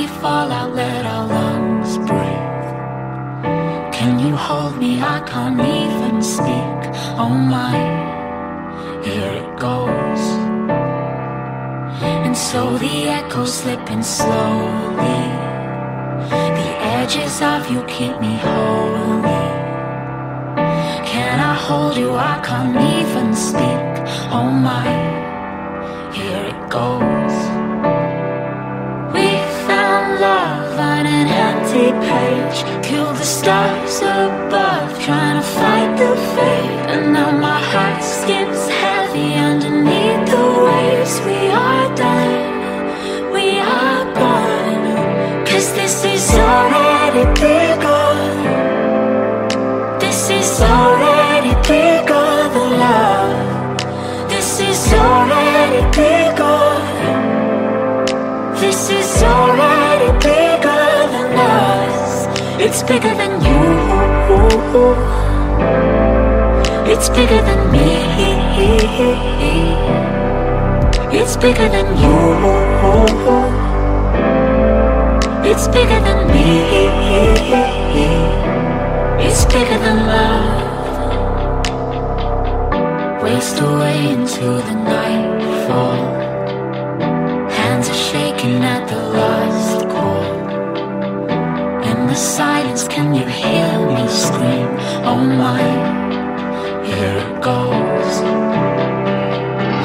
already fall out, let our lungs breathe. Can you hold me? I can't even speak. Oh my, here it goes. And so the echoes slipping slowly. The edges of you keep me holy. Can I hold you? I can't even speak. Oh my, here it goes. We found love on an empty page. Killed the stars above, trying to fight the fate. And now my heart skips heavy underneath the waves. We are done, we are gone. 'Cause this is already bigger. This is already bigger than love. This is already bigger. This is already bigger than us. It's bigger than you. It's bigger than me. It's bigger than you. It's bigger than me. It's bigger than love. Waste away into the nightfall. Hands are shaking at the last call. In the silence, can you hear me scream? Oh my, here it goes.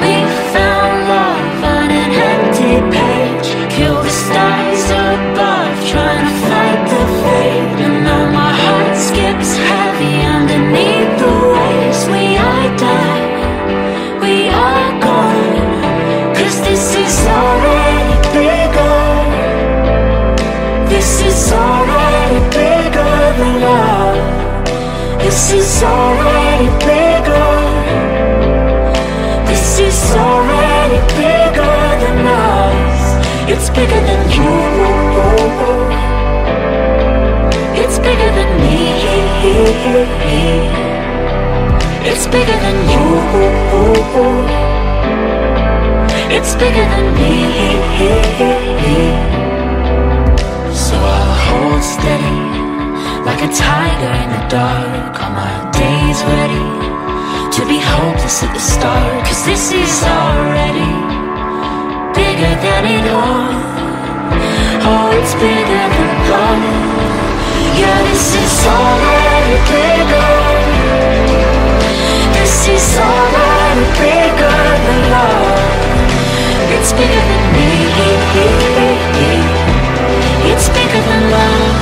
We found love on an empty page. Killed the stars above, trying to fight the fate. And now my heart skips heavy underneath the waves. We are done, we are gone. 'Cause this is already bigger. This is already bigger than love. This is already bigger. This is already bigger than us. It's bigger than you. It's bigger than me. It's bigger than you. It's bigger than me. So I'll hold steady, like a tiger in the dark. All my days ready to be hopeless at the start. 'Cause this is already bigger than it all. Oh, it's bigger than love. Yeah, this is already bigger. This is already bigger than love. It's bigger than me. It's bigger than love.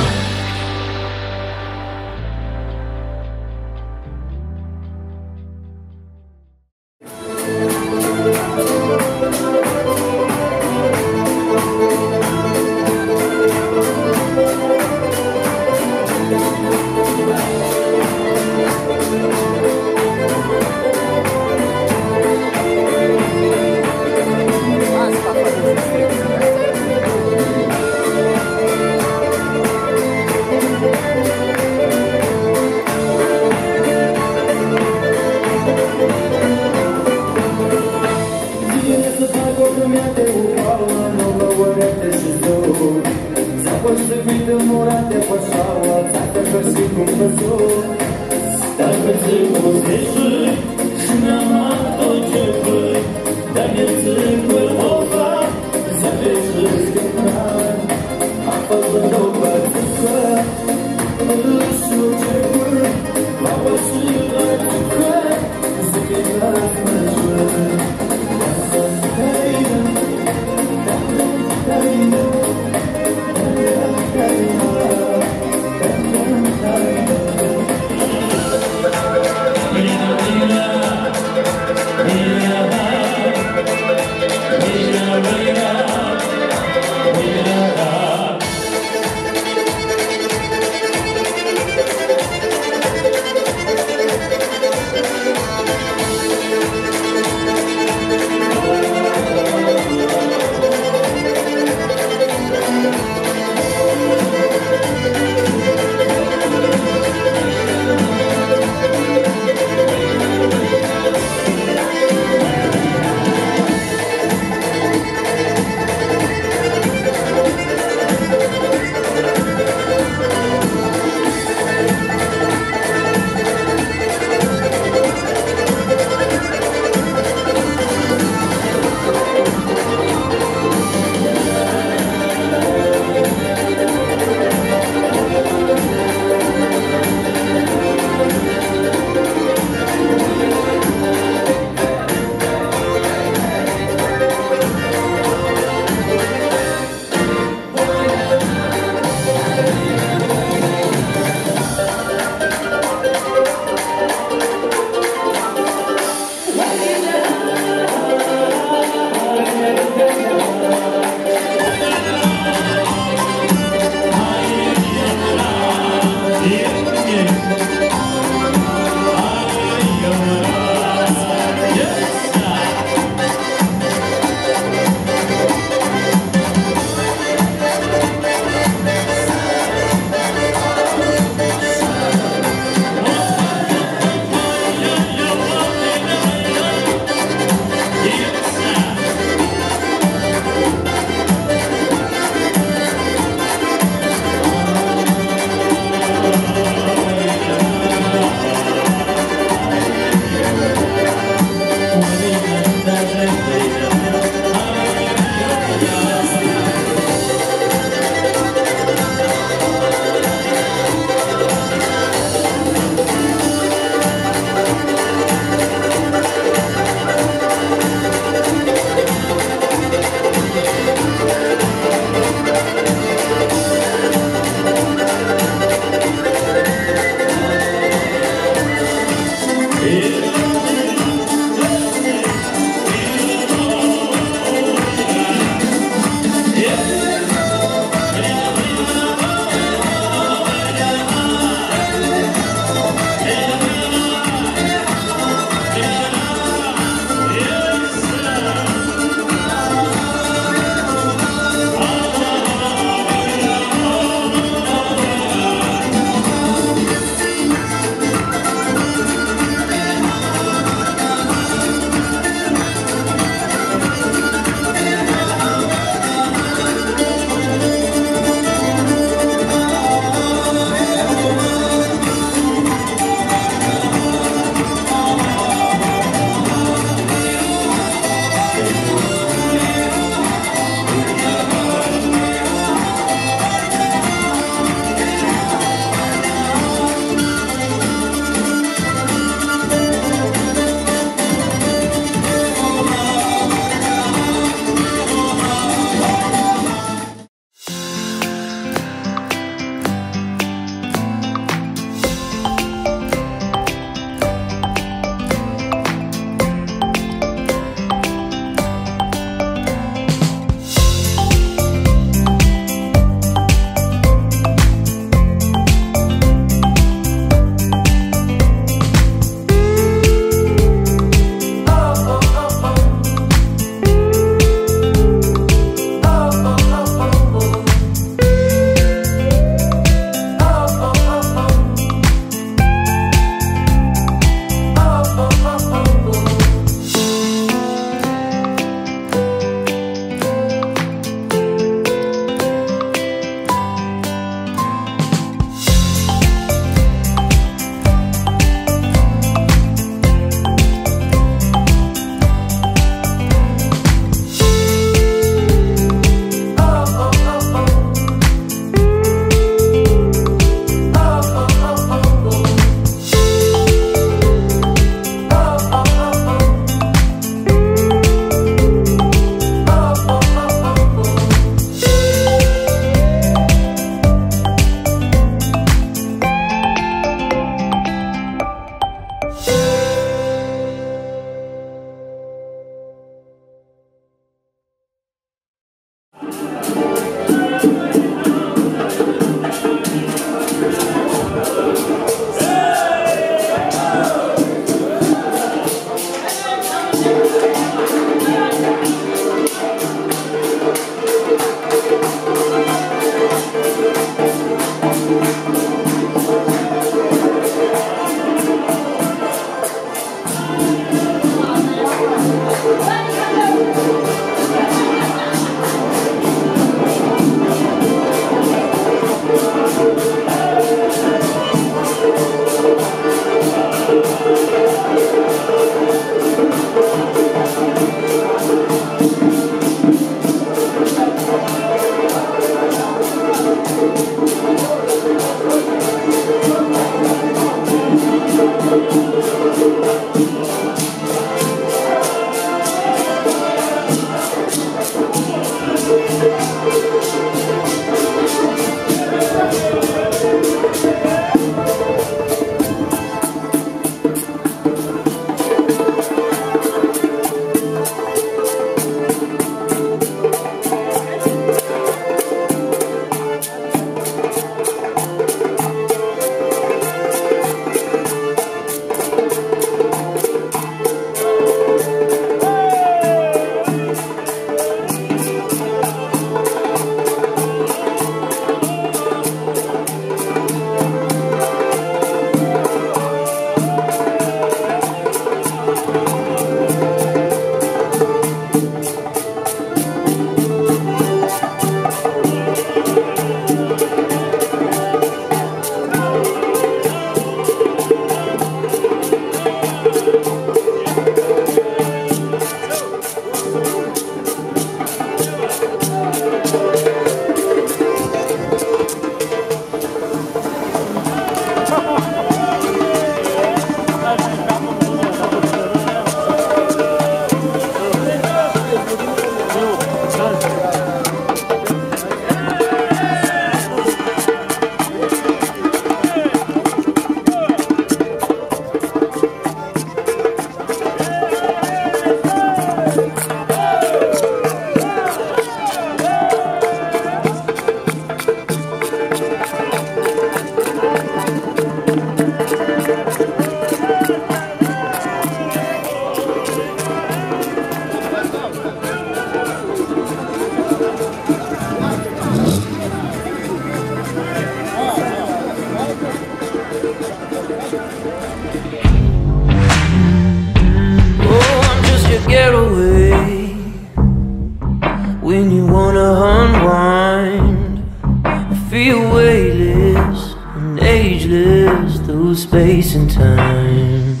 Weightless and ageless through space and time.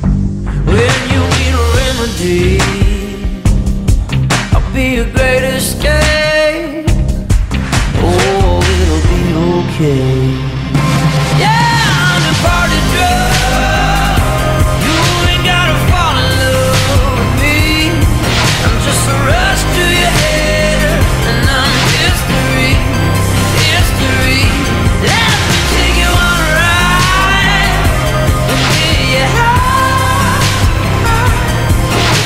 When you need a remedy, I'll be your great escape. Oh, it'll be okay. Yeah, I'm the party drug. You ain't gotta fall in love with me. I'm just a rush to your head, and I'm history, history. Let me take you on a ride and get you high.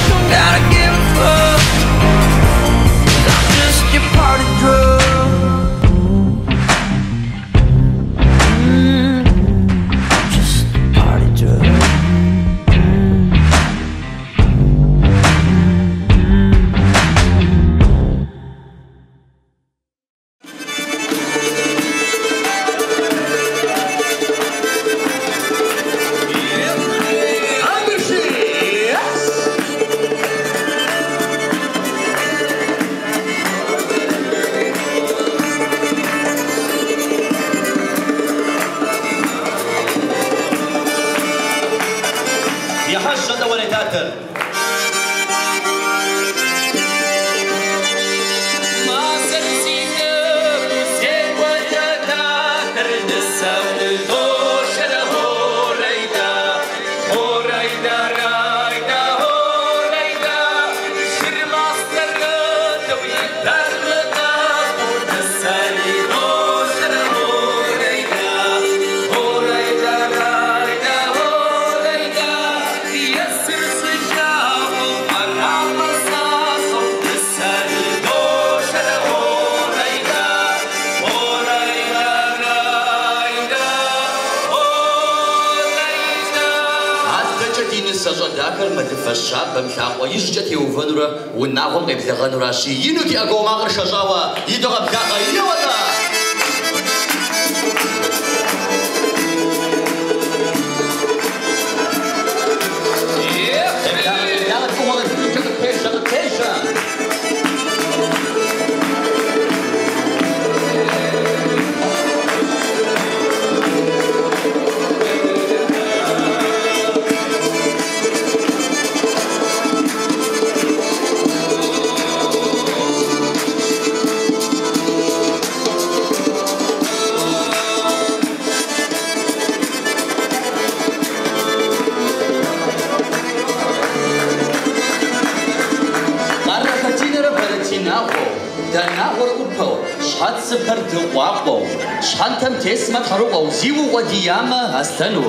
Don't gotta give a fuck, 'cause I'm just your party drug. Just a party drug. Адэкӏэ ди нысащӏэ дахэр мэлыфэ щабэм лъакъуэ ижькӏэ теувэнурэ унагъуэм къеблэгъэнуращи, ину ди ӏэгуауэ макъыр шэщӏауэ идогъэблагъэ. Еуэ-тӏэ! Къеблагъэ, къеблагъэ, фӏыгъуэ къытхуикӏэ, къытпежьэ, къытпежьэ! Къарэхэтинэрэ Бэрэтинагъуэу, Данагъуэр ӏупэу, щхьэцыпэр дыкъуакъуэу, щхьэнтэм тесмэ тхьэрыкъуэу, зиукъуэдиямэ аслъэну,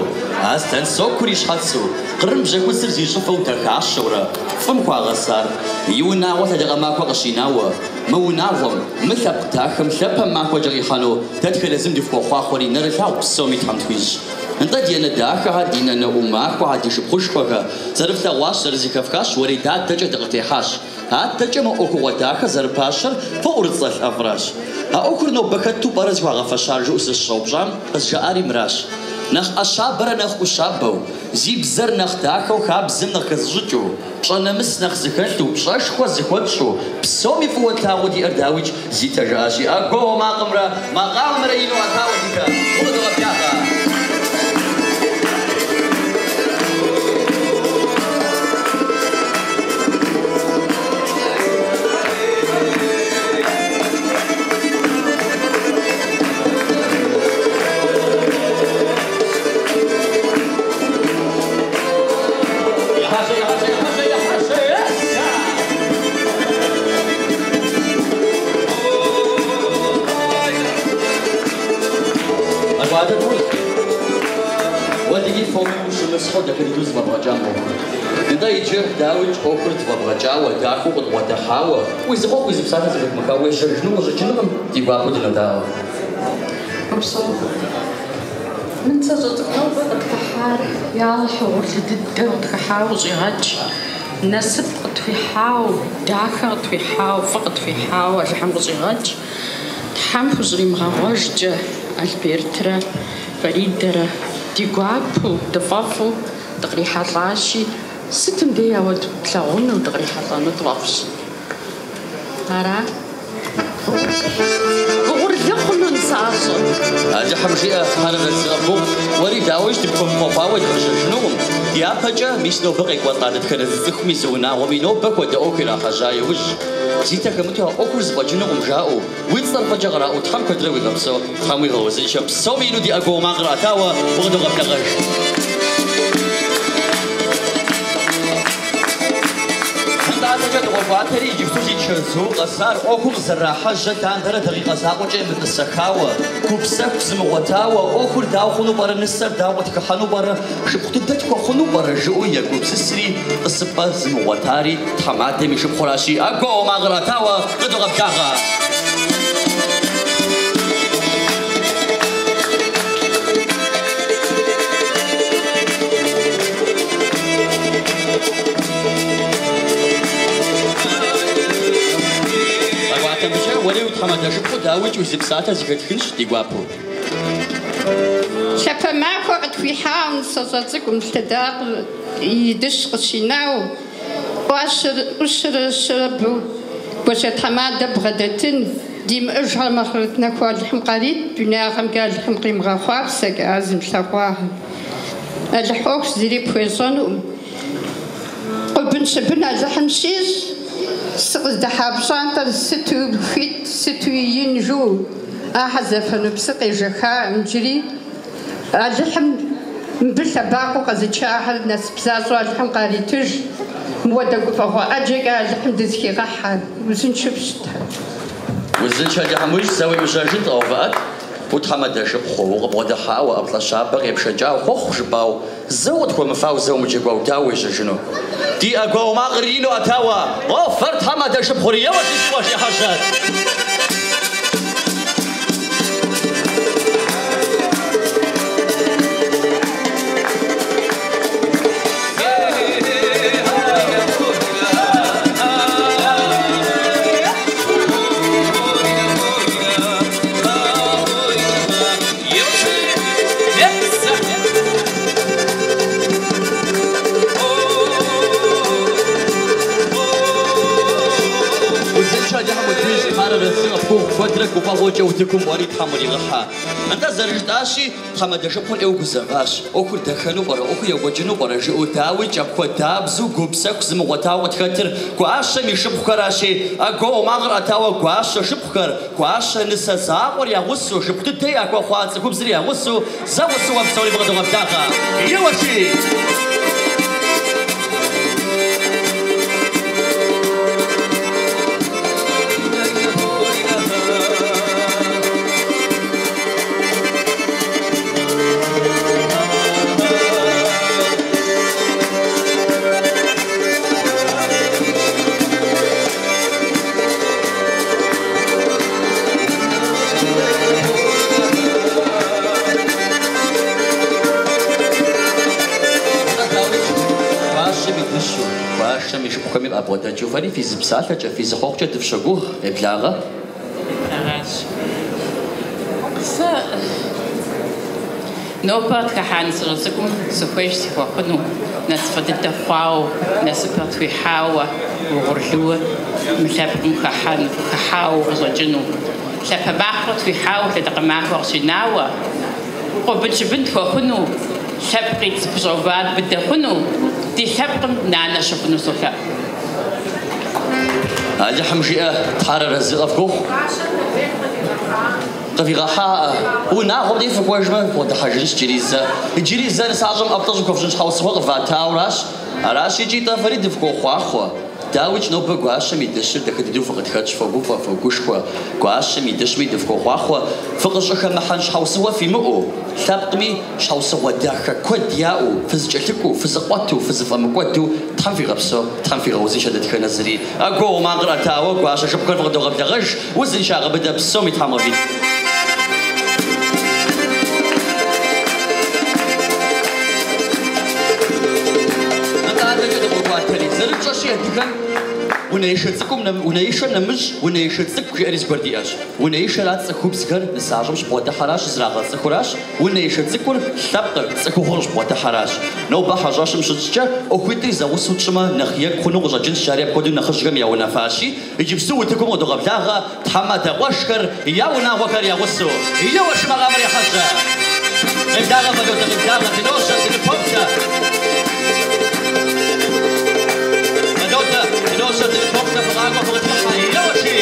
аслъэн сокур и щхьэцу, кърым бжьэхуцыр зи щӏыфэу дахащэурэ, фӏым хуагъэсар, и унагъуэ лъэдакъэ махуэ къыщинауэ, мы унагъуэм, мы лъэпкъ дахэм лъэпэ махуэкӏэ къихьэну дэтхэнэ зым дыфхуохъуахъуэри нэрылъагъу псоми Тхьэм тхуищӏ. Нтӏэ, ди анэ дахэхэр, ди нанэ ӏумахуэхэр, ди шыпхъушхуэхэр, зэрыфлъэгъуащ, зэрызэхэфхащ, уэредадэкӏэ дыкъытехьащ. Адэкӏэ мы ӏуэхугъуэ дахэ зэрыпащэр фӏыӏурыцӏэ лӏэфӏращ. А ӏуэхур нобэ хэту пӏэрэ зыхуагъэфэщар жыӏэу сыщыщӏэупщӏам, къызжаӏари мыращ. Нэхъ ӏэщабэрэ нэхъ ӏущабэу, зи бзэр нэхъ дахэу хабзэм нэхъ хэзыщӏыкӏыу, пщӏэ нэмыс нэхъ зыхэлъу, пщӏэшхуэ зыхуэтщӏу, псоми фӏыуэ тлъагъуу диӏэр дауикӏ Зитэ жаӏащи, ӏэгуауэ макъымрэ макъамэмрэ ину ӏэтауэ Зитэ, укъыдогъэблагъэ. Ехьэжьэ, ехьэжьэ, ехьэжьэ, ехьэжьэ, esa! Апхуэдэ тӏул. Уэлэхьи, фоми ущымысхьу дахэ дыдэу зэфӏэбгъэкӏам ӏуэхур. Нтӏэ иджы, дауикӏ, ӏуэхур зэфӏэбгъэкӏауэ, дахэу къыдбгъэдыхьауэ, уи зы хъуэхъу, уи зы псалъэ зэхэдмыхауэ уежьэжыну къыщӏэкӏынукъым, ди гуапэу дынодаӏуэ. Упсэу. Мы нысащӏэ цӏыкӏу нобэ къытхыхьар, Ялыхь, угъурлы дыдэу къытхыхьауэ къыщӏигъэкӏ. Насып къытхуихьауэ, дахэ къытхуихьауэ, фӏы къытхуихьауэ Алыхьым къыщӏигъэкӏ. Тхьэм хущӏримыгъэгъуэжкӏэ Альбертрэ Фаридэрэ ди гуапэу, дыфӏэфӏу дыкърихьэлӏащи, сытым дей ауэ тлъагъуну, дыкърихьэлӏэну тфӏэфӏщ. Ара? Угъурлы хъуну. нысащӏэ. Алыхьым жиӏэ, Тхьэр арэзы къыпхухъу, уэри дауикӏ дыпхуэмыхъуэхъуауэ дыпежьэжынукъым. Дяпэкӏэ, мис нобэ къекӏуэлӏа дэтхэнэ зы цӏыхуми зы унагъуэми нобэ хуэдэ ӏуэху ирахьэжьа иужь, Зитэ хэмыту а ӏуэхур зэфӏэкӏынукъым жаӏэу, уи цӏэр фӏыкӏэ къраӏуэу Тхьэм куэдрэ уигъэпсэу, Тхьэм уигъэузыншэ, псоми ину ди ӏэгуауэ макъыр ӏэтауэ укъыдогъэблэгъэж. Нтӏэ, адэкӏэ дыкъокӏуатэри, иджыпсту зи чэзу къэсар ӏуэхур къызэрырахьэжьэ лъандэрэ дакъикъэ закъуэкӏэ емытӏысэхауэ, гупсэху зымыгъуэтауэ, ӏуэхур дауэ хъуну пӏэрэ, нысэр дауэ къытхыхьэну пӏэрэ, шыпхъу дыдэ тхуэхъуну пӏэрэ жыӏэу егупсысри, тӏысыпӏэ зымыгъуэтари тхьэмадэм и шыпхъуращи, ӏэгуауэ макъыр ӏэтауэ къыдогъэблагъэ. Къэкӏуатэ мыбыкӏэ, уэри утхьэмадэ шыпхъуу, дауикӏ уи зы псалъэ зэхэтхынщ ди гуапэу. Лъапэ махуэ къытхуихьауэ нысащӏэ цӏыкӏум лъэдакъэр и дыщ къыщинауэ, ӏущрэ щабэу гуащэ тхьэмадэ бгъэдэтын, димыӏэжхэр ахърэт нэху Алыхьым къарит, дунеягъэмкӏэ Алыхьым къимыгъэхъуапсэкӏэ ар зымылъэгъуахэр. Алыхь ӏуэхущ зыри пхуещӏэнукъым. Къубын-щыбын Алыхьым щищӏ, сыкъыздыхьа пщӏантӏэр сыту хуит, сыту ин жу, ахэр зэфэну псы къежэхаӏым иджыри. Алыхьым мыбы лъэбакъуэу къэзычахэр насып защӏэу Алыхьым къаритыж, мыуэдэ гуфӏэгъуэ ӏэджэкӏэ Алыхьым дызыхигъэхьэ, узыншэу фыщыт. Узыншэ Алыхьым уищӏ, зэ уемыжьэжын къэувыӏэт. Утхьэмадэ шыпхъуу, укъыбгъэдыхьауэ, ӏэплӏэ щабэ къепшэкӏауэ, хъуэхъу жыпӏауэ, зэ укъытхуэмыфауэ, зэ умыджэгуауэ, дауэ уежьэжыну? Ди ӏэгуауэ макъыр ину ӏэтауэ, къофэр тхьэмадэ шыпхъури, еуэ си къуэш ехьэжьэт! Узыншэ Алыхьым утхуищӏ, Тхьэр арэзы къыпхухъу, куэдрэ гуфӏэгъуэкӏэ утыкум уэри Тхьэм уригъыхьэ. Нтӏэ, зэрыжытӏащи, тхьэмадэ шыпхъур ӏейуэ гузэващ. Ӏуэхур дахэну пӏэрэ, ӏуэхур екӏуэкӏыну пӏэрэ жиӏэу, дауикӏ, апхуэдабзэу гупсэху зымыгъуэтауэ къытхэтыр гуащэм и шыпхъухэращи, ӏэгуауэ макъыр ӏэтауэ гуащэ шыпхъухэр, гуащэ нысэ закъуэр я гъусэу, шыпхъу дыдэ яхуэхъуа цӏыхубзри я гъусэу, зэгъусэу уэ псори фыкъыдогъэблагъэ. Еуэши! Гуащэм и дыщу, гуащэм и шыпхъухэми къабгъэдэкӏыу фэри фи зы псалъэкӏэ, фи зы хъуэхъукӏэ дыфщогугъ, къеблагъэ. Аращ. Сэ нобэ къытхыхьа нысащӏэ цӏыкӏум сыхуейщ сыхуэхъуну, насыпфӏэ дыдэ хъуауэ, насыпыр къытхуихьауэ, угъурлыуэ мы лъэпкъым хыхьэну, хыхьауэ къыщӏэкӏыну. Лъапэ махуэ къытхуихьауэ, лъэдакъэ махуэ къыщинауэ, къубын-щыбын тхуэхъуну, лъэпкъи зыпыщӏэувар быдэ хъуну, ди лъэпкъым нанэ щыхъуну солъэӏу. Алыхьым жиӏэ, Тхьэр арэзы къыфхухъу. Къывигъэхьа унагъуэм дей фыкӏуэжмэ, фыкъыдыхьэжынщ иджыри зэ. Иджыри зэ нысащӏэм ӏэплӏэ щӏыхуэфщӏын щхьэусыгъуэ къыватауращ. Аращ икӏи тӏэ фэри дыфхуохъуахъуэ. Дауикӏ, нобэ гуащэм и дыщыр дахэ дыдэу фыкъытхэтщ, фогуфӏэ, фогушхуэ. Гуащэм и дыщми дыфхуохъуахъуэ, фыкъыщӏыхэмыхьэн щхьэусыгъуэ фимыӏэу, лъэпкъми щхьэусыгъуэ дахэ куэд яӏэу, фызэкӏэлъыкӏуэу, фызэкъуэту, фызэфӏэмыкӏуэду Тхьэм фигъэпсэу, Тхьэм фигъэузыншэ дэтхэнэ зыри. Ӏэгуауэ макъыр ӏэтауэ гуащэ шыпхъухэр фыкъыдогъэблэгъэж, узыншагъэ быдэ псоми Тхьэм къывит. Нтӏэ, адэкӏэ дыкъокӏуатэри, зэрытщӏэщи, адыгэм Унэишэ цӏыкӏум, унэишэм нэмыщӏ, унэишэ цӏыкӏу жиӏэри зыгуэр диӏэщ. Унэишэрат цӏыхубзхэр нысащӏэм щыбгъуэдыхьэращ, зрагъэцӏыхуращ, унэишэ цӏыкӏур лъэпкъыр, цӏыхухъур щыбгъуэдыхьэращ. Нобэ хьэщӏэщым щытщӏкӏэ, ӏуэхуитӏри зэгъусэу тщӏымэ, нэхъ екӏу хъуну къыщӏэкӏынщ, жари апхуэдэу нэхъыжьхэм я унафащи, иджыпсту утыкум къыдогъэблагъэ тхьэмадэ къуэшхэр я унагъуэхэр я гъусэу. Еуэ, шы макъамэр ехьэжьэ! Къеблагъэ, Фэлотэ, къеблагъэ, дыножьэ, дыныпоплъэ! Фэлотэ, дыножьэ, дыныпоплъэ, фыкъакӏуэ, фыкъытхыхьэ! Еуэ, ши!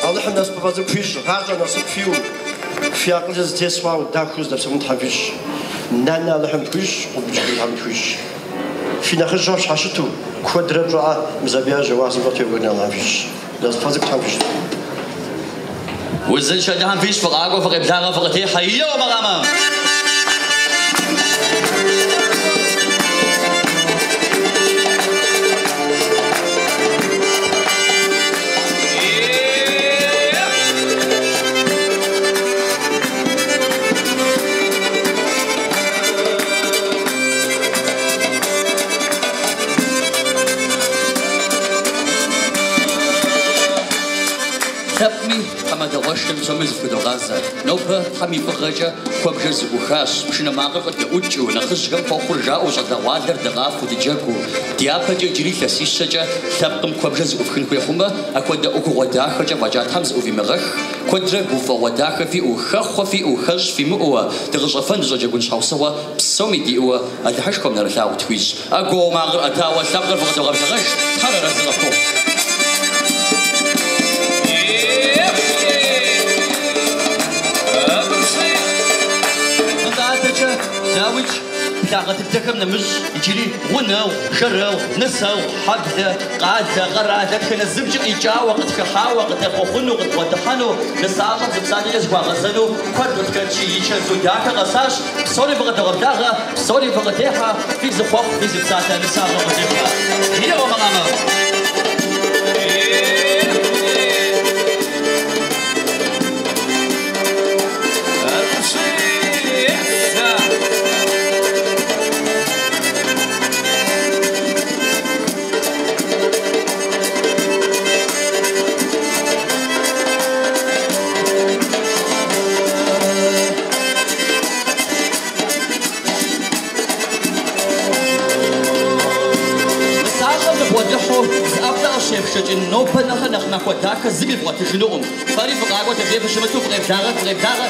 Алыхьым насыпыфӏэ цӏыкӏу фищӏ, гъащӏэ насып фиӏэу, фи акъылыр зэтес хъуауэ дахэу здэпсэун Тхьэм фищӏ. Нанэ Алыхьым тхуищӏ, къубыджыгур Тхьэм тхуищӏ. Фи нэхъыжьхэр фщхьэщыту, куэдрэ пщӏэӏэ мы сабийхэр жьэуасэм щӏэту екӏуэкӏын Алыхьым фищӏ. Насыпыфӏэ цӏыкӏу Тхьэм фищӏ. Узыншэ Алыхьым фищӏ, фыкъакӏуэ, фыкъеблагъэ, фыкъытехьэ, еуэ макъамэм! Лъэпкъми, тхьэмадэ къуэшхэм псоми зыфхудогъазэ. Нобэ Тхьэм и фӏыгъэкӏэ куэбжэр зэӏухащ, пшынэ макъыр къыдэӏукӏыу, нэхъыжьхэм хъуэхъур жаӏэу, щӏалэгъуалэр дыкъафэу, дыджэгуу. Дяпэкӏэ иджыри илъэсищэкӏэ лъэпкъым куэбжэ зэӏуфхын хуей хъумэ, апхуэдэ ӏуэхугъуэ дахэкӏэ фӏэкӏа Тхьэм зэӏувимыгъэх, куэдрэ гуфӏэгъуэ дахэ фиӏэу, хэхъуэ фиӏэу, хэщӏ фимыӏэуэ, дыкъыщӏэфэн, дыщӏэджэгун щхьэусыгъуэ псоми диӏэуэ Алыхьышхуэм нэрылъагъу тхуищӏ. ӏэгуауэ макъыр ӏэтауэ лъэпкъыр фыкъыдогъэблэгъэж, Тхьэр арэзы къыфхухъу. Нтӏэ адэкӏэ, дауикӏ, благъэ дыдэхэм нэмыщӏ иджыри гъунэгъу, жэрэгъу, нысэгъу, хьэблэ, къалэ, къэрал дэтхэнэ зымкӏи къикӏауэ, къытхыхьауэ, къыдэхъуэхъуну, къыдбгъэдыхьэну, нысащӏэм зы псалъэкӏэ зыхуагъэзэну куэд къытхэтщи, и чэзу дахэ къэсащ, псори фыкъыдогъэблагъэ, псори фыкъытехьэ, фи зы хъуэхъу, фи зы псалъэ нысащӏэм къыжефӏэ. Еуэ макъамэм! Нысащӏэм фыбгъуэдыхьэу зы ӏэплӏэ къыщефшэкӏын нобэ нэхърэ нэхъ махуэ дахэ зыми вгъуэтыжынукъым. Фэри фыкъакӏуэ, дыдей фыщымыту фыкъеблагъэ, фыкъеблагъэ.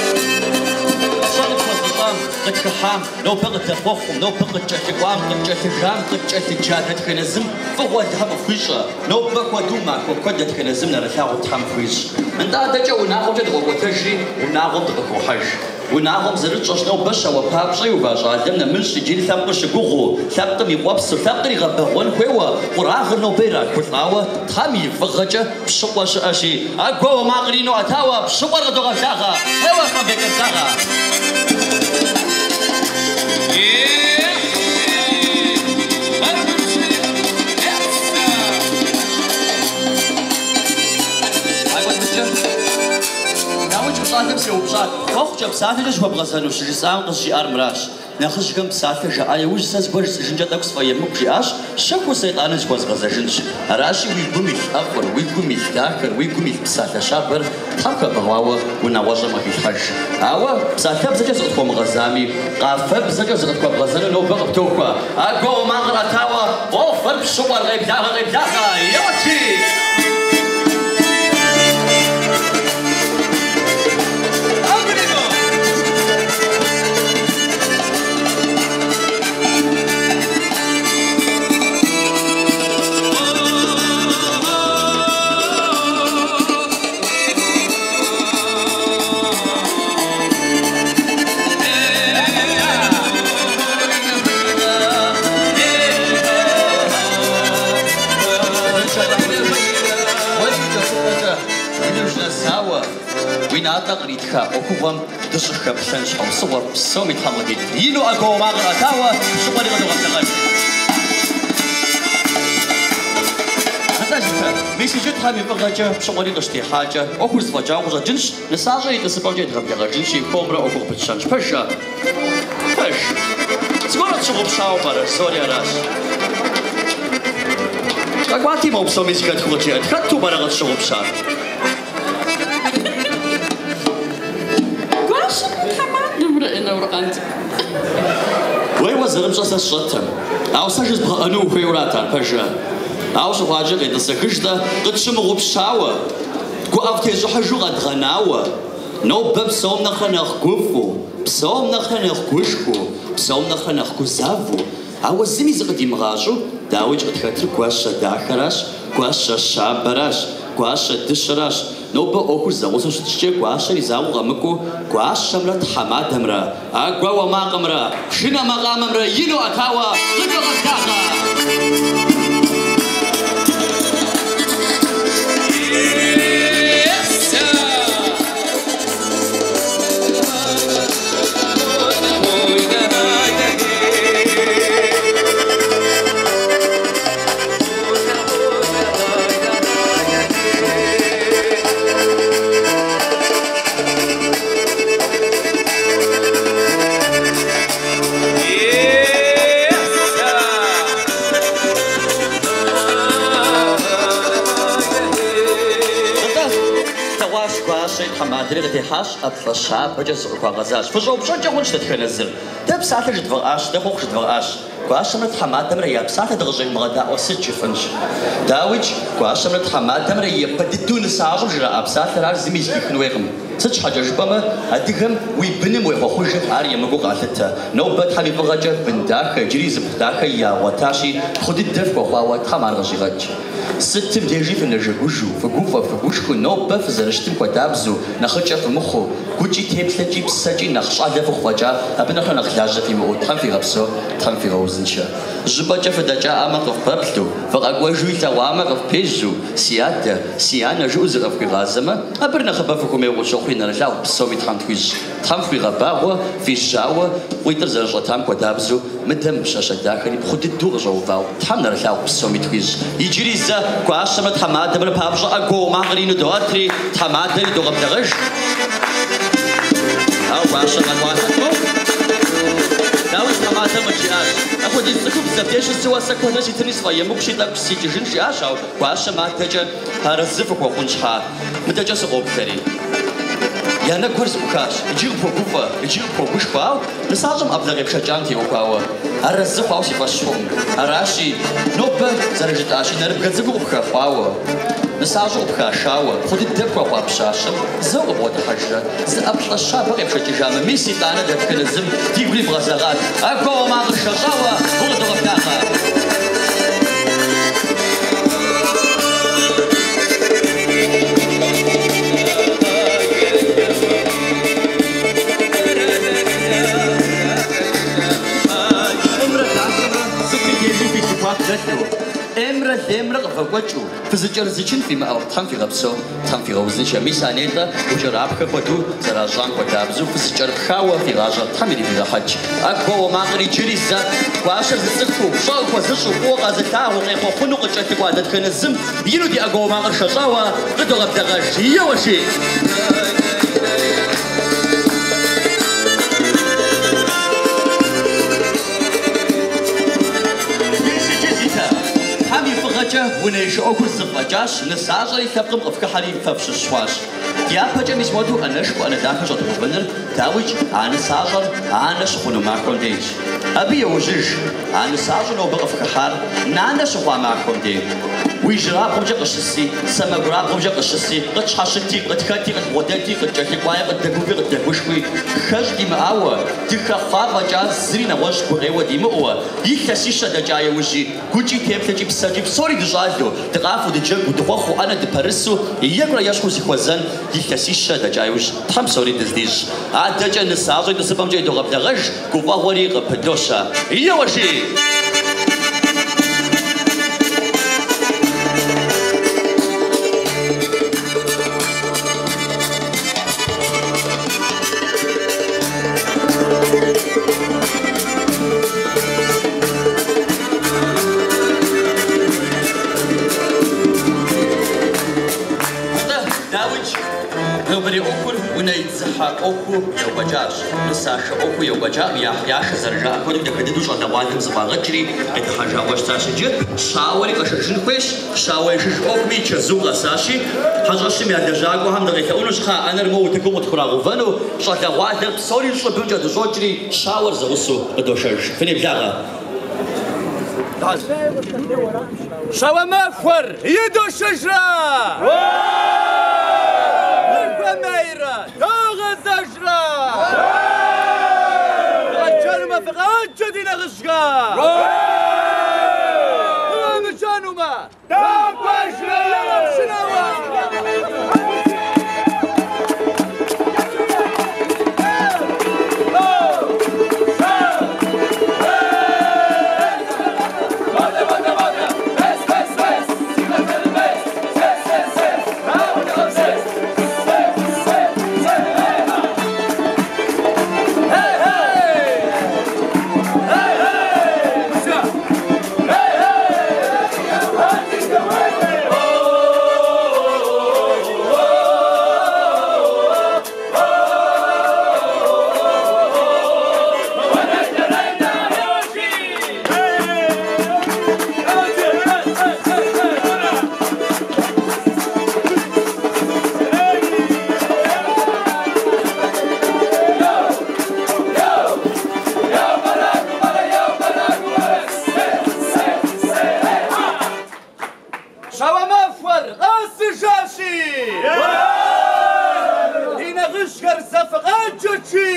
Пщӏэ къытхуэзыщӏам, къытхыхьам, нобэ къыдэхъуэхъум, нобэ къыткӏэлъыкӏуам, къыткӏэлъыжам, къыткӏэлъыджа дэтхэнэ зым фӏыгъуэ Алыхьым къыфхуищӏэ, нобэ хуэдэу махуэ куэд дэтхэнэ зым нэрылъагъуу Тхьэм хуищӏ. Нтӏэ адэкӏэ унагъуэмкӏэ дыкъокӏуэтэжри, унагъуэм дыкъыхохьэж. Унагъуэм зэрытщӏэщ нобэ щауэ папщӏэ иува щӏалэм нэмыщӏ иджыри лъэпкъыр щыгугъыу, лъэпкъым и къуэпсу, лъэпкъыр игъэбэгъуэн хуейуэ, къурагъыр нобэ ирахулӏауэ Тхьэм и фӏыгъэкӏэ пщыкъуэ щыӏэщи, ӏэгуауэ макъыр ину ӏэтауэ пщыкъуэр къыдогъэблагъэ, Еуэ, Аслъэнбек, къеблагъэ! Дауикӏ, щӏалэм сеупщӏат, хъуэхъукӏэ псалъэкӏэ зыхуэбгъэзэну щыжысӏам къызжиӏар мыращ. Нэхъыжьхэм псалъэ жаӏа иужь сэ зыгуэр жысӏэжынкӏэ тӏэкӏу сфӏэемыкӏу, жиӏащ, щэхуу сэ итӏанэ зыхуэзгъэзэжынщ. Аращи, уи гум илъ ӏэфӏыр, уи гум илъ дахэр, уи гум илъ псалъэ щабэр Тхьэм хуэбэгъуауэ унагъуэщӏэм къыхилъхьэж. Ауэ псалъэбзэкӏэ зыкъытхуомыгъэзами, къафэбзэкӏэ зыкъытхуэбгъэзэну нобэ къыптохуэ. ӏэгуауэ макъыр ӏэтауэ, къофэр пщыкъуэр, къеблагъэ, къеблагъэ, еуэчи! ӏуэхугъуэм дыщӏыхэплъэн щхьэусыгъуэр псоми Тхьэм къыдит. Ину ӏэгуауэ макъыр ӏэтауэ пщыкъуэри къыдогъэблэгъэж. Нтӏэ, Зитэ, мис иджы Тхьэм и фӏыгъэкӏэ пщыкъуэри къыщытехьакӏэ, ӏуэхур зэфӏэкӏауэ къыщӏэкӏынщ, нысащӏэр и тӏысыпӏэмкӏэ едгъэблэгъэжынщи, хуэмурэ ӏуэхур къыпытщэнщ. Пэж ар? Пэж. Зыгуэр къытщыгъупщауэ пӏэрэ? Жызори аращ. Къэкӏуати, моуэ псоми зэхэтхыу къыджеӏэт. Хэту пӏэрэ къытщыгъупщар? Гуащэмрэ тхьэмадэмрэ, Науркъан цӏыкӏу. Уей, уэ зэрыпщӏэр сэ сщӏэтэм. Ауэ сэ жызбгъэӏэну ухуейуэрат ар, пэжрэ? Ауэ щыхъуакӏэ къетӏысэхыж-тӏэ, къытщымыгъупщауэ, гуӏэфӏ тещӏыхьыжу къэдгъэнауэ, нобэ псом нэхърэ нэхъ гуфӏэу, псом нэхърэ нэхъ гушхуэу, псом нэхърэ нэхъ гузавэу, ауэ зыми зыкъыдимыгъащӏэу, дауикӏ къытхэтыр гуащэ дахэращ, гуащэ щабэращ, гуащэ дыщэращ. Нобэ ӏуэхур зэгъусэу щытщӏкӏэ гуащэр и закъуэ къэмыкӏуэу гуащэмрэ тхьэмадэмрэ, ӏэгуауэ макъымрэ пшынэ макъамэмрэ ину ӏэтауэ къыдогъэблагъэ. Нтӏэ, флъэгъуащ, гуащэри тхьэмадэри къытехьащ, ӏэплӏэ щабэкӏэ зыкъыхуагъэзащ. Фыщӏэупщӏэнкӏэ хъунщ дэтхэнэ зыр. Дэ псалъэ жыдвгъэӏащ, дэ хъуэхъу жыдвгъэӏащ. Гуащэмрэ тхьэмадэмрэ я псалъэ дыкъыщӏевмыгъэдаӏуэ сыт жыфӏэнщ. Дауикӏ, гуащэмрэ тхьэмадэмрэ япэ дыдэу нысащӏэм жраӏа псалъэр ар зыми зэхихын хуейкъым. Сыт щхьэкӏэ жыпӏэмэ, адыгэм уи быным уехъуэхъужыр ар емыкӏуу къалъытэ. Нобэ Тхьэм и фӏыгъэкӏэ бын дахэ, иджыри зыпхъу дахэ ягъуэтащи, пхъу дыдэ фхуэхъуауэ Тхьэм ар къыщӏигъэкӏ. Сытым дежи фынэжэгужу, фыгуфӏэ, фыгушхуэу, нобэ фызэрыщытым хуэдабзэу, нэхъыкӏэ фымыхъуу, гукӏи теплъэкӏи псэкӏи нэхъ щӏалэ фыхъу фӏэкӏа, абы нэхърэ нэхъ лажьэ фимыӏэу Тхьэм фигъэпсэу, Тхьэм фигъэузыншэ. Жьыпӏэкӏэ фыдэкӏаӏэмэ къыфпэплъэу, фыкъэкӏуэжу илъэгъуамэ къыфпежьэу, си адэ, си анэ жыӏэу зыкъыфхуигъазэмэ, абыр нэхъыбэ фыхуэмейуэ къыщыхъуи нэрылъагъу псоми Тхьэм тхуищӏ. Тхьэм фхуигъэбагъуэ, фи жьауэ, къуитӏыр зэрыщӏэтам хуэдабзэу, мыдэ мы пщащэ дахэри пхъу дыдэу къыщӏэувау Тхьэм нэрылъагъу псоми тхуищӏ. Иджыри зэ гуащэмрэ тхьэмадэмрэ папщӏэ ӏэгуауэ макъыр ину доӏэтри, тхьэмадэри догъэблэгъэж. Ауэ гуащэр къэкӏуатэт моуэ. Дауикӏ, тхьэмадэм къыджиӏащ, Апхуэдиз цӏыхубз абдеж щысыуэ сэ куэдрэ ситыни сфӏэемыкӏущи, тӏэкӏу сикӏыжын жиӏащ, ауэ гуащэм адэкӏэ арэзы фыхуэхъун щхьа. Мыдэкӏэ сыкъоплъэри. Я нэгухэр зэӏухащ, иджы къыпхуэгуфӏэ, иджы къыпхуэгушхуэ, ауэ нысащӏэм ӏэблэ къепшэкӏам теухуауэ арэзы хъуауэ си фӏэщ хъукъым. Аращи, нобэ зэрыжытӏащи, нэрыбгэ цӏыкӏуу къыпхэхъуауэ, нысащӏэу къыпхашауэ, пхъу дыдэ пхуэхъуа пщащэм зэ укъыбгъэдыхьэжрэ, зы ӏэплӏэ щабэ къепшэкӏыжамэ, мис итӏанэ дэтхэнэ зым дигури бгъэзэгъат, ӏэгуауэ макъыр шэщӏауэ укъыдогъэблагъэ. Фӏымрэ дахэмрэ сытым дежи фи зэхуаку дэлъу, ӏеймрэ леймрэ къывэкӏуэкӏыу, фызыкӏэрызычын фимыӏэу Тхьэм фигъэпсэу, Тхьэм фигъэузыншэ. Мис а нетӏэ укӏэрапхэ хуэдэу зэращӏам хуэдабзэу фызыкӏэрыпхауэ фи гъащӏэр Тхьэм ирывигъэхьэкӏ. Ӏэгуауэ макъыр иджыри зэ гуащэр зыцӏыхуу, пщӏэ хуэзыщӏу, фӏыуэ къэзылъагъуу, къехъуэхъуну къыкӏэлъыкӏуа дэтхэнэ зым ину ди ӏэгуауэ макъыр шэщӏауэ къыдогъэблэгъэж. Еуэши! Мис иджы, Зитэ, Тхьэм и фӏыгъэкӏэ унэишэ ӏуэхур зэфӏэкӏащ, нысащӏэри лъэпкъым къыфхыхьэри фэ фщыщ хъуащ. Дяпэкӏэ мис моуэдэу ӏэнэшхуэ, ӏэнэ дахэ щӏэдгъэувэныр, дауикӏ, а нысащӏэр анэ щыхъуну махуэм дежщ. Абы еужьыж, а нысащӏэу нобэ къыфхыхьар нанэ щыхъуа махуэм дей. Уи ижьырабгъумкӏэ къыщыси, сэмэгурабгъумкӏэ къыщыси, къытщхьэщыти, къытхэти, къыдбгъудэти, къыткӏэлъыкӏуаи, къыддэгуфӏи, къыддэгушхуи, хэщӏ димыӏауэ, дыхэхъуа фӏэкӏа зыри нэгъуэщӏ гукъеуэ димыӏэуэ, илъэсищэ дэкӏа иужьи, гукӏи, теплъэкӏи, псэкӏи псори дыщӏалэу, дыкъафэу, дыджэгуу, дыхъуэхъуу, ӏэнэ дыпэрысу, екӏурэ ещхьу зыхуэзэн илъэсищэ дэкӏа иужь Тхьэм псори дыздищӏ. Адэкӏэ нысащӏэр тӏысыпӏэмкӏэ идогъэблэгъэж, гуфӏэгъуэри къыпыдощэ. Еуэши! нысэлъхьэ ӏуэхуу еукӏуэкӏащ, нысашэ ӏуэхуу еукӏуэкӏаӏым, яхь-яшэ зэрыжаӏэм хуэдэу дахэ дыдэу щӏалэгъуалэм зэфӏагъэкӏри, къыдыхьэжауэ щытащ. Иджы щауэри къэшэжын хуейщ, щауэишэж ӏуэхуми и чэзу къэсащи, хьэщӏэщым я лэжьакӏуэхэм дыкъелъэӏунущ, кхъыӏэ, ӏэнэр моуэ утыкум къытхурагъэувэну, щӏалэгъуалэр псори щӏыбымкӏэ дыщӏокӏри, щауэр зэгъусэу къыдошэж. Фынеблагъэ! Щауэ махуэр идошэжрэ! Фыхуэмейрэ, догъэзэжрэ! Фыкъэджэнумэ, фыкъаджэ ди нэхъыжьхэ! Фыкъэмыджэнумэ, докӏуэжрэ! Еуэ пшынауэ! Щауэ махуэр къэсыжащи! Ди нэхъыжьхэр зэ фыкъаджэт жи!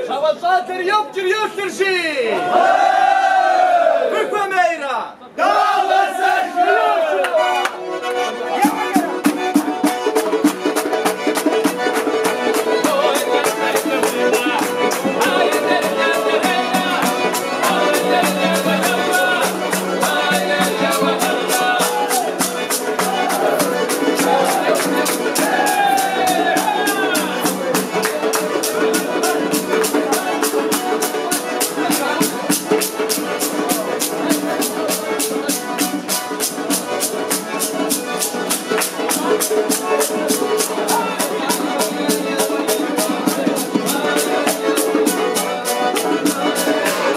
Щауэ щӏалэр йопкӏыр йолъыр жи! Фыхуэмейрэ?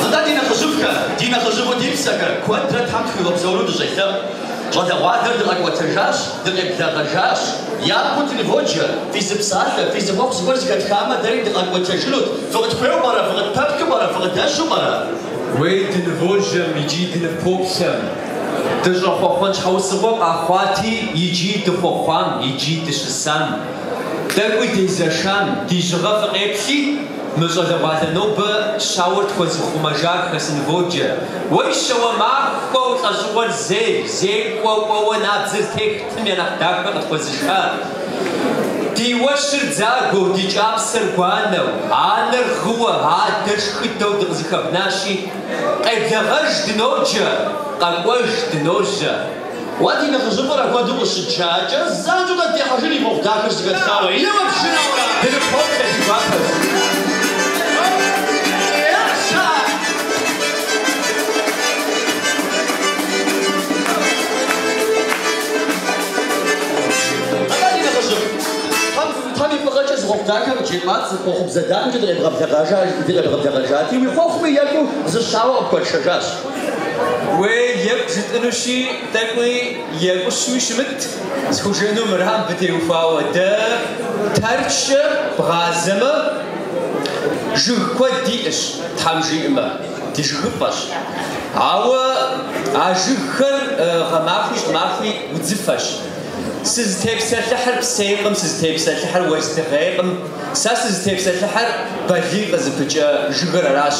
Нтӏэ, ди нэхъыжьыфӏхэ, ди нэхъыжьыфӏу ди псэхэр, куэдрэ Тхьэм тхуигъэпсэуну дыщӏелъэӏу. Щӏалэгъуалэр дыкъэкӏуэтэжащ, дыкъеблэгъэжащ. Япэу дыныводжэ, фи зы псалъэ, фи зы хъуэхъу зыгуэр зэхэтхамэ, дэри дыкъэкӏуэтэжынут. Фыкъытхуейуэ пӏэрэ, фыкъытпэплъу пӏэрэ, фыкъыдэжьу пӏэрэ? Уей, дынывожьэм икӏи дыныпоплъэм. Дыщӏэхъуэхъуэн щхьэусыгъуэ къэхъуати, иджи дыхъуэхъуам, иджи дыщысам. Тӏэкӏуи дезэшам, ди жьыгъэ фыкъеплъи, мы щӏалэгъуалэ нобэ щауэр тхуэзыхъумэжахэ сыныводжэ. Уей, щауэ махуэу лӏэщӏыгъуэр зей, зекӏуэ кӏуэуэ набдзэр зытехтым я нэхъ дахэ къытхуэзыша. Ди уэщыр дзагуэу, ди кӏапсэр гуанэу, анэр гъыуэ, адэр шхыдэу дыкъызыхэбнащи, къеблэгъэж дыноджэ, къэкӏуэж дыножьэ. Уэ ди нэхъыжьыфӏыр апхуэдэу къыщыджакӏэ, занщӏэу къыддехьэжын и хъуэхъу дахэр зэхэтхауэ, еуэ пшынауэ! Дыныпоплъэ, ди гуапэщ. Атӏэ, ди нэхъыжьыфӏ, Тхьэм и фӏыгъэкӏэ зы хъуэхъу дахэ къыджепӏат, зы хъуэхъубзэ дахэкӏэ дыкъебгъэблэгъэжати, уи хъуэхъуми екӏуу зы щауэ къыпхуэтшэжащ. Уей, екӏу жытӏэнущи, тӏэкӏуи екӏущуи щымыт, схужыӏэну мыра мыбы теухуауэ. Дэ Тэрчкӏэ бгъазэмэ, жыг куэд диӏэщ, Тхьэм жиӏэмэ, ди жыгыфӏэщ. Ауэ а жыгхэр гъэмахуи щӏымахуи удзыфэщ. Сызытепсэлъыхьыр псейкъым, сызытепсэлъыхьыр уэздыгъейкъым, сэ сызытепсэлъыхьыр балий къызыпыкӏэ жыгыр аращ.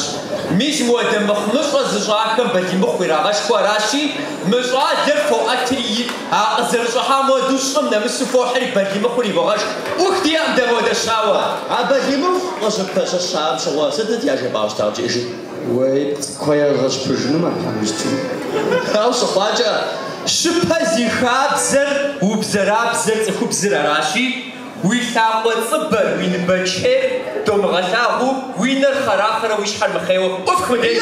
Мис мыуэдэ мыхъумыщӏэ зыщӏахэм балиймыхъу ирагъэшхыу аращи, мы щӏалэр фоӏэтри а къызэрыщӏыхьам хуэдэу щӏым нэмысу фохьри балиймыхъур ивогъэшх. ӏух диӏэм дэ мыуэдэ щауэ! А балиймыхъу къыщыпэщэщам щыгъуэ сытыт яжепӏауэ щытар жыӏэжи? Уей, пцӏыкӏухэ ягъэщыпыжынум а тхьэмыщкӏэм. Ауэ щыхъуакӏэ, Щыпэ зи хабзэр убзэрабзэр цӏыхубзыр аращи, уи лъакъуэ цӏыбэр, уи ныбэ чейр домыгъэлъагъуу, уи нэр хъэрахъэрэ уи щхьэр мыхъейуэ ӏуфх мыдеж.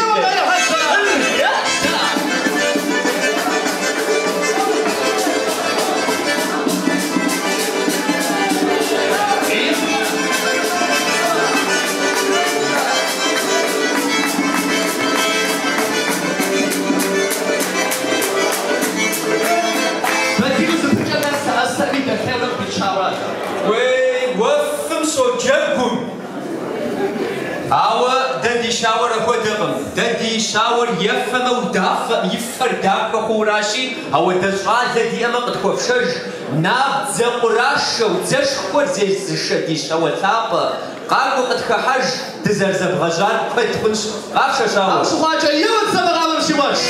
Ауэ дэ ди щауэр апхуэдэкъым. Дэ ди щауэр ефэмэ удафэ, и фэр дахэ хъууращи, ауэдэ щӏалэ диӏэмэ къытхуэфшэж, набдзэ къурашэу дзэшхуэр зезышэ ди щауэ лъапӏэ, къакӏуэ къытхыхьэж, дызэрызэбгъэжьар куэд хъунщ. Къафшэ щауэр. Ауэ щыхъуакӏэ, еуэт сэ макъамэм си къуэш!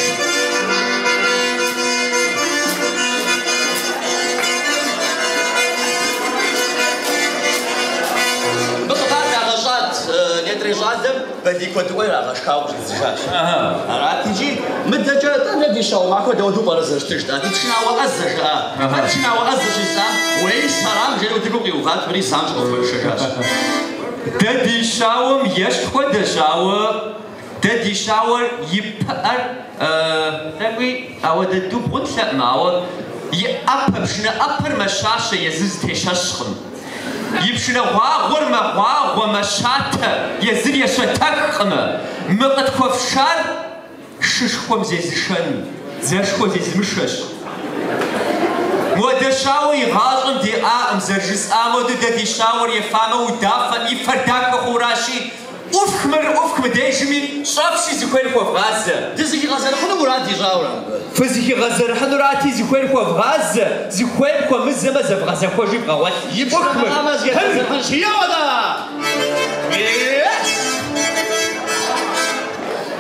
Мы хъыбар дагъэщӏат, нетӏрей щӏалэм балий куэдыӏуэ ирагъэшхауэ къыщӏидзыжащ. Арат икӏи, мыдэкӏэ тӏэ дэ ди щауэ махуэ дауэду пӏэрэ зэрыщытыр жытӏа, ди пшынауэ ӏэзэ жаӏа. Хэт пшынауэ ӏэзэ щыжысӏам, уей, сэрам жери утыкум къиуват, мыри занщӏэу къытхуэшэжащ. Дэ ди щауэм ещхь хуэдэщ, ауэ дэ ди щауэр и пыӏэр тӏэкӏуи ауэдэ дубгъунлъэкъым, ауэ и ӏэпэ, пшынэ ӏэпэр мэщащэ, езыр зытещэщкъым. И пшынэ гъуагъуэр мэгъуагъуэ, мэщатэ, езыр ещэтэхкъымэ. Мы къытхуэфшар шышхуэм зезышэн, дзэшхуэ зезымышэщ. Муэдэ щауэ игъащӏэм диӏакъым, зэрыжысӏам хуэдэу дэ ди щауэр ефамэ удафэ, и фэр дахэ хъууращи, ӏуфх мыр, ӏуфх мыдежми, щӏэфши зыхуейр хуэвгъазэ. Дызыхигъэзэрыхьыну мурад ищӏауэра мыбы? Фызыхигъэзэрыхьынурати, зыхуейр хуэвгъазэ, зыхуейм хуэмызэмэ, зэвгъэзэхуэжи вгъэгъуэлъ. И пшынэ ӏуфх мыр. макъамэ зыхедгъэзэрыхьынщ. Еуэ-тӏэ!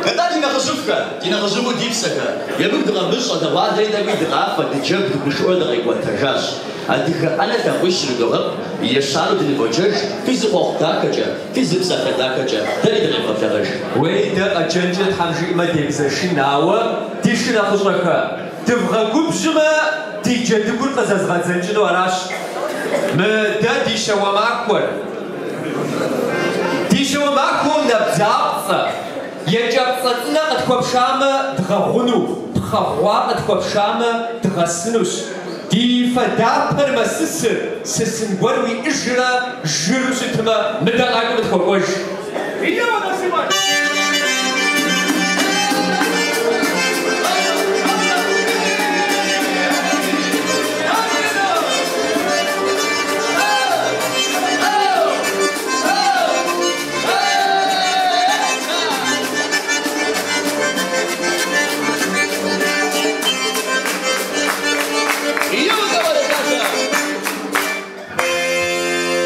Нтӏэ, ди нэхъыжьыфӏхэ, ди нэхъыжьыфӏу ди псэхэ, емыкӏу дыкъэвмыщӏ, щӏалэгъуалэри тӏэкӏуи дыкъафэ, дыджэгу, дыгушыӏуэ дыкъекӏуэтэжащ. Адыгэ ӏэнэ лъакъуищ ирыдогъэкъу, ещанэу дыныводжэж, фи зы хъуэхъу дахэкӏэ, фи зы псалъэ дахэкӏэ дэри дыкъевгъэблэгъэж. Уей, дэ къэджэнкӏэ Тхьэм жиӏэмэ демызэшын, ауэ ди шынэхъыщӏэхэ, дывгъэгубжьымэ, ди джэдыгур къызэзгъэдзэкӏыну аращ. Мы дэ ди щауэ махуэр. Ди щауэ махуэу набдзапцӏэ, екӏэпцӏэ цӏынэ къытхуэпшамэ дгъэгъуну, пхъэ гъуа къытхуэпшамэ дгъэсынущ. Ди фадапэр мэсысыр, сысын гуэр уиӏыжрэ жыру щытмэ, мыдэ къакӏуэ къытхуэкӏуэж.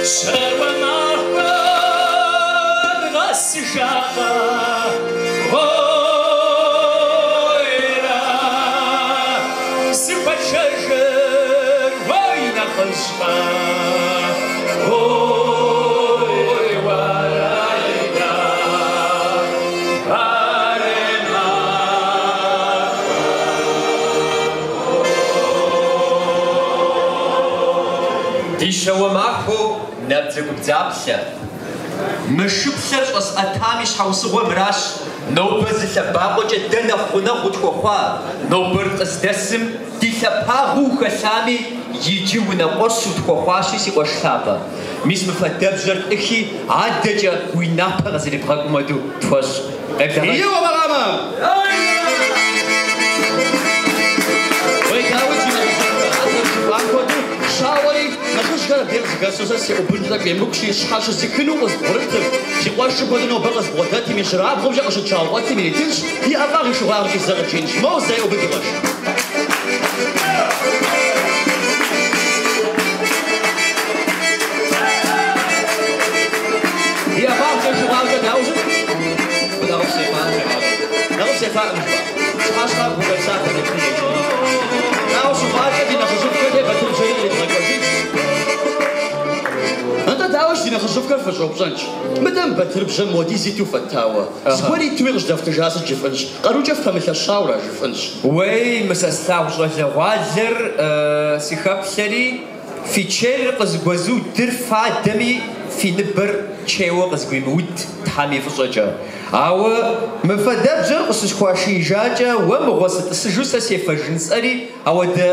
Щауэ махуэр къэсыжакъэ, уойра, зыхуэтшэжыр уой нэхъыжькъэ, ой, уарайда, баре Ди щауэ махуэу набдзэгубдзаплъэ. Мы шыплъэр щӏэсӏэтам и щхьэусыгъуэр мыращ, нобэ зы лъэбакъуэкӏэ дэ нэхъ гъунэгъу утхуэхъуа, нобэр къыздэсым ди лъэпагъыу ухэлъами, иджы унэкъуэщ утхуэхъуащи, си къуэш лъапӏэ. Мис мы фадэбжьэр тӏыхи, адэкӏэ уи напэ къызэребгъэкӏум хуэдэу тхуэщӏ. Къеблэгъэж. Еуэ макъамэм! Уей, дауи, ди нэхъыжьыфӏхэ, а зэрыжыфӏам хуэдэу, щауэри нэхъыжьхэр абдеж къызэхэсу сэ сеӏубынкӏэ тӏэкӏу емыкӏущи, щхьэщызыхыну къызбгъурытыр, си къуэшым хуэдэу нобэ къызбгъуэдэтым ижьырабгъумкӏэ къыщыт щауэкъуэтым иритынщ, и ӏэфӏагъ и шыугъагъкӏи зэ къыджиӏэнщ. Моуэ зэ еӏубын, ди къуэш. И ӏэфӏагъкӏэ шыугъагъкӏэ дауэ щыт? Нэгъуэщӏ сефакъым жыпӏащ. Нэгъуэщӏ сефакъым жыпӏа. Пщыхьэщхьэ гупсэху къеплъын иджыри. Ауэ щыхъуакӏэ ди нэхъыжьыфӏхэр де батырбжьэри къридгъэкӏуэжынщ. Нтӏэ, дауэщ ди нэхъыжьыфӏхэр фыщӏэупщӏэнщ. Мыдэ мы батырбжьэм модиз иту фэттауэ, зыгуэр итуи къыщӏыдэфтыжа сыт жыфӏэнщ, къарукӏэ фпэмылъэщауэра жыфӏэнщ. Уей, мы сэ слъагъу щӏалэгъуалэр сыхэплъэри, фи чейр къызыгуэзудыр фадэми, фи ныбэр чейуэ къызыгуимыуд Тхьэм и фӏыщӏэкӏэ. Ауэ мы фадэбжьэр къыщысхуашиижакӏэ, уэ мыгъуэ сытӏысыжу сэ сефэжын сӏэри, ауэдэ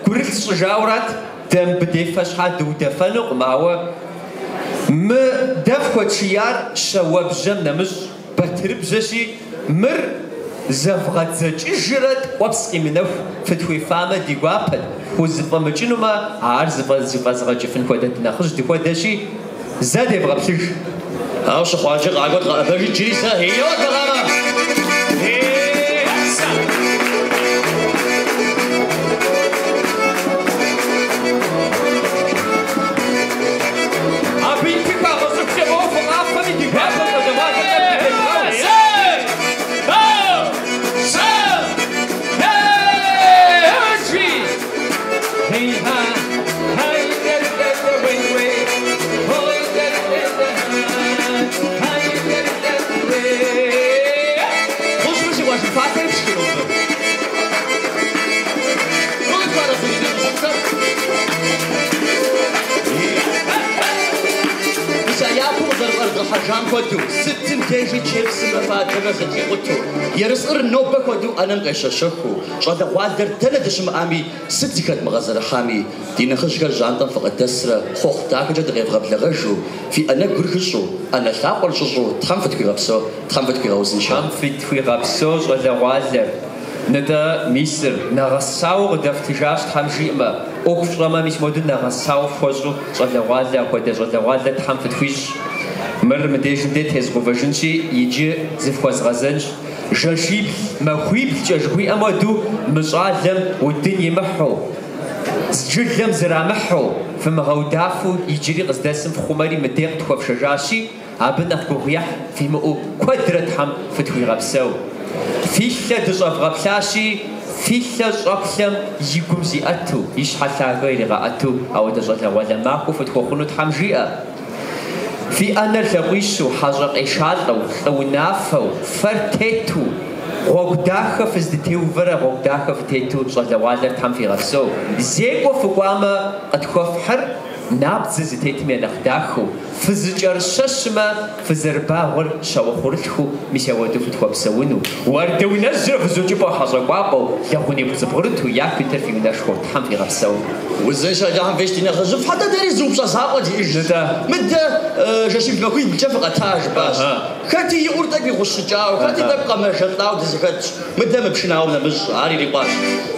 гурылъ сщӏыжаурат, дэ мыбы дефэ щхьа дыудэфэнукъым, ауэ мы дэ фхуэтшияр щауэбжьэм нэмыщӏ батырыбжьэщи, мыр зэвгъэдзэкӏыжрэ ткӏуэпс къимынэху фытхуефамэ ди гуапэт, Ауэ щыхъуакӏэ къакӏуэт къэӏэбэжи иджыри зэ. Еуэт макъамэ! Абы ипи хуагъэщӏыхукӏэ моуэ фыкъафэми ди гуапэ щӏалэгъуалэр тӏэкӏу дытевгъэу. Хъущмэ, си къуэш, фалъэри пшхыну мыбы? Фӏы къытхуарэзы ди нэхъыжьыфӏхэр? Мис а япэу къызэрыфӏэрыдгъэхьэжам хуэдэу, сытым дежи чепсымрэ фадэмрэ зэтрикъутэу, ерыскъыр нобэ хуэдэу ӏэнэм къещэщэхыу, щӏалэгъуалэр дэнэ дыщымыӏами, сыт зыхэдмыгъэзэрыхьами, ди нэхъыжьхэр жьантӏэм фыкъыдэсрэ хъуэхъу дахэкӏэ дыкъевгъэблэгъэжу, фи ӏэнэгур хыщӏу, ӏэнэ лъакъуэр щӏыщӏу Тхьэм фытхуигъэпсэу, Тхьэм фытхуигъэузыншэ. Тхьэм фытхуигъэпсэу щӏалэгъуалэр. Нтӏэ, мисыр, нэгъэсауэ къыдэфтыжащ, Тхьэм жиӏэмэ, ӏуэху фщӏэмэ, мис моду нэгъэсауэ фхуэщӏу щӏалэгъуалэ, апхуэдэ щӏалэгъуалэ Тхьэм фытхуищӏ. Мыр мыдежым де тезгъэувэжынщи, иджы зыфхуэзгъэзэнщ. Жэщибл, махуиблкӏэ жыхуиӏэм хуэдэу мы щӏалэм удын имыхьу, жылэм зэрамыхьу, фымыгъэудафэу иджыри къыздэсым фхъумэри мыдей къытхуэфшэжащи, абы нэхъ гугъуехь фимыӏэу куэдрэ Тхьэм фытхуигъэпсэу. Фи лъэ дыщӏэвгъэплъащи, фи лъэ щӏэплъэм и гум зиӏэту, и щхьэ лъагэ иригъэӏэту ауэдэ щӏалэгъуалэ махуэ фытхуэхъуну Тхьэм жиӏэ. Фи ӏэнэр лъакъуищу, хьэщӏэ къешалӏэу, лӏы унафэу, фэр тету, гъуэгу дахэ фыздытеувэрэ гъуэгу дахэ фытету щӏалэгъуалэр Тхьэм фигъэпсэу. Зекӏуэ фыкӏуамэ, къытхуэфхьыр набдзэ зытетым я нэхъ дахэу, фызыкӏэрыщэщымэ, фызэрыбагъуэр щауэхъурылъхуу, мис ауэдэу фытхуэпсэуну. Уардэунэжьрэ вызукӏыпӏэ хьэщӏэкӏуапӏэу, лэгъунибгъу зыбгъурыту, яку итыр фи унэшхуэу Тхьэм фигъэпсэу. Узыншэ Алыхьым фищӏ ди нэхъыжьыфӏ, хьэтӏэ дэри зы упщӏэ закъуэ диӏэжщ. Нтӏэ. Мыдэ жэщибл-махуиблкӏэ фыкъэта жыпӏащ. Хэти и ӏур тӏэкӏу игъущыкӏауэ, хэти тӏэкӏу къэмэжэлӏауэ дызэхэтщ. Мыдэ мы пшынауэм нэмыщӏ, ар ирикъуащ.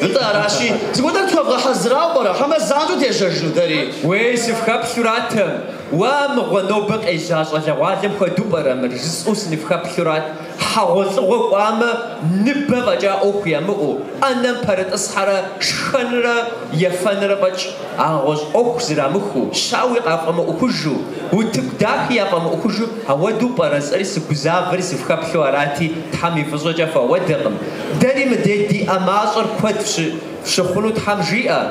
Нтӏэ, аращи, зыгуэр тӏэкӏу тхуэвгъэхьэзырауэ пӏэрэ, хьэмэ занщӏэу дежьэжыну дэри? Уей, сыфхэплъуратэм. Уа мыгъуэ, нобэ къежьа щӏалэгъуалэм хуэдэу пӏэрэ мыр, жысӏэу сыныфхэплъурат. Хьэгъуэлӏыгъуэ кӏуамэ, ныбэ фӏэкӏа ӏуэху ямыӏэу, ӏэнэм пэрытӏысхьэрэ шхэнрэ ефэнрэ фӏэкӏ нэгъуэщӏ ӏуэху зэрамыхуу, щауи къафӏэмыӏуэхужу, утыку дахи яфӏэмыӏуэхужу ауэдэу пӏэрэ жысӏэри сыгузавэри сыфхэплъу арати, Тхьэм и фӏыщӏэкӏэ фыауэдэкъым. Дэри мыдей ди ӏэ мащӏэр куэд фщыхъуну Тхьэм жиӏэ.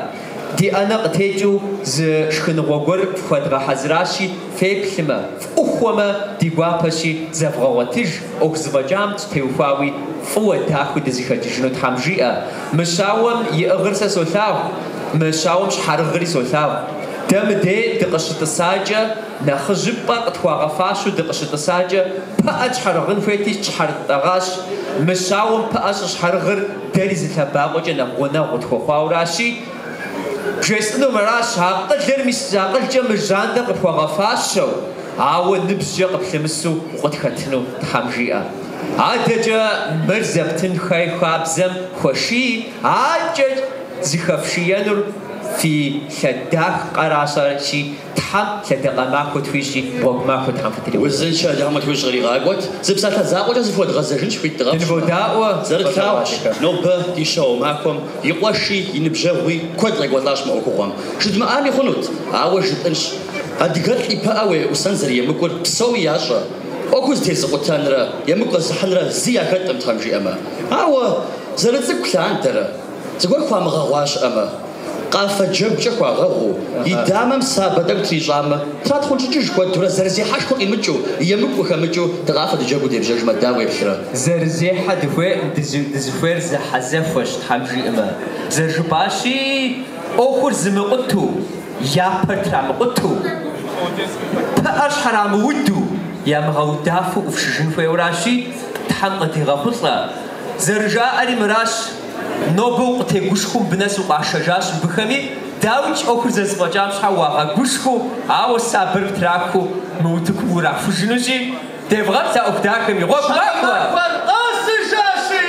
Ди ӏэнэ къытекӏыу зы шхыныгъуэ гуэр фхуэдгъэхьэзыращи, феплъмэ, фӏухуэмэ, ди гуапэщи, зэвгъэгъуэтыж, ӏуэху зэфӏэкӏам теухуауи фӏыуэ дахэу дызэхэкӏыжыну Тхьэм жиӏэ. Мы щауэм иӏыгъыр сэ солъагъу, мы щауэм щхьэрыгъри солъагъу. Дэ мыдей дыкъыщытӏысакӏэ, нэхъыжьыпӏэ къытхуагъэфащэу дыкъыщытӏысакӏэ, пыӏэ тщхьэрыгъын хуейти, тщхьэрытӏэгъащ. Мы щауэм пыӏэ щӏыщхьэрыгъыр дэри зы лъэбакъуэкӏэ нэхъ гъунэгъу къытхуэхъуауращи, бжесӏэну мыращ, акъылыр мис акъылкӏэ мы жьантӏэр къыпхуагъэфащэу, ауэ ныбжькӏэ къыплъымысу укъытхэтыну Тхьэм жиӏэ. Адэкӏэ мыр зэптын хуей хабзэм хуэший, адэкӏэ зыхэфшиенур фи лъэдакъэращи, Тхьэм лъэдакъэ махуэ тхуищӏи, гъуэгу махуэ Тхьэм фытриухуэ. Узыншэ Алыхьым къытхуищӏ къригъакӏуэт. Зы псалъэ закъуэкӏэ зыхуэдгъэзэжынщ хуит дыкъэфщӏмэ. Дыныводаӏуэ, Зэрытлъагъущ, нобэ ди щауэ махуэм и къуэши, и ныбжьэгъуи куэд къекӏуэлӏащ мы ӏуэхугъуэм. Жыдмыӏами хъунут, ауэ жытӏынщ. Адыгэлӏ и пыӏэ уеӏусэн зэрыемыкӏур псоми ящӏэ. ӏуэхур зэтезыкъутэнрэ емыкӏу къэзыхьынрэ зы яхэткъым Тхьэм жиӏэмэ. Ауэ зэрыцӏыкӏу лъандэрэ, зыгуэр хуамыгъэгъуа щыӏэмэ, къафэ джэгукӏэ хуагъэгъуу, и дамэм сабэ тӏэкӏу трищӏамэ, тратхъунщӏыкӏыж хуэдэурэ зэрызехьэшхуэ къимыкӏыу, емыкӏу къыхэмыкӏыу дыкъафэ дыджэгуу дебжьэжмэ, дауэ уеплърэ? Зэрызехьэ дыхуейкъым, дызыхуейр зэхьэзэхуэщ, Тхьэм жиӏэмэ. Зэрыжыпӏащи, ӏуэхур зымыкъутэу, я пэр трамыкъутэу, пыӏэр щхьэрамыуду, ямыгъэудафэу ӏуфшыжын хуейуэращи, Тхьэм къыдигъэхъулӏэ. Зэрыжаӏэри мыращ, нобэ укъытегушхуэу мыбы нэс укъашэжащ мыбыхэми, дауикӏ ӏуэхур зэрызэфӏэкӏам щхьэ уагъэгушхуэу, ауэ сабэр птрахыу мы утыкум урахужынущи, девгъэплъ а ӏуэху дахэми. Гъуэгу махуэ! Махуэр къэсыжащи!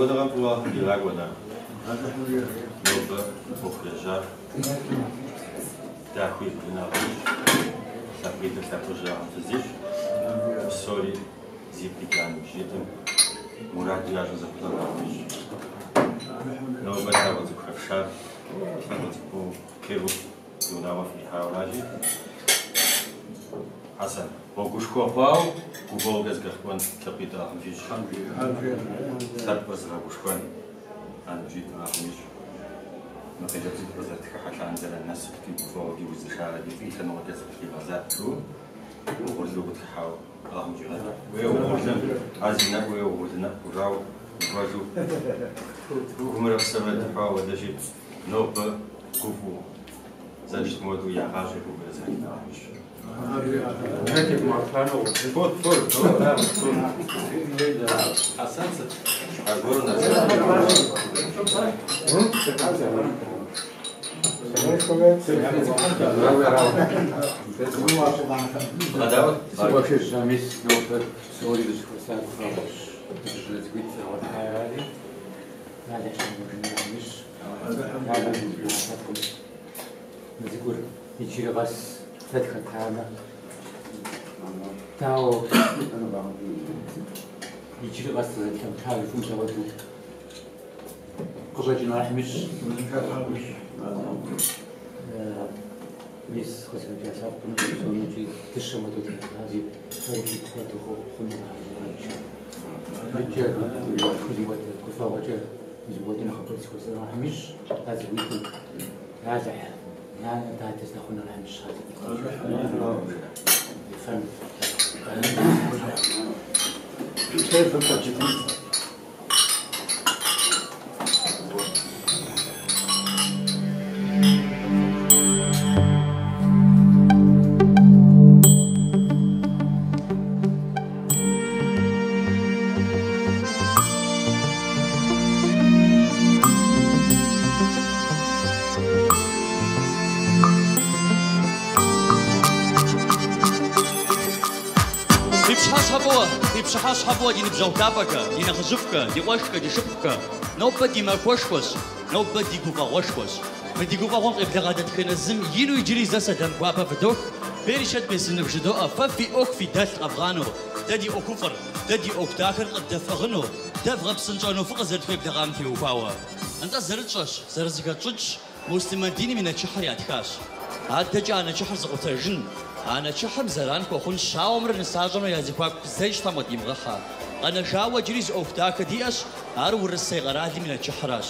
Лъагъуныгъэм фӏыуэ иракӏуэ на. Нобэ ӏуэху ежьар дахэу екӏуэкӏын Алыхьым ищӏ. Лъэпкъитӏыр лъэпкъыжь Алыхьым фыздищӏ. Псори зигу къикӏа ныбжьитӏым мураду ящӏыр зэхъулӏэн Алыхьым ищӏ. Нобэ лъакъуэ цӏыкӏу хэфшар, лъакъуэ цӏыкӏу Керуф ди унагъуэ фыкъихьауэращи, Хьэсэн, гъуэгушхуэ хъуауэ гуфӏэгъуэкӏэ зэкӏэлъыкӏуэн лъэпкъитӏыр Алыхьым фищӏ. Лъэпкъыр зыгъэгушхуэн а ныбжьитӏыр Алыхьым ищӏ. Мы хъыджэбз цӏыкӏу къызэрытхыхьэ лъандэрэ насыпкӏи гуфӏэгъуэкӏи узыншагъэкӏи фӏы и лъэныкъуэкӏэ зыкъыхигъэзат жу угъурлу къытхыхьауэ Алыхьым жигъэт. Уей угъурлым, ар зи нэӏу уей угъурлы нэӏу хъужауэ мыкӏуэжу гумрэ псэмрэ дыхьуауэ хуэдэщи, нобэ гуфӏэу зэрыщытым хуэдэу я гъащӏэр гуфӏэу зэхэтын Алыхьым ищӏ. Мис нобэ псори дызэхуэсар гуфӏэгъуэщ, ныбжьыщӏэ цӏыкӏуитӏ зэрыгъуэтари, Алыхь щымыгъуэжын ищӏ, лъэпкъым мы цӏыкӏур иджыри къэс дэ тхэтамэ, дауэ иджыри къэс дызэрылъэмыта жыхуэм апхуэдэу къыщӏэкӏын Алыхьым ищӏ. Мис къызыхэкӏа лъэпкъым псомикӏи дыщэм хуэдэу телъази, фэрикӏи хуэдэу хъуну Иджы мыпхуэдэ гуфӏэгъуэкӏэ мыпхуэдэ нэхъыбэ дызэхуэзэн Алыхьым ищӏ, а цӏыкӏуитӏым Алыхь нанэ дадэ здэхъун Алыхьым ищӏ. Фэм. Фи пщыхьэщхьэ фӏыуэ, фи пщыхьэщхьэ фӏыуэ ди ныбжьэгъу лъапӏэхэ, ди нэхъыжьыфӏхэ, ди къуэшхэ, ди шыпхъухэ. Нобэ ди махуэшхуэщ, нобэ ди гуфӏэгъуэшхуэщ. Мы ди гуфӏэгъуэм къеблэгъа дэтхэнэ зым ину иджыри зэ сэлам гуапэ фыдох, берычэт бесын вжыдоӏэ, фэ фи ӏуэху фи дэлъ къэвгъанэу, дэ ди ӏуэхуфӏыр, дэ ди ӏуэху дахэр къыддэфӏыгъыну, дэ вгъэпсынщӏэну фыкъызэрытхуеблэгъам теухуауэ. Нтӏэ зэрытщӏэщ, зэрызэхэтщӏыкӏщ, муслъымэн диным и нэчыхьыр ятхащ. Адэкӏэ а нэчыхьыр зыкъутэжын, а нэчыхьым зэран хуэхъун щауэмрэ нысащӏэмрэ я зэхуаку зэи Тхьэм къыдимыгъыхьэ. Къэнэжауэ иджыри зы ӏуэху дахэ диӏэщ, ар Урысей къэралым и нэчыхьыращ.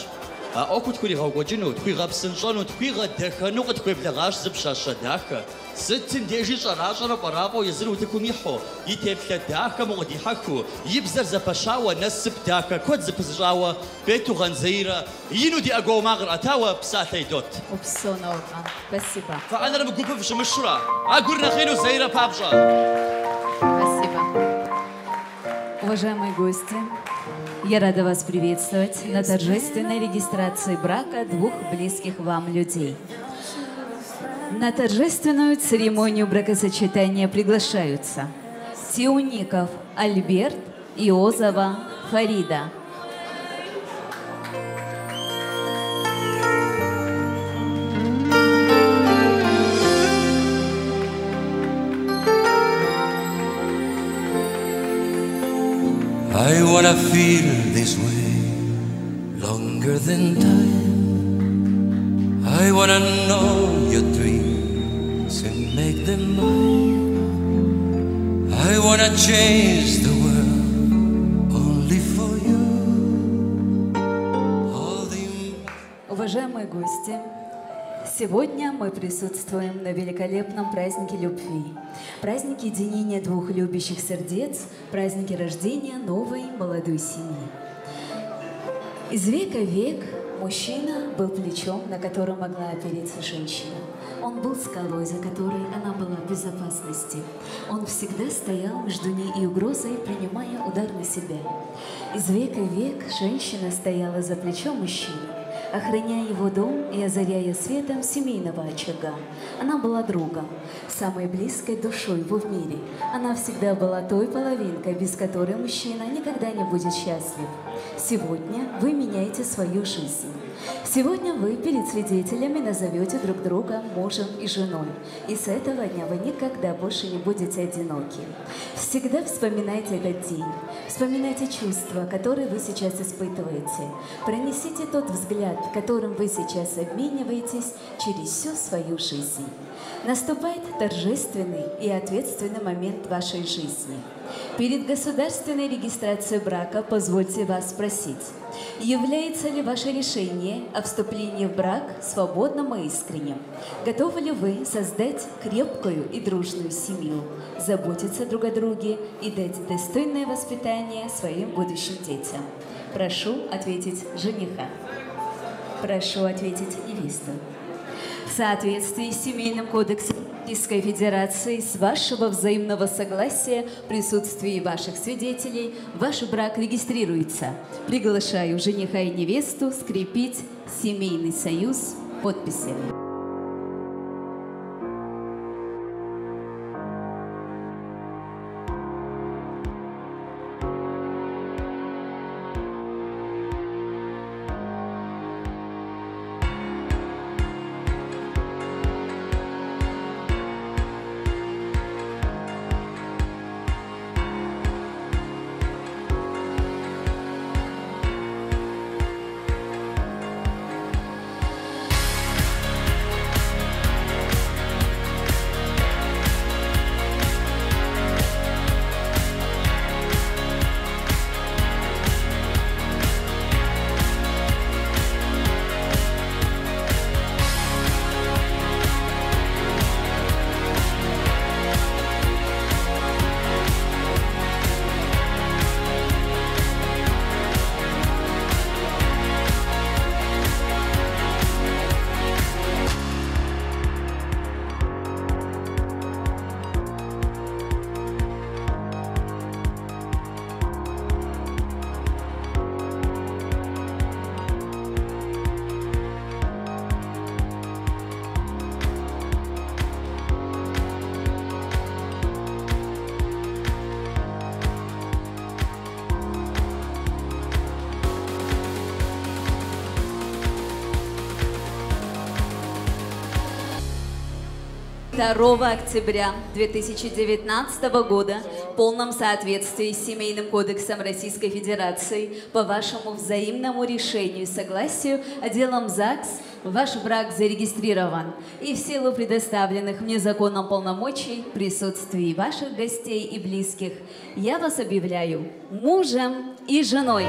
А ӏуэхур тхуригъэкӏуэкӏыну, тхуигъэпсынщӏэну, тхуигъэдэхэну къытхуеблэгъащ зы пщащэ дахэ. Сытым дежи щӏэращӏэрэ фӏэрафӏэу езыр утыкум ихьэу, и теплъэ дахэм укъыдихьэхыу, и бзэр зэпэщауэ, насып дахэ куэд зыпызыщӏауэ Бетугъэн Заирэ ину ди ӏэгуауэ макъыр ӏэтауэ псалъэ идот. Упсэу, Науркъан. Спасибо. Фэ ӏэнэр мы гупым фыщымыщурэ, ӏэгур нэхъ ину Заирэ папщӏэ. Спасибо. Уважаемые гости, я рада вас приветствовать на торжественной регистрации брака двух близких вам людей. На торжественную церемонию бракосочетания приглашаются Тиуников Альберт и Озова Фарида. I wanna feel this way longer than time. I wanna know your dreams and make them mine. I wanna change the world only for you. All the Уважаемые гости, сегодня мы присутствуем на великолепном празднике любви, празднике единения двух любящих сердец, празднике рождения новой молодой семьи. Из века в век мужчина был плечом, на котором могла опереться женщина. Он был скалой, за которой она была в безопасности. Он всегда стоял между ней и угрозой, принимая удар на себя. Из века в век женщина стояла за плечом мужчины. охраняя его дом и озаряя светом семейного очага. Она была другом, самой близкой душой его в мире. Она всегда была той половинкой, без которой мужчина никогда не будет счастлив. Сегодня вы меняете свою жизнь. Сегодня вы перед свидетелями назовете друг друга мужем и женой. И с этого дня вы никогда больше не будете одиноки. Всегда вспоминайте этот день. Вспоминайте чувства, которые вы сейчас испытываете. Пронесите тот взгляд, которым вы сейчас обмениваетесь через всю свою жизнь. Наступает торжественный и ответственный момент вашей жизни. Перед государственной регистрацией брака позвольте вас спросить, является ли ваше решение о вступлении в брак свободным и искренним? Готовы ли вы создать крепкую и дружную семью, заботиться друг о друге и дать достойное воспитание своим будущим детям? Прошу ответить жениха. Прошу ответить невесту. В соответствии с Семейным кодексом Российской Федерации, с вашего взаимного согласия, в присутствии ваших свидетелей, ваш брак регистрируется. Приглашаю жениха и невесту скрепить семейный союз подписями. 2 октября 2019 года в полном соответствии с Семейным кодексом Российской Федерации по вашему взаимному решению и согласию отделом ЗАГС ваш брак зарегистрирован. И в силу предоставленных мне законом полномочий в присутствии ваших гостей и близких я вас объявляю мужем и женой.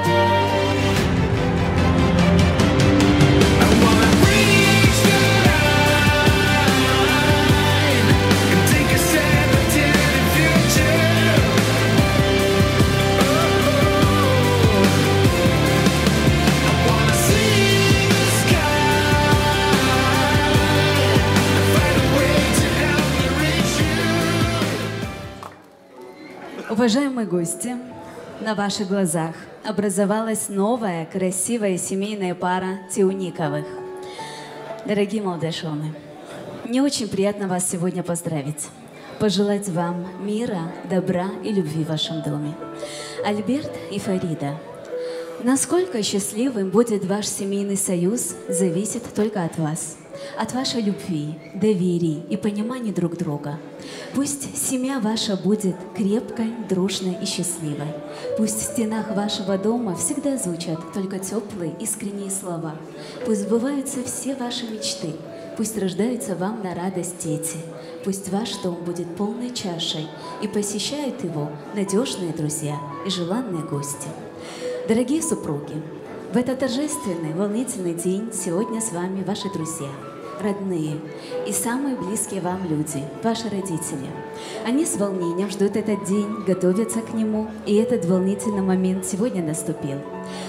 Уважаемые гости, на ваших глазах образовалась новая красивая семейная пара Тиуниковых. Дорогие молодожены, мне очень приятно вас сегодня поздравить, пожелать вам мира, добра и любви в вашем доме. Альберт и Фарида, насколько счастливым будет ваш семейный союз, зависит только от вас, от вашей любви, доверия и понимания друг друга. Пусть семья ваша будет крепкой, дружной и счастливой. Пусть в стенах вашего дома всегда звучат только теплые, искренние слова. Пусть сбываются все ваши мечты. Пусть рождаются вам на радость дети. Пусть ваш дом будет полной чашей и посещают его надежные друзья и желанные гости. Дорогие супруги, в этот торжественный, волнительный день сегодня с вами ваши друзья, родные и самые близкие вам люди, ваши родители. Они с волнением ждут этот день, готовятся к нему, и этот волнительный момент сегодня наступил.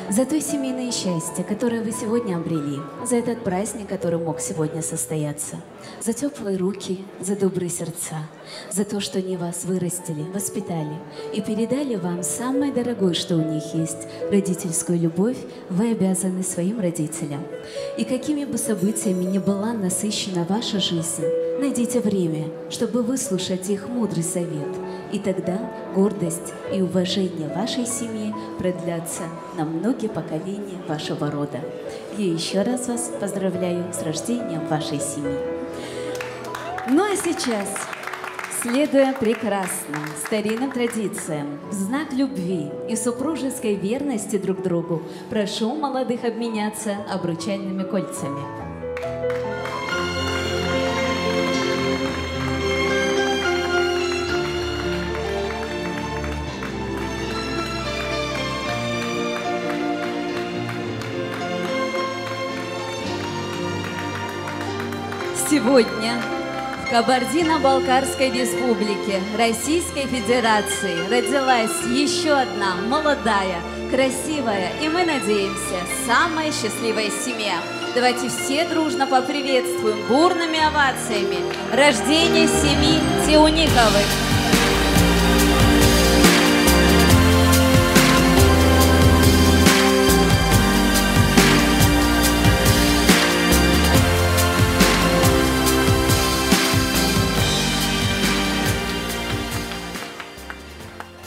За то семейное счастье, которое вы сегодня обрели, за этот праздник, который мог сегодня состояться, за теплые руки, за добрые сердца, за то, что они вас вырастили, воспитали и передали вам самое дорогое, что у них есть, родительскую любовь, вы обязаны своим родителям. И какими бы событиями ни была насыщена ваша жизнь, найдите время, чтобы выслушать их мудрый совет. И тогда гордость и уважение вашей семьи продлятся на многие поколения вашего рода. Я еще раз вас поздравляю с рождением вашей семьи. Ну а сейчас, следуя прекрасным старинным традициям, в знак любви и супружеской верности друг другу, прошу молодых обменяться обручальными кольцами. Сегодня в Кабардино-Балкарской республике Российской Федерации родилась еще одна молодая, красивая и, мы надеемся, самая счастливая семья. Давайте все дружно поприветствуем бурными овациями рождение семьи Теуниковых.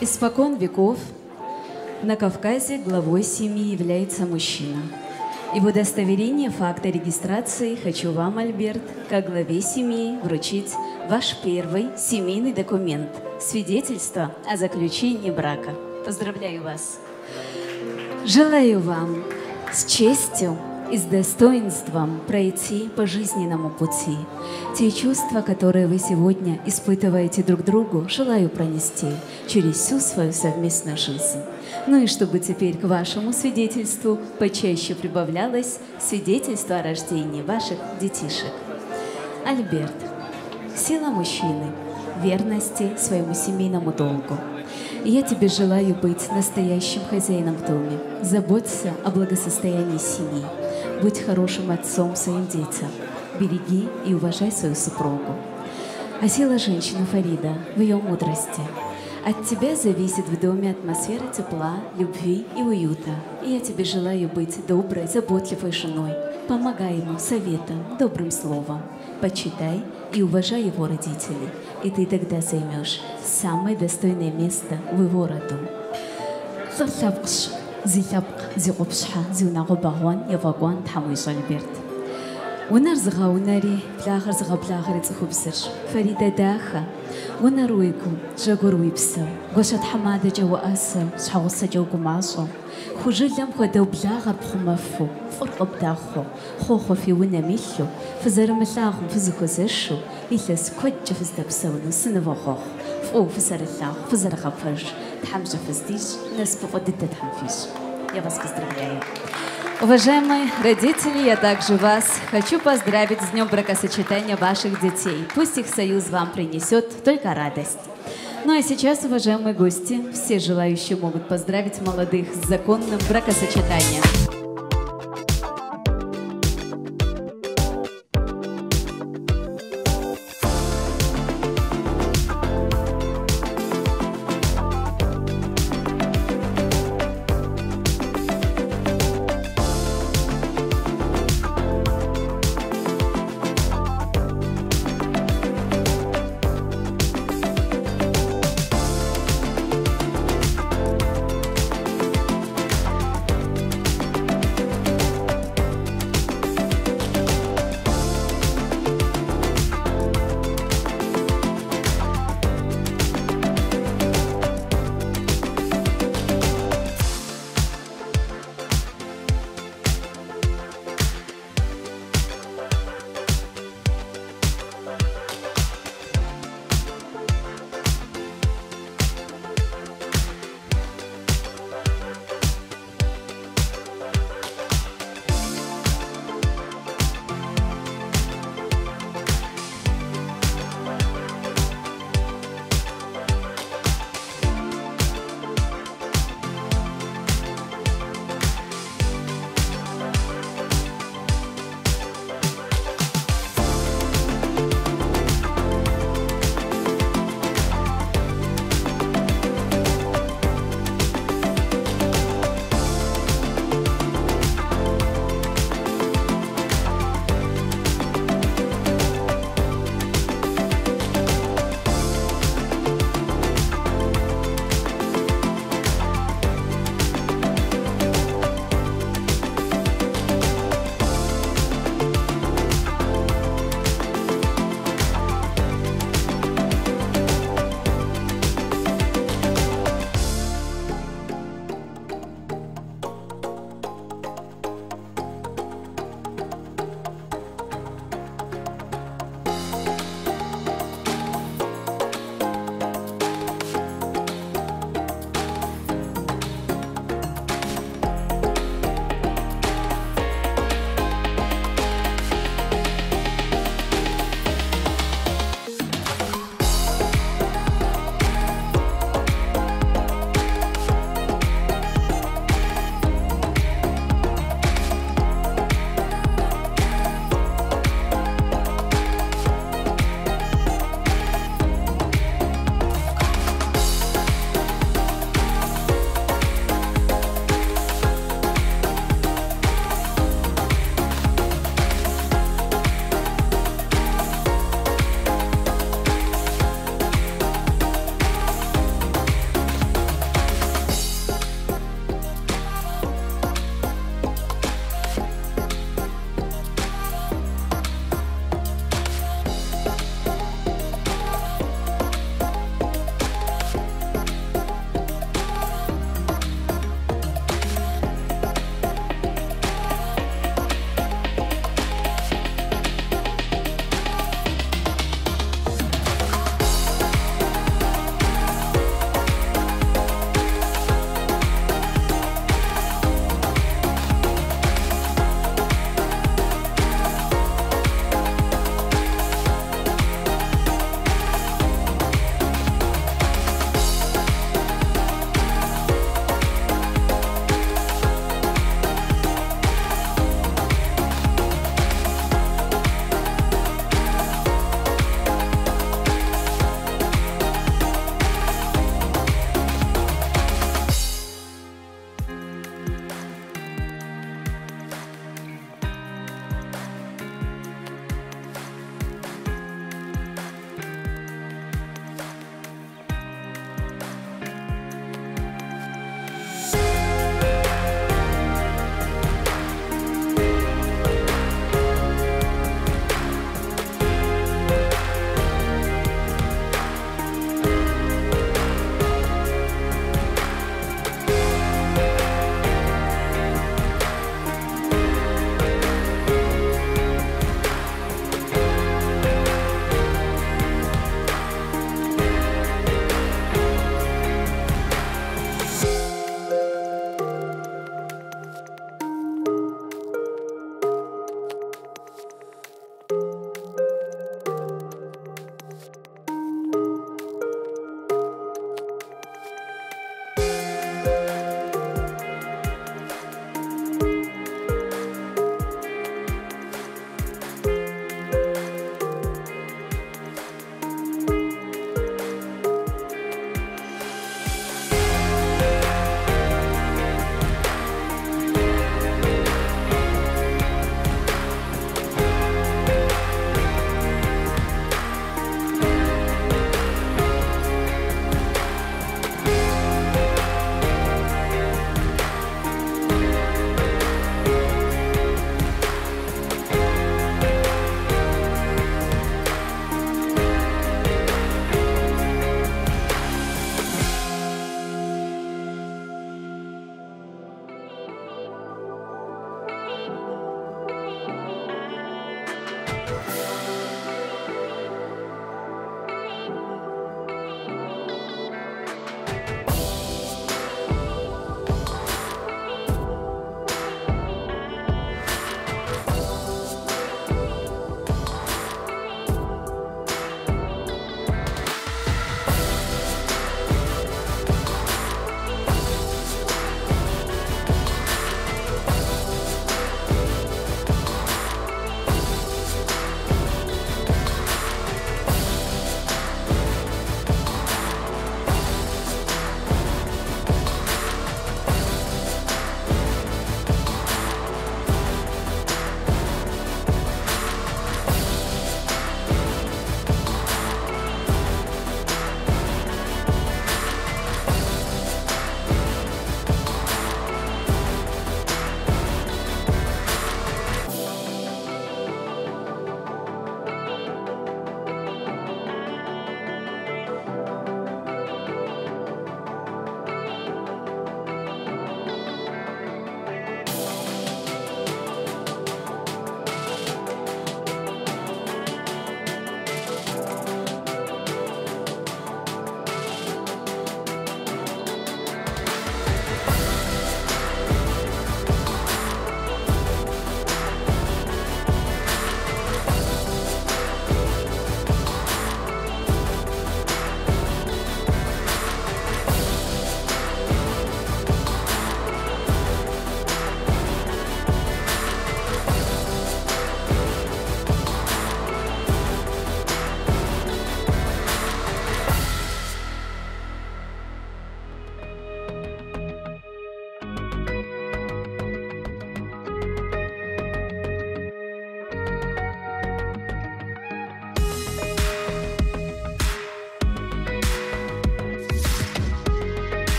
Испокон веков на Кавказе главой семьи является мужчина. И в удостоверение факта регистрации хочу вам, Альберт, как главе семьи, вручить ваш первый семейный документ – свидетельство о заключении брака. Поздравляю вас! Желаю вам с честью и с достоинством пройти по жизненному пути. Те чувства, которые вы сегодня испытываете друг другу, желаю пронести через всю свою совместную жизнь. Ну и чтобы теперь к вашему свидетельству почаще прибавлялось свидетельство о рождении ваших детишек. Альберт, сила мужчины, верности своему семейному долгу. Я тебе желаю быть настоящим хозяином в доме, заботься о благосостоянии семьи, будь хорошим отцом своим детям, береги и уважай свою супругу. А сила женщины Фарида в ее мудрости. От тебя зависит в доме атмосфера тепла, любви и уюта. И я тебе желаю быть доброй, заботливой женой. Помогай ему советом, добрым словом. Почитай и уважай его родителей. И ты тогда займешь самое достойное место в его роду. Зи лъэпкъ, зи къупщхьэ, зи унагъуэ бэгъуэн, ефӏэкӏуэн Тхьэм уищӏ, Альберт. Унэр зыгъэунэри, благъэр зыгъэблагъэри цӏыхубзырщ. Фаридэ дахэ, унэр уигу, жьэгур уи псэу, гуащэ-тхьэмадэкӏэ уӏэсэу, щхьэгъусэкӏэ угумащӏэу, хужылэм хуэдэу благъэр пхъумэфу, фӏыр къыбдэхъуу, хъуэхъуэ фи унэм илъу, фызэрымылъагъум фызыхуэзэшу, илъэс куэдкӏэ фыздэпсэуну сынывохъуэхъу, фӏыуэ фызэрылъагъу, фызэрыгъэпэж, Тхьэм пщӏэ фыздищӏ, насыпыфӏэ дыдэ Тхьэм фищӏ. Я вас поздравляю. Уважаемые родители, я также вас хочу поздравить с днем бракосочетания ваших детей. Пусть их союз вам принесет только радость. Ну а сейчас, уважаемые гости, все желающие могут поздравить молодых с законным бракосочетанием.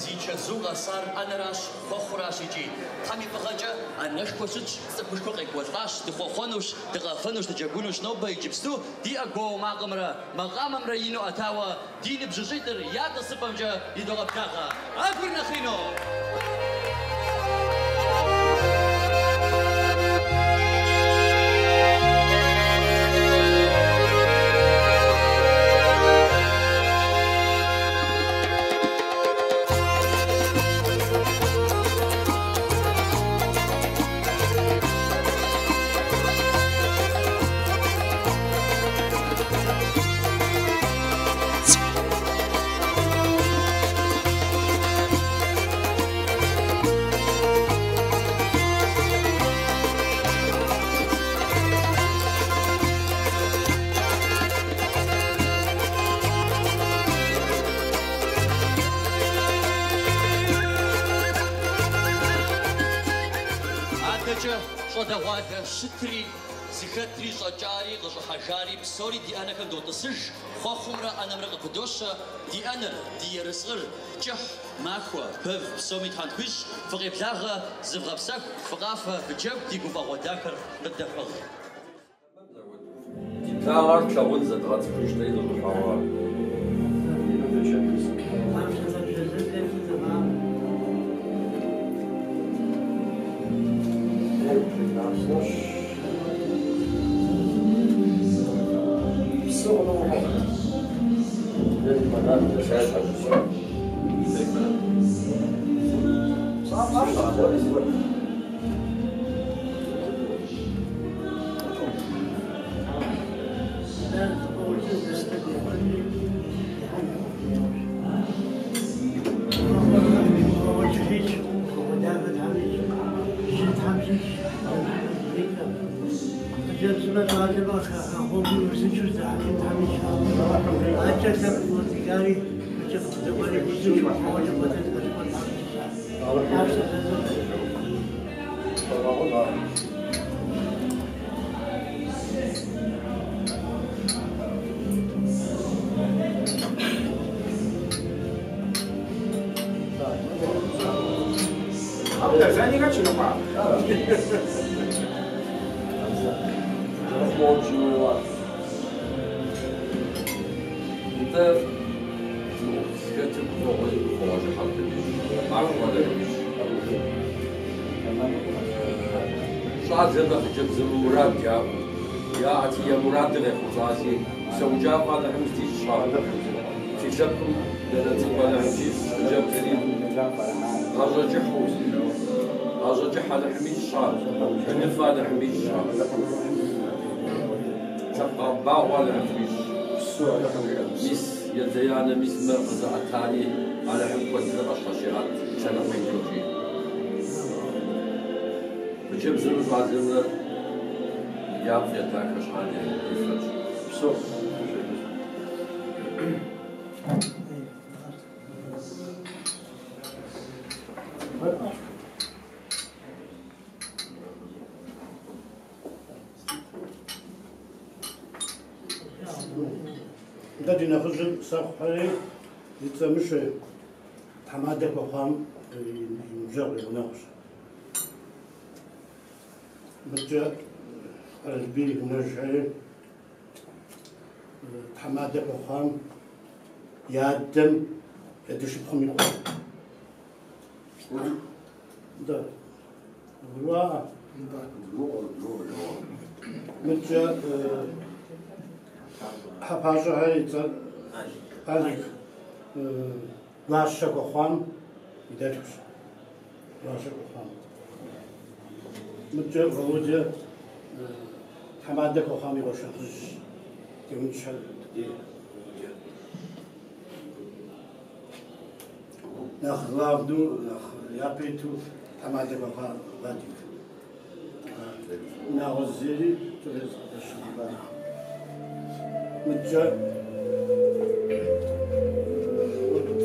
Зи чэзу къэсар ӏэнэращ, хъуэхъуращ икӏи. Тхьэм и фӏыгъэкӏэ ӏэнэшхуэ щытщ, цӏыхушхуэ къекӏуэлӏащ, дыхъуэхъуэнущ, дыкъэфэнущ, дыджэгунущ нобэ иджыпсту ди ӏэгуауэ макъымрэ макъамэмрэ ину ӏэтауэ ди ныбжьыщӏитӏыр я тӏысыпӏэмкӏэ идогъэблагъэ. ӏэгур нэхъ ину! Адэкӏэ щӏалэгъуалэ щытри, зыхэтри, щӏэкӏари, къыщӏыхьэжари, псори ди ӏэнэхэм дотӏысыж, хъуэхъумрэ ӏэнэмрэ къыпыдощэ, ди ӏэнэр, ди ерыскъыр, кӏыхь, махуэ, бэв псоми Тхьэм тхуищӏ, фыкъеблагъэ, зывгъэпсэху, фыкъафэ, фыджэгу, ди гуфӏэгъуэ дахэр къыддэфӏыгъ. Ди благъэр тлъагъун зэдгъэцӏыхужри дыщӏыхьауэ. Нтӏэ, зи ӏуэху зыхэтыр гуфӏэгъуэ зи гуфӏэгъуэ кӏыхь Алыхьым ищӏ, махуэ Алыхьым ищӏ. Щӏалэмрэ хъыджэбзымрэ мурад яӏэу, яӏэти, я мурадыр къехъулӏати, псэукӏафӏэ Алыхьым здищӏ. Фи лъэпкъым нанэ цӏыкӏу Алыхьым дищӏ, хъыджэбзри гъащӏэ кӏыхьу, гъащӏэ кӏыхь Алыхьым ищӏ, быныфӏэ Алыхьым ищӏ. Лъэпкъ багъуэ Алыхьым фхуищӏ. Мис я Дайанэ, мис мыр къызыӏэтари Алыхьым куэдрэ къащхьэщигъэт лъэныкъуитӏымкӏи. Хъыджэбзымрэ щӏалэмрэ яфӏ я дахэ щхьэкӏэ ди фэщ. Псо. Дэ ди нэхъыжьыр Сэхъухэри и цӏэ Мышэ тхьэмадэ хуэхъуам и ныбжьэгъу и гъунэгъущ. Мыдкӏэ Къэралбий и гъунэжхэри тхьэмадэ хуэхъуам и адэм и адэшыпхъум и къуэ. Да. Гурыӏуа? Мыдкӏэ Хьэпащӏэхэр и цӏэр Алик гуащэ хуэхъуам и дэлъхущ. Гуащэ хуэхъуам. Мыдкӏэ Володя тхьэмадэ хуэхъуам и къуэш нэхъыжьщ. Теунщхэр дыдей Володя. Нэхъ главнэу, нэхъ япэ иту тхьэмадэ хуэхъуа Вадик. Унагъуэ зейри къыдэщыгъуа. Мыдкӏэ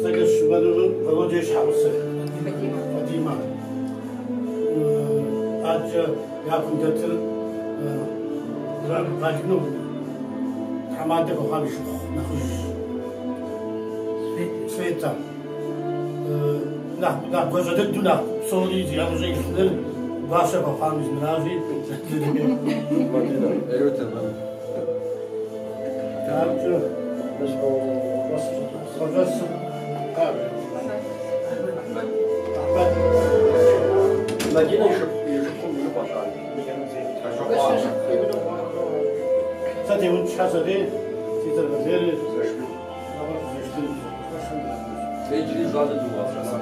цӏэкӏэ щымыӏэну Володя и щхьэгъусэ Фатима. Адэкӏэ я кум дэтыр Вадик, ну, тхьэмадэ хуэхъуам и шыпхъу нэхъыжьщ. Света. Нэхъ гуащӏэ дыдэу нэхъ псори зи ӏэмыщӏэ илъыныр гуащэ хуэхъуам измыращи. Мадинэ, ӏейуэ тэмэм. Аркӏэ къыщӏэсым Ахьмэд. Мадинэ и шыпхъум и къуэщ ар. Сэ теунщхьэ сэрей, си цӏэр Валерий. Иджыри щӏалэ думыгъэцӏыхуа.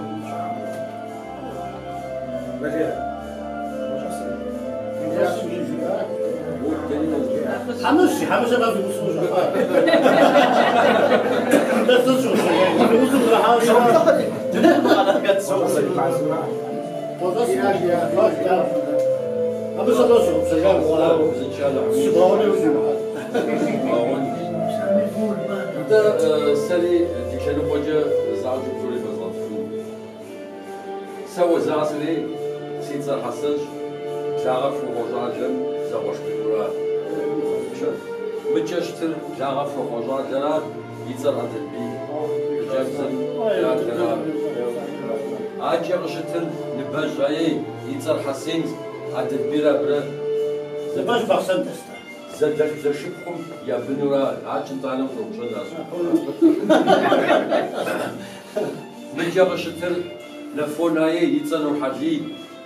Хьэмыщ, Хьэмыщ абы фи усэу щӏыхьа. Дэ сыщӏу, фи усэу щӏыхьа. Абы сэ щӏыхьа. Нтӏэ, сэри ди лъэныкъуэкӏэ занщӏэу псори фэзгъэцӏыхун. Сэ Уэза сырей, си цӏэр Хьэсэнщ, благъэ фхуэхъуэ щӏалэм зэкъуэш бынура. Мыкӏэ щытыр благъэ фхуэхъуэ щӏалэра, и цӏэр Адэлбий, хъыджэбзым и адэра. Акӏэ къыщытыр Ныбэжь аей, и цӏэр Хьэсен, Адэлбийрэ абырэ Ныбэжь Бахъсэн дэста. Зэдэлъху-зэшыпхъум я бынура, ар итӏанэ ущӏэупщӏэнащ. Мыкӏэ къыщытыр Нэфон аей, и цӏэр Нурхьэлий,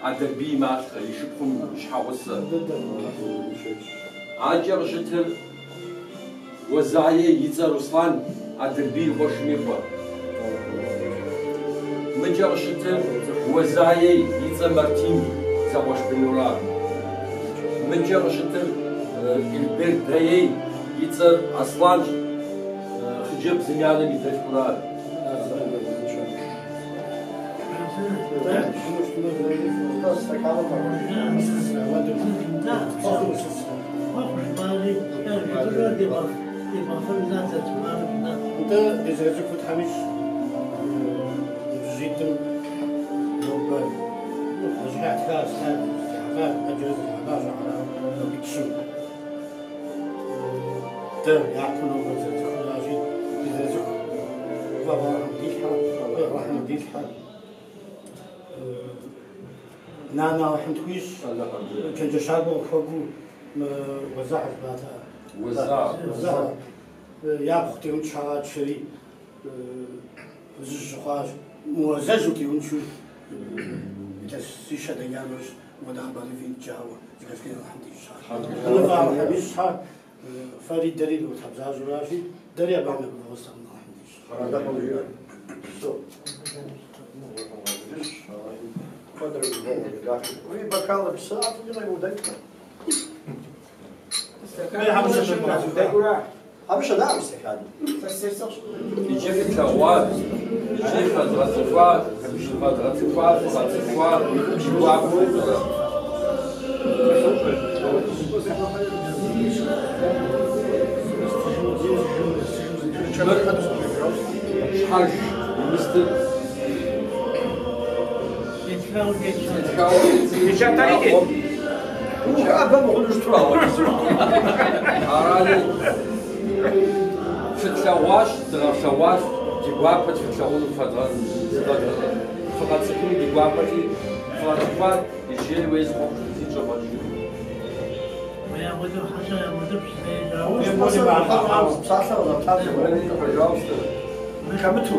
Адэлбий и малъхъэ, и шыпхъум и щхьэгъусэ. Акӏэ къыщытыр Уэза аей, и цӏэр Руслан, Адэлбий и къуэшым и къуэ. Мыкӏэ къыщытыр Уэза аей, и цӏэр Мартин, зэкъуэш бынура. Мыкӏэ къыщытыр Эльберд аей, и цӏэр Асланщ, хъыджэбзым и анэм и дэлъхура. Нтӏэ, дызэрыцӏыхуу Тхьэм ищӏ ныбжьыщӏитӏым нобэ зэхэтха, зэхьэлӏа, ӏэджэрэ зэхьэлӏащ ахэр. Дэ япэу нобэ дызэрыцӏыхуращи, дызэрыцӏыху гуфӏэгъуэ Алыхьым дилъхьэ, Алыхьым дилъхьэ. Нанэ Алыхьым тхуищӏ, чэнджэщакӏуэ къыхуэкӏуэу мы Уэзахь жыпӏата. Уэзахь. Япхъу теунчэ къатшэри зыжь хъуащ. Мыуэзэжу теунчу илъэсищэ дэкӏа нэужь мыуэдэ хъыбарыфӏи джауэ зэхэсхын Алыхьым дищӏ. Алыхьым ищӏ, фэри дэри дыӏуэтхьэбзащӏэращи, дэри абыхэм я гуфӏэгъуэ слъагъун Алыхьым дищӏ. Алыхьым жиӏэ. Куэдрэ гуфӏэгъуэ дахэ. Уи бокалыр псы ӏэфӏкӏэ къемыудэкӏмэ. Абы щыдаӏым стэкан. Иджы фылъэгъуа, иджы фэдгъэцӏыхуа, зыфэдгъэцӏыхуа, фыкъэцӏыхуа, фи гуапэу пӏэрэ? Мыр щхьэж имыстыр тетхауэ Ухабэ мыхъуну щыту ауэ. Арани, фытлъэгъуащ, дыгъэлъэгъуащ, ди гуапэт фытлъэгъуну фыкъэцӏыхуну ди гуапэти, фыкъэцӏыхуат, иджы уей зыхъуэхъу зищӏэфӏэкӏыну. Пожалуйста. Хэмыту.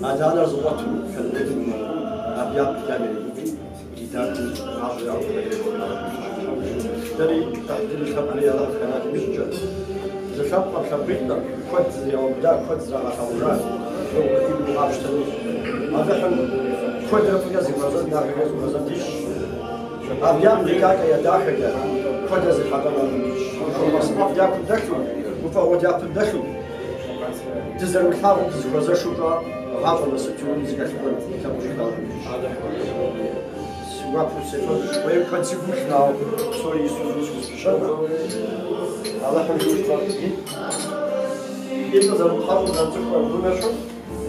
Адэ-анэр зыкъуэту лъэныкъуитӏым абы япкъ ямерегуви иридахыу гъащӏэ яӏэу Дэри ӏыхьлыри лъэпкъри Алыхьым хэнатым ищӏкӏэ. Зы лъэпкъым лъэпкъитӏым куэд зригъэубыда, куэд зрагъэлъагъужа, нобэ къапщтэми. Алыхьым куэдрэ фӏыкӏэ зыхуэзэн, дахэкӏэ зыхуэзэн дищӏ. Абы япкъ икӏакӏэ я дахэкӏэ куэдрэ зехьэлӏэн Алыхьым дищӏ. ӏэфӏ дякум дэлъу, гуфӏэгъуэ дяпэм дэлъу, дызэрымылъагъуу дызыхуэзэшу щӏа гъащӏэ насып зыкӏэлъыкӏуэн лъэпкъ Алыхьым дищӏ. гуапэу сефэнущ. Уей куэд си гум илъын, ауэ псори ису зыуи схузэпыщэнкъым. Алыхьым жиӏэу щытмэ, и лӏыр зэрымыпхъащӏэу зэрыцӏыху абы ещхьу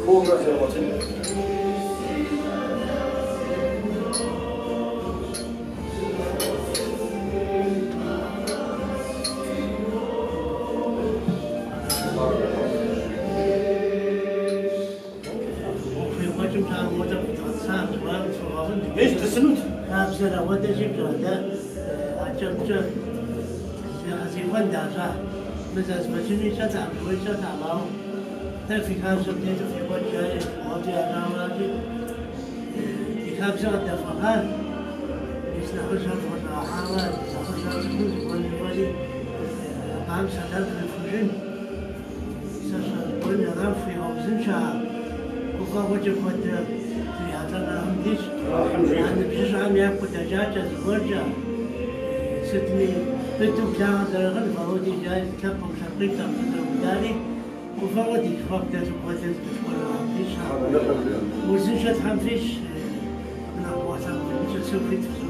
хуэмурэ зэригъуэтын. Мис дысынут. Хабзэр ауэдэщи, пщӏантӏэ акӏэмкӏэ зэхэзехуэн дащӏа. Мы зэзмэчыну ищӏэтэкъым, зыгуэр ищӏэтэкъым, ауэ дэ фи хабзэм тету фекӏуэкӏ жари, ауэдэу ящӏауэрати, ди хабзэ къыдэфӏыгъар, мис нэхъыжьхэр дгъэщӏагъауэ, нэхъыжьхэр цӏыхум зыгуэр жыфӏэри, абыхэм сэлам фрихужын. Сэ зыгуэрым Алыхьым фхуигъэузыншэ, гуфӏэгъуэкӏэ куэдрэ дрихьэлӏэн Алыхьым дищӏ. А ныбжьыщӏэхэм ягу къыдэкӏакӏэ зыгуэркӏэ, сытми быдэу благъэ зэрыгъын, Володя жари зы лъэпкъым лъэпкъитӏым къызэрыудари, гуфӏэгъуэ ди зэхуаку дэлъу куэдрэ зэкӏэлъыкӏуэну Алыхьым дищӏ. Узыншэ Тхьэм фищӏ, абы нэхъ фӏыгъуэ лъэпкъ фимыкӏэ сыху хуит фызощӏ.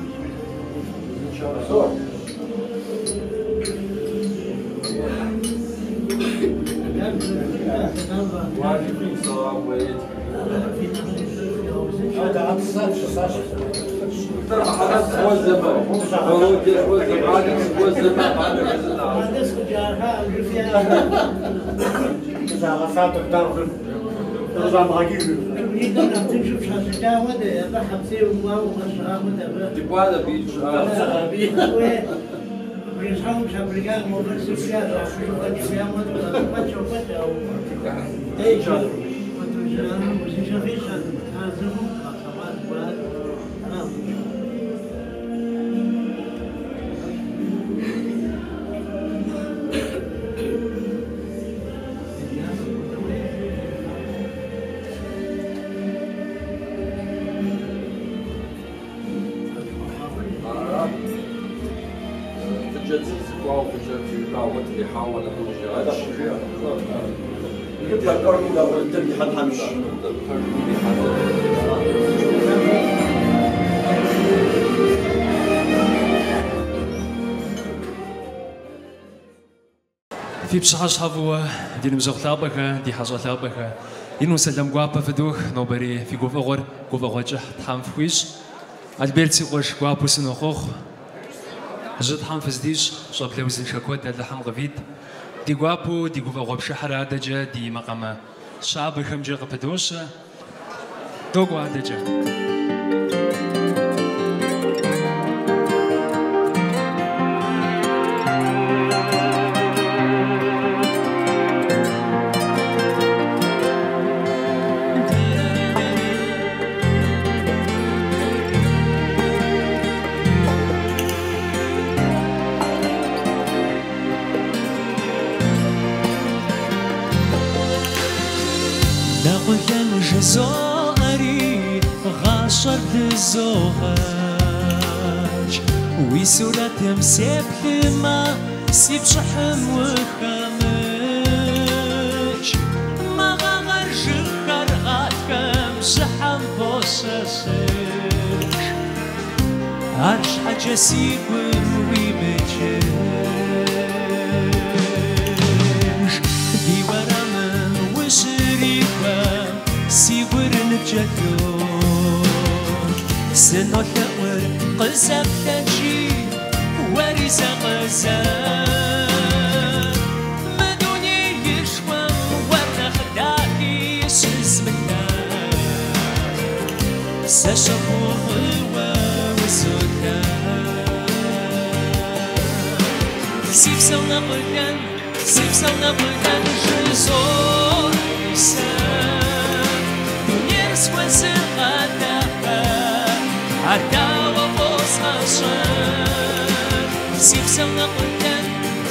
Фи пщыхьэщхьэ фӏыуэ, ди ныбжьэгъу лъапӏэхэ, ди хьэщӏэ лъапӏэхэ. Ину сэлам гуапэ фыдох, нобэрей фи гуфӏэгъуэр гуфӏэгъуэ кӏыхь Тхьэм фхуищӏ. Альберт си къуэш гуапэу сынохъуэхъу. Жьы Тхьэм фыздищӏ, щӏэблэ узыншэ куэд Алыхьым къывит. Ди гуапэу ди гуфӏэгъуэ пшыхьыр адэкӏэ ди макъамэ щабэхэмкӏэ къыпыдощэ. Докӏуэ адэкӏэ. Нэкъулэн жызоӏэри гъащӏэр блызогъэкӏ. Уи сурэтым сеплъымэ, си пщӏыхьым ухэмыкӏ. Мэгъагъэр жыгхэр гъатхэм бжьыхьэм пощэщыж. Арщхьэкӏэ си гум уимыкӏыж. Ди уэрамым ущрикӏуэм си гур ныпкӏэлъокӏ. Сынолъэӏур къызэплъэкӏи, уэри зэ къызэплъ. Мы дунеишхуэм уэр нэхъ дахи щызмылъагъу. Сэ щэхуу фӏыуэ узолъагъу. Си псэу Нэкъулэн, си псэу Нэкъулэн жызоӏэри сэ. Дунейр схуэзыгъэдахэ, ар дауэ къозгъэщӏэн? Си псэу Нэкъулэн,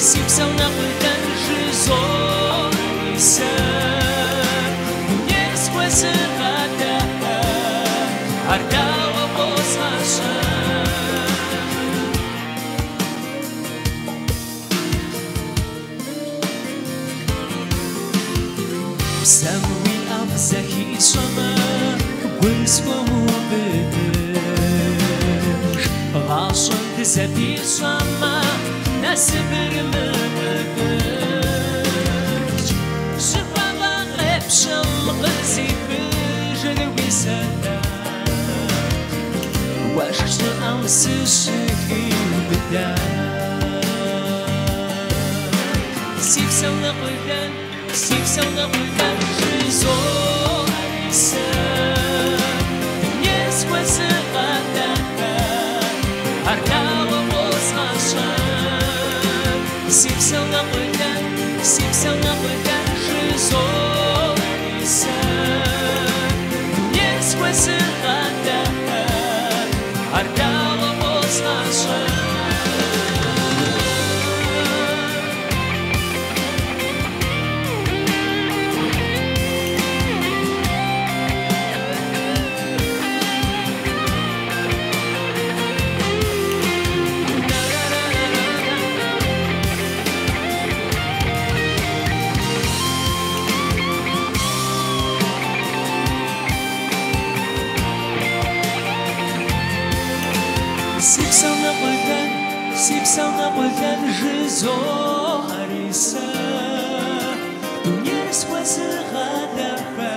си псэу Нэкъулэн жызоӏэри сэ. Дунейр схуэзыгъэдахэ, ар дауэ къозгъэщӏэн? Псэм уи ӏэфӏ зэхищӏэмэ, гур схуэмыубыдыж. Гъащӏэм дызэпищӏэмэ, насыпыр мыкӏуэдыж. Жьы хуабэ къепщэм къызихыжыр уи сэлам. Уэшх щӏыӏэм сыщыхиубыда. Си псэм нэкъулэн, си псэм нэкъулэн жызоӏэри сэ. Дунейр схуэзыгъэдаха, ар дауэ къозгъэщӏэн? Си псэм нэкъулэн, си псэм нэкъулэн жызоӏэри сэ. Дунейр схуэзыгъэдаха, ар дауэ къозгъэщӏэн? Си псэм нэкъулэн, си псэм нэкъулэн жызоӏэри сэ. Дунейр схуэзыгъэдаха,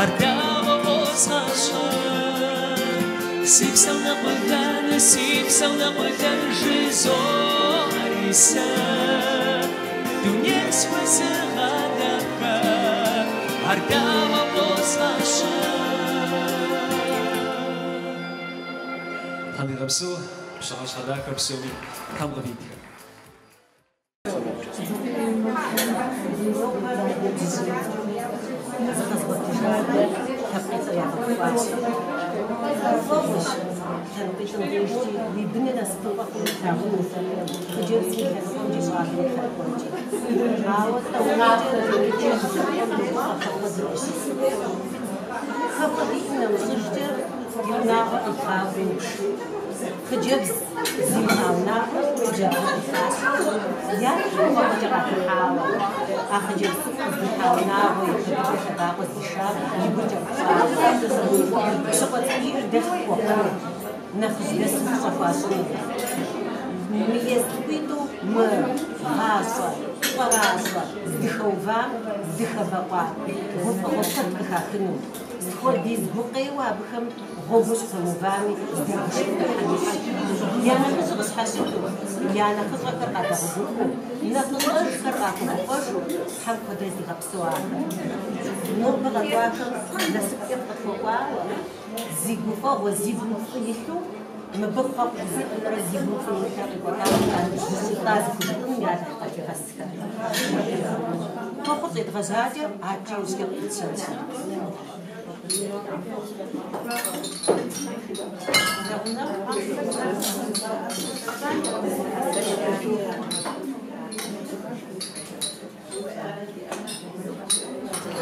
ар дауэ къозгъэщӏэн? Си псэм нэкъулэн, си псэм нэкъулэн жызоӏэри сэ. Дунейр схуэзыгъэдаха, ар дауэ къозгъэщӏэн? Тхьэм игъэпсэу, пщыхьэщхьэ дахэ псоми Тхьэм къывитхэ. Лъэпкъитӏыр ягъэгуфӏащ. Гуфӏэгъуэщ лъэныкъуитӏым дежкӏи уи быныр насыпыфӏэ хъуну плъагъуну, хъыджэбзым и лъэныкъуэмкӏи щӏалэм и лъэныкъуэмкӏи. Ауэ тӏэунейкӏэ лъэпкъым гуфӏэ зыпыщыс. Хэхъуэ диӏэм нэмыщӏыжкӏэ ди унагъуэр къилъхьауэ умыш. Хъыджэбз зимыӏа унагъуэр хъыджэбз къилъхьащ. Я тхьэм уэфӏкӏэ къахыхьауэ, а хъыджэбз цӏыкӏу къыздихьа унагъуэ и пэ дыдэ лъэбакъуэ здишар и гур кӏэрыпщӏауэ. Пщыкъуэ цӏыкӏуиӏыр дэлъху хуэхъуну, нэхъыжь дэсу пщӏэ хуащӏыну. Мы ез цӏыкӏуитӏу мы гъащӏэ щӏэращӏэ здыхэувам, здыхэбэкъуа гуфӏэгъуэ куэд къыхахыну. Схуэдиз гукъеуэ абыхэм гъуэгур щыпэмыувами, здэгушыӏэу Тхьэм ищӏ. Я нэхъыжьыр къыщхьэщыту, я нэхъыщӏэхэр къадэгъуэгурыкӏуэу, нэхъыщӏэжхэр къахуэгуфӏэжу Тхьэм куэдрэ здигъэпсэу ахэр. Нобэ къэкӏуахэм насыпкӏэ къытхуэкӏуауэ, зи гуфӏэгъуэ, зи гум фӏы илъу, мыбы хъуэхъу жызыӏэнрэ зи гум фӏы имылърэ къекӏуэлӏауэ зыщӏа зыхужытӏыным Алыхь къалъигъэсхэр. Хъуэхъур щӏедгъэжьакӏэ, адэкӏэ иужькӏэ къыпытщэнщ.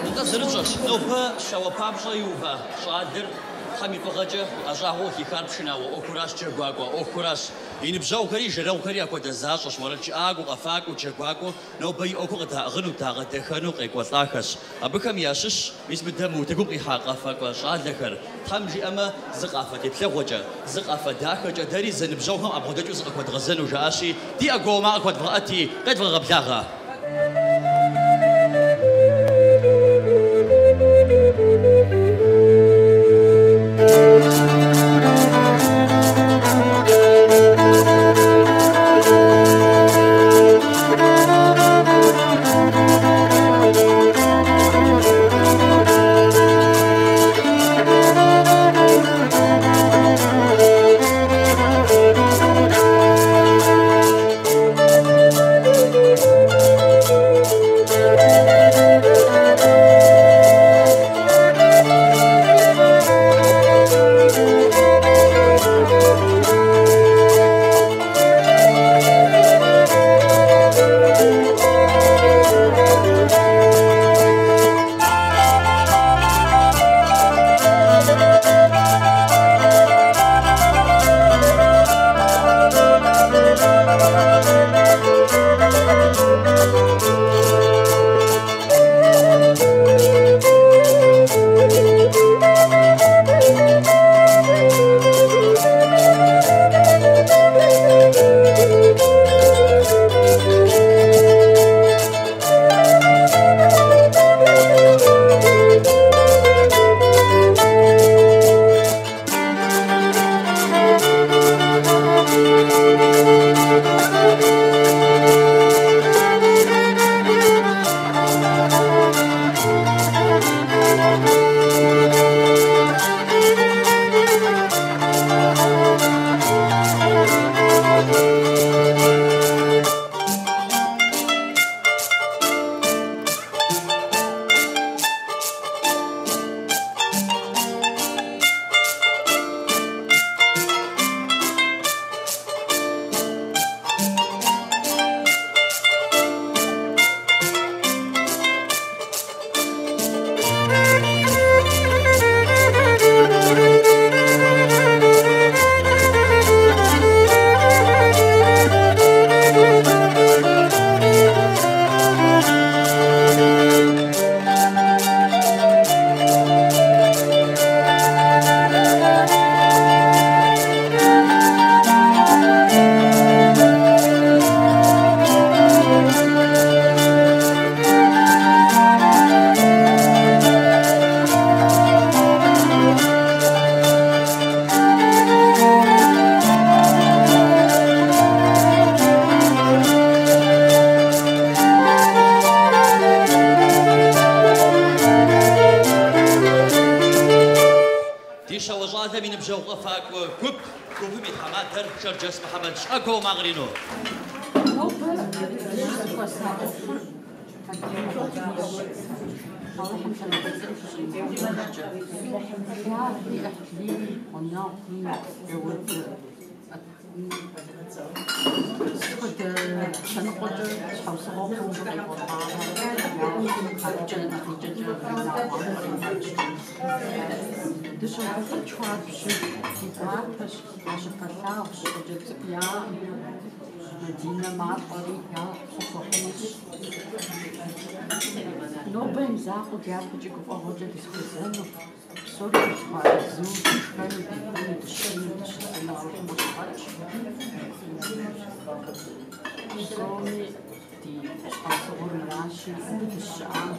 Нтӏэ, зэрытщӏэщ, нобэ щауэ папщӏэ иува щӏалэр Тхьэм и фӏыгъэкӏэ ӏэщӏагъэу къыхихар пшынауэ ӏуэхуращ, джэгуакӏуэ ӏуэхуращ. И ныбжьэгъухэри жэрэгъухэри апхуэдэ защӏэщ, уэрэджыӏакӏуэу, къэфакӏуэу, джэгуакӏуэу нобэ и ӏуэхур къыдаӏыгъыну, дагъэдэхэну къекӏуэлӏахэщ. Абыхэм ящыщщ мис мыдэ мы утыкум къихьа къэфакӏуэ щӏалэхэр. Тхьэм жиӏэмэ, зы къафэ теплъэгъуэкӏэ, зы къафэ дахэкӏэ дэри зэныбжьэгъухэм къабгъэдэкӏыу зыкъыхуэдгъэзэну жаӏащи, ди ӏэгуауэ макъ хуэдвгъэӏэти, къедвгъэгъэблагъэ. Thank you. адэр Шэрджэс Мухьэмэдщ. ӏэгуауэ макъыр ину. Нобэ дызэхуэса ӏуэхур Алыхьым лъэныкъуитӏым фыщӏимыгъэжкӏэ. Благъи, ӏыхьлыи, гъунэгъуи, сыт хуэдэ лъэныкъуэкӏэ щхьэусыгъуэ хъууэ къекӏуэлӏарэ, абыкӏэ нэхъ икӏэкӏэ унагъуэм къримыгъэкӏкӏэ. Дыщогуфӏыкӏ хуабжьу, ди гуапэщ, я щыпэлъагъущ, хъыджэбз цӏыкӏу яӏэм, Мадинэ малӏэри, Алыхь пхъу хуэхъунущ. Нобэ и мызакъуэу дяпэкӏи гуфӏэгъуэкӏэ дызэхуэзэну, псори дызэхуэарэзыу, дышхэну, дефэну, дыщыну, дыщысыну Алыхьым къыдигъэкӏ. Псоми ди щхьэусыгъуэр мыращи, абы дыщыӏам,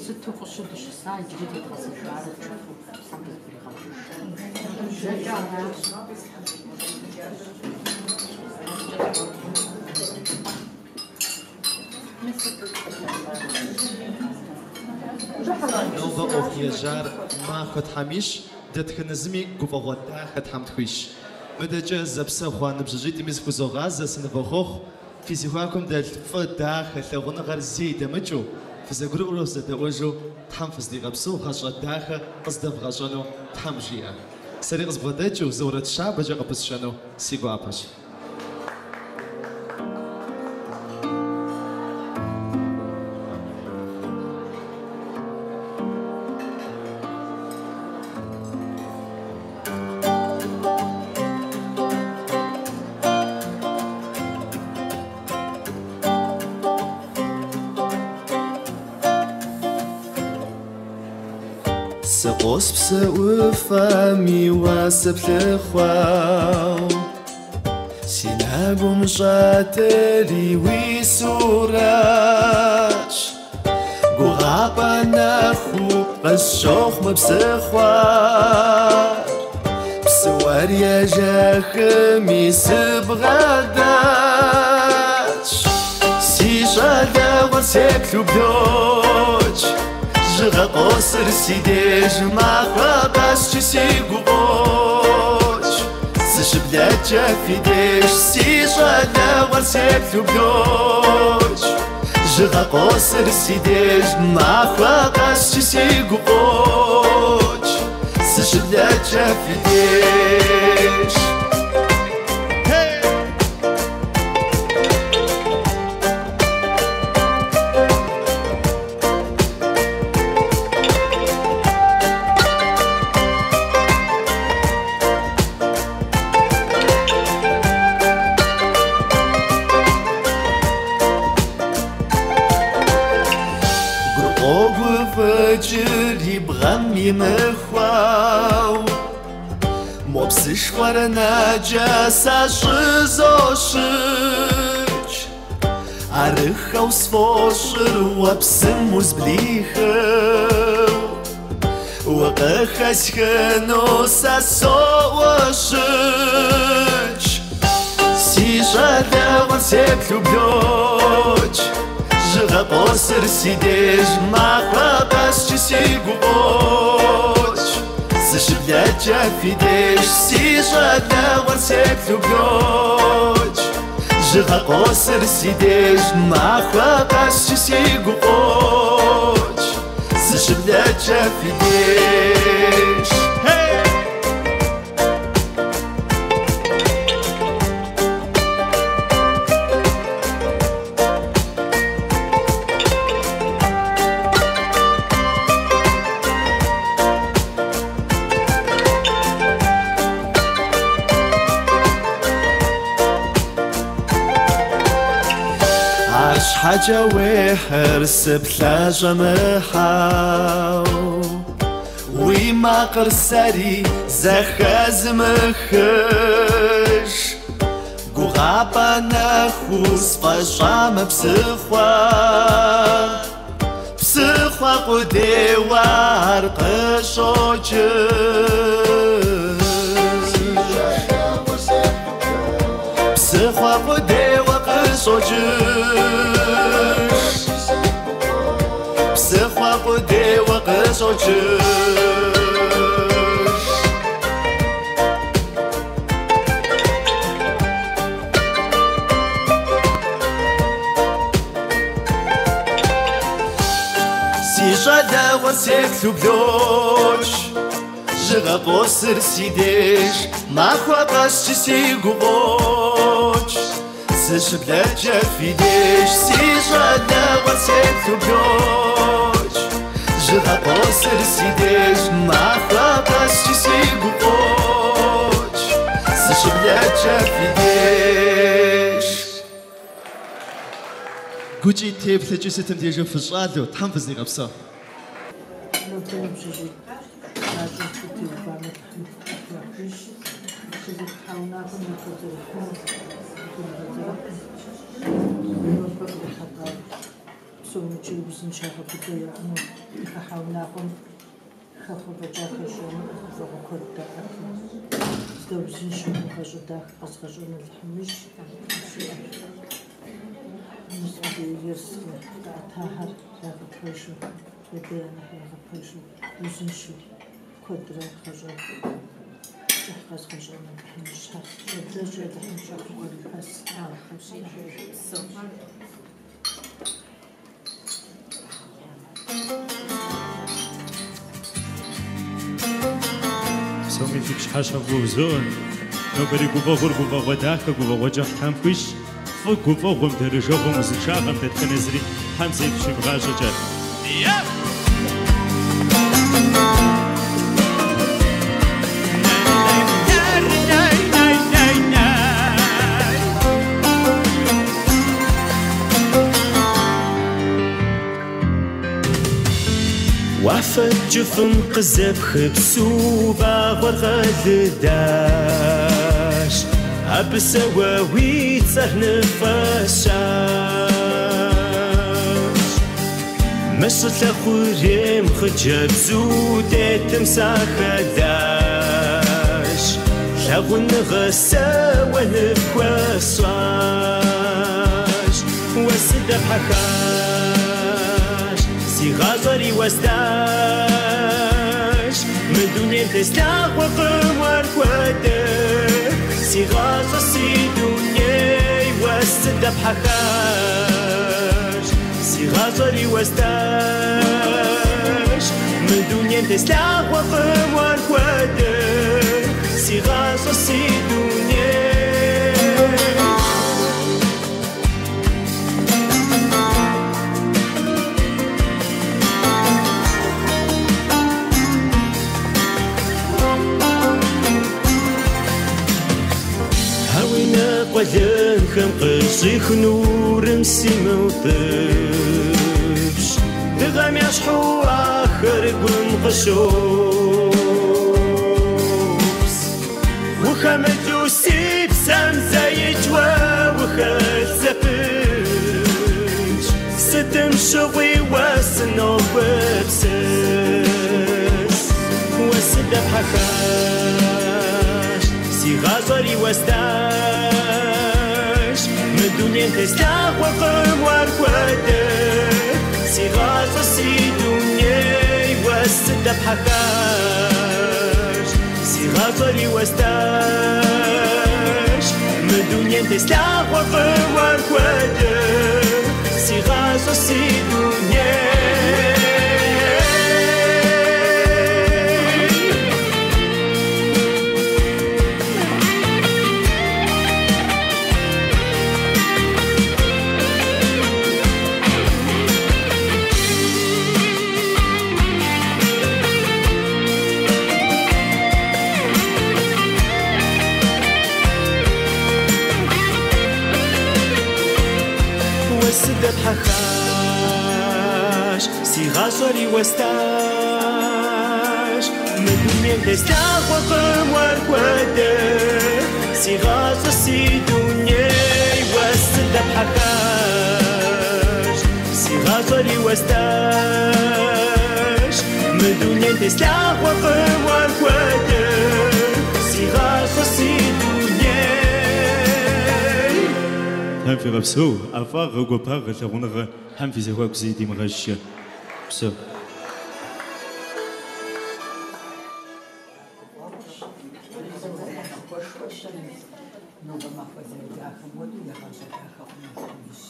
сыту фӏыщэу дыщыса, иджыри дедгъэзэжарэт жытӏэу Тхьэм дызэбригъэкӏыж. Зэкӏэ аращ. Нобэ ӏуэху ежьар махуэ Тхьэм ищӏ, дэтхэнэ зыми гуфӏэгъуэ дахэ Тхьэм тхуищӏ. Мыдэкӏэ зэпсэ хъуа ныбжьыщӏитӏми зыхузогъазэ, сынывохъуэхъу, фи зэхуакум дэлъ фӏы, дахэ, лъагъуныгъэр зэи дэмыкӏыу, фызэгурыӏуэрэ фызэдэӏуэжу Тхьэм фыздигъэпсэу, гъащӏэ дахэ къыздэвгъэщӏэну Тхьэм жиӏэ. Сэри къызбгъэдэкӏыу зы уэрэд щабэкӏэ къыпысщэну си гуапэщ. Сыкъос псы ӏуфэми уэ сыплъыхъуэу, Си нэгум щӏэтри уи сурэтщ. Гугъапӏэ нэхуу къысщохъу мы псыхъуэр, Псы уэр ежэхми сыбгъэдэтщ. Си щӏалэгъуэр сеплъу блокӏ, Жьыгъэ къосыр си деж махуэ къэскӏи сигу къокӏ. Сыщыблэкӏкӏэ фи деж си щӏалэгъуэр сеплъу блокӏ. Жьыгъэ къосыр си деж махуэ къэскӏи сигу къокӏ. Сыщыблэкӏкӏэ фи деж. Гур къогуфӏыкӏри бгъэм имыхуэу, Мо псышхуэр нэкӏэ сэ щӏызощыкӏ. Арыххэу сфӏощӏыр уэ псым узблихыу, Укъыхэсхыну сэ соӏущыкӏ. Си щӏалэгъуэр сеплъу блокӏ, Жьыгъэ къосыр си деж махуэ къэскӏи сигу къокӏ. Сыщыблэкӏкӏэ фи деж си щӏалэгъуэр сеплъу блокӏ. Жьыгъэ къосыр си деж махуэ къэскӏи сигу къокӏ. Сыщыблэкӏкӏэ фи деж. Арщхьэкӏэ уехьыр сыплъэщӏэмыхьэу, Уи макъыр сэри зэхэзмыхыж. Гугъапӏэ нэхуу сфӏэщӏа мы псыхъуэр, Псыхъуэ къудейуэ ар къыщӏокӏыж. Псыхъуэ къудейуэ къыщӏокӏыж. Псыхъуэ къудейуэ къыщӏокӏыж. щӏалэгъуэр сеплъу блокӏ. Жьыгъэ къосыр си деж, махуэ къэскӏи сигу къокӏ. Сыщыблэкӏэ фи деж, си щӏалэгъуэр сеплъу блокӏ. Жьыгъэ къосыр си деж, махуэ къэскӏи сигу къокӏ. Сыщыблэкӏэ фи деж. Гукӏи теплъэкӏи сытым дежи фыщӏалэу, Тхьэм фыздигъэпсэу. Нобэ ныбжьыщӏитӏ гъащӏэм теувамэ, Тхьэм яхуищӏ. Щызэхыхьа унагъуэм нэхъ зэрыхьыну, зэрыхьыну. Нобэ кърихьэлӏа псомикӏи узыншагъэ быдэ яӏэну, хыхьа унагъуэм хэхъуэ фӏэкӏа хэщӏэну, гуфӏэгъуэ куэд даӏэту, здэузыншэу гъащӏэ дахэ къэзыгъэщӏэн Алыхьым ищӏ. Мис абы ерыскъы къаӏэтахэр ягъэпэжу, адэ-анэхэр ягъэпэжу, узыншэу куэдрэ гъащӏэ кӏыхь къэзыгъэщӏэн Алыхьым ищӏ. Щӏэблэщӏи Алыхьым щӏэхыу кърипэс. Псоми фи пщыхьэщхьэ узоӏэ. Нобэрей гуфӏэгъуэр гуфӏэгъуэ дахэ, гуфӏэгъуэ кӏыхь Тхьэм хуищӏ. Фӏы гуфӏэгъуэм, дэрэжэгъуэм, узыншагъэм дэтхэнэ зыри Тхьэм зэи фыщимыгъащӏэкӏэ. Уафэ кӏыфӏым къызэпхыпсу вагъуэр къэлыдащ. Абы сэ уэ уи цӏэр ныфӏэсщащ. Мы щӏылъэ хъурейм хъыджэбзу тетым сахэдащ. Лъагъуныгъэ сэ уэ ныпхуэсщӏащ. Уэ сыдэпхьэхащ, си гъащӏэри уэстащ. Мы дунейм теслъагъуэкъым уэр хуэдэ. Си гъащӏэ, си дуней, уэ сыдэпхьэхащ. Си гъащӏэри уэстащ. Мы дунейм теслъагъуэкъым уэр хуэдэ. Си гъащӏэ, си дуней. А уи нэ къуэлэнхэм къыщӏих нурым симыутӏыпщ. Дыгъэм ещхьу ахэр гум къыщопс. Ухэмыту си псэм зэикӏ уэ ухэлъ зэпытщ. Сытым щыгъуи уэ сыногупсыс. Уэ сыдэпхьэхащ, си гъащӏэри уэстащ. Мы дунейм теслъагъуэкъым уэр хуэдэ. Си гъащӏэ, си дуней, уэ сыдэпхьэхащ. Си гъащӏэри уэстащ. Мы дунейм теслъагъуэкъым уэр хуэдэ. Си гъащӏэ, си дуней. Уэ сыдэпхьэхащ, си гъащӏэри уэстащ. Мы дунейм теслъагъуэкъым уэр хуэдэ. Си гъащӏэ, си дуней, уэ сыдэпхьэхащ. Си гъащӏэри уэстащ. Мы дунейм теслъагъуэкъым уэр хуэдэ. Си гъащӏэ, си дуней. Тхьэм фигъэпсэу, ӏэфӏагъэ, гуапагъэ, лъагъуныгъэ Тхьэм фи зэхуаку зэи димыгъэкӏкӏэ. Псэу. Нобэ махуэ зэрыдахэм хуэдэу я гъащӏэ дахэ хъуну Алыхьым ищӏ.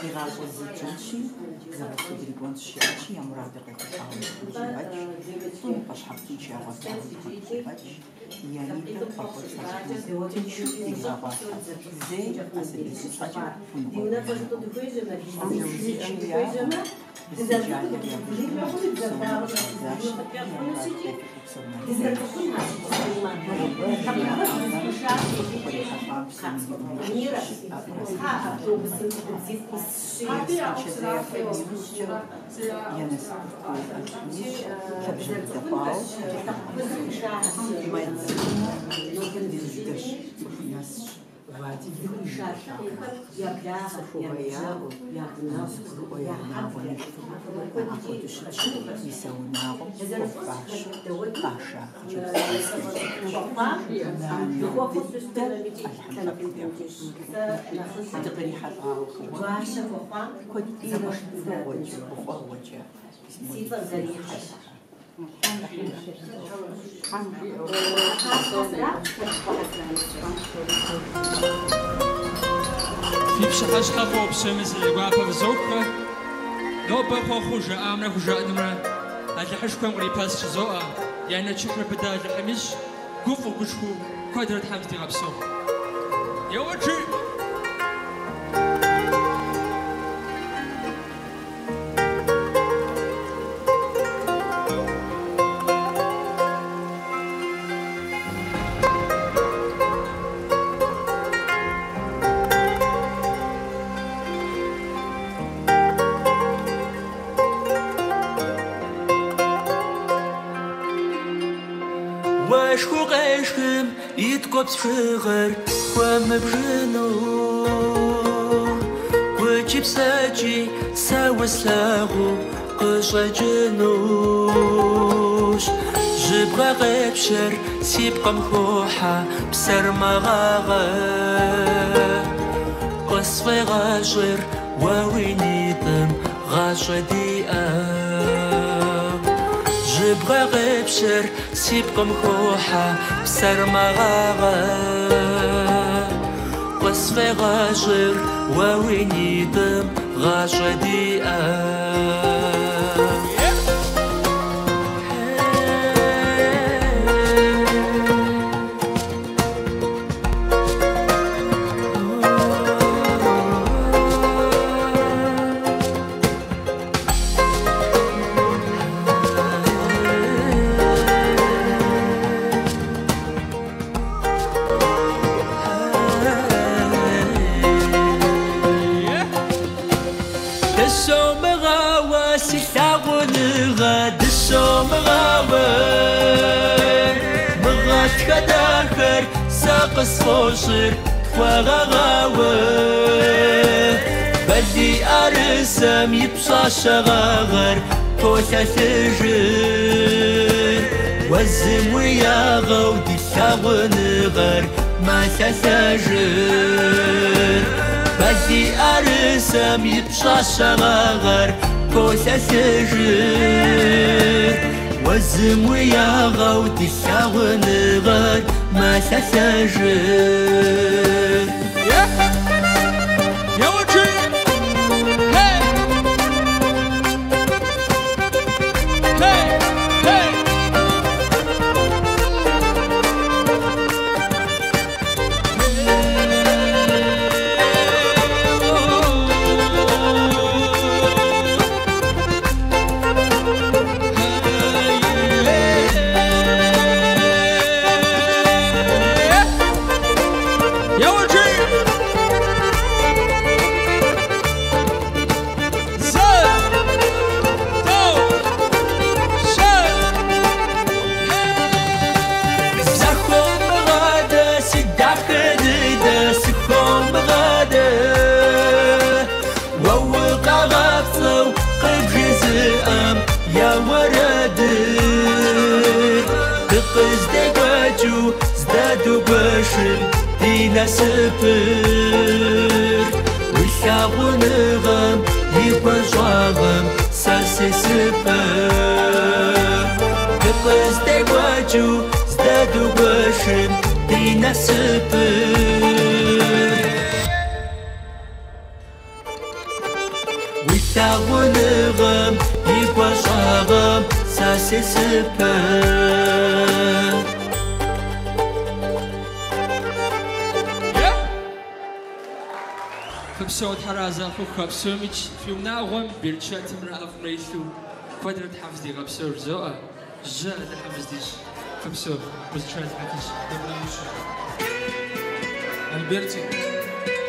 Ди гъащӏэр зы тщӏынщи, зэгъусэу дрикӏуэнщ жиӏащи, я мурадыр къехъулӏауэ Тхьэм къыщӏигъэкӏ, тӏуми пӏэщхьагъ тынш ягъуэтауэ Тхьэм къыщӏигъэкӏ, я нитӏыр пӏэхуэцӏэ тыншу иригъэгъуалъхьэ, зэи а сабий щхьэкӏэ хуэныкъуэну Щӏалэ узыншэ яӏэу, бысым щӏалэр я быжыну псэуну щӏадзащи, я мурад къехъулӏэу псэуну Нобэ яӏэмэ, цӏыхуу кърихьэлӏам псоми ди ӏумэкӏэ щыӏэфӏрэ ерыскъы зэефэм иужькӏэ я насыпыр куу Алыхьым ищӏ, лъабжьэ быдэ хъуауэ Алыхьым къигъэхъу. Мадинэ дыдэщ, цӏыху нэсщ. Вадики цӏыхугъэ яӏэу, зэгурыӏуэ я унагъуэм илъу, апхуэдэу щытщ. Мис а унагъуэм хуэфащэу къаша хъыджэбз Нанэ дыдэ Алыхьым лъэпкъ яхуищӏ. Дыкърихьэлӏауэ фӏыгъуэ куэд фӏыгъуэкӏэ, гуфӏэгъуэкӏэ. Фи пщыхьэщхьэ фӏыуэ псоми си гуапэ фызоххэ. Нобэ хъуэхъуу жаӏамрэ хужаӏэнумрэ Алыхьышхуэм кърипэс жызоӏэ, я нэчыхьыр быдэ Алыхьым ищӏ, гуфӏэу гушхуэу куэдрэ Тхьэм здигъэпсэу. Еуэт-жи! Уэшхыу къешхым и ткӏуэпс бжыгъэр пхуэмыбжыну. Гукӏи псэкӏи сэ услъагъуу къыщӏэкӏынущ. Жьыбгъэ къепщэр си пкъым хохьэ, псэр мэгъагъэ. Къысфӏегъэщӏыр уэ уи нитӏым гъащӏэ диӏэ. Жьыбгъэ къепщэр си пкъым хохьэ, псэр мэгъагъэ. Къысфӏегъэщӏыр уэ уи нитӏым гъащӏэ диӏэ. Дыщомыгъауэ си лъагъуныгъэ, дыщомыгъауэ. Мы гъатхэ дахэр сэ къысфӏощӏыр тхуэгъэгъауэ. Балий ӏэрысэм и пщӏащэ гъагъэр полъэлъыжыр. Уэ зым уи ягъэу ди лъагъуныгъэр мэлъэлъэжыр. Балий ӏэрысэм и пщӏащэ гъагъэр полъэлъыжыр. Уэ зым уи ягъэу ди лъагъуныгъэр мэлъэлъэжыр. Еуэт-жи! Хей! Хей! Хей! Еуэт-жи! Зы! Тӏэу! Щы! Сыхуомыгъадэ, си дахэ дыдэ, сыхуомыгъадэ. Уэ укъагъапцӏэу къыбжезыӏэм я уэрэдыр. Дыкъыздекӏуэкӏыу здэдугуэшым ди насыпыр. Уи лъагъуныгъэм и гуащӏагъэм сэ сесыпэ. Дыкъыздекӏуэкӏыу здэдугуэшым ди насыпыр. Уи лъагъуныгъэм и гуащӏагъэм сэ сесыпэ. Фыпсэу Тхьэр арэзы хъухэ псомикӏ фи унагъуэм берычэтымрэ ӏэфӏымрэ илъу куэдрэ Тхьэм фыздигъэпсэу жызоӏэ. Жьы Алыхьым фыздищӏ. Фыпсэу, узыншэ Алыхьым фищӏ. Добрый вечер. Альбертик,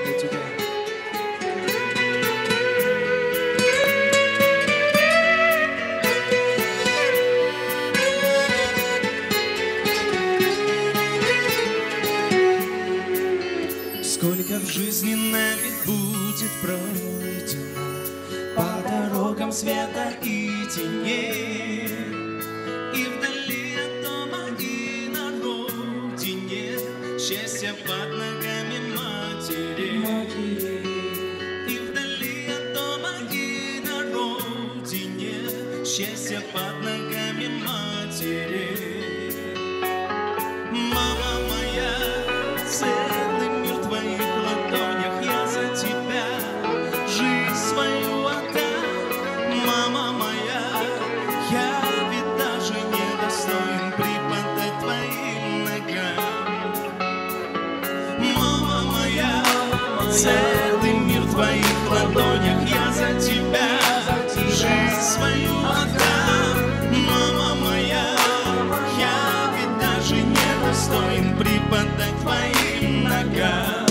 для тебя. Сколько в жизни нами будет пройдено по дорогам света и теней, и вдали от дома, и на родине счастье под ногами матери. И вдали от дома, и на родине счастье под ногами матери. Мама моя, целый мир в твоих ладонях, я за тебя жизнь свою отдам. Мама моя, я ведь даже не достоин припадать твоим ногам. Мама моя, целый мир в твоих ладонях, я за тебя жизнь свою отдам. Мама моя, я ведь даже не достоин припадать твоим ногам.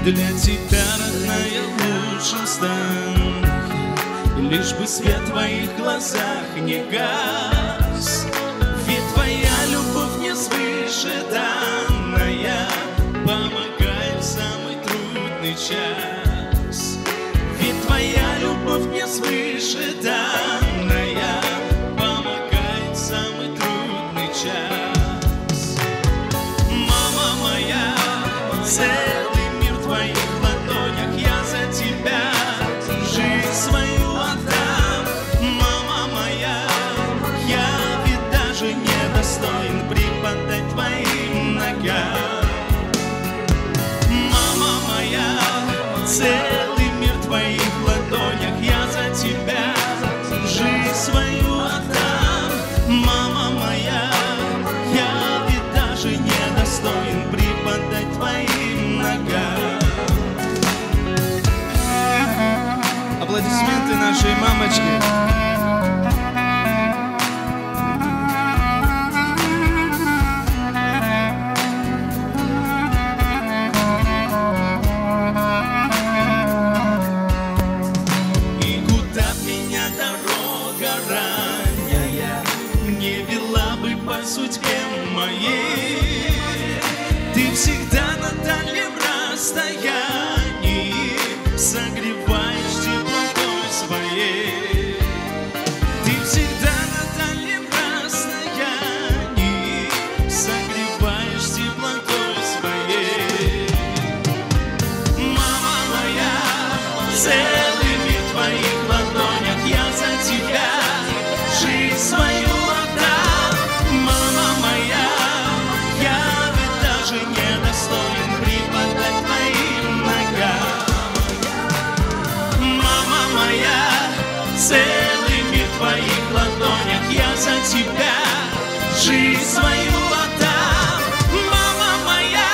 Для тебя, родная, лучшим стану я, лишь бы свет в твоих глазах не гас. Ведь твоя любовь мне свыше данная помогает в самый трудный час. Ведь твоя любовь мне свыше данная помогает в самый трудный час. Мама моя, целый мир в твоих ладонях, я за тебя жизнь свою отдам. Мама моя, я ведь даже не достоин припадать твоим ногам. Мама моя, целый мир в твоих ладонях, я за тебя жизнь свою отдам. Мама моя, я ведь даже не достоин припадать твоим ногам. Аплодисменты нашей мамочке. И куда б меня дорога ранняя не вела бы по судьбе моей, ты всегда на дальнем расстоянии согреваешь теплотой своей. Ты всегда на дальнем расстоянии согреваешь теплотой своей. Мама моя, целый мир в твоих ладонях, я за тебя жизнь свою отдам. Мама моя, я ведь даже не достоин припадать твоим ногам. Мама моя, целый мир в твоих ладонях, я за тебя жизнь свою отдам. Мама моя,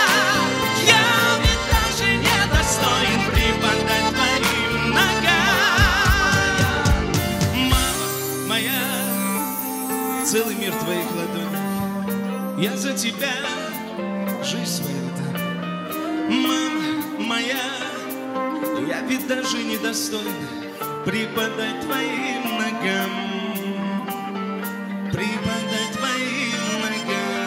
я ведь даже не достоин припадать твоим ногам. Мама моя, целый мир в твоих ладонях, я за тебя жизнь свою отдам. Мама моя, я ведь даже не достоин припадать твоим ногам, припадать твоим ногам.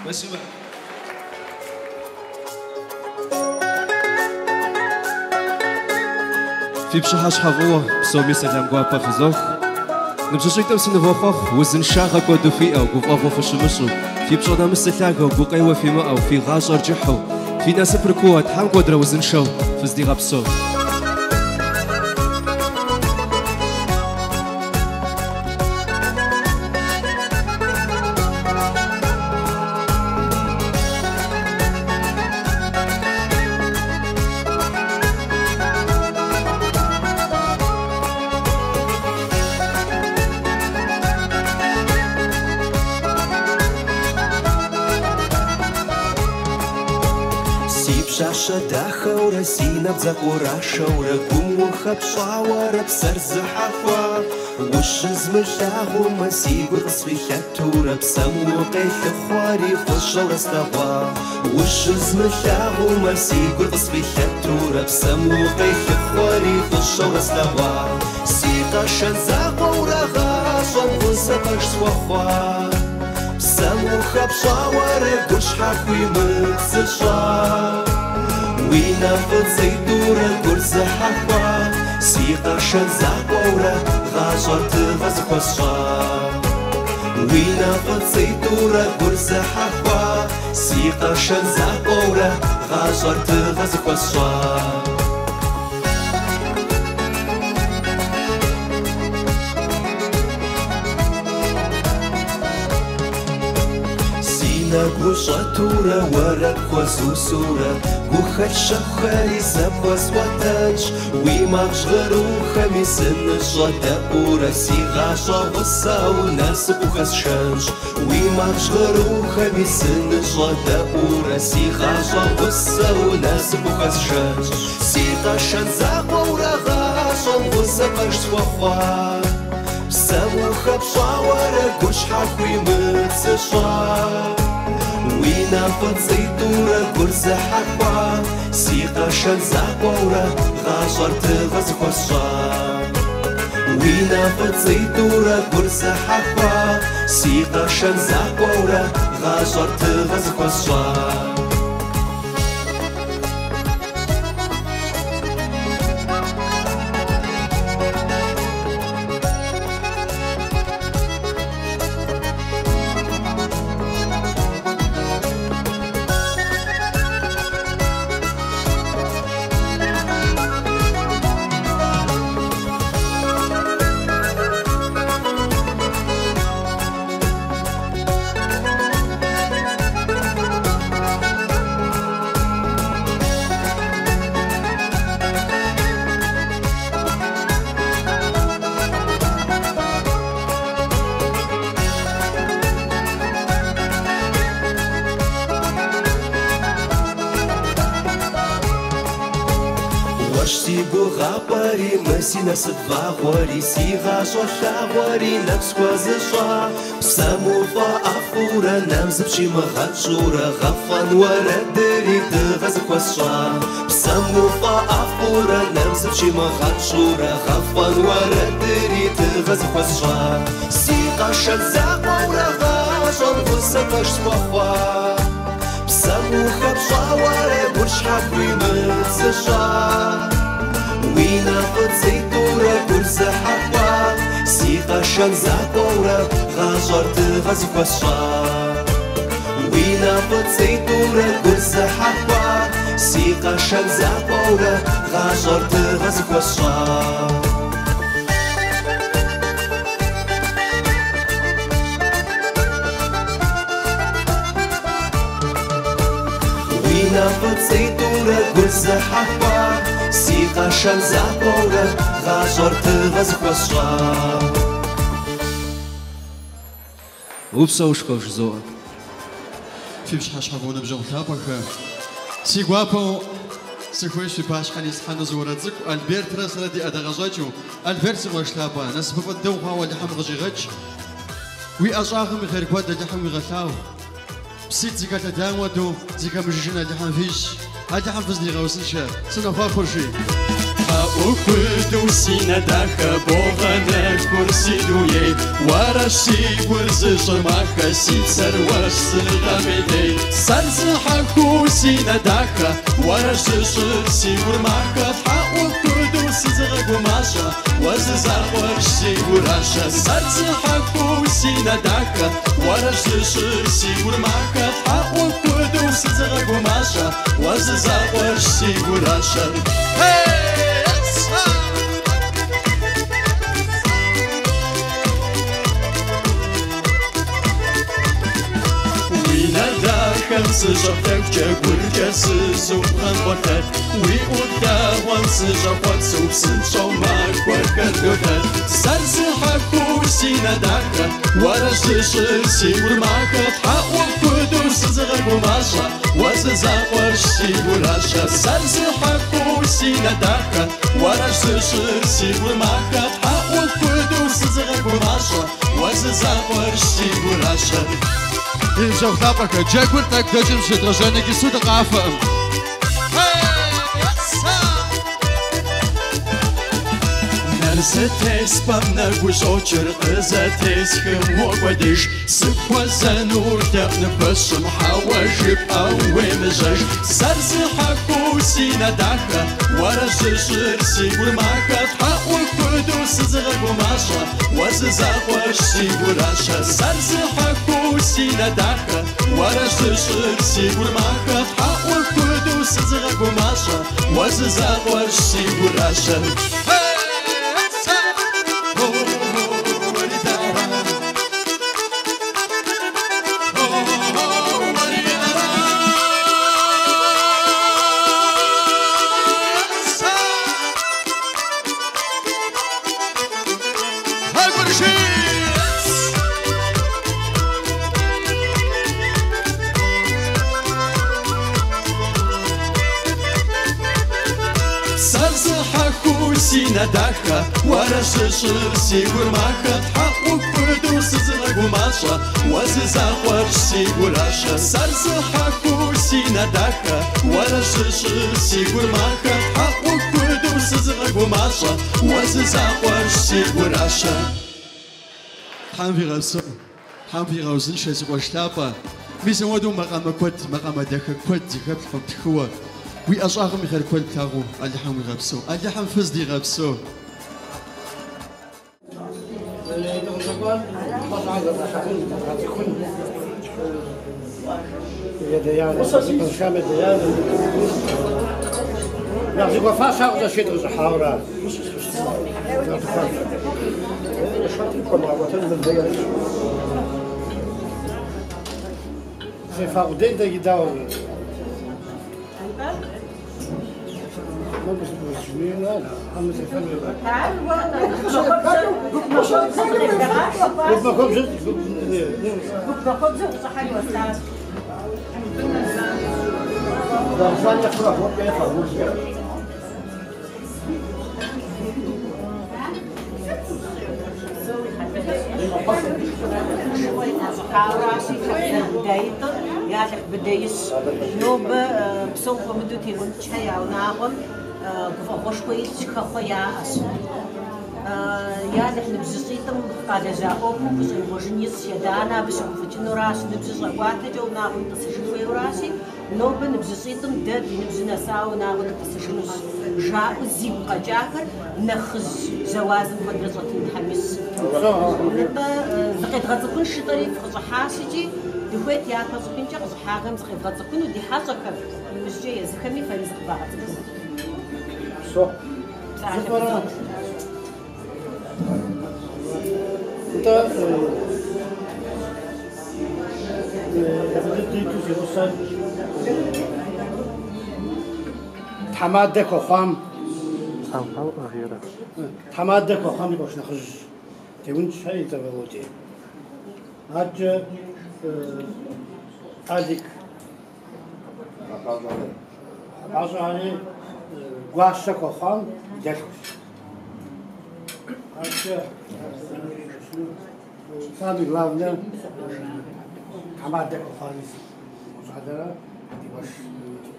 Спасибо. Фи пщыхьэщхьэ фӏыуэ, псоми сэлам гуапэ фызох. Ныбжьыщӏитӏым сынывохъуэхъу, узыншагъэ куэду фиӏэу, гуфӏэгъуэ фыщымыщӏэу, Фи пщӏэ нэмысыр лъагэу, гукъеуэ фимыӏэу, фи гъащӏэр кӏыхьу, фи насыпыр кууэ, Тхьэм куэдрэ узыншэу фыздигъэпсэу. Си пщащэ дахэурэ си набдзэ къурашэурэ гум ухэпщӏауэрэ псэр зыхьэхуа. Ущызмылъагъумэ си гур къысфӏилъэтурэ псэм укъелъыхъуэри фӏыщэурэ слъэгъуа. Ущызмылъагъумэ си гур къысфӏилъэтурэ псэм укъелъыхъуэри фӏыщэурэ слъэгъуа. Си къэшэн закъуэурэ гъащӏэм гъусэ пэж схуэхъуа. Псэм ухэпщӏауэрэ гур щхьэ хуимыбзыщӏа. Уи нэ фӏыцӏитӏурэ гур зыхьэхуа. Си къэшэн закъуэурэ гъащӏэр тыгъэ зыхуэсщӏа. Уи нэ фӏыцӏитӏурэ гур зыхьэхуа. Си къэшэн закъуэурэ гъащӏэр тыгъэ зыхуэсщӏа. Си нэгу щӏэтурэ уэрэд пхуэзусурэ гухэлъ щэхухэри сэ пхуэсӏуэтэнщ. Уи макъ жьгъырухэми сыныщӏэдэӏурэ си гъащӏэ гъусэу насып ухэсшэнщ. Уи макъ жьгъырухэми сыныщӏэдэӏурэ си гъащӏэ гъусэу насып ухэсшэнщ. Си къэшэн закъуэурэ гъащӏэм гъусэ пэж схуэхъуа. Псэм ухэпщӏауэрэ гур щхьэ хуимыбзыщӏа. Уи нэ фӏыцӏитӏурэ гур зыхьэхуа. Си къэшэн закъуэурэ гъащӏэр тыгъэ зыхуэсщӏа. Уи нэ фӏыцӏитӏурэ гур зыхьэхуа. Си къэшэн закъуэурэ гъащӏэр тыгъэ зыхуэсщӏа. Уэрщ си гугъапӏэри, мы си насып вагъуэри, си гъащӏэ лъагъуэри нэпс хуэзыщӏа. Псэм уфӏэӏэфӏурэ нэм зыпщимыгъэнщӏурэ гъэфӏэн уэрэдри тыгъэ зыхуэсщӏа. Псэм уфӏэӏэфӏурэ нэм зыпщимыгъэнщӏурэ гъэфӏэн уэрэдри тыгъэ зыхуэсщӏа. Си къэшэн закъуэурэ гъащӏэм гъусэ пэж схуэхъуа. Псэм ухэпщӏауэрэ гур щхьэ хуимыбзыщӏа. Уи нэ фӏыцӏитӏурэ гур зыхьэхуа. Си къэшэн закъуэурэ гъащӏэр тыгъэ зыхуэсщӏа. Уи нэ фӏыцӏитӏурэ гур зыхьэхуа. Си къэшэн закъуэурэ гъащӏэр тыгъэ зыхуэсщӏа. Уи нэ фӏыцӏитӏурэ гур зыхьэхуа. Си къэшэн закъуэурэ гъащӏэр тыгъэ зыхуэсщӏа. Упсэушхуэ жызоӏэ. Фи пщыхьэщхьэфӏ ныбжьэгъу лъапӏэхэ. Си гуапэу сыхуейщ фи пащхьэ нислъхьэну зы уэрэд цӏыкӏу Альбертрэ сэрэ ди ӏэдакъэщӏэкӏыу. Альберт си къуэш лъапӏэ, насыпыфӏэ дыдэ ухъуауэ Алыхьым къыщӏигъэкӏ. Уи ӏэщӏагъэм и хъер куэд Алыхьым уигъэлъагъу. Пситӏ зыхэлъэдам хуэдэу зэхэмыжыжын Алыхьым фищӏ. Алыхьым фыздригъэузыншэ, сынохъуэхъур жи. Тхьэӏухуду си нэ дахэ богъэнэхур си дуней. Уэрэ си гур зыщӏыр махэ, си псэр уэрщ зыгъэпӏейтей. Сэр зыхьэхуу си нэ дахэ, уэрэ зыщӏыр си гур махэ. Тхьэӏухуду сызыгъэгумащӏэ, Уэ зы закъуэрщ си гуращэр. Сэр зыхьэхуу си нэ дахэ, уэрэщ зыщӏыр си гур махэ. Тхьэӏухуду сызыгъэгумащӏэ, уэ зы закъуэрщ си гуращэр. Уи нэ дахэм сыщӏэплъэхукӏэ гуркӏэ сызубгъэн къолъэт. Уи ӏуплъэгъуэм сыщӏэхъуэпсу псынщӏэу махуэхэр долъэт. Сэр зыхьэхуу си нэ дахэ, уэрэщ зыщӏыр си гур махэ. Тхьэӏухуду сызыгъэгумащӏэ, уэ зы закъуэрщ си гуращэр. Сэр зыхьэхуу си нэ дахэ, уэрэщ зыщӏыр си гур махэ. Тхьэӏухуду сызыгъэгумащӏэ, уэ зы закъуэрщ си гуращэр. Ди ныбжьэгъу лъапӏэхэ, джэгур тӏэкӏу дэкӏым щедгъэжьэн иджыпсту дыкъафэӏым. Нэр зытеспӏэм нэгу щӏокӏыр, къызэтесхым уокӏуэдыж. Сыпхуэзэну лъэӏу ныпхуэсщӏым, хьэуэ жыпӏэу уемыжьэж. Сэр зыхьэхуу си нэ дахэ, уэрэщ зыщӏыр си гур махэ. Тхьэӏухуду сызыгъэгумащӏэ, уэ зы закъуэрщ си гуращэр. Сэр зыхьэхуу си нэ дахэ, уэрэщ зыщӏыр си гур махэ. Тхьэӏухуду сызыгъэгумащӏэ, уэ зы закъуэрщ си гуращэр. Сэр зыхьэхуу си нэ дахэ, уэрэщ зыщӏыр си гур махэ. Тхьэӏухуду сызыгъэгумащӏэ, уэ зы закъуэрщ си гуращэр. Сэр зыхьэхуу си нэ дахэ, уэрэщ зыщӏыр си гур махэ. Тхьэӏухуду сызыгъэгумащӏэ, уэ зы закъуэрщ си гуращэр. Тхьэм фигъэпсэу, Тхьэм фигъэузыншэ си къуэш лъапӏэ. Мис апхуэдэу макъамэ куэд, макъамэ дахэ куэд зыхэплъхьэу птхыуэ, уи ӏэщӏагъэм и хъер куэд плъагъуу Алыхьым уигъэпсэу, Алыхьым фыздигъэпсэу. Нобэ псом хуэмыдэу Теунчхэ я унагъуэм гуфӏэгъуэшхуэ илъщ, хэхъуэ яӏэщ. Ялыхь ныбжьыщӏитӏым къалэжьа ӏуэхум хущӏемыгъуэжын ищӏ, адэ-анэ абы щыгуфӏыкӏынуращ, ныбжьыр щӏэкӏуатэкӏэ унагъуэм тӏысыжын хуейуращи, нобэ ныбжьыщӏитӏым дэ ди ныбжьыр нэсауэ унагъуэ дытӏысыжынущ, жаӏэу зигу къэкӏахэр нэхъыжь жьауазым куэдрэ щӏэтын Тхьэм ищӏ. Нтӏэ, зыкъедгъэцӏыхун жытӏэри фыкъыщӏыхьащ икӏи дыхуейт япэ щӏыпӏинкӏэ къыщӏыхьахэм зыкъевгъэцӏыхуну ди хьэщӏэхэм, иужькӏэ езыхэми фэри зыкъывагъэцӏыхуну. Псалъэ фызот. Нтӏэ, диту си гъусэр тхьэмадэ хуэхъуам, тхьэмадэ хуэхъуам и къуэш нэхъыжь Теунчхэ и цӏэ Володя. Адэкӏэ Алик Хьэпащӏэри гуащэ хуэхъуам и дэлъхущ. Адэкӏэ самый главное тхьэмадэ хуэхъуам и щӏалэрэ ди къуэш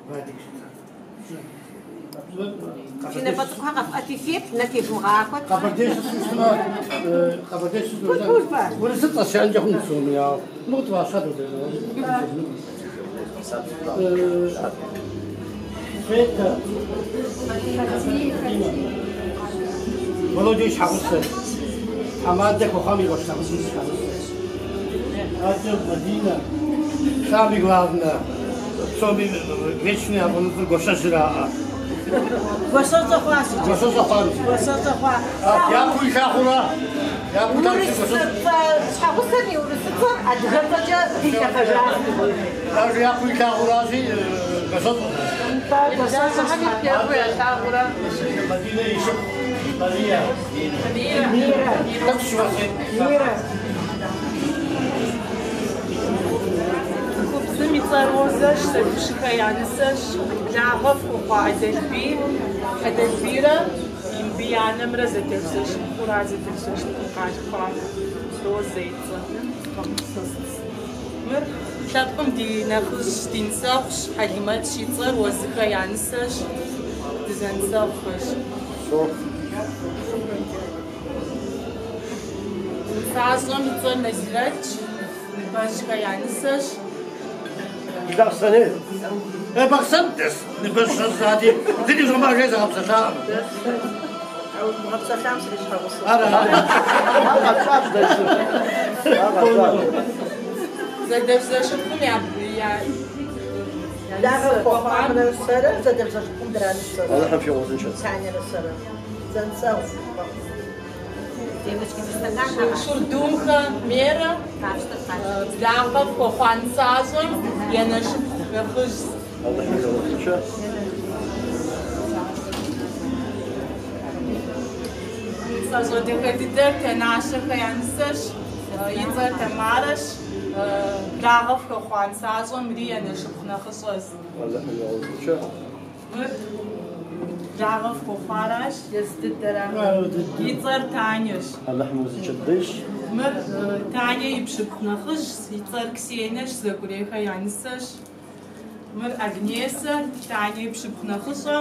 Вадик жытӏэр. Фи напӏэ цӏыкӏухэр къэфӏэти феплъ, нэ тевмыгъахуэт. Къэбэрдей щыщу Къэбэрдей щыщу урысыцӏэ жаӏэнкӏэ хъунут псоми, ауэ мыгъу тӏуащэ Света. Володя и щхьэгъусэр. Тхьэмадэ хуэхъуам и къуэш нэхъыжьым и щхьэгъусэр. Адэкӏэ Мадинэ. Самый главное, псоми вечный яфӏэмыфӏыр гуащэжьыраӏэ. Гуащэщӏэ хъуащ иджы. Гуащэщӏэ хъуащ. Гуащэщӏэ хъуа. Япэу илъагъура? Япэу Урыс щхьэгъусэм и урысыцӏэр адыгэцӏэкӏэ дилъэфэжащ. Даже япэу илъагъуращи, гуащэщӏэ. Гуащэщӏэхэми первую ялъагъурэ. Мадинэ и шыпхъу Мария. Мира. Тӏэкӏу щыуэсей. Мира. Цӏыхубзым и цӏэр Розэщ, Зэгущыхэ я нысэщ, благъэ фхуэхъуа Адэлбий, Адэлбийрэ мыбы и анэмрэ зэдэлъхузэшыпхъура, зэдэлъхузэшыпхъум къалъхуа Розэ и цӏэр. Мыр лъэпкъым ди нэхъыжь, ди нысэгъущ, Хьэлимэтщ и цӏэр, Уэзыхэ я нысэщ, дызэнысэгъухэщ. Нысащӏэм и цӏэр Назирэтщ, Ныбэжьхэ я нысэщ. Бахъсэней. Бахъсэн дэс Ныбэжь щӏэсати, зыри щӏэмыӏэжей зэгъэпсэлъакъым. Гъэпсэлъам срищхьэгъусэу. Ара. Ар къэпщӏащ дэсыр. Ар къэпщӏащ. Зэдэлъхузэшыпхъум я Благъэ хуэхъуамрэ сэрэ зэдэлъхузэшыпхъум дранысэщ. Алыхьым фигъузыншэ. Танерэ сэрэ. Зэнысэгъу. Шурдумхэ Мерэ, благъэ фхуэхъуа нысащӏэм и анэшыпхъу нэхъыжь. Алыхьым фигъузыншэ. Нысащӏэ дахэ дыдэр Тэнащэхэ я нысэщ, и цӏэр Тамарэщ. Благъэ фхуэхъуа нысащӏэм мыри и анэшыпхъу нэхъыщӏэщ. Алыхьым фигъузыншэ. Мыр благъэ фхуэхъуаращ, езы дыдэра. И цӏэр Танящ. Алыхьым узыншэ дыщ. Мыр Таня и пщыпхъу нэхъыжьщ, и цӏэр Ксенэщ, Зэкӏурейхэ я нысэщ. Мыр Агнесэ, Таня и пщыпхъу нэхъыщӏэ,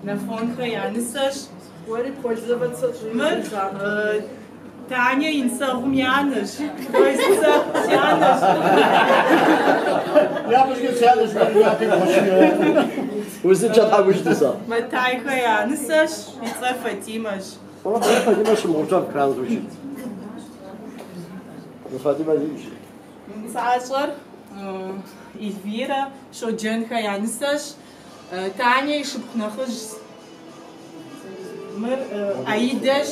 Нафонхэ я нысэщ. Уэри пользоваться Мыр Таня и нысэгъум и анэщ, то есть сэ си анэщ. Япэщӏыкӏэ си анэщ, япэ Узыншэ Тхьэм уищӏ нысэ. Матайхэ я нысэщ, и цӏэр Фатимэщ. Фатимэ щымыгъупщэн кран звучит. Фатимэ зиӏэщ. Нысащӏэр Эльвирэ, Щоджэнхэ я нысэщ. Таня и шыпхъу нэхъыжьщ. Мыр Аидэщ.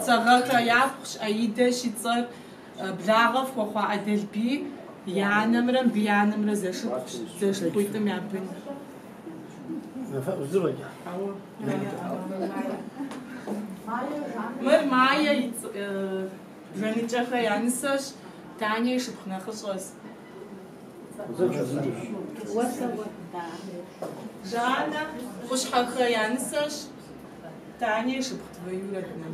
Цагъэхэ япхъущ, Аидэщ и цӏэр. Благъэ фхуэхъуа Адэлбий и анэмрэ мыбы и анэмрэ зэшыпхъущ, зэшыпхъуитӏым я бын. Мыр Майе и Бжэныкӏэхэ я нысэщ, Таня и шыпхъу нэхъыщӏэщ. Жаннэ Къущхьэхэ я нысэщ, Таня и шыпхъу двоюроднэ.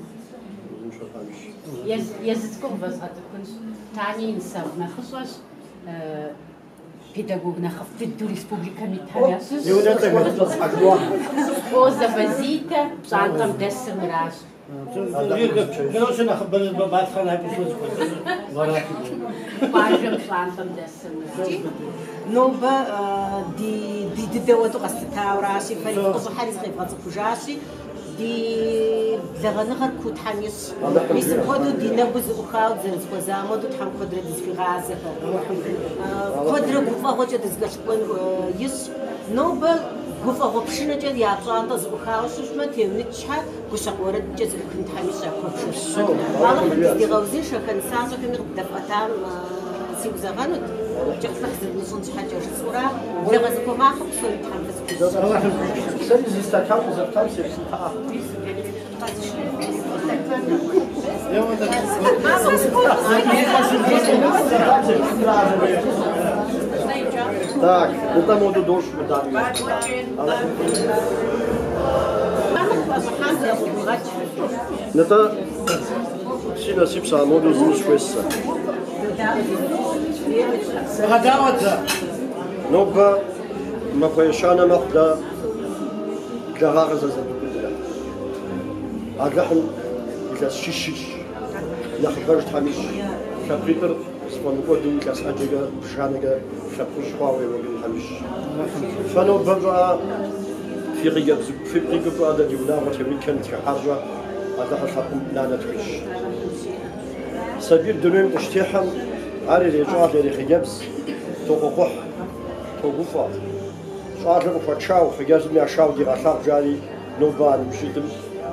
Езы цӏыкӏур вэзгъэцӏыхунщ. Таня и нысэгъу нэхъыщӏэщ, педагог нэхъыфӏ дыдэу республикэм итхэм ящыщщ. Озовэ Зитэ, пщӏантӏэм дэсыр мыращ. Короче, нэхъыбэр малъхъэ нэхъ Къуажэм пщӏантӏэм дэсыр мыращ. Нобэ ди ди дыдэ уэду къэслъытауращи, фэри фыкъыщӏыхьэри зыкъевгъэцӏыхужащи, ди благъэныгъэр куу Тхьэм ищӏ. Мис мыпхуэдэу ди нэгу зэӏухауэ дызэрызэхуэзам хуэдэу Тхьэм куэдрэ дызыхуигъазэхэр. Куэдрэ гуфӏэгъуэкӏэ дызэкӏэлъыкӏуэн ищӏ. Нобэ гуфӏэгъуэ пшынэкӏэ я пщӏантӏэ зэӏухауэ щытмэ, Теуныкӏ щхьэ гущэкъу уэрэдкӏэ зэӏухын Тхьэм ищӏ я куэбжэр. Алыхьым дыздигъэузыншэхэ нысащӏэхэми къыддэфӏэтам сигу зэгъэнут, кӏыхьлӏыхь зыдмыщӏын щхьэкӏэ жысӏэурэ, благъэ зэхуэмахуэ псори Тхьэм фызыхуищӏ. Сэри зы стакан къызэптам сепсынтэӏэ. Так, нтӏэ моду дощӏ мыдами. Нтӏэ, си насып сэ моду зыми сыхуейщ сэ. Нобэ махуэ ещанэ мэхъу дэ благъагъэ зэзэдубыдрэ. Алыхьым илъэс щищ ищӏ, нэхъыбэж Тхьэм ищӏ. Лъэпкъитӏыр зэфӏэмыкӏуэду илъэс ӏэджэкӏэ бжанэкӏэ лъэпкъыжь хъуауэ еуэкӏын Тхьэм ищӏ. Фэ нобэ щӏыӏэ Фи хъыджэбз фигу къикӏыу пщӏа дэ ди унагъуэ Темрикхэ нытхыхьащӏэ Алыхьыр лъэпкъым нанэ тхуищӏ. Сабийр дунейм къыщытехьэм, ар ирещӏалэ, ирехъыджэбз, тохъуэхъухь, тогуфӏэ. Щӏалэ къыхуэтшау, хъыджэбзым яшау дигъэлъагъу жари, нобэ а ныбжьитӏым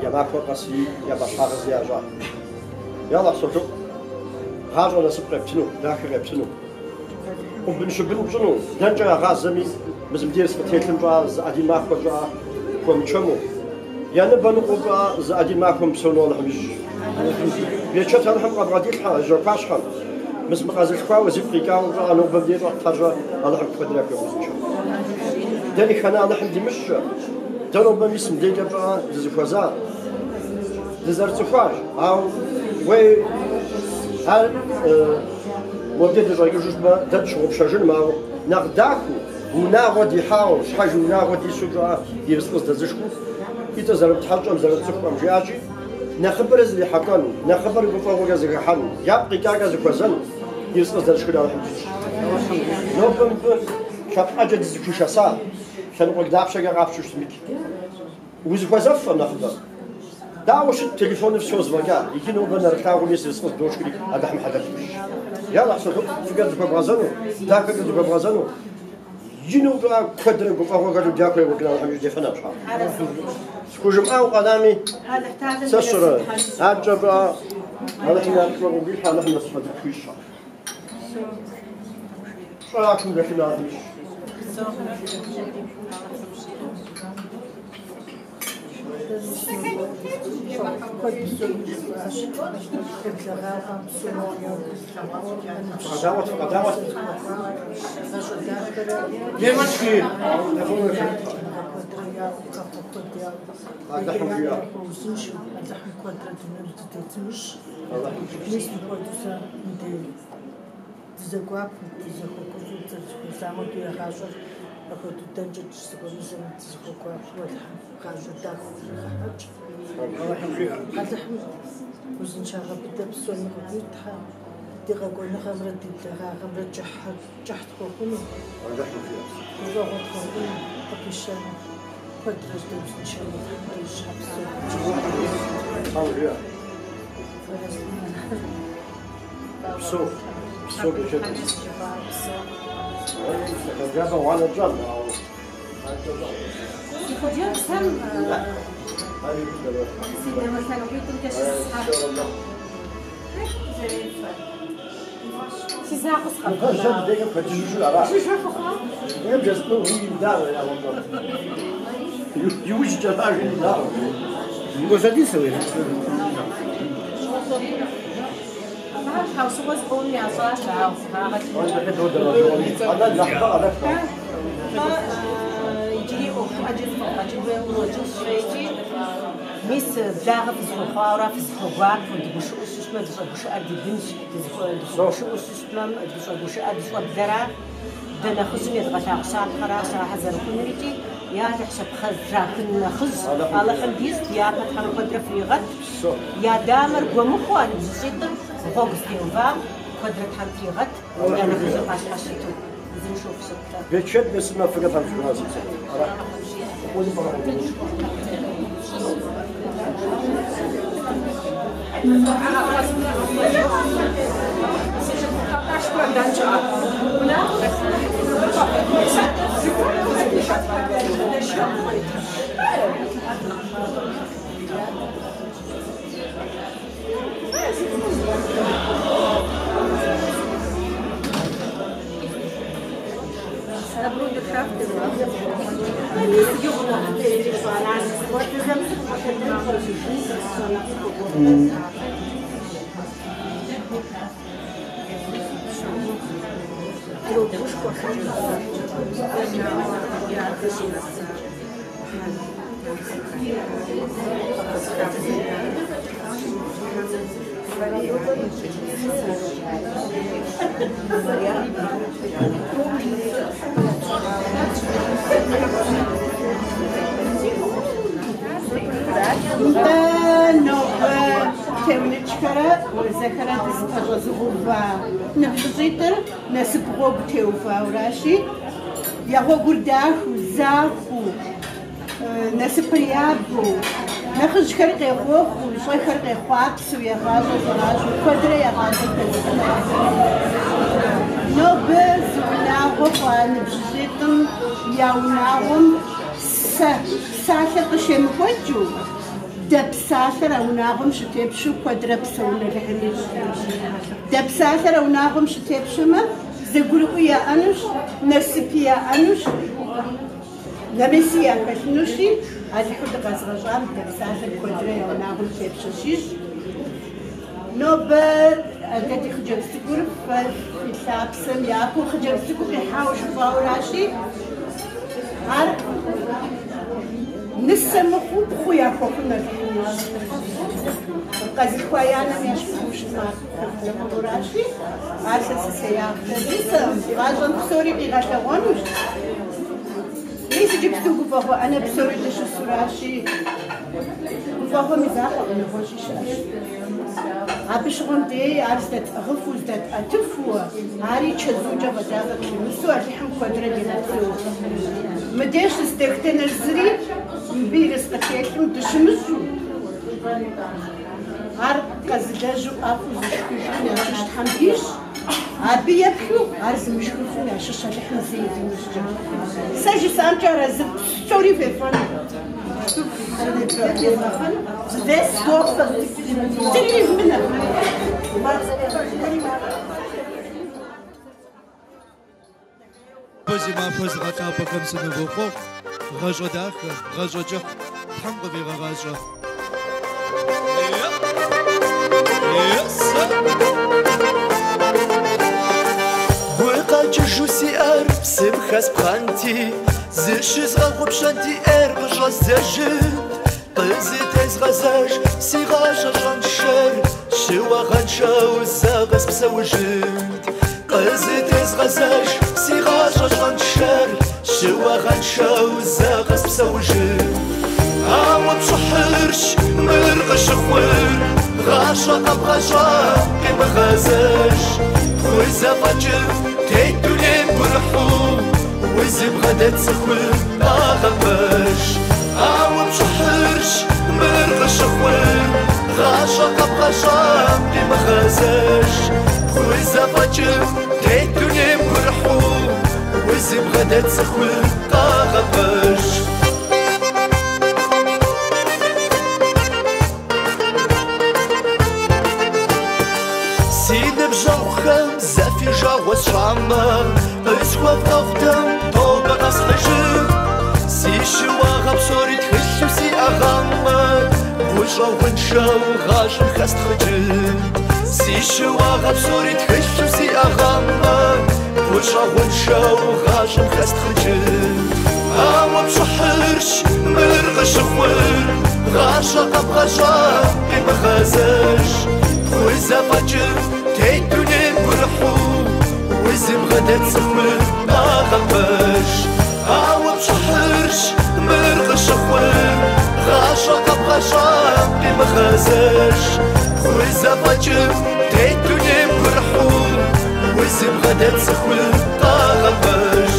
я махуэр къэсри, я пӏэщхьагъыр зы ящӏа. Яллахь солъэӏу, гъащӏэ насып къептыну, дахэ къептыну. ӏубын-щыбын пщӏыну, дэнкӏэ ягъазэми, мы зым дерс къытелъым щӏа зы один махуэ щӏа хуэмычэму, я ныбэ ныкъуэу щӏа зы один махуэм псэуну Алыхьым ищӏ. Берчэт Алыхьым къабгъэдилъхьэ жьакуащхьэм, мы зым къэзылъхуауэ зигу къикӏауэ щӏа нобэм дей щӏэтхэр Алыхьым куэдрэ яхуигъэузыншэ. Дэри хэна Алыхьым димыщӏкӏэ, дэ нобэм мис мыдейкӏэ пщӏа дызыхуэза, дызэрыцӏыхуащ, ауэ уей ар мобдей дыщӏэкӏыжу щытмэ, дэ тщыгъупщэжыным, ауэ нэхъ дахэу, унагъуэ дихьауэ, щхьэж унагъуэ дису щӏа ерыскъы здэзышхыу, ӏитӏыр зэрыптхьэщӏэм, зэрыцӏыхухэм жиӏащи, нэхъыбэрэ зрихьэлӏэн, нэхъыбэрэ гуфӏэгъуэкӏэ зэхыхьэн, япкъ къикӏакӏэ зыхуэзэн, ерыскъы здэзышхын Алыхьым дищӏ. Нобэ мыбы лъэпкъ ӏэджэ дызэхуишэса, лъэныкъуэ дапщэкӏэ къапщу щытмикӏ. Узыхуэзэфӏым нэхъыбэр. Дауэ щыт телефоныр всё зэфӏэкӏа, иджы нобэ нэрылъагъуу мис ерыскъы зыдошхри Алыхьым хьэлэл тхуищӏ. Яллахь солъэӏу фӏыкӏэ зыхуэбгъэзэну, дахэкӏэ зыхуэбгъэзэну, ину щӏа куэдрэ гуфӏэгъуэ хэлъу дяку екӏуэкӏын Алыхьым ищӏ дефэнэщ. Схужымыӏауэ къэнами, сэ сщӏэрэ, адэкӏэ щӏа Алыхьым я пщӏэ къыгуилъхьэ, Алыхьым насыпфӏэ тхуищӏ. Щӏакум дэлъын Алыхьым ищӏ. Девочки, Алыхьым жиӏэ. Дызэгуапу, дызэхуэгуфӏэу, дызэрызэхуэзам хуэдэу я гъащӏэр апхуэдэу дэнкӏэ дыщызэхуэмызэм дызэхуэгуапу Алыхьым гъащӏэ дахэу иригъэхьэкӏ. Алыхьым узыншагъэ быдэ псоми къыдит, Тхьэ, ди къэкӏуэныгъэмрэ ди благъагъэмрэ кӏыхь тхуэхъуну, гуфӏэгъуэ тхуэхъуну, къыпищэну, куэдрэ дыузыншэну Тхьэм дищӏ псоми. Псо, псо бюджет. Джабэ гъуанэ пщӏам, ауэ Си хъыджэбзхэм си дамэ лъэныкъуитӏымкӏэ щысхьэр. Си закъуэ сыкъэбгъэнауэ. Жыжьэ фыхъуа? Иужькӏэ лажи дауэ. Гуэзэдисэуи. Абыхэм щхьэусыгъуэ зыкъомым ящӏащ, ауэ Иджыри ӏуэху ӏэджэ зэфӏэбгъэкӏын хуейуэ къыщӏэкӏынщ икӏи мис благъэ фызыхуэхъуауэра фызыхуэгуапэу, дыгушыӏэу щытмэ, дыщӏэгушыӏэр ди бынщ, дыщӏэгушыӏэу щытмэ, дыщӏэгушыӏэр ди щӏэблэра, дэ нэхъыжьым едгъэлъагъу щапхъэращ ахэр зэрыхъунур икӏи Ялыхь щапхъэ зытрахын нэхъыжь Алыхьым дищӏ, ди япэ Тхьэм куэдрэ фригъэт, я дамэр гуэмыхуу а ныбжьыщӏитӏыр гъуэгу зытеувам куэдрэ Тхьэм тригъэт, я нэхъыжьыр къащхьэщыту, узыншэу фыщыт. Бечет месым афыгэ там журналист. Ара. Нтӏэ, нобэ Теунычхэрэ Уэзэхэрэ дызыпэщӏэзыгъэува ныбжьыщӏитӏыр насып гъуэгу теувауращи, я гъуэгур дахэу, захуэу, Насыпыр ябэу, нэхъыжьхэр къехъуэхъуу, щӏэхэр къехъуапсэу, я гъащӏэр щӏэращӏэу, куэдрэ я гъащӏэр хэзыхын. Нобэ зы унагъуэ хъуа ныбжьыщӏитӏым я унагъуэм сэ псалъэр къыщемыкӏуэкӏыу, дэ псалъэр а унагъуэм щытепщэу куэдрэ псэун Алыхьым ищӏ. Дэ псалъэр а унагъуэм щытепщэмэ, зэгурыӏуи яӏэнущ, насыпи яӏэнущ, нэмыси яхэлъынущи, Алыхьу дыкъэзыгъэщӏам дэ псалъэр куэдрэ я унагъуэм тепщэ щищӏ. Нобэ дэ ди хъыджэбз цӏыкӏур фэ фи лъапсэм япэу хъыджэбз цӏыкӏуу къихьауэ жыфӏауращи, ар нысэ мыхъуу пхъу яхуэхъун Алыхьым ищӏ. Къэзылъхуа и анэм ещхьу щытар пхъу ар сэ сысеягъкӏэ жысӏэм, гъащӏэм псори къигъэлъэгъуэнущ. Мис иджыпсту гуфӏэгъуэ ӏэнэ псори дыщысуращи, гуфӏэгъуэм и закъуэкъым, нэгъуэщӏи щыӏэщ. Абы щыгъуэм дей ар здэтӏыгъыфу, здэтӏэтыфу, ари чэзукӏэ фӏэкӏа къытлъымысу Алыхьым куэдрэ дигъэпсэу. Мыдей щыс дэтхэнэ зыри мыбы ерыскъы телъым дыщымыщӏу, ар къэзылэжьу ӏэфӏу зышхыжым ящыщ Тхьэм дищӏ, абы еплъу ар зымышхыфым ящыщ Алыхьым зэи димыщӏкӏэ. Сэ жысӏамкӏэ арэзы псори фефэну. Зыри ивмынэ. Зи махуэ зыгъэлъапӏэхэм сынывохъуэхъу, гъащӏэ дахэ, гъащӏэ кӏыхь Тхьэм къывигъэгъащӏэ. Гукъэкӏыжу сиӏэр псым хэспхъэнти, зыщызгъэгъупщэнти ӏейр къыщӏэздзэжынт. Къызытезгъэзэж си гъащӏэ щӏэншэр, щыуагъэншэу сэ къэспсэужынт. Къызытезгъэзэж си гъащӏэ щӏэншэр, щыуагъэншэу сэ къэспсэужынт. Ауэ пщӏыхьырщ мыр къыщыхъур, гъащӏэ къэбгъэщӏам къимыгъэзэж. Пхузэфӏэкӏым тет дунейм гурыхьу, узыбгъэдэт цӏыхур къагъэпэж. Ауэ пщӏыхьырщ мыр къыщыхъур, гъащӏэ къэбгъэщӏам къимыгъэзэж. Пхузэфӏэкӏым тет дунейм гурыхьу, узыбгъэдэт цӏыхур къагъэпэж. Си ныбжьэгъухэм зэ фи жагъуэ сщӏамэ, къысхуэвгъэгъутэм тобэ къэсхьыжын. Си щыуагъэ псори тхылъу сиӏэгъамэ, гущӏэгъуншэу гъащӏэм хэстхъыкӏын. Си щыуагъэ псори тхылъу сиӏэгъамэ, гущӏэгъуншэу гъащӏэм хэстхъыкӏын. Ауэ пщӏыхьырщ мыр къыщыхъур, гъащӏэ къэбгъэщӏам къимыгъэзэж. Пхузэфӏэкӏым тет дунейм гурыхьу, узыбгъэдэт цӏыхур къагъэпэж. Ауэ пщӏыхьырщ мыр къыщыхъур, гъащӏэ къэбгъэщӏам къимыгъэзэж. Пхузэфӏэкӏым тет дунейм гурыхьу, узыбгъэдэт цӏыхур къагъэпэж.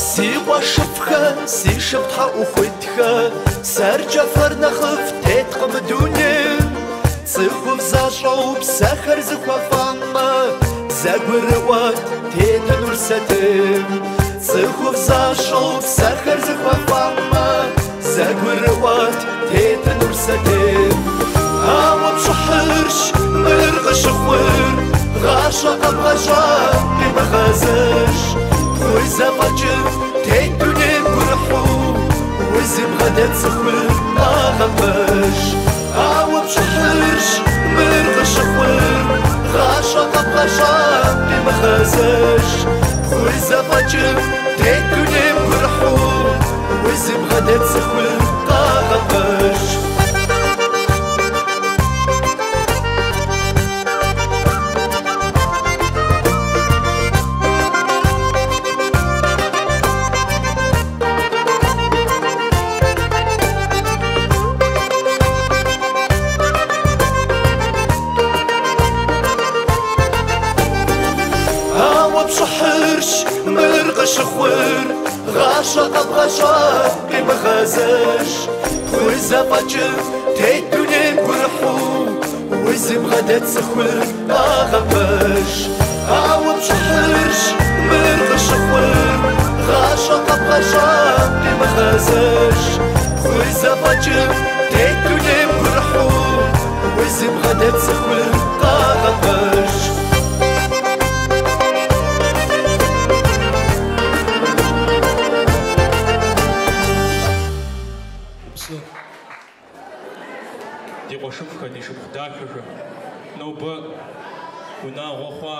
Си къуэшыфӏхэ, си шыпхъу тхьэӏухудхэ, сэркӏэ фэр нэхъыфӏ теткъым дунейм. Цӏыхуфӏ защӏэу псэхэр зыхуэфӏамэ, зэгурыӏуэт тетынур сэтейм. Цӏыхуфӏ защӏэу псэхэр зыхуэфӏамэ, зэгурыӏуэт тетынур сэтейм. Ауэ пщӏыхьырщ мыр къыщыхъур, гъащӏэ къэбгъэщӏам къимыгъэзэж. Пхузэфӏэкӏым тет дунейм гурыхьу, узыбгъэдэт цӏыхур къагъэпэж. Ауэ пщӏыхьырщ мыр къыщыхъур, гъащӏэ къэбгъэщӏам къимыгъэзэж. Пхузэфӏэкӏым тет дунейм гурыхьу, узыбгъэдэт цӏыхур къагъэпэж. пщӏыхьырщ мыр къыщыхъур, гъащӏэ къэбгъэщӏам къимыгъэзэж. Хузэфӏэкӏым тет дунейм гурыхьу, узыбгъэдэт цӏыхур къагъэпэж. Ауэ пщӏыхьырщ мыр къыщыхъур, гъащӏэ къэбгъэщӏам къимыгъэзэж. Хузэфӏэкӏым тет дунейм гурыхьу, узыбгъэдэт цӏыхур къагъэпэж. Ди къуэшыфӏхэ, ди шыпхъу дахэхэ, нобэ унагъуэ хъуа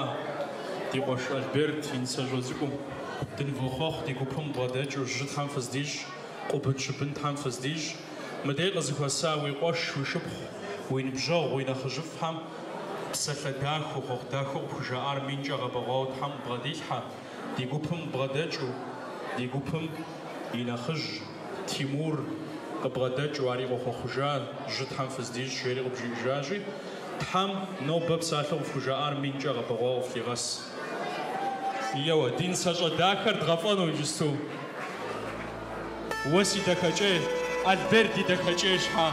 ди къуэш Альберт и нысэщӏэ цӏыкӏум дынывохъуэхъу, ди гупым бгъэдэкӏыу жьы Тхьэм фыздищӏ, къубын-щыбын Тхьэм фыздищӏ. Мыдей къызыхуэса уи къуэш, уи шыпхъу, уи ныбжьэгъу, уи нэхъыжьыфӏхэм псалъэ дахэу, хъуэхъу дахэу къыпхужаӏар минкӏэ гъэбэгъуауэ Тхьэм къыбгъэдилъхьэ, ди гупым бгъэдэкӏыу, ди гупым и нэхъыжь Тимур къыбгъэдэкӏыу, ари къохъуэхъужа, жьы Тхьэм фыздищӏ, жери къыбжиӏэжащи, Тхьэм нобэ псалъэу къыфхужаӏар минкӏэ гъэбэгъуауэ къыфлъигъэс. Еуэ, ди нысэщӏэ дахэр дгъэфӏэну иджысту. Уэ си дахэкӏей, Альберт и дахэкӏей щхьа.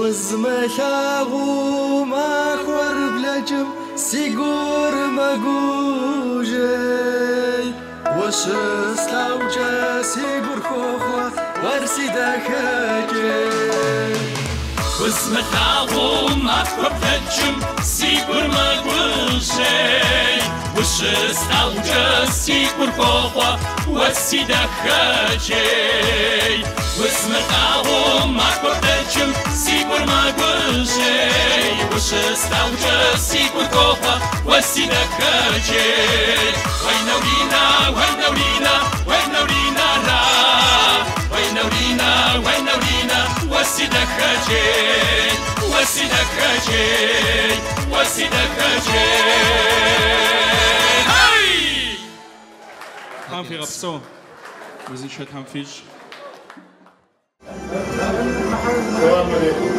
Узмылъагъуу махуэр блэкӏым Си гур мэгужьей, ущыслъагъукӏэ си гур хохъуэ, уэр си дахэкӏей. Узмылъагъуу махуэ блэкӏым си гур мэгужьей, ущыслъагъукӏэ си гур хохъуэ, уэ си дахэкӏей. Узмылъагъуу махуэ блэкӏым си гур мэгужьей, ущыслъагъукӏэ си гур хохъуэ, уэ си дахэкӏей. Уей наурина, уей наурина, уей наурина ра. Уей наурина, уей наурина, уэ си дахэкӏей, уэ си дахэкӏей, уэ си дахэкӏей. Эй! Тхьэм фигъэпсэу, узыншэ Тхьэм фищӏ. Салам алейкум.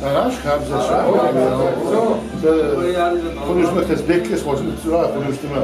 Аращ хабзэ хъунущмэ Казбеккӏэ схъуэжыну хъунущтымэ.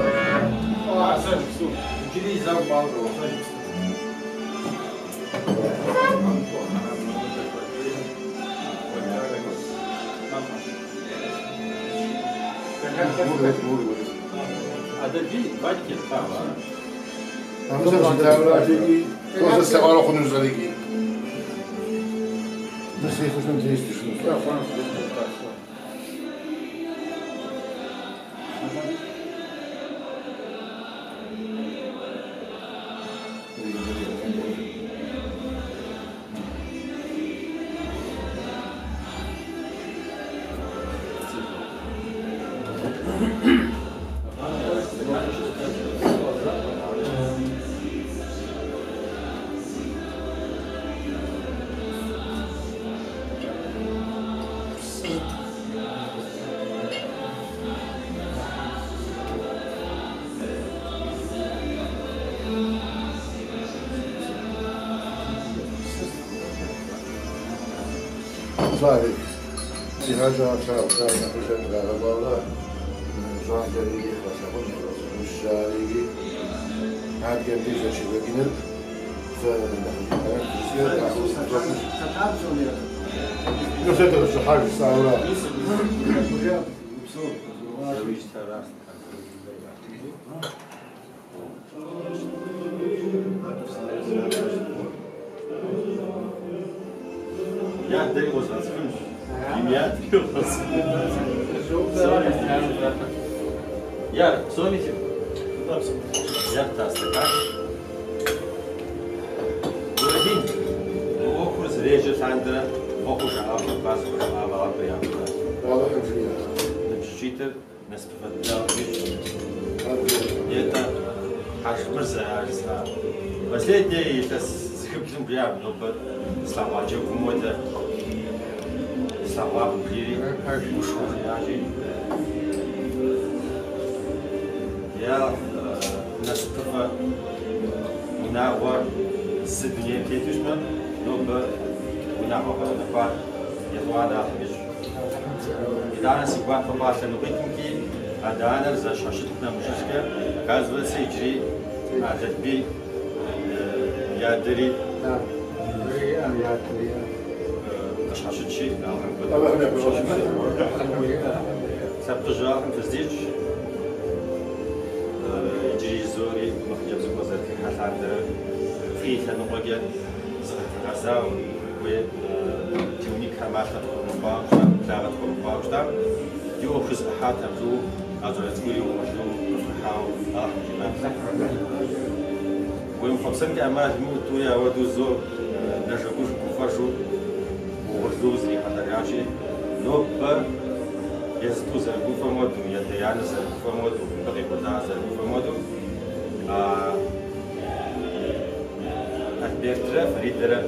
Альбертрэ Фаридэрэ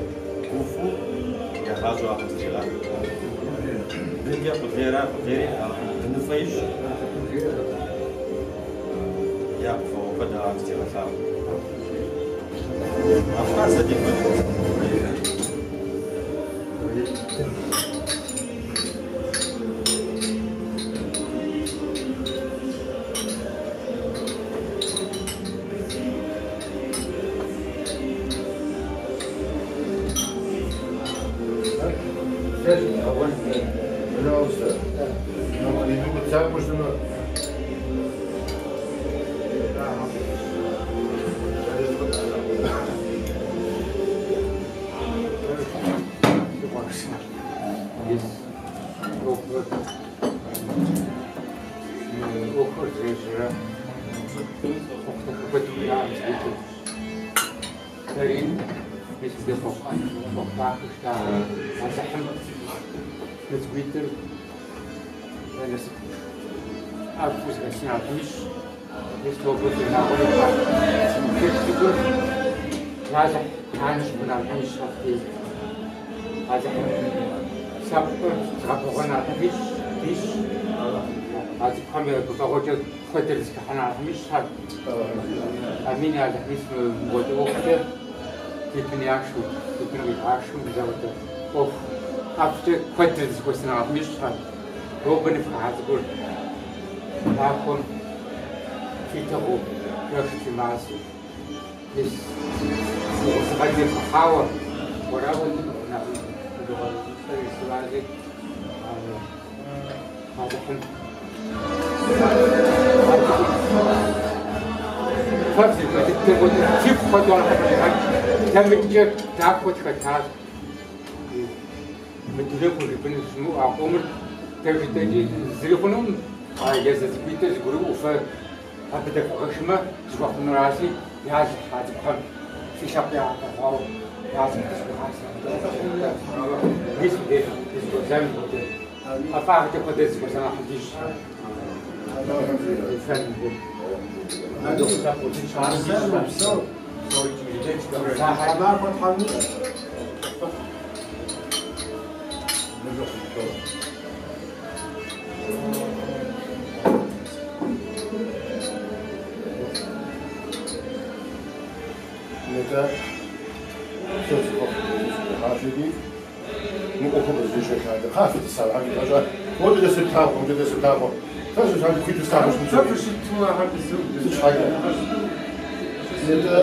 гуфӏэу я гъащӏэ Алыхьым зэтригъэхь. Бынкӏэ къулейра къулейри Алыхьым быныфӏэ ищӏ. Я гуфӏэгъуэ куэд Алыхьым зыдигъэлъагъу. Афӏа сэ ди хуэдэу. Пожалуйста. ӏуэхур зэрежьэрэ хъуэхъу куэду яӏэм зыгуэру. Дэри мис мыбы хъуэхъу дахэ жытӏа Алыхьым мы цӏыкӏуитӏыр я насып ӏэфӏу зэхэлъын Алыхьым ищӏ. Мис нобэ фи унагъуэ ихьа хъыджэбз цӏыкӏур Алыхь анэ щыхъун Алыхьым ищӏ абдей. Алыхьым лъэпкъыр зыгъэбэгъуэн Алыхьым ищӏ, дищӏ. А цӏыкӏухэм я гуфӏэгъуэкӏэ куэдыр зыхыхьэн Алыхьым ищӏ ар. Амин, Алыхь мис мыгъуэдэ ӏуэхукӏэ ди бын яшу, ди бын къигъашэу мызауэдэ ӏуэху ӏэфӏкӏэ куэдыр зыхуэсын Алыхьым ищӏ ар. Нобэ ныфхыхьа цӏыкӏур махуэм фи дыгъэу, жэщ фи мазэу. Мис угъурсызыгъэкӏэ ныфхыхьауэ, уэрауэ нэхъ Алыхьым. Фэ фызыхуэдыдэ хуэдэу, фипхъу хуэдэу Алыхьым къыщӏигъэкӏ. Дэ мыдкӏэ дахэу тхэтащ. Мы дунейм хужыпӏэну щымыӏэу а къомыр дэ жытӏэкӏи зыри хъунукъым. А езы цӏыкӏуитӏыр зыгурыӏуэу фэ абы дэвгъэшымэ, зыхуэхъунуращи, Ялыхь а цӏыкӏухэм фи лъэпкъ ягъэбэгъуауэ, Ялыхь дызыхуигъасэ. Мис мыбдеж дызыхуэзэн хуэдэ. ӏэфӏагъкӏэ куэдыр зыхуэзэн Алыхьым дищӏ. Тхьэмахуэ Тхьэм ищӏ. Нтӏэ, сэ сыхуэхъу мы ӏуэхум къызэрежьэ лъандэрэ. Кхъа фытӏысауэ, хьэкӏэ Уэ дэ сыплъагъу, дэ сыплъагъу. Сэ сыщхьэкӏэ хуиту слъагъуу щытын Сэ фыщыту ахэр Сыт щхьэкӏэ? Нтӏэ,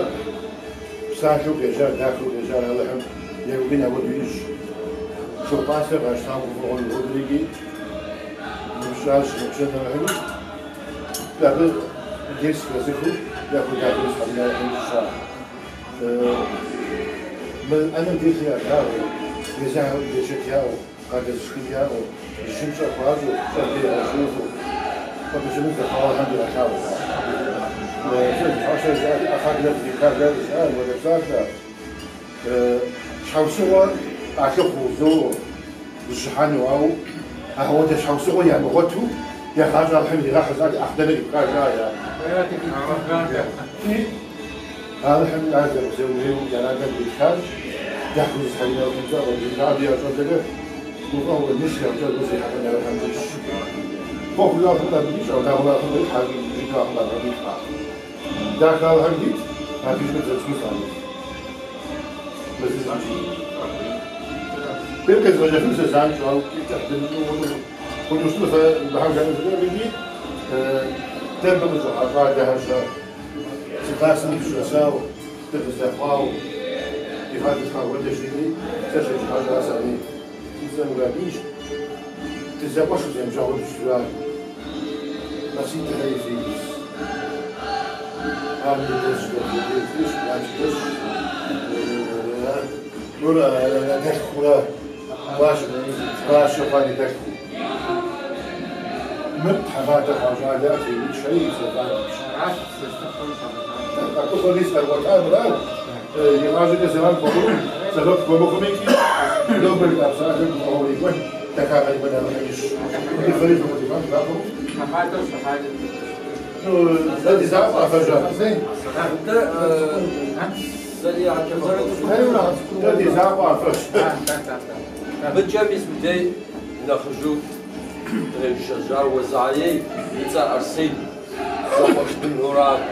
псалъэу къежьар, дахэу къежьар Алыхьым екӏуи апхуэдэу ищӏ. Шыгъу-пӏастэр къащтауэ гуфӏэгъуэ игъуэтыр икӏи ныбжьыщӏар щыгъупщэн Алыхьым ищӏ. Абы дерс хэзыхыу яхуэдахэу зыхьэмын Алыхьым ищӏ ар. Мы ӏэнэм деж ялъагъуу, езыхэм берычэт яӏэу, къадэзышхын яӏэу, жьым пщӏэ хуащӏу, щӏэблэ ягъэшхыфу, къыпыщӏыну зэхъуауэ Тхьэм дигъэлъагъу. Ӏэхъадэ зрихар жаӏэ, уэдэ псалъэ. Щхьэусыгъуэ къалъыхъуу зоуэ зыщыхьэну, ауэ апхуэдэ щхьэусыгъуэ ямыгъуэту я гъащӏэ Алыхьым иригъэхь жысӏати, ӏэхъ дэнэ къипха жаӏэ. Алыхьым ар зэрыпсэунур я натӏэм иритхащ, дахэу зыхьэну Алыхьым жаӏэ, абы я щӏэблэкӏэ гуфӏэгъуэ ныш яӏукӏэ зехьэфын Алыхьым дищӏ. Хъуэхъу Алыхьым абы дищӏ, унагъуэ Алыхьым дихьэ, жыпӏэ Алыхьым дихьэ. Дахэ Алыхьым дит, абы ищӏу дызэпсэу сӏамыт. Бер къезгъэжьэфын сэ занщӏэу, ауэ кӏыхь дымыщӏу хъуну щытмэ, сэ мыхэм жаӏэу жыпӏэм икӏи дэ мыбы къыщӏыхьа щӏалэхэр щэ. Зы классым дыщӏэсауэ, дыкъыздэхъуауэ, ди гъащӏэр тхьэгъуэдэ щыӏэри, сэ щеджыхьэщӏа сабий. Си цӏэр Мурадинщ. Дызэкъуэшу зэныбжьэгъуу дыщытуа. Максим Тхьэ и Феликс. Ар мыбы дэсщ, дэсщ, Налшык дэсщ. Мыр анэдэлъхурэ гуащэ хъуа анэдэлъху. Мыр тхьэмадэ хъуа щӏалэ Атеевич и зэфӏэкӏщ. Къэкӏухъуэри сыкъэкӏуэта мырат, игъащӏэкӏэ зэран хуэхъуну, сэбэп хуэмыхъуми икӏи нобэ жиӏа псалъэм гуфӏэгъуэ кърикӏуэн, дахагъэ кърикӏуэн Алыхьым ищӏ. И фэри фыкъытехуам жаӏэу. Дэ ди закъуэ афэжьа. Нтӏэ, Сэри адэкӏэ Дэ ди закъуэ афэщ. Мыдкӏэ мис мыдей нэхъыжьу дыкъезышэжьар Уэзаей и цӏэр Арсен, зэкъуэш бынхэрат.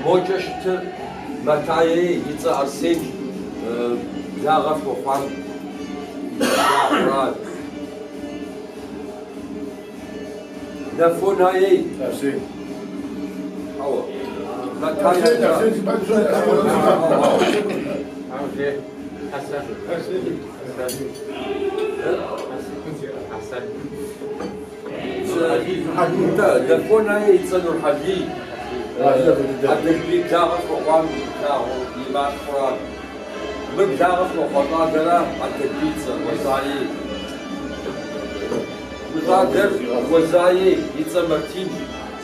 Мокӏэ щытыр Матаей и цӏэр Арсен, благъэ фхуэхъуам благъэрат. Нэфонаей. Арсен. Хьэуэ. Матаей. Нэфонаей и цӏэр Нурхьэлий. Адэлбий благъэ фхуэхъуам благъэу и малъхъурат. Мыр благъэ фхуэхъуа щӏалэра Адэлбий и цӏэр Уэзаей. Мы щӏалэр Уэзаей и цӏэр Мартин,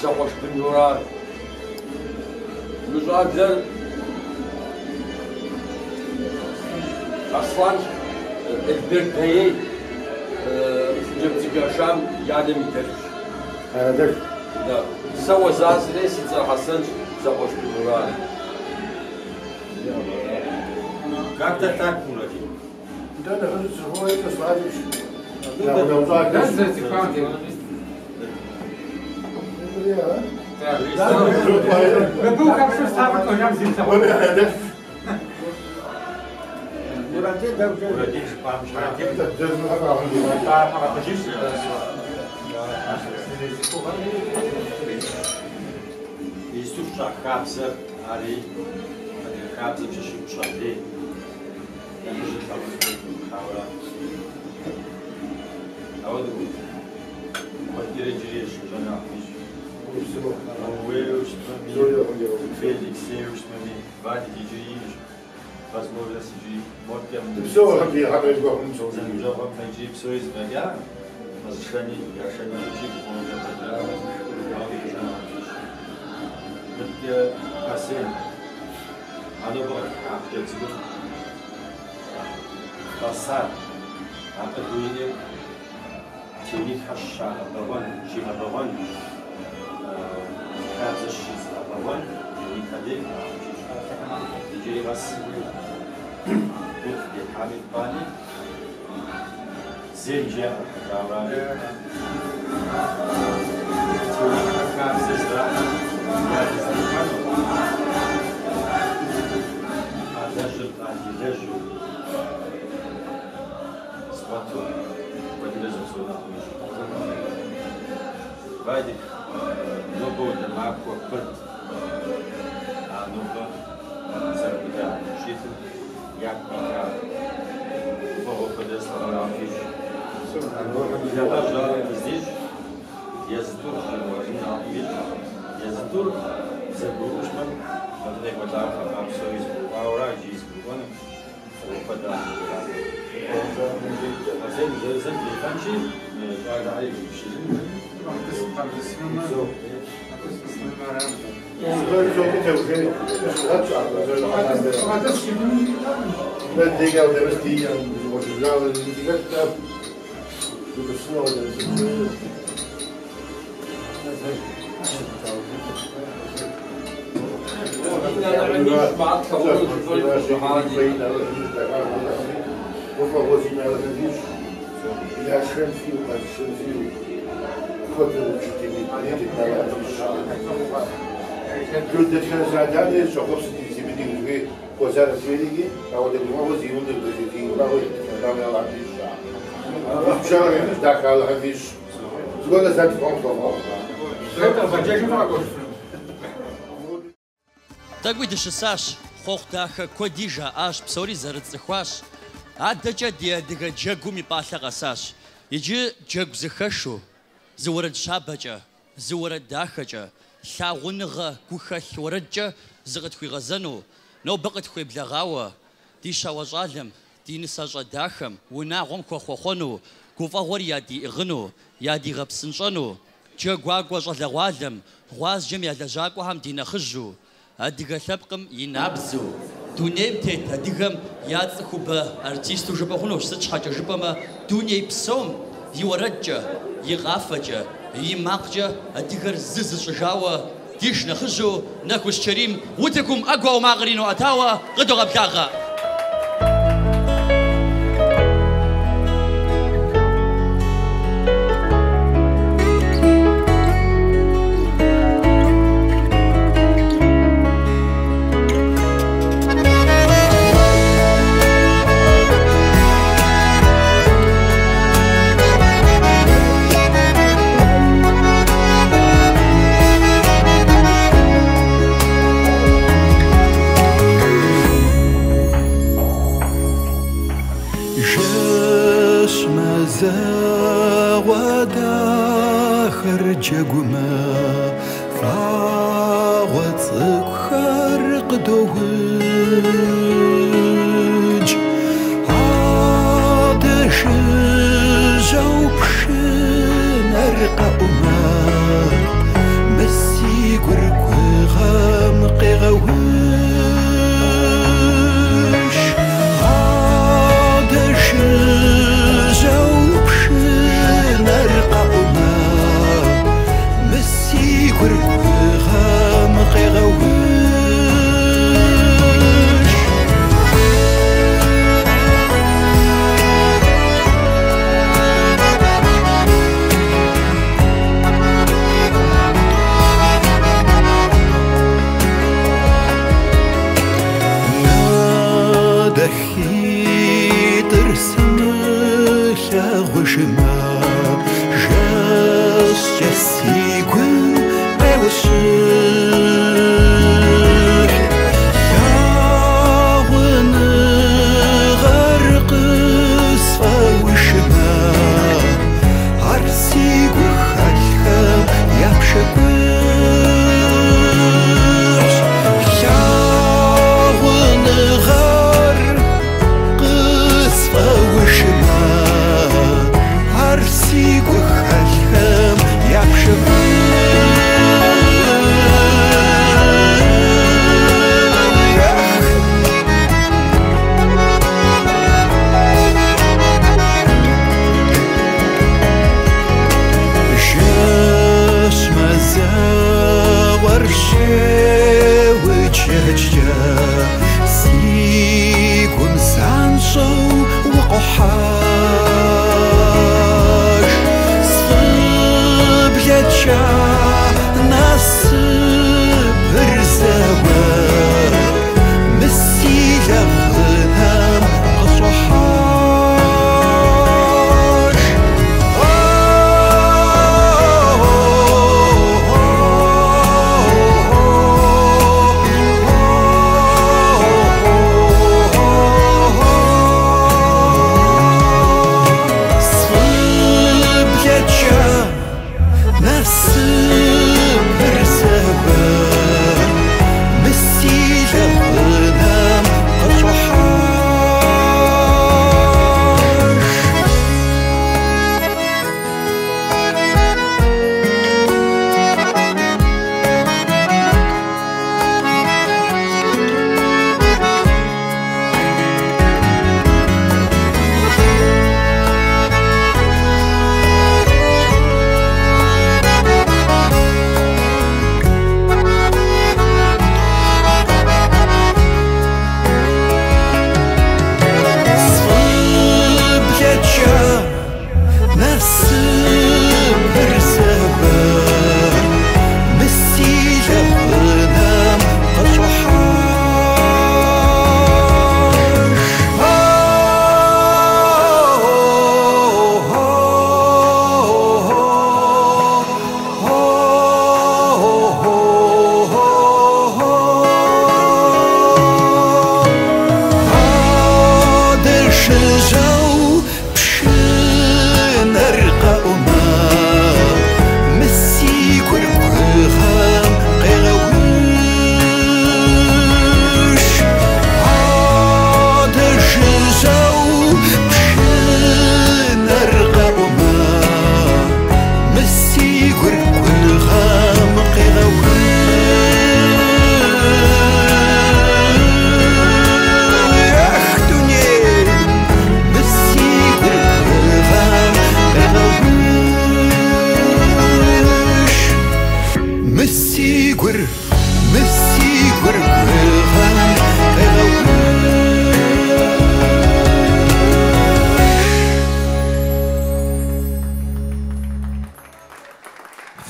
зэкъуэш бынхэрат. Мы щӏалэр Аслан Эльберд Даей хъыджэбз цӏыкӏу яшам и анэм и дэлъхущ. Анэдэлъху. Да. Сэ Уэзазрей си цӏэр Хьэсэнщ, зэкъуэш бынхэрат. Как-то так, Мурадин. Дэ нэхъыжьу цӏыхугъэ и цӏыхуалэщ. Мыбы ухэплъу ставыр тӏожам зимылъэгъуэн. Мурадин жыпӏам щхьэкӏэ. Иджыпсту фщӏа хабзэр ари адыгэ хабзэм щыщу пщӏэ лей. Нэхъыжьыр лъагъун хуей теухуауэ. Ауэдэу куэдкӏэрэ иджыри ещӏэну ахъмищ. Ууейуэ щытмэми, Феликс ейуэ щытмэми, Вадик иджыри инщ. Возможность иджыри моткӏэ зэныбжьэгъуэм иджыри псори зэфӏэкӏа, къэзышэни, яшэни иджыри гуфӏэгъуэкӏэ куэдрауэ, ауэ ещӏэну ахъмищ. Мыдкӏэ Арсен, а нобэ къытхыхьа хъыджэбз цӏыкӏум тӏасар, акъыл уиӏэр Теунитхьэ щагъэбэгъуэн, щигъэбэгъуэн, хабзэ щызыгъэбэгъуэн Теунитхьэ дей иджыри къэс гуп дехьами тпӏани, зейм жаӏэ Теунитхьэ хабзэ зэрахьэм ядызэрихьэну, къалэжьыр къалилэжьу зэкъуэту куэдрэ зэпсэу нэхъ ищӏ. Вадик, нобэ удэ махуэ куэд, а нобэ зэрыбыда щитым яку къита гуфӏэгъуэ куэдрэ слъагъуну фищӏ. Илъэгъуэжь ар къыздищӏ, езы тӏур къыщӏэмыуэжын Алыхьым ищӏ. Езы тӏур зэгурыӏуэу щытмэ, мыбы къекӏуэлӏауэ хъыбар псори зэгурыӏуауэра иджыри зэгурыӏуэну. Фӏыгъуэ куэд Алыхьым кърату. Арсен зэрызэм дефэнщи, щӏалэхэр егупсысыжын. Тӏэкӏуи дыщысащ, хъуэхъу дахэ куэди жаӏащ, псори зэрыцӏыхуащ. Адэкӏэ ди адыгэ джэгум и пӏалъэ къэсащ. Иджы джэгу зыхэшу, зы уэрэд щабэкӏэ, зы уэрэд дахэкӏэ, лъагъуныгъэ гухэлъ уэрэдкӏэ зыкъытхуигъэзэну, нобэ къытхуеблэгъауэ, ди щауэ щӏалэм, ди нысащӏэ дахэм, унагъуэм хуэхъуэхъуэну, гуфӏэгъуэр ядиӏыгъыну, ядигъэпсынщӏэну, джэгуакӏуэ щӏалэгъуалэм, гъуазджэм я лэжьакӏуэхэм ди нэхъыжьу, адыгэ лъэпкъым и набдзэу, дунейм тет адыгэм я цӏыхубэ артисту жыпӏэ хъунущ, сыт щхьэкӏэ жыпӏэмэ, дуней псом и уэрэдкӏэ, и къафэкӏэ, и макъкӏэ адыгэр зы зыщӏыжауэ Ди шынэхъыжьу Нэхущ Чэрим утыкум ӏэгуауэ макъыр ину ӏэтауэ къыдогъэблагъэ. Жэщ мазэгъуэ дахэр джэгумэ, фагъуэ цӏыкӏухэр къыдоудж. Адэ жыжьэу пшынэр къэӏумэ, мы си гур гугъэм къегъэуш. Адэ жыжьэу пшынэр къэӏумэ, мы си гур гугъэм къегъэуш. Дахитӏыр сымылъагъужмэ, жэщкӏэ си гум къеущыхь. Лъагъуныгъэр къысфӏэушмэ, ар си гухэлъхэм я пшэкӏухьщ. Лъагъуныгъэр къысфӏэушмэ, ар си гухэлъхэм я пшэкӏухьщ. Жэщ мазэгъуэр щеуджэкӏэ, си гум занщӏэу укъохьэж. Сфӏыблэкӏа насыпыр зэуэ, мы си лэгъунэм къыщӏохьэж. Сфӏыблэкӏа насыпыр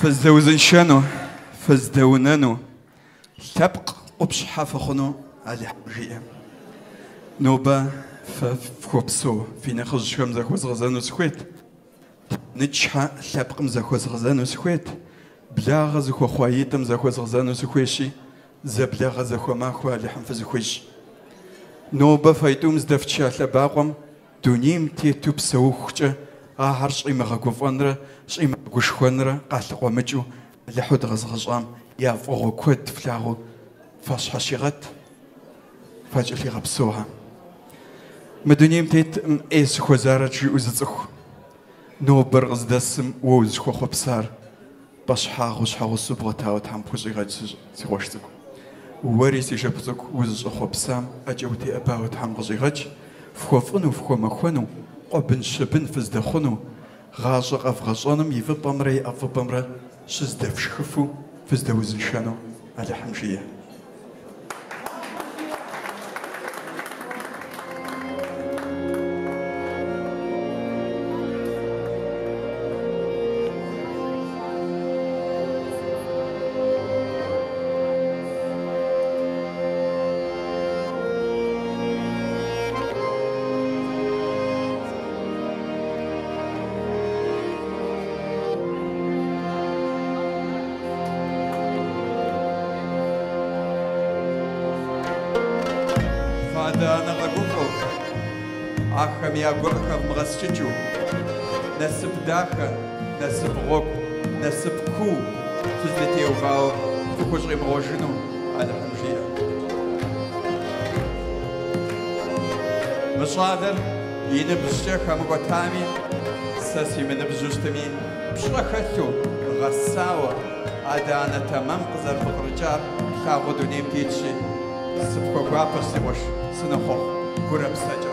Фыздэузыншэну, фыздэунэну, лъэпкъ къупщхьэ фыхъуну Алыхьым жиӏэ. Нобэ фэ фхуэпсэу фи нэхъыжьхэм зэхуэзгъэзэну сыхуейт. Нычхьэ лъэпкъым зэхуэзгъэзэну сыхуейт. Благъэ зыхуэхъуаитӏым зэхуэзгъэзэну сыхуейщи, зэблагъэ зэхуэмахуэ Алыхьым фызыхуищӏ. Нобэ фэитӏум здэфча лъэбакъуэм дунейм тету псэухукӏэ ахэр щӏимыгъэгуфӏэнрэ щӏимыгъэгушхуэнрэ къалъыкъуэмыкӏыу Алыхьу дыкъэзыгъэщӏам я фӏыгъуэ куэд флъагъуу фащхьэщигъэт, факӏэлъигъэпсэухьэ. Мы дунейм тетым ӏей сыхуэзарэт жиӏэу зы цӏыху. Нобэр къыздэсым уэ узыхуэхъуэпсар пӏэщхьагъыу щхьэгъусэу бгъуэтауэ Тхьэм пхущӏигъэкӏ си къуэш цӏыкӏу. Уэри си шыпхъу цӏыкӏу узыщӏэхъуэпсам ӏэкӏэ утеӏэбауэ Тхьэм къыщӏигъэкӏ, фхуэфӏыну, фхуэмэхуэну, къуэбын-щэбын фыздэхъуну, гъащӏэ къэвгъэщӏэным и фӏыпӏэмрэ и ӏэфӏыпӏэмрэ щыздэфшхыфу фыздэузыншэну Алыхьым жиӏэ. Адэ-анэ къэгуфӏэу, ахэм я гур къыхэвмыгъэскӏыкӏыу, насып дахэ, насып гъуэгу, насып куу фыздытеувауэ фыхущӏемыгъуэжыну Алыхьым жиӏэ. Мы щӏалэр и ныбжькӏэ хэмыкӏуэтами, сэ симыныбжьу щытми, пщӏэ хэлъу, гъэсауэ, адэ-анэ тэмэм къызэрыпкърыкӏар плъагъуу дунейм тетщи, сыпхуэгуапэщ, си къуэш, сынохъуэхъу гурэ псэкӏэ.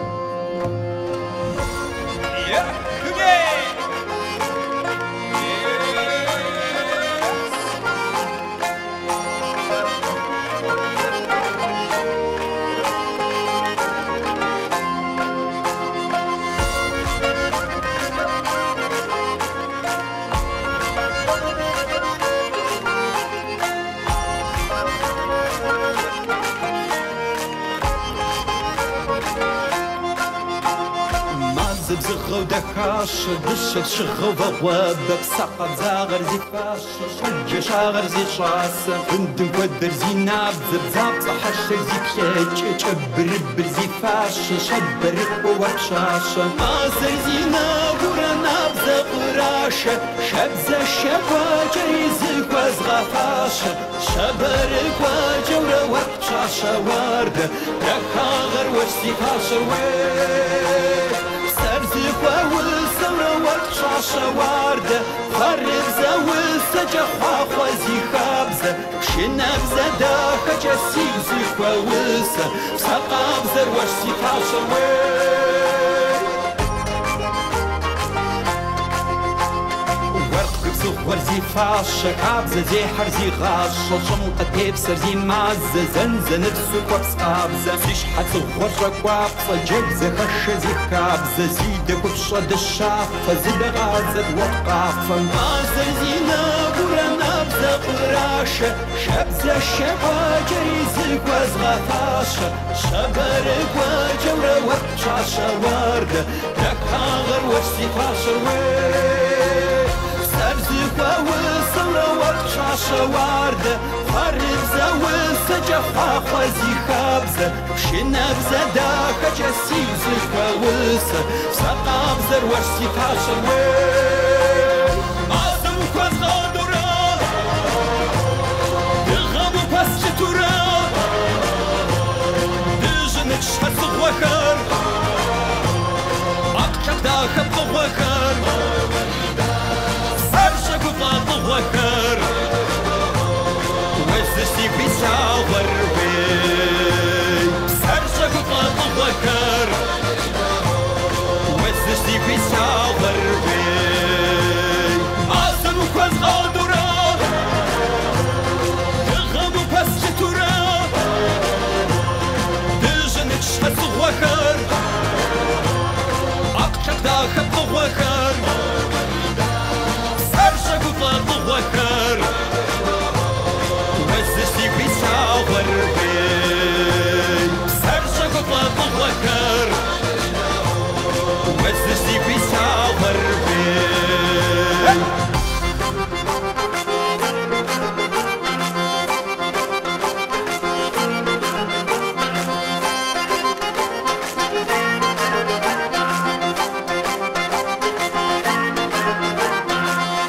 Мазэ бзыгъэу дахащэ, дыщэ щыгъэу вагъуэбэ, псэ къабзагъэр зи фащэ, щӏэджэщагъэр зи щӏасэ, вындым хуэдэр зи набдзэ, бдзапцӏэ хьэлъэр зи плъэкӏэ, кӏэбырыбыр зи фащэ, щабэрыкӏуэ уэ пщащэ. Мазэр зи нэгурэ набдзэ къурашэ, шабзэшэ кӏуэкӏэри зыхуэзгъэфащэ, щабэрыкӏуэкӏэурэ уэ пщащэ уардэ, дахагъэр уэщ зи фащэр уей. Псэр зыхуэусэурэ уэ пщащэ уардэ, хъуэрыбзэ усэкӏэ хъуахъуэ зи хабзэ, пшынэбзэ дахэкӏэ сигу зыхуэусэ, псэ къабзэр уэщ зи фащэр уей. Уэркъ губзыгъуэр зи фащэ, хабзэ зехьэр зи гъащӏэ, щӏым къытепсэр зи мазэ, зэнзэныпсу ткӏуэпс къабзэ, зи щхьэцыгъуэр щӏэкӏуапцӏэ, джэгу зэхэшэ зи хабзэ, зи дэкӏупщӏэ дыщафэ, зыдэгъазэт уэркъ къафэм. Мазэр зи нэгурэ набдзэ къурашэ, шабзэшэ кӏуэкӏэри зыхуэзгъэфащэ, щабэрыкӏуэкӏэурэ уэркъ пщащэ уардэ, дахагъэр уэщ зи фащэр уей. Псэр зыхуэусэурэ уэркъ пщащэ уардэ, хъуэрыбзэ усэкӏэ хъуахъуэ зи хабзэ, пшынэбзэ дахэкӏэ сигу зыхуэусэ, псэ къабзэр уэщ зи фащэр уей. Мазэм ухуэзгъадурэ, дыгъэм упэслъытурэ, дыжьыныч щхьэцыгъуэхэр, ӏэпкълъэпкъ дахэ пкъыгъуэхэр, псэр щӏэгуфӏэ фӏыгъуэхэр, уэзыр сигу илъагъуэр уей. Псэр щӏэгуфӏэ фӏыгъуэхэр, уэзыр сигу илъагъуэр уей. Уэзыр сигу ислъагъуэр уей.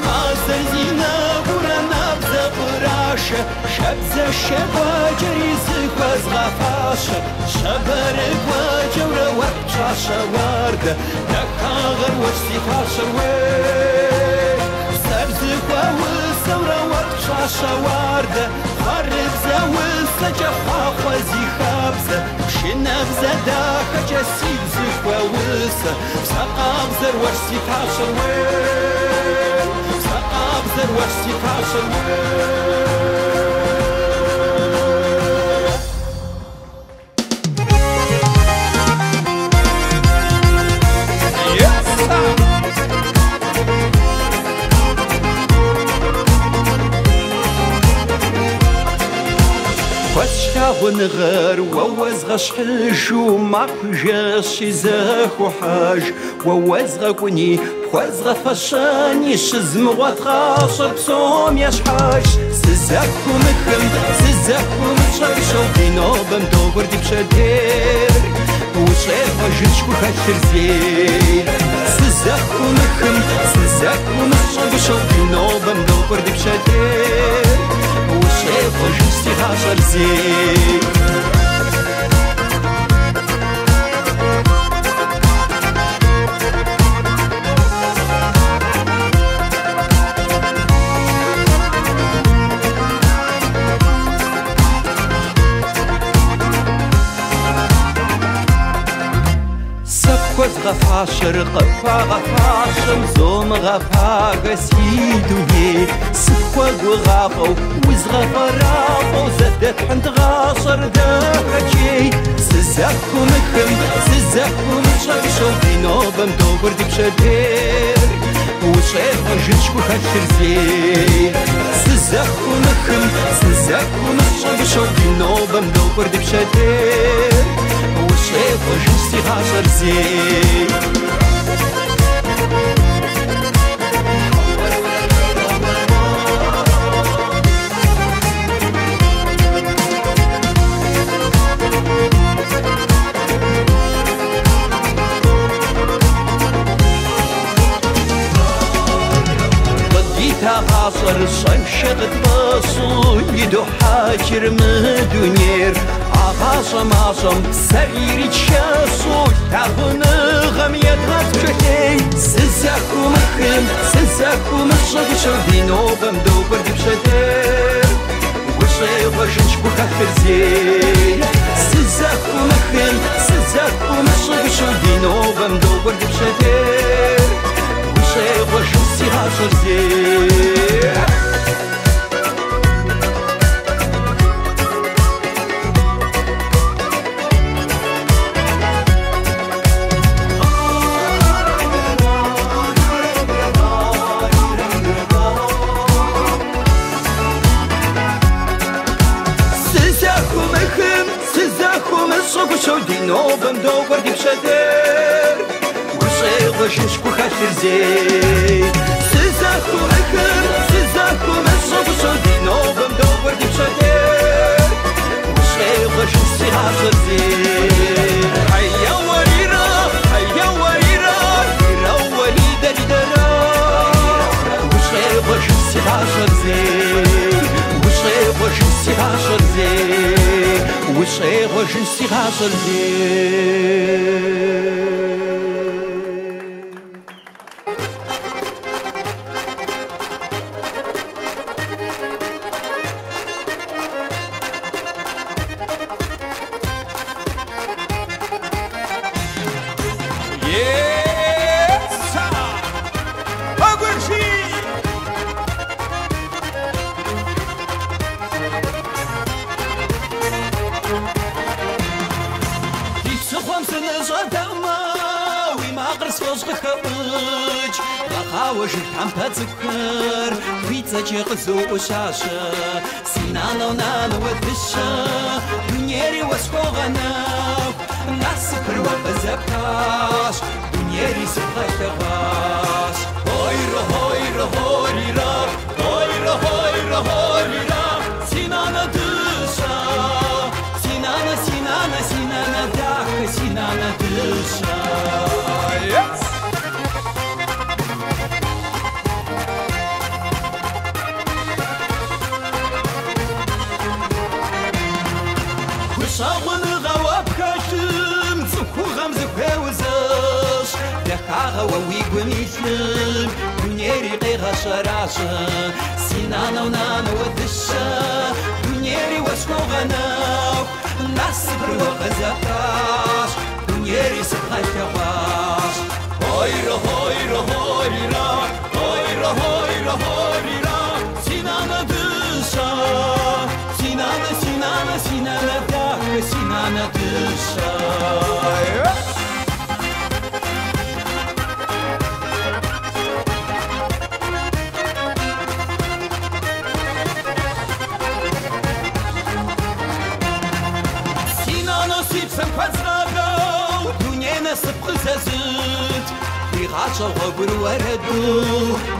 Мазэр зи нэгурэ набдзэ къурашэ, шабзэ шэкӏуакӏэри зыхуэзгъэфащэ, щабэрыкӏуакӏэурэ уэркъ пщащэ уардэ, дахагъэр уэрщ си фащэр уей. Псэр зыхуэусэурэ уэркъ пщащэ уардэ, хъуэрыбзэ усэкӏэ хъуахъуэ зи хабзэ, пшынэбзэ дахэкӏэ сигу зыхуэусэ, псэ къабзэр уэрщ си фащэр уей. Псэ къабзэр уэрщ си фащэр уей. Хуэслъагъуныгъэр уэ уэзгъэщхьыжу махуи жэщи зэхохьэж, уэ уэзгъэкӏуни пхуэзгъэфэщэни щызмыгъуэт гъащӏэр псом ещхьэж. Сызэхыумыхым, сызэхыумыщӏэпщэу ди нобэм догуэр ди пщэдейр, ущӏегъуэжынщ гухэлъыр зейр. Сызэхыумыхым, сызэхыумыщӏэпщэу ди нобэм догуэр ди пщэдейр, ущӏегъуэжынщ си гъащӏэр зейр. Сэ пхуэзгъэфащэр къыпхуагъэфащэм зомыгъэпагэ си дуней, сыпхуэгугъафӏэу узгъэфӏэрафӏэу зэдэтхьын дгъащӏэр дахэкӏей. Сызэхыумыхым, сызэхыумыщӏэпщэу ди нобэм догуэр ди пщэдейр, ущӏегъуэжынщ гухэлъыр зейр. Сызэхыумыхым, сызэхыумыщӏэпщэу ди нобэм догуэр ди пщэдейр, ущӏегъуэжынщ си гъащӏэр зейр. Къыдита гъащӏэр щӏэншэ къытфӏэщӏу идохьэкӏыр мы дунейр, а гъащӏэ мащӏэм псэр иричэщӏу лъагъуныгъэм едгъэт пшэлъей. Сызэхыумыхым, сызэхыумыщӏэпщэу ди нобэм догуэр ди пщэдейр, ущӏегъуэжынщ гухэлъыр зейр. Сызэхыумыхым, сызэхыумыщӏэпщэу ди нобэм догуэр ди пщэдейр, ущӏегъуэжынщ си гъащӏэр зейр. Сызэхыумыхым, сызэхыумыщӏэпщэу ди нобэм догуэр ди пщэдейр, ущӏегъуэжынщ гухэлъыр зейр. Сызэхыумыхым, сызэхыумыщӏэпщэу ди нобэм догуэр ди пщэдейр, ущӏегъуэжынщ си гъащӏэр зейр. Хьэйя уэрирэ, хьэйя уэрирэ, ирэ уэридэ дидэрэ, ущӏегъуэжынщ си гъащӏэр зейр, ущӏегъуэжынщ си гъащӏэр зейр, ущӏегъуэжынщ си гъащӏэр зейр. Ди псыхъуэм сыныщӏэдэӏумэ, уи макъыр сфӏощӏ къыхэӏукӏ, къэхъауэ жыг тхьэмпэ цӏыкӏухэр уи цӏэкӏэ къызоӏущащэ. Си нанэу нанэ уэ дыщэ, дунейри уэ схуогъэнэху, насыпыр уэ къызэптащ, дунейри гум илъым дунейри къегъэщӏэращӏэ. Си нанэу нанэуэ дыщэ, дунейри уэсхуогъэнэху, насыпыр уэ къызэптащ, дунейри сыбгъэлъэгъуащ. Хойрэ, хойрэ, хойрэ, хойрэ, хойрэ, хойрэ, си нанэ дыщэ, си нанэ, си нанэ, си нанэ дахэ, си нанэ дыщэ. Си нанэ си псэм хуэзгъэдэу, дуней насып къызэзыт, уи гъащӏэ гъуэгур уэрэду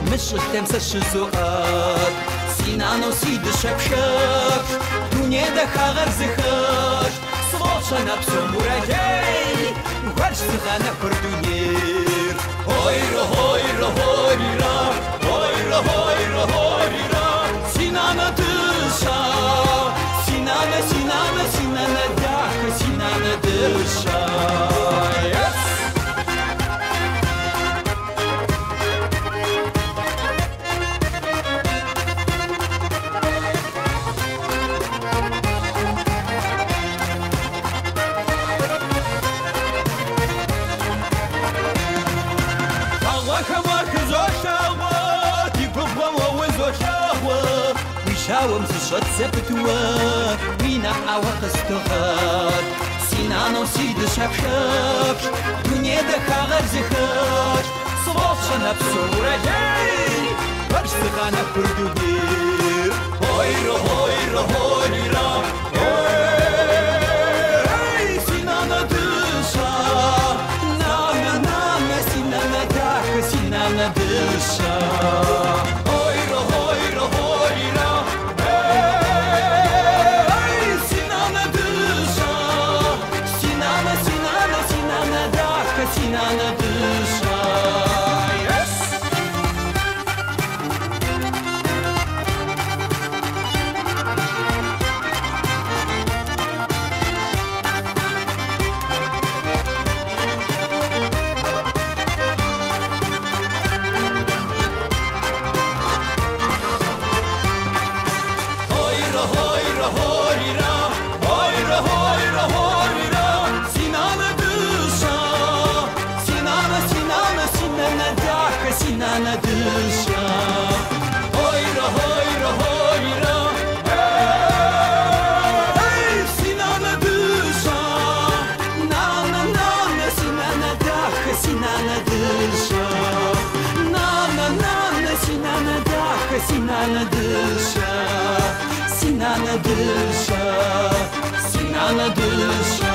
мы щӏылъэм сэ щызоӏэт. Си нанэу си дыщэ пшэплъ, дуней дахагъэр зыхэлъ, сфӏощӏэ нэпсом уралей, уэрщ зыгъэнэхур дунейр. Хойрэ, хойрэ, хойрэ, хойрэ, хойрэ, хойрэ, си нанэ дыщэ, си нанэ, си нанэ, си нанэ дахэ, си нанэ дыщэ. Yes! Вагъуэхэм уахызолъагъуэ, ди губгъуэм уэ узолъагъуэ, уи жьауэм сыщӏэт зэпытуэ, уи нэӏэуэ къыстогъэт. Си нанэу си дыщэ пшэплъ, дуней дахагъэр зыхэлъ, сфӏощӏэ нэпсом уралей, уэрщ зыгъэнэхур дунейр. Хойрэ, хойрэ, хойрэ, ей, си нанэ дыщэ, нанэ, нанэ, си нанэ дахэ, си нанэ дыщэ. Хойрэ, хойрэ, хойрэ, ей, си нанэ дыщэ, си нанэ, си нанэ, си нанэ дахэ, си нанэ дыщэ. Yes! Хойрэ, хойрэ, хойрэ, хойрэ, хойрэ, хойрэ, си нанэ дыщэ, си нанэ, си нанэ, си нанэ дахэ, си нанэ дыщэ. Хойрэ, хойрэ, хойрэ, ей, си нанэ дыщэ, нанэ, нанэ, си нанэ дахэ, си нанэ дыщэ. Нанэ, нанэ, си нанэ дахэ, си нанэ дыщэ. Си нанэ дыщэ, си нанэ дыщэ.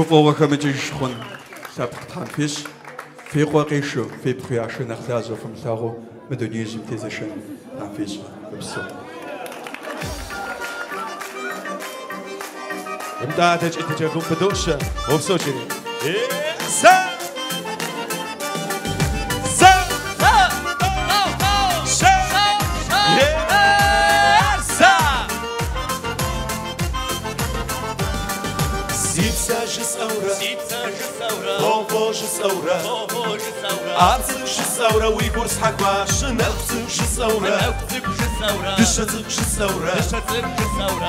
Гуфӏэгъуэ хэмыкӏыж хъун лъэпкъ Тхьэм фищӏ, фи къуэ къишэу, фипхъу яшэу нэхъ лажьэ фымылъагъуу мы дунеижьым тезэшэн Тхьэм фищӏ. Фыпсэу. Нтӏэ, адэкӏэ ди джэгум пыдощэ. Упсэу, Чэрим. Сэ! Сэ! Щэ! Сэ! Си псэ жысӏэурэ, фо-фо жысӏэурэ, ар цӏыкӏу жысӏэурэ уи гур схьэхуащ, нэху цӏыкӏу жысӏэурэ, дыщэ цӏыкӏу жысӏэурэ,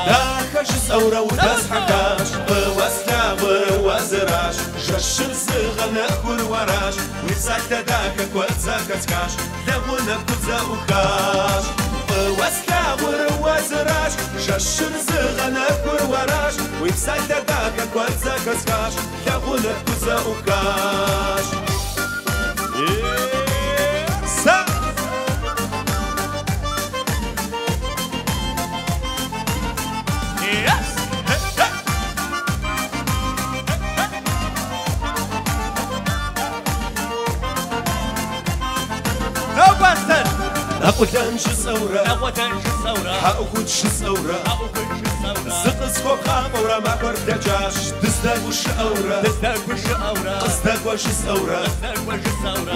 дахэ жысӏэурэ удэсхьэхащ, фӏыуэ слъагъур уэ зыращ, жэщыр зыгъэнэхур уэращ, уи псалъэ дахэ куэд зэхэсхащ, лэгъунэ пхузэӏухащ. Фӏыуэ слъагъур уэ зыращ, жэщыр зыгъэнэхур уэращ, уи псалъэ дахэ куэд зэхэсхащ, лэгъунэ пхузэӏухащ. Сэ! Yes! Нобэ, Нэкъулэн жысӏэурэ, хьэӏухут жысӏэурэ, зыкъысхуэпхъафӏэурэ махуэр блэкӏащ, дыздэгушыӏэурэ, къыздэкӏуэ жысӏэурэ,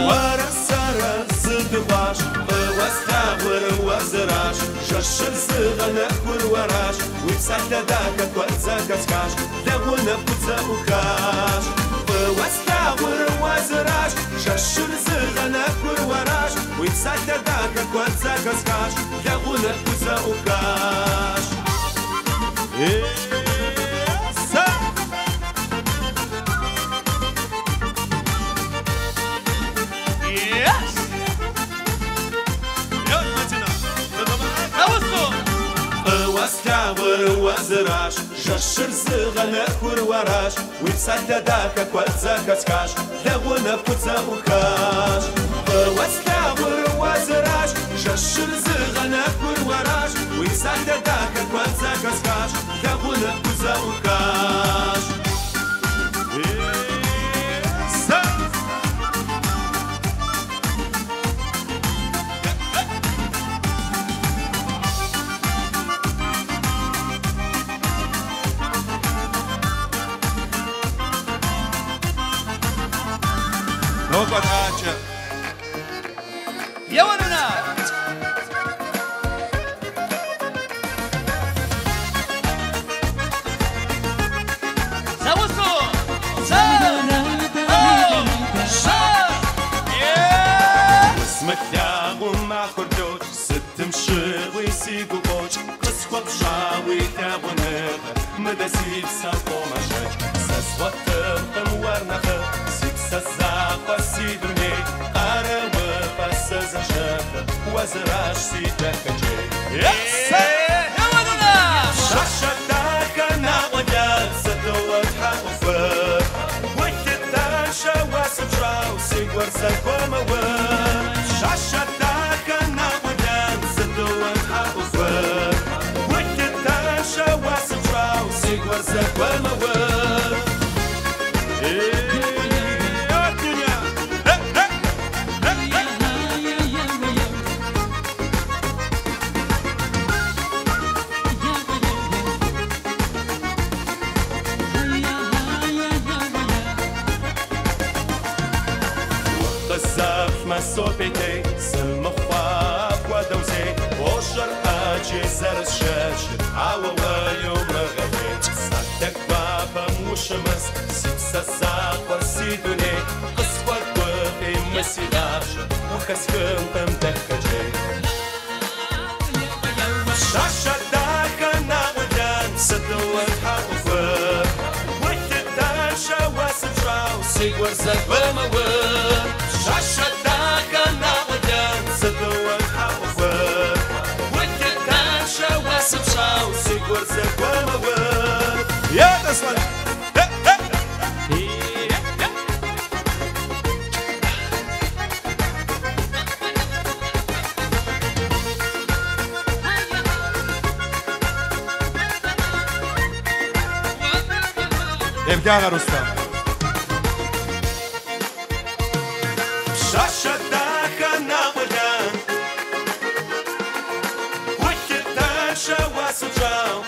уэрэ сэрэ зы дыхъуащ, фӏыуэ слъагъур уэ зыращ, жэщыр зыгъэнэхур уэращ, уи псалъэ дахэ куэд зэхэсхащ, лэгъунэ пхузэӏухащ. Фӏыуэ слъагъур уэ зыращ, жэщыр зыгъэнэхур уэращ, уи псалъэ дахэ куэд зэхэсхащ, лэгъунэ пхузэӏухащ. Сэ! Yes! Фӏыуэ слъагъур уэ зыращ, жэщыр зыгъэнэхур уэращ, уи псалъэ дахэ куэд зэхэсхащ, лэгъунэ пхузэӏухащ. Фӏыуэ слъагъур уэ зыращ, жэщыр зыгъэнэхур уэращ, уи псалъэ дахэ куэд зэхэсхащ, лэгъунэ пхузэӏухащ. Сэ! Нокӏуэ, Еуэ, нунэ! Зэгъусэу! Зэ! Тӏэу! Щэ! Узмылъагъум махуэр блокӏ, сытым щыгъуи сигу къокӏ, къысхуэпщӏауи лъагъуныгъэ, мыдэ си псэм къомэщэкӏ. Сэ згъуэтыркъым уэр нэхъыфӏ, си псэ закъуэ си дуней, къарууфӏэ сызэщыхъыр, уэ зыращ си дахэкӏей. Сэ! Еуэ, нунэ! Пщащэ дахэ наӏуэлэн, сыту тхьэӏухур, гулъытэншэ уэ сыпщӏау, си гур зэгуэмыур. Пщащэ дахэ наӏуэлэн, сыту тхьэӏухур, гулъытэншэ уэ сыпщӏау, си гур зэгуэмыур. Къызэплъмэ сопӏейтей, сымыхъуа апхуэдэу зей, бощӏэр ӏэджи зэрысшэчыр, ауэ уэ йумыгъэлей. Псалъэ гуапэм ущымыс, си псэ закъуэр си дуней, къысхуэгуфӏи мы си гъащӏэр, ухэсхынкъым дахэкӏей. Пщащэ дахэ наӏуэлэн, сыту тхьэӏухур, гулъытэншэ уэ сыпщӏау, си гур зэгуэмыур. Пщащэ дахэ наӏуэлэн, сыту тхьэӏухур, гулъытэншэ уэ сыпщӏау, си гур зэгуэмыур. Я, Аслан! Фыкъеблагъэ, Рустам. Пщащэ дахэ нэкъулэн, гулъытэншэ уэ сыпщӏэу.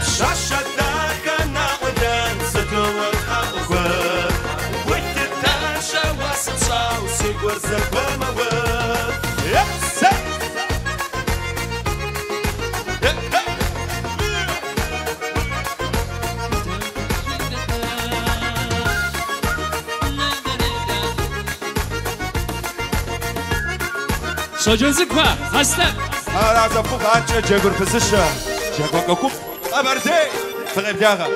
Пщащэ дахэ нэкъулэн, сыту утхьэӏухур. Гулъытэншэ уэ сыпщӏэу, си гур зэгуэмыур. Епсэ! Щоджэнцӏыкӏухэ, Аслъэн! Ара зэфӏыгъ аткӏэ джэгур пызыщэ, джэгуакӏуэ гуп, Къэбэрдей! Фыкъеблагъэ!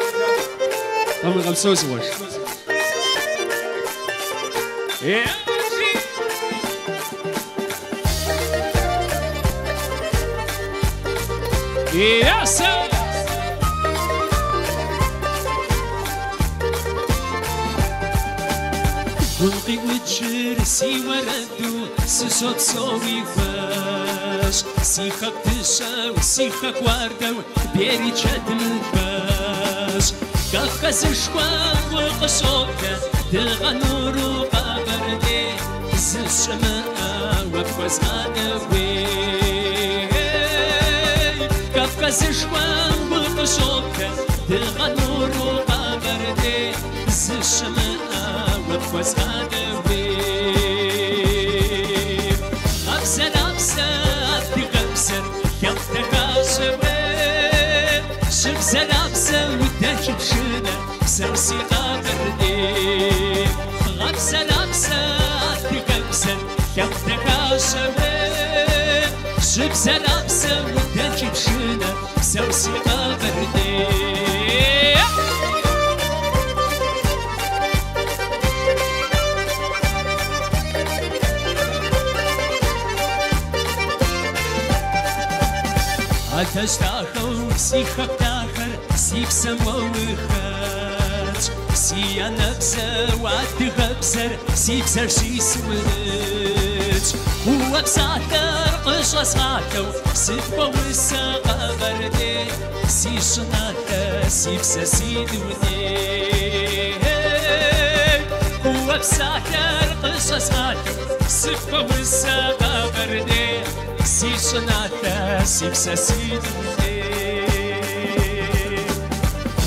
Тхьэм уигъэпсэу, си къуэш. Yes! Гум къиӏукӏыр си уэрэду сыщопсэу уи фэщ. Си хэку дыщэу, си хэку уардэу берычэт мыкӏуэщ. Кавказышхуэм укъыщоблэ, дыгъэ нуру Къэбэрдей, зыщымыӏэ уэ пхуэзгъэнэуей. Кавказышхуэм укъыщоблэ, дыгъэ нуру Къэбэрдей, зыщымыӏэ уэ пхуэзгъэнэуей. Гъэбзэрабзэ, адыгэбзэр лъэпкъ дахащэуей. Щыбзэрабзэ удэкӏи пшынэ, псэу си Къэбэрдей. Гъэбзэрабзэ, адыгэбзэр лъэпкъ дахащэуей. Щыбзэрабзэ удэкӏи пшынэ, псэу си Къэбэрдей. Адэжь лъахэу си хэку дахэр си псэм уэ ухэтщ. Си анэбзэу адыгэбзэр си бзэр щисурытщ. Уэ псалъэр къыщӏэзгъалъэу сыпхуэусэ Къэбэрдей, си щӏыналъэ, си псэ, си дуней. Уэ псалъэр къыщӏэзгъалъэу сыпхуэусэ Къэбэрдей, си щӏыналъэ, си псэ, си дуней.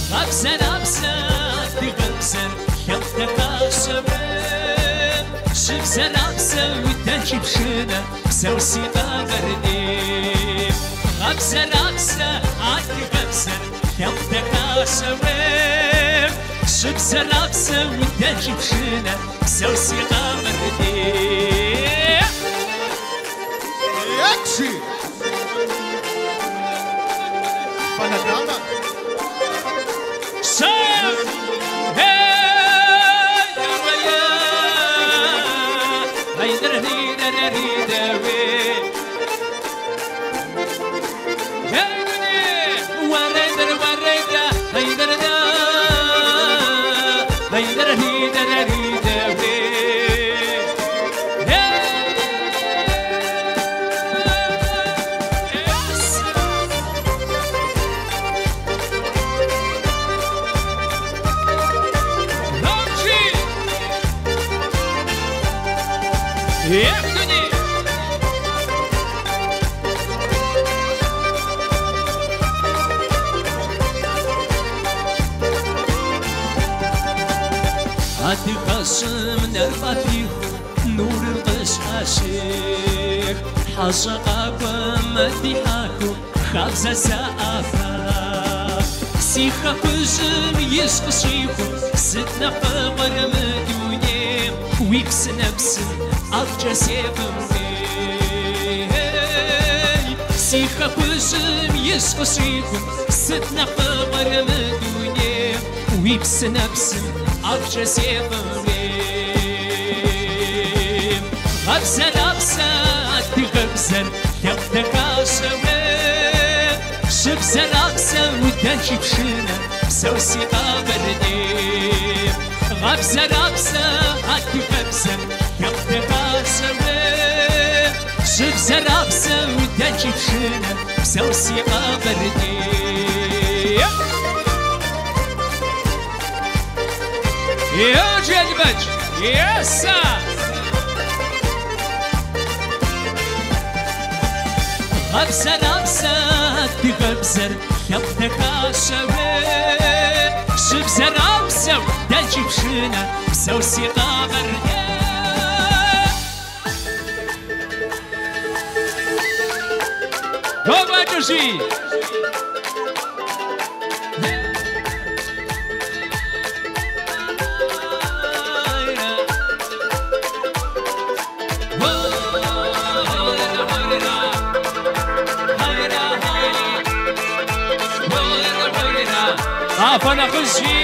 Гъэбзэрабзэ, адыгэбзэр лъэпкъ дахащэуей. Щыбзэрабзэ удэкӏи пшынэ, псэу си Къэбэрдей. Гъэбзэрабзэ, адыгэбзэр лъэпкъ дахащэуей. Щыбзэрабзэ удэкӏи пшынэ, псэу си Къэбэрдей. Якши! Фонограмма! Адыгэщӏым нэр пӏэпиху, нурыр къыщхьэщех. Хьэщӏэ къакӏуэмэ дихьэхыу, хабзэ зэӏэпах. Си хэкужьым ижь къыщихум, сыт нэхъыфӏыр мы дунейм, уи псынэпсым ӏэфӏкӏэ сефэуей. Си хэкужьым ижь къыщихум, сыт нэхъыфӏыр мы дунейм, уи псынэпсым ӏэфӏкӏэ сефэуей. Гъэбзэрабзэ, адыгэбзэр лъэпкъ дахащэуей. Щыбзэрабзэ удэкӏи пшынэ, псэу си Къэбэрдей. Гъэбзэрабзэ, адыгэбзэр лъэпкъ дахащэуей. Щыбзэрабзэ удэкӏи пшынэ, псэу си Къэбэрдей. Йоджелбэч! Еса! Гъэбзэрабзэ адыгэбзэр лъэпкъ дахащэуэ. Щыбзэрабзэу дэнкӏи пшынэ, бзэу си Къэбэрдей. Гуэбэкӏыжи! Афанахыжи!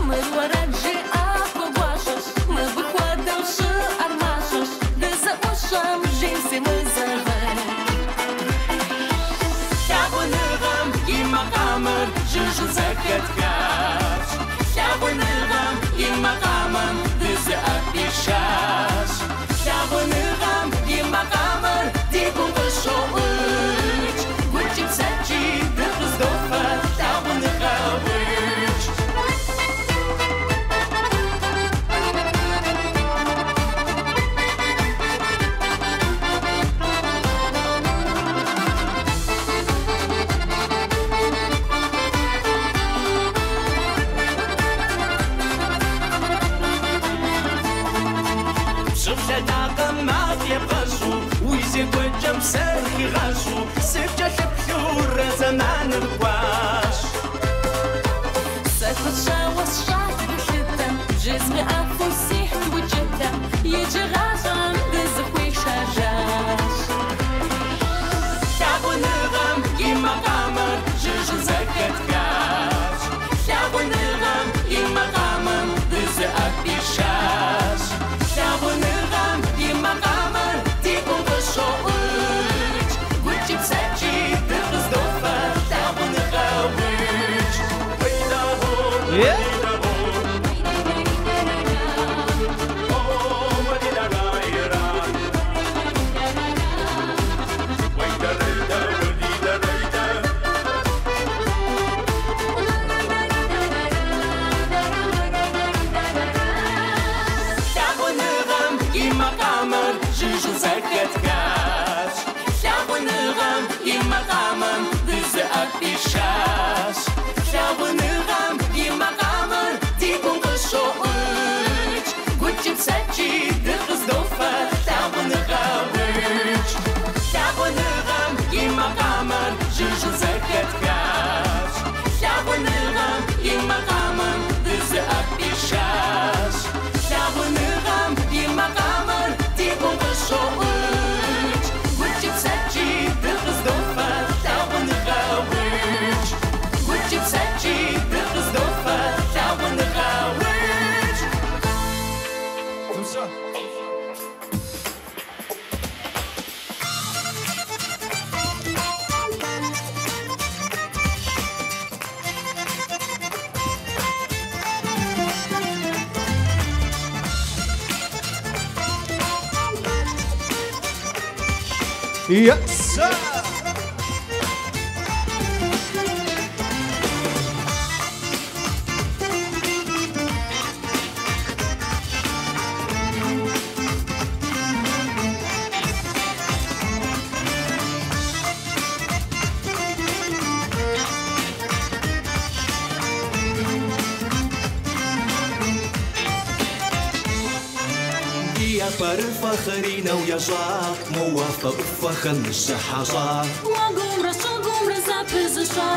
Мыр уэрэд жиӏа. зэхэтхащ. Лъагъуныгъэм и макъамэм дызыӏэпишащ. Лъагъуныгъэм и макъамэр ди гум къыщоӏукӏ. Гукӏи псэкӏи дыкъыздофэ лъагъуныгъэ удж. Пщӏыфлъэдакъэ макъ ебгъэщӏу, уи зекӏуэкӏэм псэр хигъэщӏу, сыпкӏэлъыплъурэ зэманыр кӏуащ. Сэ хуэсщӏауэ сщӏат гулъытэм, жезмыӏэфу сихьт укӏытэм, иджы гъащӏэм дызыхуишэжащ. Лъагъуныгъэм и макъамэр жыжьэу зэхэтхащ. Лъагъуныгъэм и макъамэм дызыӏэпишащ. Лъагъуныгъэм и макъамэр ди гум къыщоӏукӏ. Гукӏи псэкӏи дыкъыздофэ лъагъуныгъэ удж. Лъагъуныгъэм и макъамэр жыжьэу зэхэтхащ. Лъагъуныгъэм и макъамэм дызыӏэпишащ. Лъагъуныгъэм и макъамэр ди гум къыщоӏукӏ. Гукӏи псэкӏи дыкъыздофэ лъагъуныгъэ удж. Лъагъуныгъэм и макъамэр жыжьэу зэхэтхащ. Лъагъуныгъэм и макъамэм дызыӏэпишащ. Лъагъуныгъэм и макъамэр ди гум къыщоӏукӏ. Гукӏи псэкӏи дыкъыздофэ лъагъуныгъэ удж. Гукӏи псэкӏи дыкъыздофэ лъагъуныгъэ удж. Yes, sir. Пэрыфэхъринэу ещӏа, моуафэ ӏуфэхэм ныщыхьэщӏа. Уэгумрэ щӏыгумрэ зэпызыщӏа,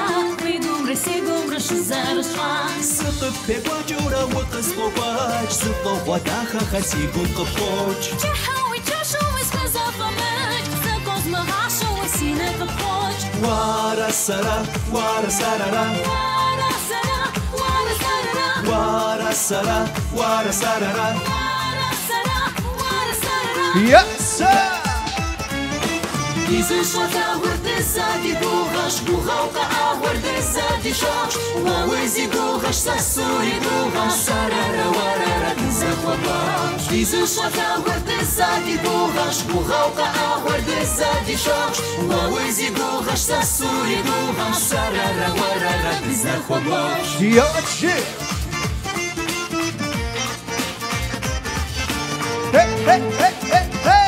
уи гумрэ си гумрэ щызэрыщӏа. Сыкъыппекӏуэкӏыурэ укъысфӏокӏуэкӏ, зы фӏыгъуэ дахэхэр си гум къыпокӏ. Кӏыхьэуи кӏэщӏуи схузэфӏэмыкӏ, зыкъозмыгъащӏэуи си нэ къыпхуокӏ. Уарэ сэрэ, уарэ сэрэрэ. Уарэ сэрэ, уарэ сэрэрэ. Уарэ сэрэ, уарэ сэрэрэ. Уарэ сэрэ, уарэ сэрэрэ. Yes, sir. Дызыщӏэлъагъур дызэдигугъэщ, гугъэу къэӏэгъуэр дызэдищӏащ. Уэ узигугъэщ, сэ суригугъэщ, сэрэрэ уэрэрэ дызэхуэкӏуащ. Дызыщӏэлъагъур дызэдигугъэщ, гугъэу къэӏэгъуэр дызэдищӏащ. Уэ узигугъэщ, сэ суригугъэщ, сэрэрэ уэрэрэ дызэхуэкӏуащ. Yeah, Hey, hey, hey, hey, hey!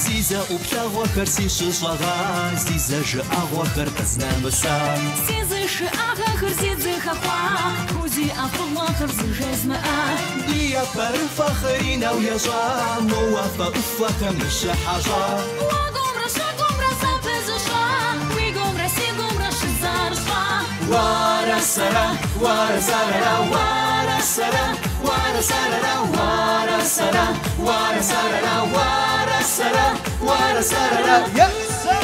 Зи зэ ӏуплъэгъуэхэр си щыщӏэгъа, зи зэ жыӏэгъуэхэр къызнэмыса. Си зы шыӏагъэхэр си дзыхэхуа, хузиӏэ фӏыгъуэхэр зыжезмыӏа. Ди пэрыфэхъринэу ещӏа, моуафэ ӏуфэхэм ныщыхьэщӏа. Уэгумрэ щӏыгумрэ зэпызыщӏа, уи гумрэ си гумрэ щызэрыщӏа. Уарэ сэрэ, уарэ сэрэрэ, уарэ сэрэ, уарэ сэрэрэ, уарэ сэрэ, уарэ сэрэрэ, уарэ сэрэ, уарэ сэрэрэ. Yes, sir.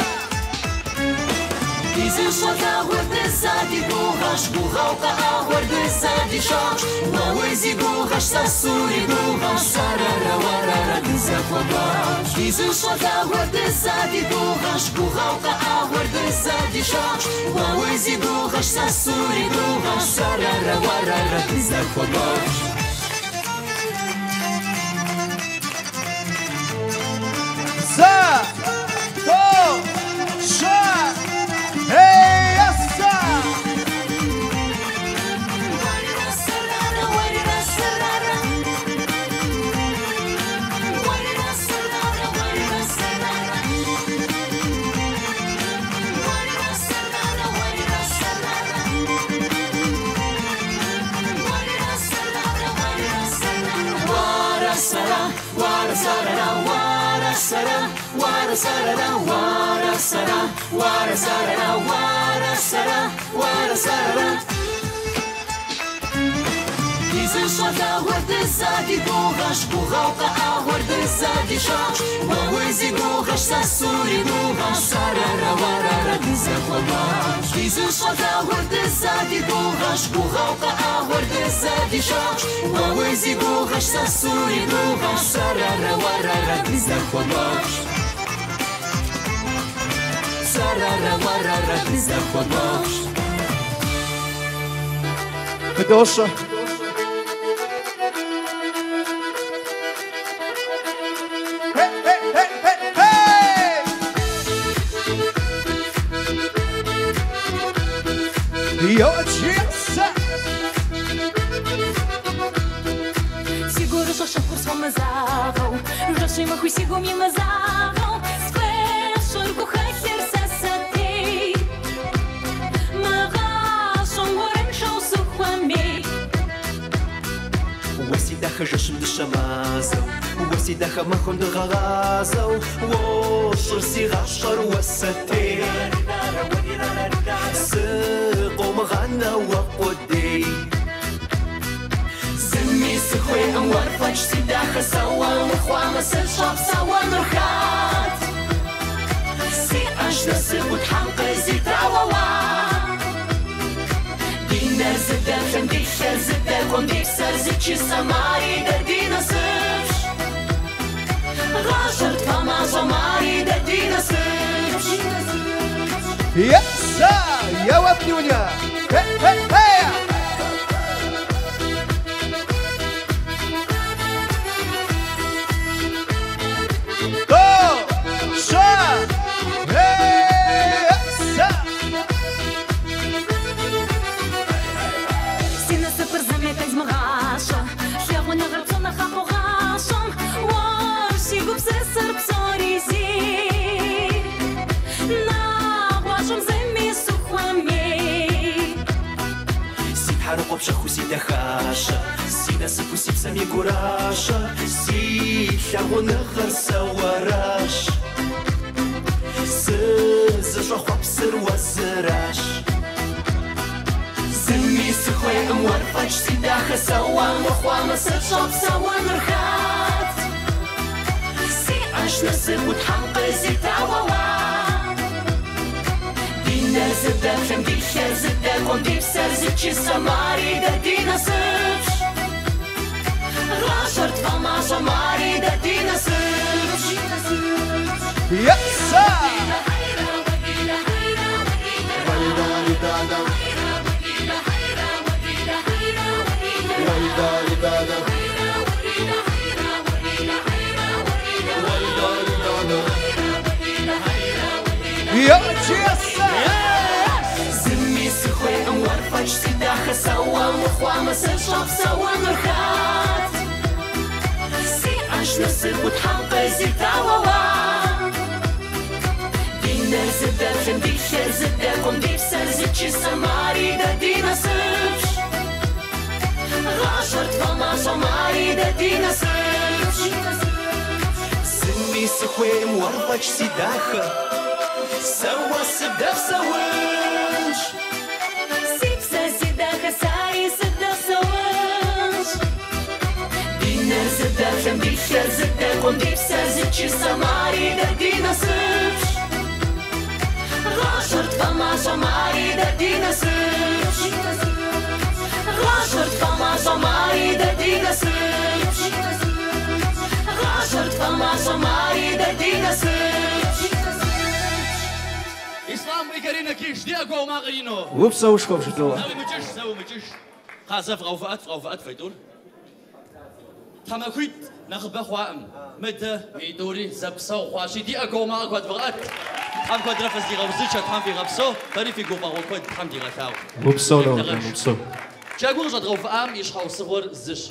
Дызыщӏэлъагъур зыщӏэлъагъуэр дызэдигугъэщ, гугъэу къэӏэгъуэр дызэдищӏащ. Уэ узигугъэщ, сэ суригугъэщ, сэрэрэ уэрэрэ дызэхуэкӏуащ. Ди зыщӏэлъагъуэр дызэдигугъэщ, гугъэу къэӏэгъуэр дызэдищӏащ. Уэ узигугъэщ, сэ суригугъэщ, сэрэрэ уэрэрэ дызэхуэкӏуащ. За, то, ша, эй, аса! Ди зыщӏэлъагъуэр дызэдигугъэщ, гугъэу къэӏэгъуэр дызэдищӏащ. Уэ узигугъэщ, сэ суригугъэщ, сэрэрэ уэрэрэ дызэхуэкӏуащ. Ди зыщӏэлъагъуэр дызэдигугъэщ, гугъэу къэӏэгъуэр дызэдищӏащ. Уэ узигугъэщ, сэ суригугъэщ, сэрэрэ уэрэрэ дызэхуэкӏуащ. Сэрэрэ уэрэрэ дызэхуэкӏуащ. Фыдощэ. Си гурыщӏэ щэхур схуэмызагъэу, жэщи махуи си гум имызагъэу, сфӏещӏыр гухэлъыр сэ сэтей. Мы гъащӏэм уэрыншэу сыхуэмей. Уэ си дахэ жэщым дыщэ мазэу, уэ си дахэ махуэм дыгъэгъазэу, уощӏыр си гъащӏэр уэ сэтей. Сыкъыумыгъанэ уэ къудей. Зыми сыхуейӏым уэр фӏэкӏ си дахэ сэ уэ умыхъуамэ сыщӏэпсэуэнур хэт? Си ӏэщ насыпу Тхьэм къызитауэ уэ. Ди нэр зыдэплъэм, ди лъэр зыдэкӏуэм, ди псэр зычысэм, ари дэ ди насыпщ. Гъащӏэр тфӏэмащӏэм, ари дэ ди насыпщ. Yes, я вапнюня. Хей, хей, хей! То, ша, эй, аса! Си насыпыр зыми къезмыгъащӏэ, лъагъуныгъэр псом нэхъ ӏэфӏу гъащӏэм, уэрщ си гупсысэр псори зей. Нэгъуэщӏым зыми сыхуэмей. Си тхьэрыкъуэ пщэхуу си дахащэ, си насыпу си псэм и гуращэ, си лъагъуныгъэр сэ уэращ. Сызыщӏэхъуэпсыр уэ зыращ. Зыми сыхуейӏым уэр фӏэкӏ си дахэ сэ уэ умыхъуамэ сыщӏэпсэуэнур хэт? Си ӏэщ насыпу Тхьэм къызитауэ уэ. Ди нэр зыдэплъэм, ди лъэр зыдэкӏуэм, ди псэр зычысэм, ари дэ ди насыпщ. Гъащӏэр тфӏэмащӏэм, ари дэ ди насыпщ. Yes, sir! Зыми сыхуейӏым уэр фӏэкӏ си дахэ сэ уэ умыхъуамэ сыщӏэпсэуэнур хэт? Си ӏэщ насыпу Тхьэм къызитауэ уэ. Ди нэр зыдэплъэм, ди лъэр зыдэкӏуэм, ди псэр зычысэм, ари дэ ди насыпщ. Гъащӏэр тфӏэмащӏэм, ари дэ ди насыпщ. Зыми сыхуейм уэр фӏэкӏ си дахэ, сэ уэ сыбдэпсэунщ. Си псэ, си дахэ, сэри сыбдэпсэунщ. Ди нэр зыдэплъэм, ди лъэр зыдэкӏуэм, ди псэр зычысэм, ари дэ ди насыпщ. Гъащӏэр тфӏэмащӏэмари дэ ди насыпщ. Гъащӏэр тфӏэмащӏэмари дэ ди насыпщ. Гъащӏэр тфӏэмащӏэмари дэ ди насыпщ. Ислам и Карина Киш, ди ӏэгуауэ макъыр ину. Упсэушхуэ бжыдоӏэ. Зэ уимыкӏыж, зэ уимыкӏыж. Кхъа, зэ фыкъэувыӏэт, фыкъэувыӏэт фэ тӏур. Тхьэмахуитӏ нэхъыбэ хъуаӏым. Мыдэ митӏури зэпсэгъу хъуащи, ди ӏэгуауэ макъыр хуэдвгъэӏэт. Тхьэм куэдрэ фыздигъэузыншэ, Тхьэм фигъэпсэу, фэри фи гуфӏэгъуэ куэд Тхьэм дигъэлъагъу. Упсэу, Науржан, упсэу. Джэгур къыщӏэдгъэувыӏам и щхьэусыгъуэр зыщ.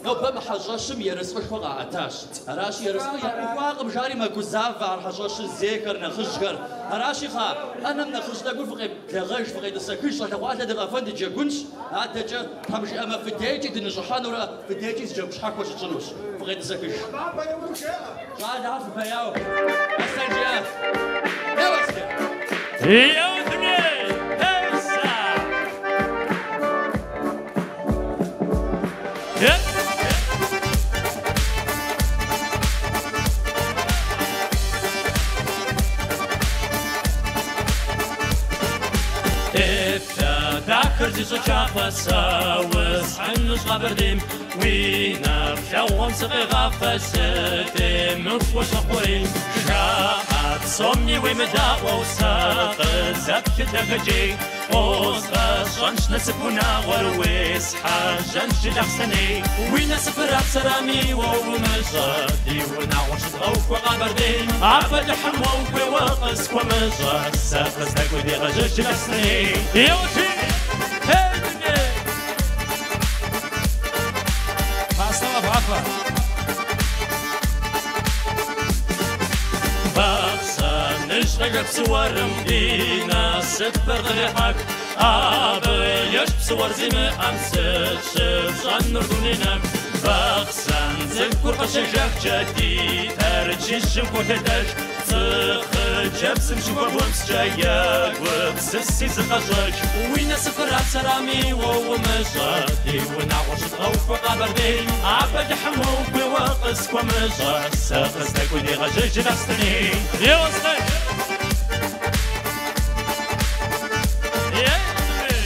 Нобэ мы хьэщӏэщым ерыскъышхуэ къаӏэтащ. Аращи, ерыскъы яӏухуакъым, жари мэгузавэ ар хьэщӏэщыр зейхэр, нэхъыжьхэр. Аращи, кхъа, ӏэнэм нэхъыжь тӏэкӏур фыкъеблэгъэж, фыкъетӏысэхыж, щӏалэгъуалэ дыкъэфэн дыджэгунщ. Адэкӏэ, Тхьэм жиӏэмэ, фыдейкӏи дыныщӏыхьэнурэ, фыдейкӏи зы джэгу щхьэхуэ щытщӏынущ. Фыкъетӏысэхыж. Щӏалэхэр фыбэяу. Аслъэн жиӏэ. Еуэ, Аслъэн! Еуэ, дуней! Эй-са! Е! Теплъэ дахэр зи щӏы кӏапэ сэ усхьынущ Къэбэрдейм. Уи нэплъэгъуэм сыкъегъафэ, сытемыхуэ щӏэхъурейм. Жаӏэ псоми уемыдаӏуэу сэ къызэплъыт дахэкӏей. Къозгъэщӏэнщ насып унагъуэр, уесхьэжьэнщ Джылахъстэней. Уи насыпыр апсэрами уэ умыщӏэ, ди унагъуэр щыдгъэухуэ Къэбэрдейм. Абэлыхьым уэ ухуейуэ къысхуэмыщӏэ, сэ къыздэкӏуи дегъэжьэж Джылахъстэней. Еуэ, Эй, дуней! Пасэуэ бгъафэ. Бахъсэныжь къежэх псыуэрым ди насыпыр кърехьэх. Абы ещхь псыуэр зимыӏэм сыт щыпщӏэнур дуней нэху. Бахъсэн цӏыкӏур къыщежэхкӏэ ди Тэрчыжьым холъэдэж. Псы хъыджэбзым щыхуэупскӏэ егупсыси зыкъэщӏэж. Уи насыпыр апсэрами уэ умыщӏэ, ди унагъуэр щыдгъэухуэ Къэбэрдейм. Абэлыхьым уэ ухуейуэ къысхуэмыщӏэ, сэ къыздэкӏуи дегъэжьэж Джылахъстэней. Еуэ, Аслъэн! Ей, дуней!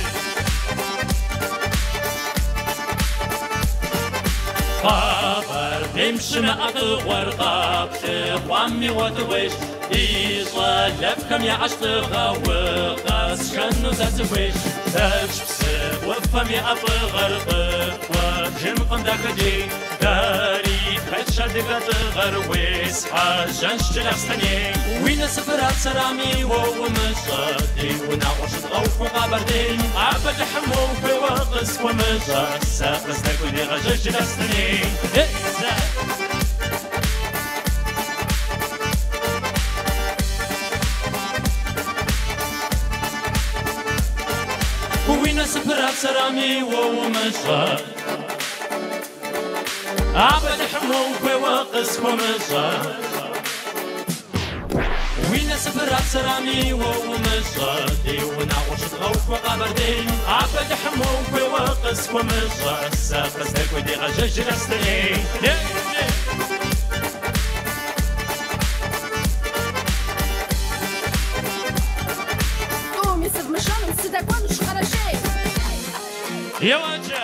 Къэбэрдейм щымыӏэ фӏыгъуэр къэплъыхъуами гъуэтыгъуейщ. Ди щӏалэфӏхэм яӏэщ лӏыгъэ, укъэсшэну сэ сыхуейщ. Тэрч псы ӏуфэм иӏэ фӏыгъэр къыпхуэбжынкъым дахэкӏей. Дэри тхэлъщ адыгэ лӏыгъэр, уесхьэжьэнщ Джылахъстэней. Уи насыпыр апсэрами уэ умыщӏэ, ди унагъуэр щыдгъэухуэ Къэбэрдейм. Абэлыхьым уэ ухуейуэ къысхуэмыщӏэ, сэ къыздэкӏуи дегъэжьэж Джылахъстэней. Ей-зэ! Уи насыпыр апсэрами уэ умыщӏэ, Абэлыхьым уэ ухуейуэ къысхуэмыщӏэ. Уи насыпыр апсэрами уэ умыщӏэ, ди унагъуэр щыдгъэухуэ Къэбэрдейм. Абэлыхьым уэ ухуейуэ къысхуэмыщӏэ, сэ къыздэкӏуи дегъэжьэж Джылахъстэней. Ей, ей! Тӏуми сывмышэну сыдэкӏуэнущ Къэрэшей. Еуэкӏэ!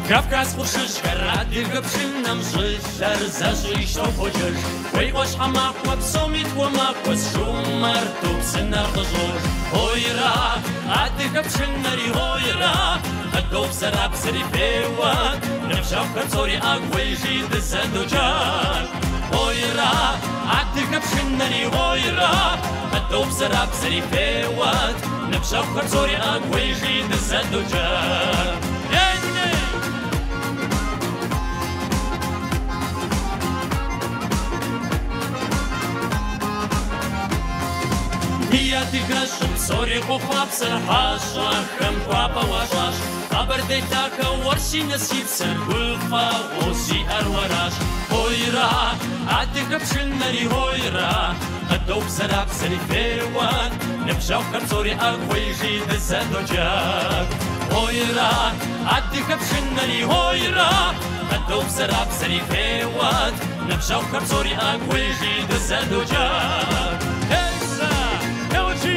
Кавказ къуршыжьхэр адыгэ пшынэм щӏылъэр зэщӏищтэу поджэж. Уей ӏуащхьэмахуэ псоми тхуэмахуэ сжумарту псынэр къыщӏож. Ойра, адыгэ пшынэри ойра, къыдобзэрабзэри феуэ, ныбжьэгъухэр псори ӏэгу уейжи дызэдоджэгу. Ойра, адыгэ пшынэри ойра, къыдобзэрабзэри феуэ, ныбжьэгъухэр псори ӏэгу уейжи дызэдоджэгу. Ей, дуней! Ди адыгэщӏым псори къохъуапсэр, хьэщӏэхэм кӏуапӏэ уащӏащ. Къэбэрдей лъахэ уэр си нэ си псэр, гуфӏэгъуэу сиӏэр уэращ. Ойра, адыгэ пшынэри ойра, Къыдобзэрабзэри феуэт, ныбжьэгъухэр псори ӏэгу хуежи дызэдоджэгу. Ойра, адыгэ пшынэри ойра, къыдобзэрабзэри феуэт, ныбжьэгъухэр псори ӏэгу хуежи дызэдоджэгу. Эсэ, еуэчи!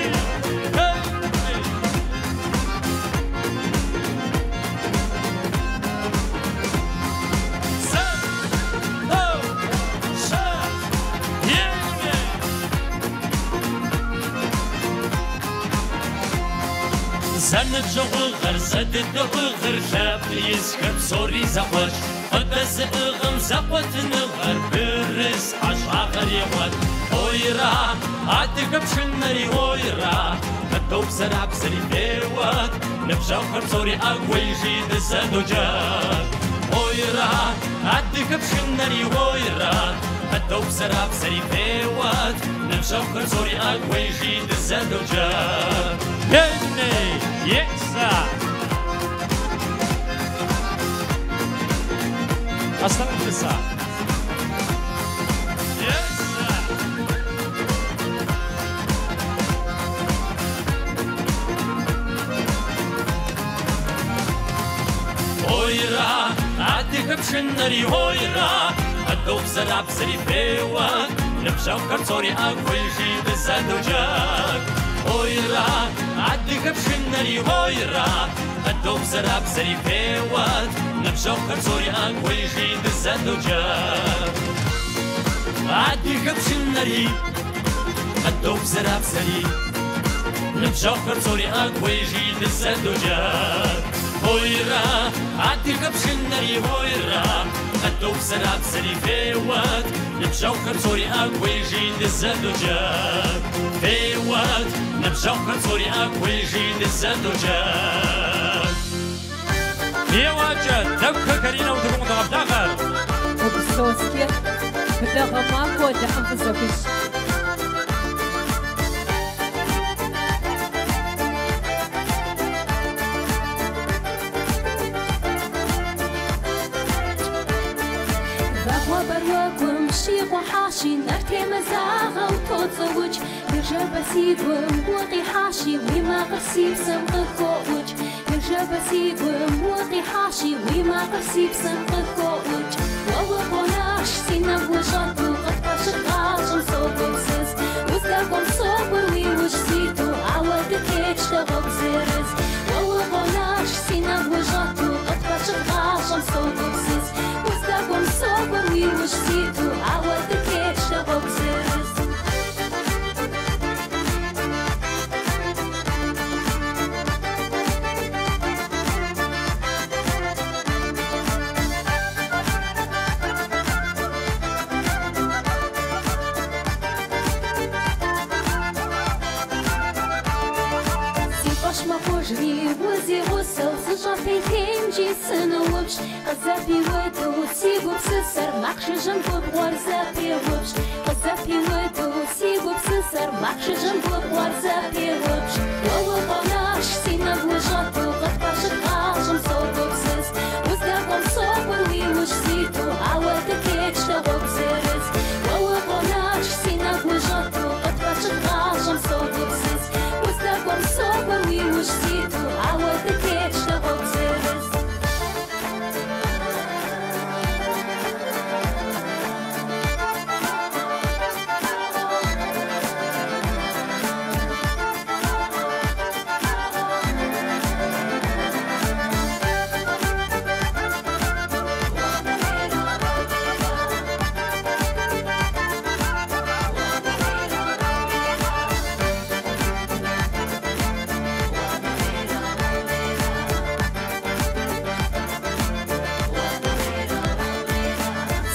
Зэныбжьэгъугъэр, зэдыдыӏыгъыр, лъэпкъ исхэр псори зэкъуэш. Къыдэзыӏыгъым зэкъуэтыныгъэр, бырыс хьэщӏагъэр егъуэт. Ойра, адыгэ пшынэри ойра, къыдобзэрабзэри феуэт, ныбжьэгъухэр псори ӏэгу хуежи дызэдоджэгу. Ойра, адыгэ пшынэри ойра, къыдобзэрабзэри феуэт, ныбжьэгъухэр псори ӏэгу хуежи дызэдоджэгу. Ей, еса! Аслъэн фыса! Еса! Ойра, адыгэ пшынэри ойра, къыдобзэрабзэри феуэт, ныбжьэгъухэр псори ӏэгу хуежи дызэдоджэгу. Ойра, адыгэ пшынэри ойра, къыдобзэрабзэри феуэт, ныбжьэгъухэр псори ӏэгу хуежи дызэдоджэгу. Адыгэ пшынэри къыдобзэрабзэри, ныбжьэгъухэр псори ӏэгу хуежи дызэдоджэгу. Ойра, адыгэ пшынэри ойра, къыдобзэрабзэри феуэт, ныбжьэгъухэр псори ӏэгу хуежи дызэдоджэгу. Феуэт, ныбжьэгъухэр псори ӏэгу хуежи дызэдоджэгу. Еуэкӏэ, Дэгухэ Каринэ утыкум къыдогъэблагъэр. Упсоски, быдэгъэ махуэ Алыхьым фызэхуищӏ. Вагъуэбэр уэгум щикъухьащи, нэр темызагъэу тоцӏыукӏ. Ныжэбэ си гум укъихьащи, уи макъыр си псэм къыхоӏукӏ. Ныжэбэ си гум укъихьащи, уи макъыр си псэм къыхоӏукӏ. Уэ укъонащ, си нэгу ущӏэту, къытпэщыт гъащӏэм согупсыс. Уздэкӏуэм сокӏуэр уи ужь ситу, ауэ дытетщ дэ гъуэгу зырыз. Уэ укъонащ, си нэгу ущӏэту, къытпэщыт гъащӏэм согупсыс. Уздэкӏуэм сокӏуэр уи ужь ситу, ауэ дытетщ дэ гъуэгу зырыз. Си фӏэщ мэхъужри узигъусэу сыщӏэпейтеймкӏи сыныупщӏ. Къызэпиуду си гупсысэр макъ жыжьэм губгъуэр зэпеупщӏ. Къызэпиуду си гупсысэр макъ жыжьэм губгъуэр зэпеупщӏ. Уэ укъонащ, си нэгу ущӏэту, къытпэщыт гъащӏэм согупсыс. Уздэкӏуэм сокӏуэр уи ужь ситу, ауэ дытетщ дэ гъуэгу зырыз. Уэ укъонащ, си нэгу ущӏэту, къытпэщыт гъащӏэм согупсыс. Уздэкӏуэм сокӏуэр уи ужь ситу, ауэ дытетщ дэ гъуэгу зырыз.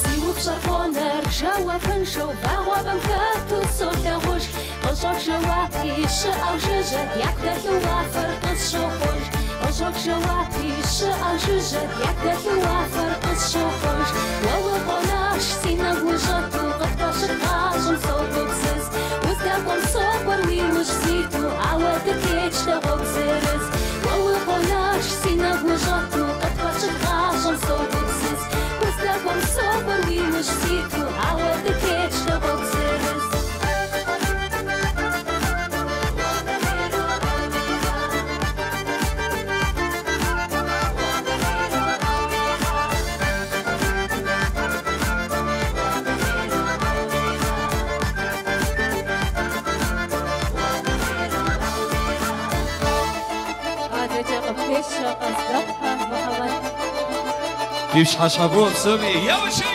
Си упщӏэр къонэр жэуапыншэу вагъуэбэм хэту солъагъуж. Къыщӏэх жэуапи щыӏэу жыжьэ, дяку дэлъу уафэр къысщохъуж. Къыщӏэх жэуапи щыӏэу жыжьэ, дяку дэлъу уафэр къысщохъуж. Уэ укъонащ, си нэгу ущӏэту, къытпэщыт гъащӏэм согупсыс. Уздэкӏуэм сокӏуэр уи ужь ситу, ауэ дытетщ дэ гъуэгу зырыз. Уэ укъонащ, си нэгу ущӏэту, къытпэщыт гъащӏэм согупсыс. Уздэкӏуэм сокӏуэр уи ужь ситу, ауэ дытетщ дэ гъуэгу зырыз. Фи пщыхьэщхьэфӏыуэ псоми, еуэщи!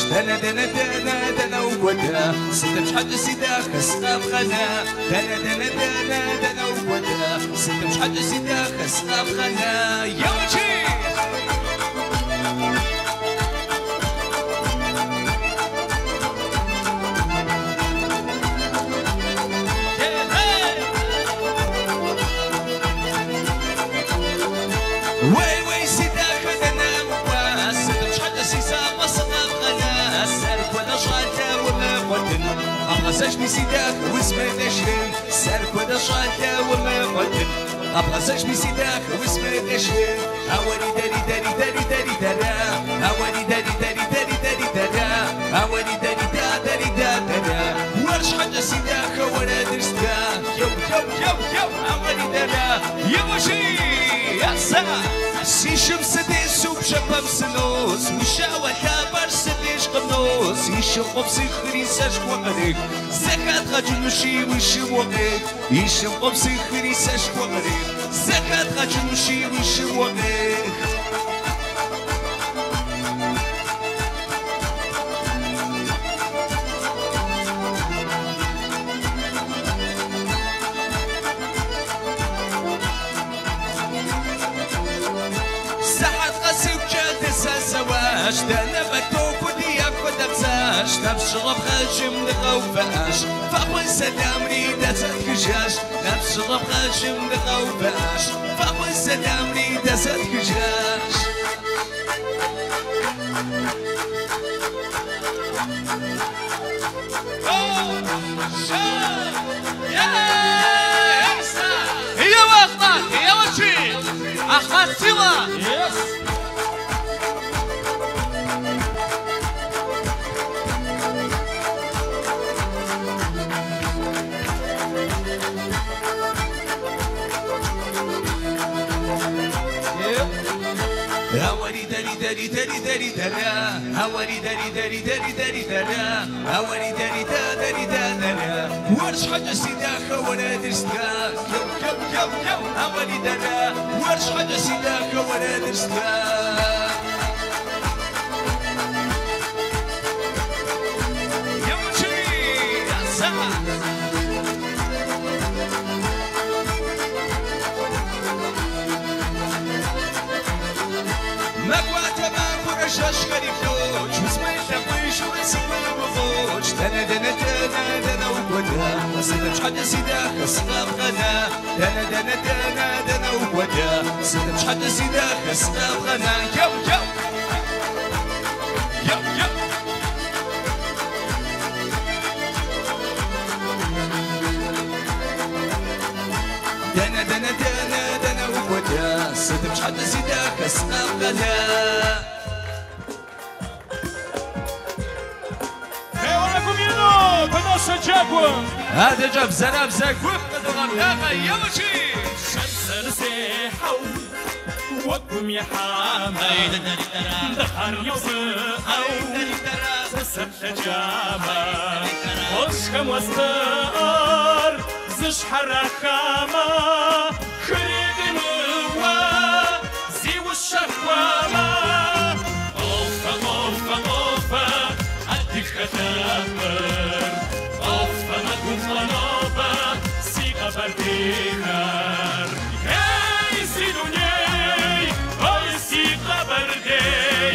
Дэнэ, дэнэ, дэнэ, дэнэ укӏуэда? Сытым щхьэкӏэ си дахэ сыкъэбгъэна? Дэнэ, дэнэ, дэнэ, дэнэ укӏуэда? Сытым щхьэкӏэ си дахэ сыкъэбгъэна? Еуэщи! Уей, уей, си дахэ дэнэ укӏуа? Сытым щхьэкӏэ си закъуэ сыкъэбгъэна? Сэр хуэдэ щӏалэ умыгъуэтын, къэбгъэзэжми си дахэ узмыдэшхын. Сэр хуэдэ щӏалэ умыгъуэтын, къэбгъэзэжми си дахэ узмыдэшхын. Ауэри дэри дэри дэри дэри дэра, ауэри дэри дэри дэри дэри дэра, ауэри дэри да дэри да дэра. Уэр щхьэкӏэ си дахэ уэрэдыр стха, еу, еу, еу, еу, ауэри дэра, еуэщи! Яса! Си шым сытесу пшапэм сынос, уи щауэ лъапӏэр сыдеж къынос. И шым къопсыхри сэшхуэ кърех, зэхэдгъэкӏынущи уи шым уэкъех. И шым къопсыхри сэшхуэ кърех, зэхэдгъэкӏынущи уи шым уэкъех. دانا بتوك ودي أفدبزاش نفس رب خاشم لغوفاش فأول سلام ريدة ستكجاش نفس رب خاشم لغوفاش فأول سلام ريدة ستكجاش. يا وأخطأ يا وشي أخطأ سوا. هواري داري داري داري داري دارا، هواري داري داري داري داري دارا، هواري داري دا داري دا دارا. ورش حاجة سيداخة ولا درستا، يو يو يو يو، هواري دارا. ورش حاجة سيداخة ولا درستا. يا وشي يا سما. دنا دنا دنا دنا وكودا، سيدم شحال سيداخ سقاب غنا. دنا دنا دنا دنا وكودا، سيدم شحال سيداخ سقاب غنا. يو يو يو يو. دنا دنا دنا دنا وكودا، سيدم شحال سيداخ سقاب غنا. هذا جاب زراب زاك وفقد غناقة يا وشي. شمس رسيحة وقم يا حامي دخر يوزقو سسب جامع وشكم وستار زش حرخامة خريد موا زي والشكوامة غوفة غوفة غوفة عدك خدامر Ей, си дуней, ой, си Къэбэрдей,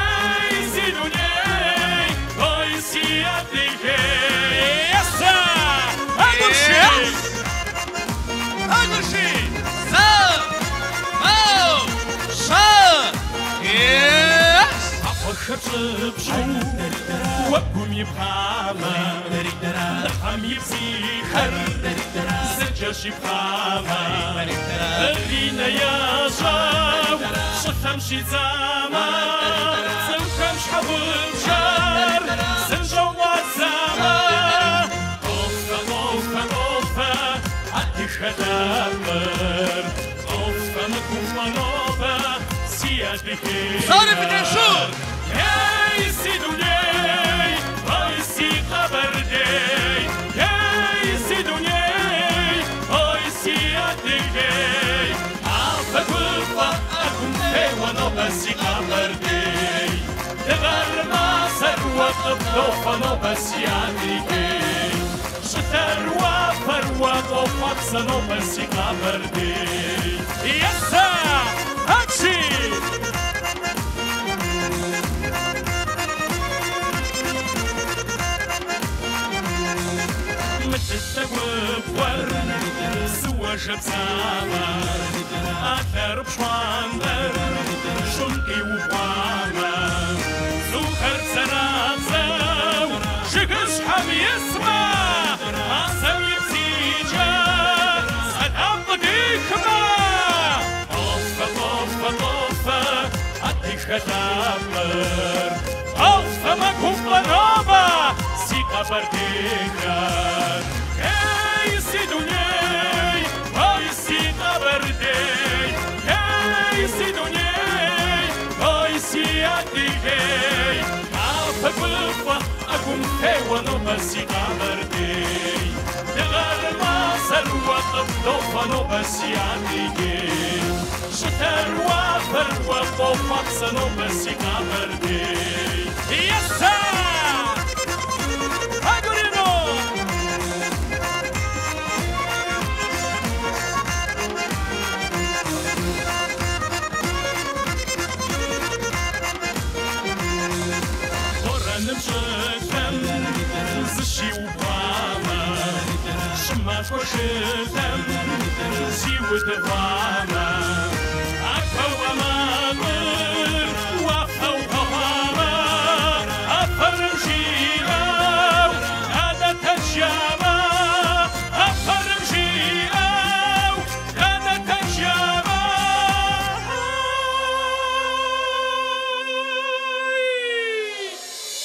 ей, си дуней, ой, си Адыгей. Яса! Агурши! Агурши! За! Мау! Ша! Ес! Ахуэхэпщӏыпщӏу уэгум ипхъамэ, дыхьэм и бзийхэр зэкӏэщӏипхъамэ, Ринэ ящӏэу щӏылъэм щидзамэ, цӏыхухэм щхьэгъубжэр зэнщӏэу къуадзамэ. Къофэ, къофэ, къофэ, адыгэ лъэпкъыр, къофэ мыгуфӏэ нобэ си Адыгейр. Сори, Петершур! Ей, си дуней! къыбдофэ нобэ си Адыгей. Щӏылъэр уафэр уэ къохъуапсэ нобэ си Къэбэрдей. Есэ! Апщи! Мылылъэ губгъуэр псыуэ жэбзамэ, алэр пщӏантӏэр щӏым къиубгъуамэ, цӏыхухэр бзэрабзэу жыгыщхьэм исмэ, мазэм и бзийкӏэ сэлам къыдихмэ. Къофэ, къофэ, къофэ, адыгэ лъэпкъыр, къофэмэ гуфӏэ нобэ си Къэбэрдейхэр. Ей, си дуней, ой, си Къэбэрдей, ей, си дуней, ой, си Адыгей. Къафэ гуфӏэ, ӏэгум теуэ нобэ си Къэбэрдей. Дыгъэр мазэр уэ къыбдофэ нобэ си Адыгей. Щӏылъэр уафэр уэ къохъуапсэ нобэ си Къэбэрдей. Есэ! Агурино! Борэным щӏылъэм зыщиубгъуамэ, щӏымахуэ жылэм зиудыгъуамэ, ӏэкуэуэ макъыр уафэу къэӏуамэ, афэрым жиӏэу нанэ тэджамэ, афэрым жиӏэу нанэ тэджамэ.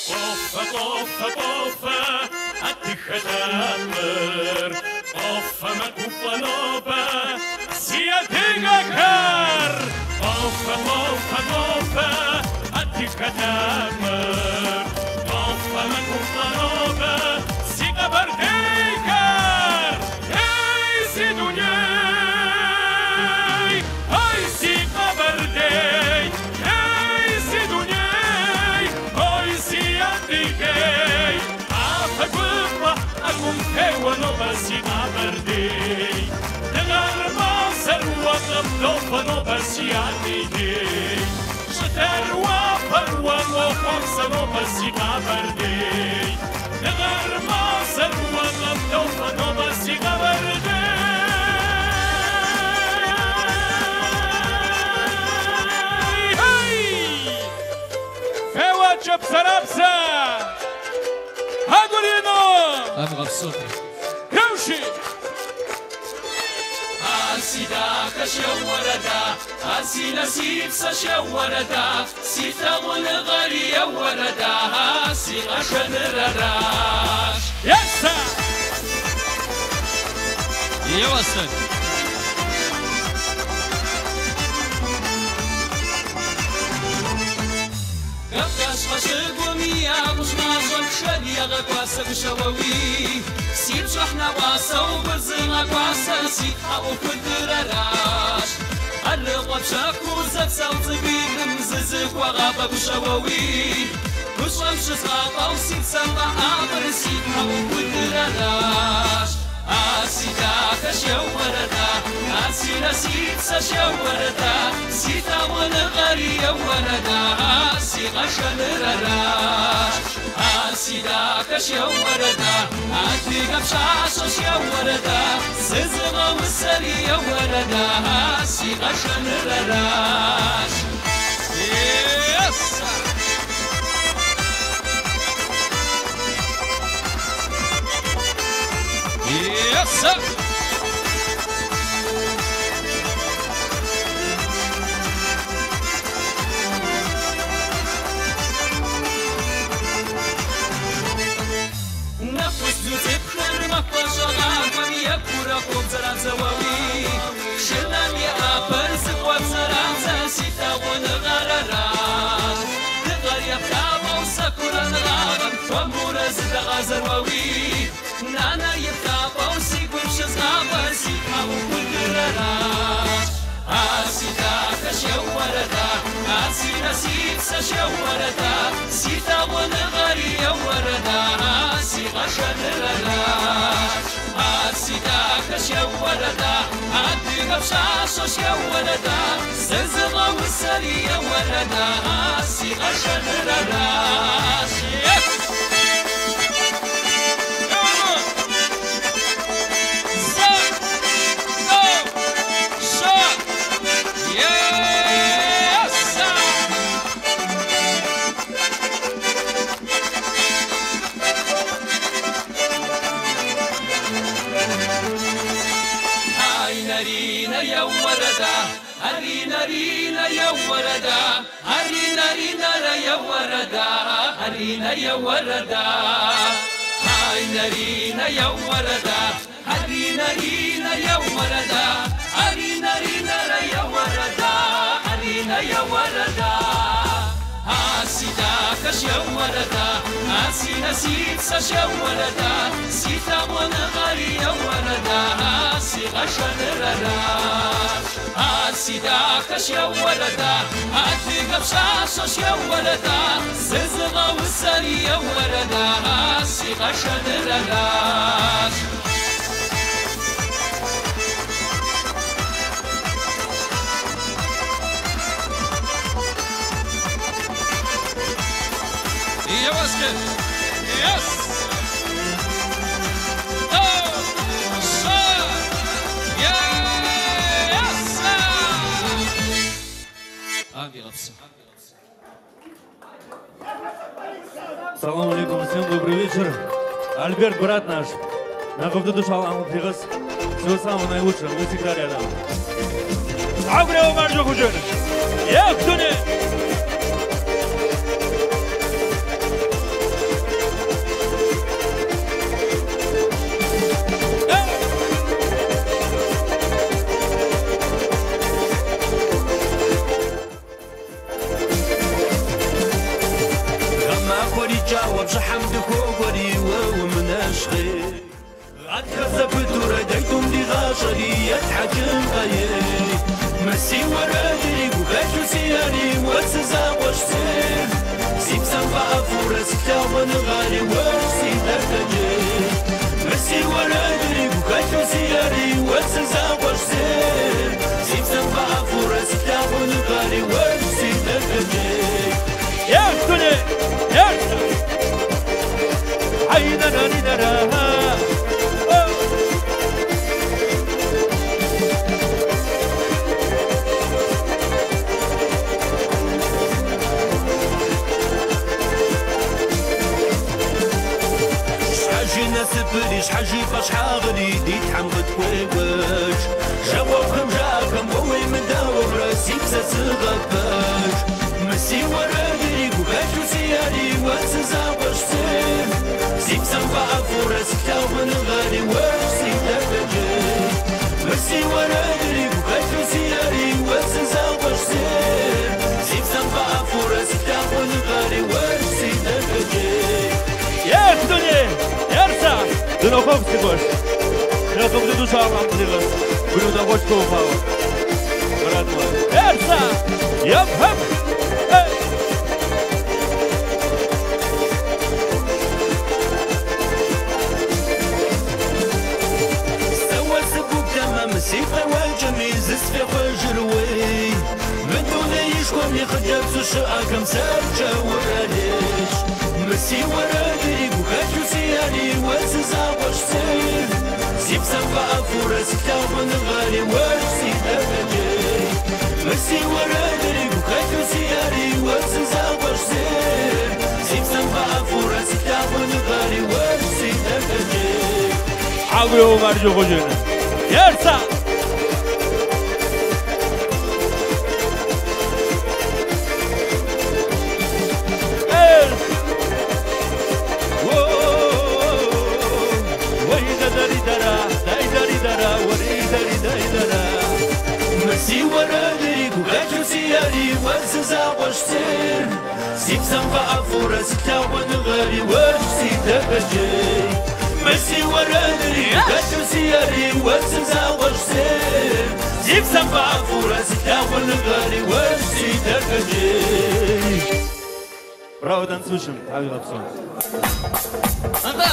Къофэ, къофэ, къофэ, адыгэ лъэпкъыр, къофэмэ гуфӏэ нобэ си адыгэхэр. Къофэ, къофэ, къофэ, адыгэ лъэпкъыр, къофэмэ гуфӏэ нобэ си Къэбэрдейхэр. Ей, си дуней, ой, си Къэбэрдей, ей, си дуней, ой, си Адыгей. Къафэ гуфӏэ, ӏэгум теуэ нобэ си Къэбэрдей. Дыгъэр мазэр уэ къыбдофэ нобэ си Адыгей. Щӏылъэр уафэр уэ къохъуапсэ нобэ си Къэбэрдей. Дыгъэр мазэр уэ къыбдофэ нобэ си Къэбэрдей. Хей! Феуэкӏэ бзэрабзэ! Агурино! Амгъэпсоти. Кэуши! Си дахэ щеуэрэда, ар си насып сэ щеуэрэда, си лъагъуныгъэри еуэрэда, си къэшэныр аращ. Есэ! Еуэ, Кавказ щхьэщыгум и акъужь мащӏэм пшэр егъэкӏуасэ гущэуэуи. Си пщӏыхь нэӏуасэу гур зыгъэкӏуасэ си тхьэӏухудыр аращ. Ӏэрыгъуэ пщэхуу зэпсэу цӏыкӏуитӏым зызыхуэгъафӏэ гущэуэуи. Гущӏэм щызгъафӏэу си псэм къэӏэфӏыр си тхьэӏухудыр аращ. А си дахэ щеуэрэда, а си насып сэ щеуэрэда, си лъагъуныгъэри еуэрэда, си къэшэныр аращ. А си дахэ щеуэрэда, адыгэ пщащэ щеуэрэда, зызыгъэусэри еуэрэда, си къэшэныр аращ. Есэ! Есэ! Нэхущ цӏыхухэр махуэщӏэгъакӏуэм екӏурэ къобзэрабзэуэуи. Шынэм и ӏэпэр зыхуэбзэрабзэ си лъагъуныгъэр аращ. Дыгъэр еплъапӏэу сэкурэ ныгъагъэм хуэмурэ зыдэгъазэруэуи. Нанэр и плъапӏэу си гум щызгъафӏэр си тхьэӏухудыр аращ. А си дахэ щеуэрэда, а си насып сэ щеуэрэда, си лъагъуныгъэри еуэрэда, къэшэнырэращ. А си дахэщ еуэрэда, адыгэ пщащэщ еуэрэда, зызыгъэусэри еуэрэда, си къэшэнырэращ. Harina ya warada, harina rina ya warada, harina rina ya warada, harina rina ya warada, harina ya warada. Asida ya warada, asina sitsa ya warada, sita wanagari ya warada, asi gashanrara. Asida ya warada, адыгэ пщащэщ еуэрэда, зызыгъэусэри еуэрэда, си къэшэнырэращ. Еуэскэ! Yes! Тӏэу! Щэ! Yes! Салам алейкум, всем добрый вечер. Альберт, брат наш, на всего самого наилучшего, мы всегда рядом. Браво, танцующим! Анда!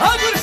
Yeah!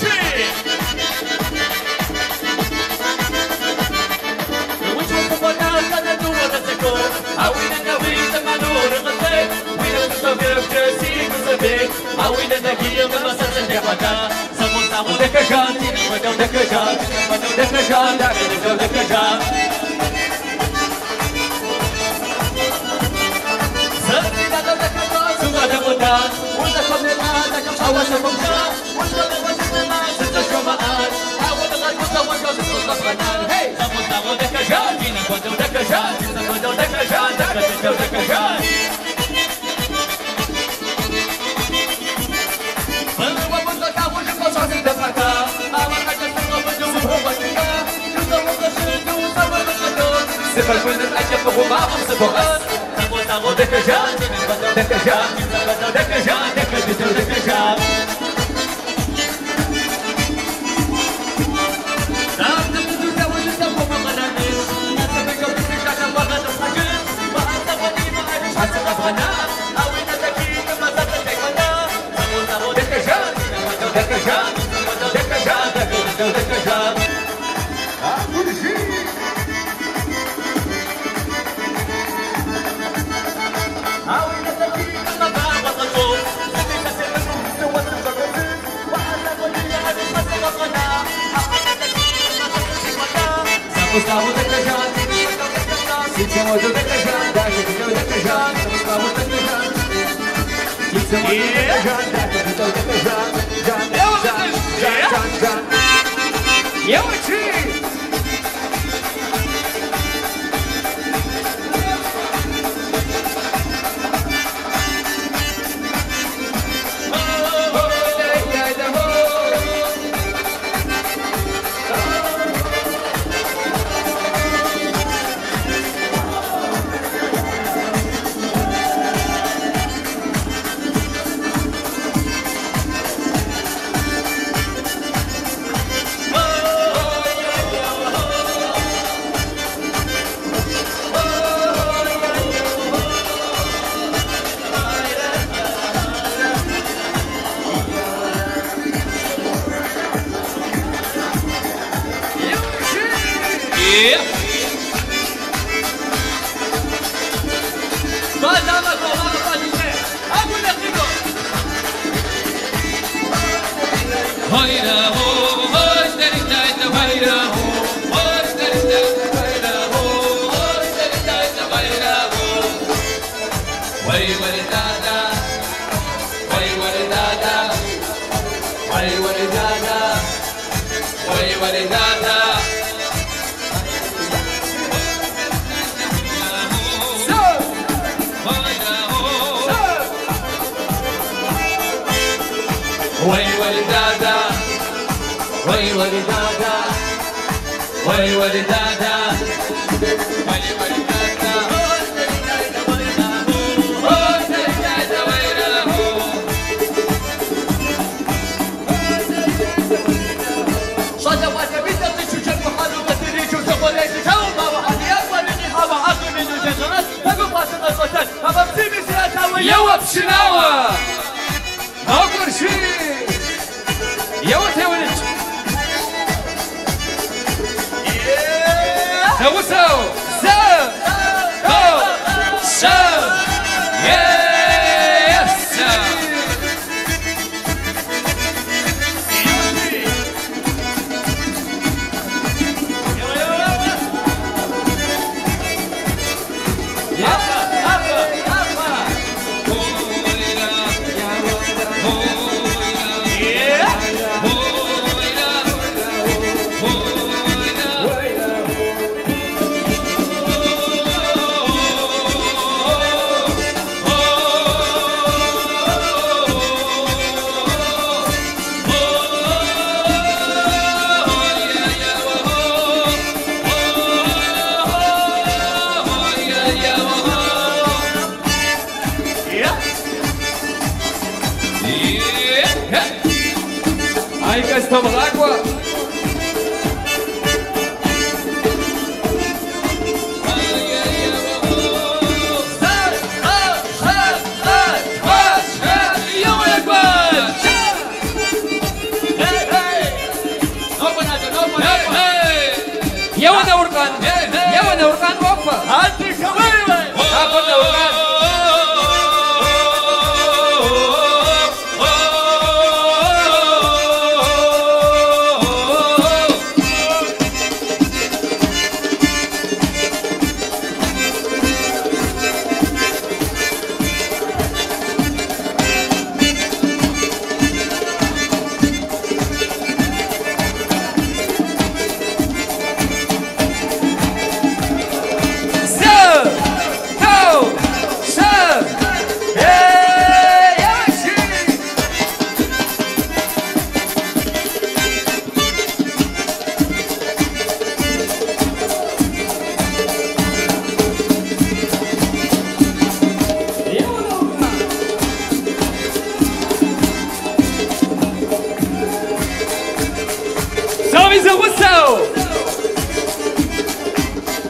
Псоми зэгъусэу!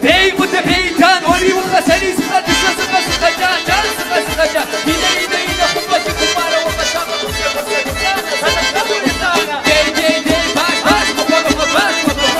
Бей къутэ бейтан, ори ухъэсэри сыкъэтысэ сыкъэсыкъэкӏа, кӏан сыкъэсыкъэкӏа, инэ инэ инэ хъупӏэ си хъупӏарэ укъэсакъэ хъусэ хъусэ хъусанэ, санэ санэ. Дей дей дей баш баш мыхъуэ мыхъуэ баш мыхъуэ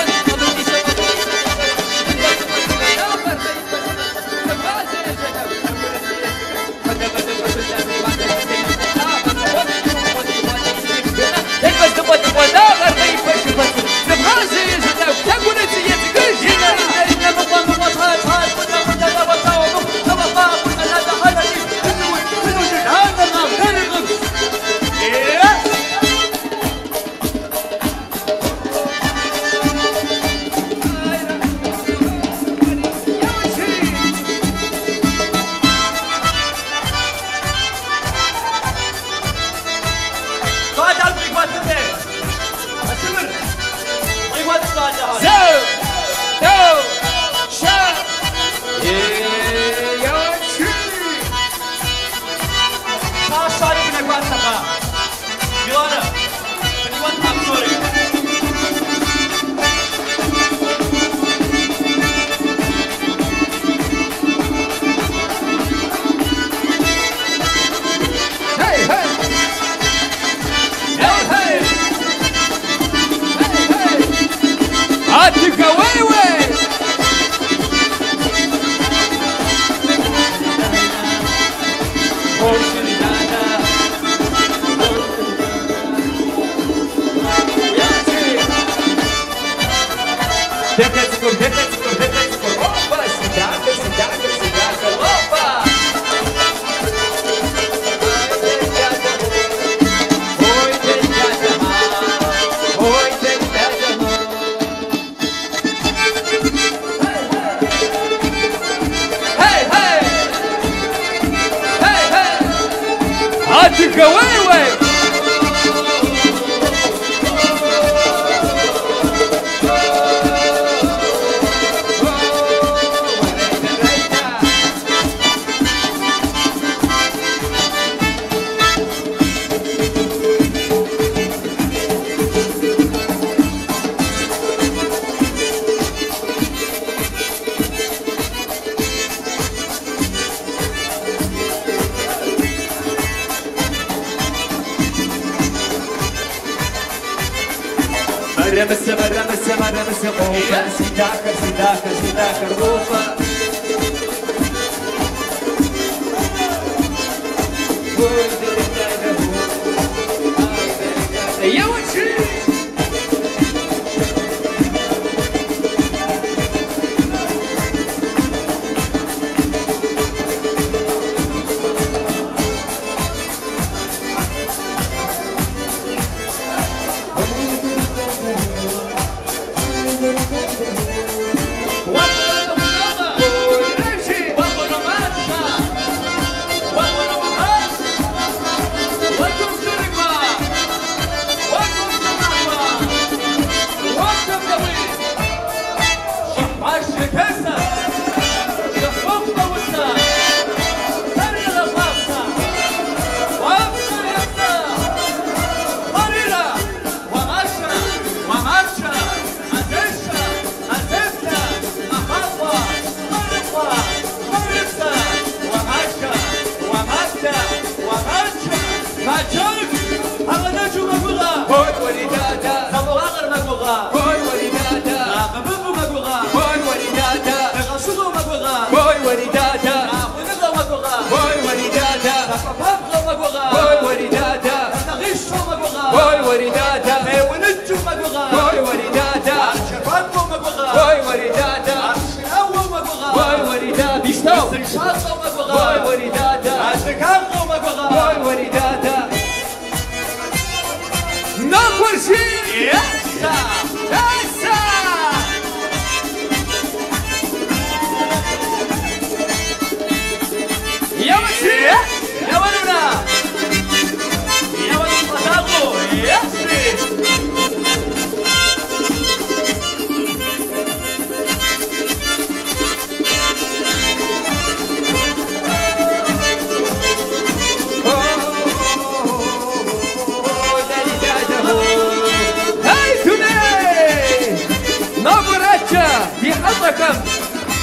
Hey, today!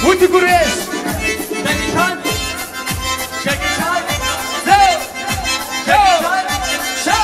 Утыгурейщ! Джеки Чан! Джеки Чан! Зэ! Джеки Чан! Щэ!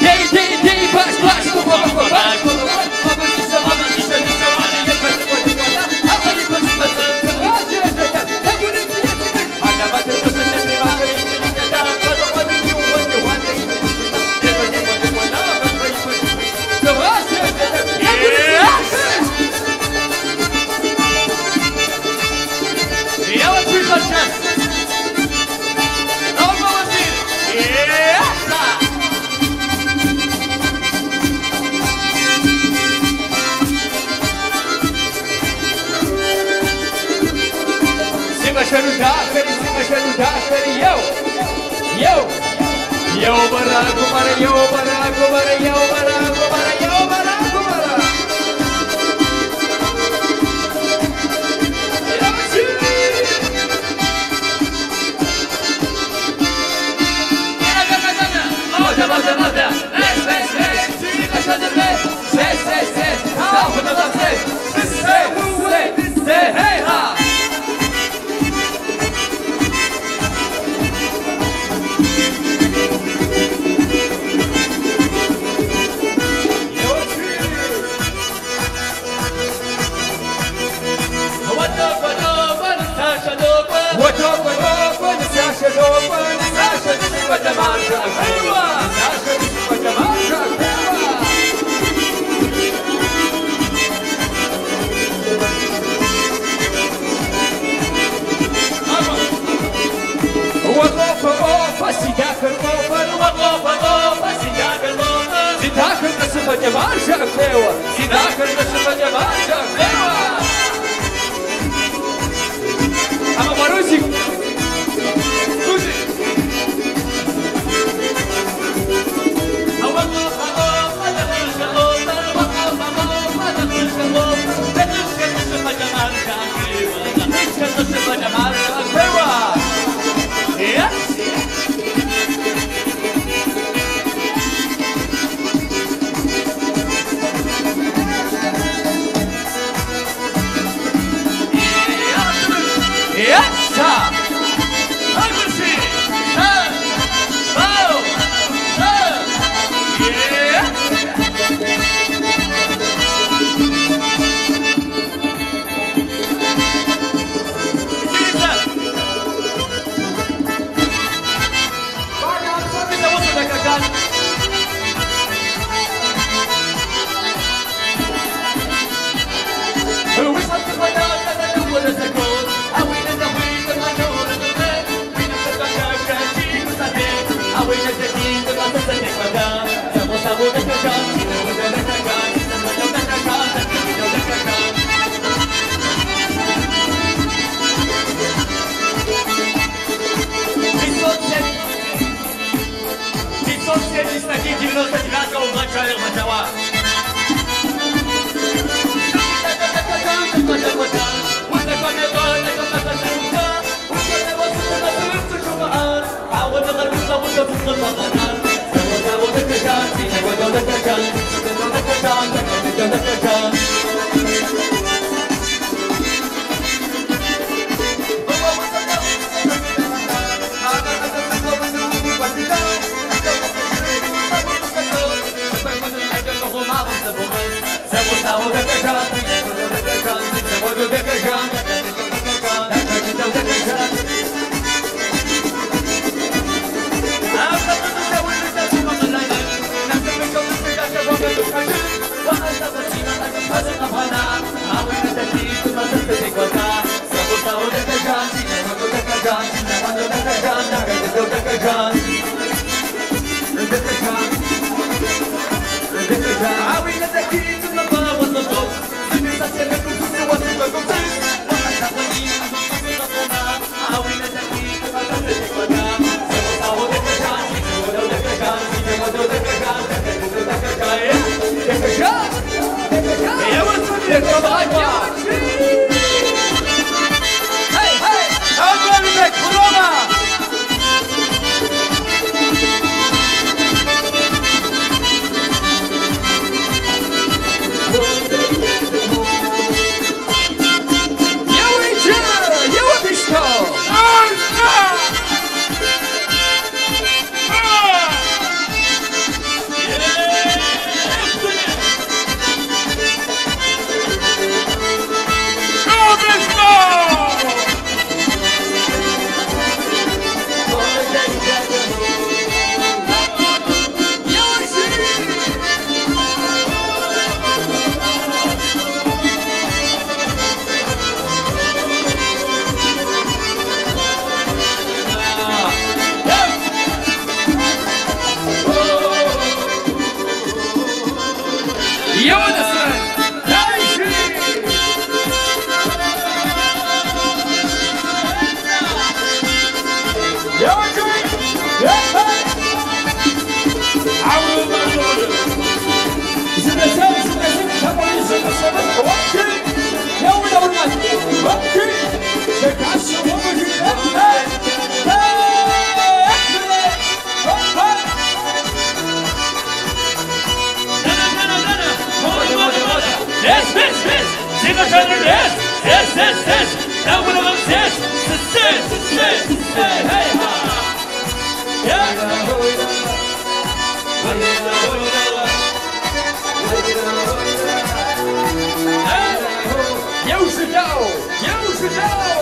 Day, day, day, bash, bash, bash, bash, bash. Йоу! Йоу, бара, губара, йоу, бара, губара, йоу, бара, губара, йоу, бара, губара! Yeah! Еу жыдаӏэу, еу жыдаӏэу!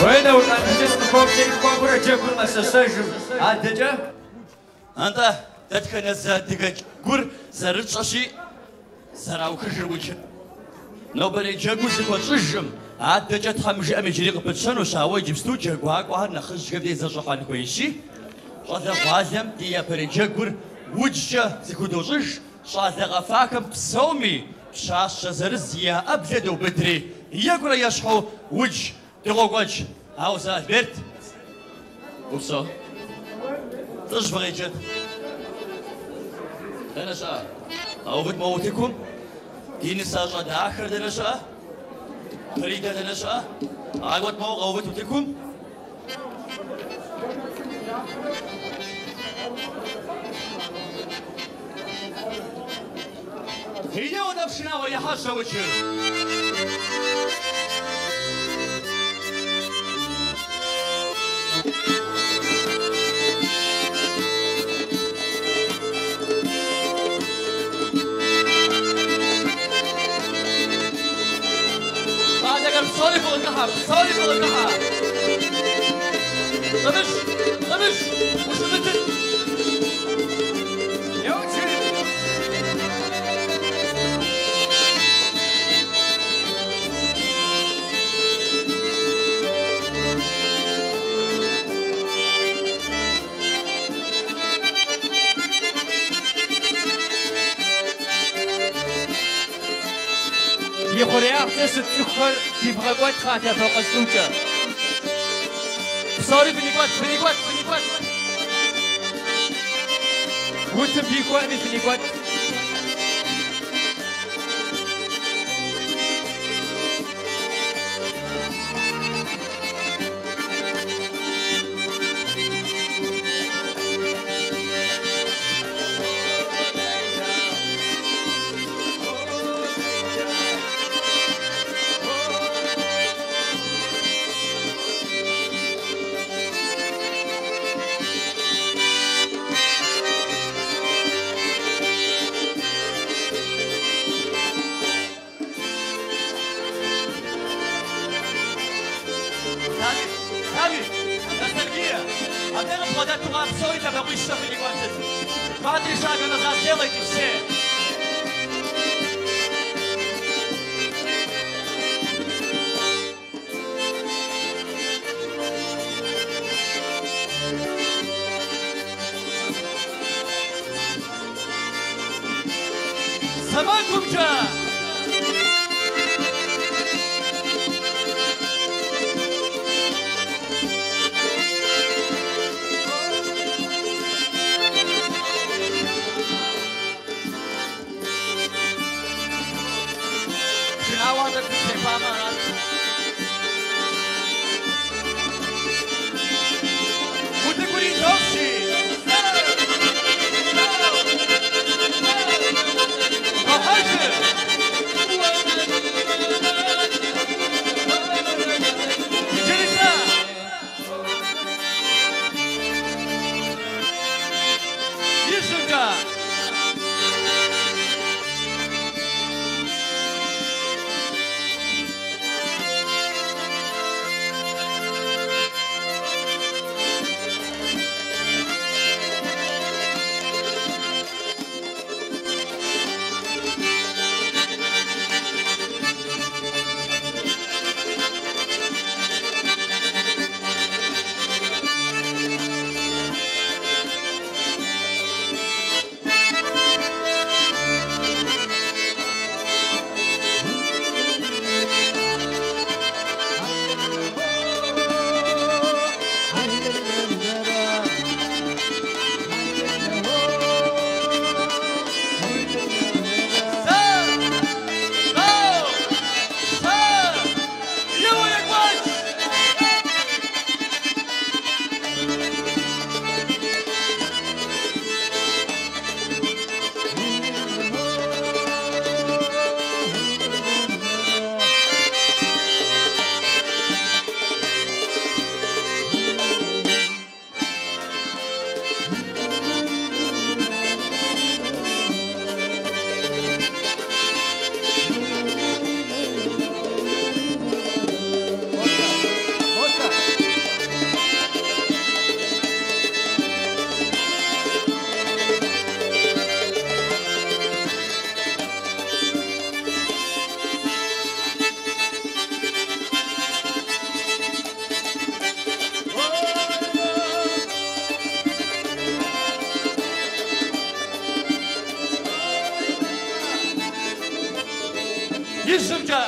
Уей, Науркъан сыкъыхоплъэри хуэмурэ джэгур мэщэщэжым. Адэкӏэ? Нтӏэ, дэтхэнэ зы адыгэ джэгур зэрытщӏэщи, зэраухыжыр уджыр. Нобэрей джэгур зыхуэтщӏыжым, адэкӏэ Тхьэм жиӏэм иджыри къыпытщэнущ, ауэ иджыпсту джэгуакӏуэхэр нэхъыжьхэм дей зэщӏыхьэн хуейщи, щӏалэгъуалэм ди япэрей джэгур уджкӏэ зыхудощӏыж, щӏалэ къэфахэм псоми пщащэ зырыз я ӏэблэ доубыдри, екӏурэ ещхьу удж дыкъокӏуэкӏ. Ауэ сэ Альберт, упсэу. Лӏыжь фыкъеджэт. Дэнэ щыӏэ? Къэувыт мо утыкум. Ди нысащӏэ дахэр дэнэ щыӏэ? Фаридэ дэнэ щыӏэ? Къакӏуэт моуэ къэувыт утыкум. Еуэ-тӏэ пшынауэ, ехьэжьэ уджыр. Щӏалэхэр псори фыкъыхыхьэ, псори фыкъыхыхьэ. Лӏымыщ, лӏымыщ, ущымытыт. Ихъуреягъкӏэ щыт цӏыхухэр дивгъэкӏуэт лъэбакъуэ зытӏукӏэ. Псори фыникӏуэт, фыникӏуэт, фыникӏуэт. Утым дихуэми фыникӏуэт. Сами, сами, ностальгия. Абы къыбгъэдэту псори лъэбакъуищэ фыникӏуэтыт. По три шага назад делайте все. Сэмэгумкӏэ! Ижьымкӏэ!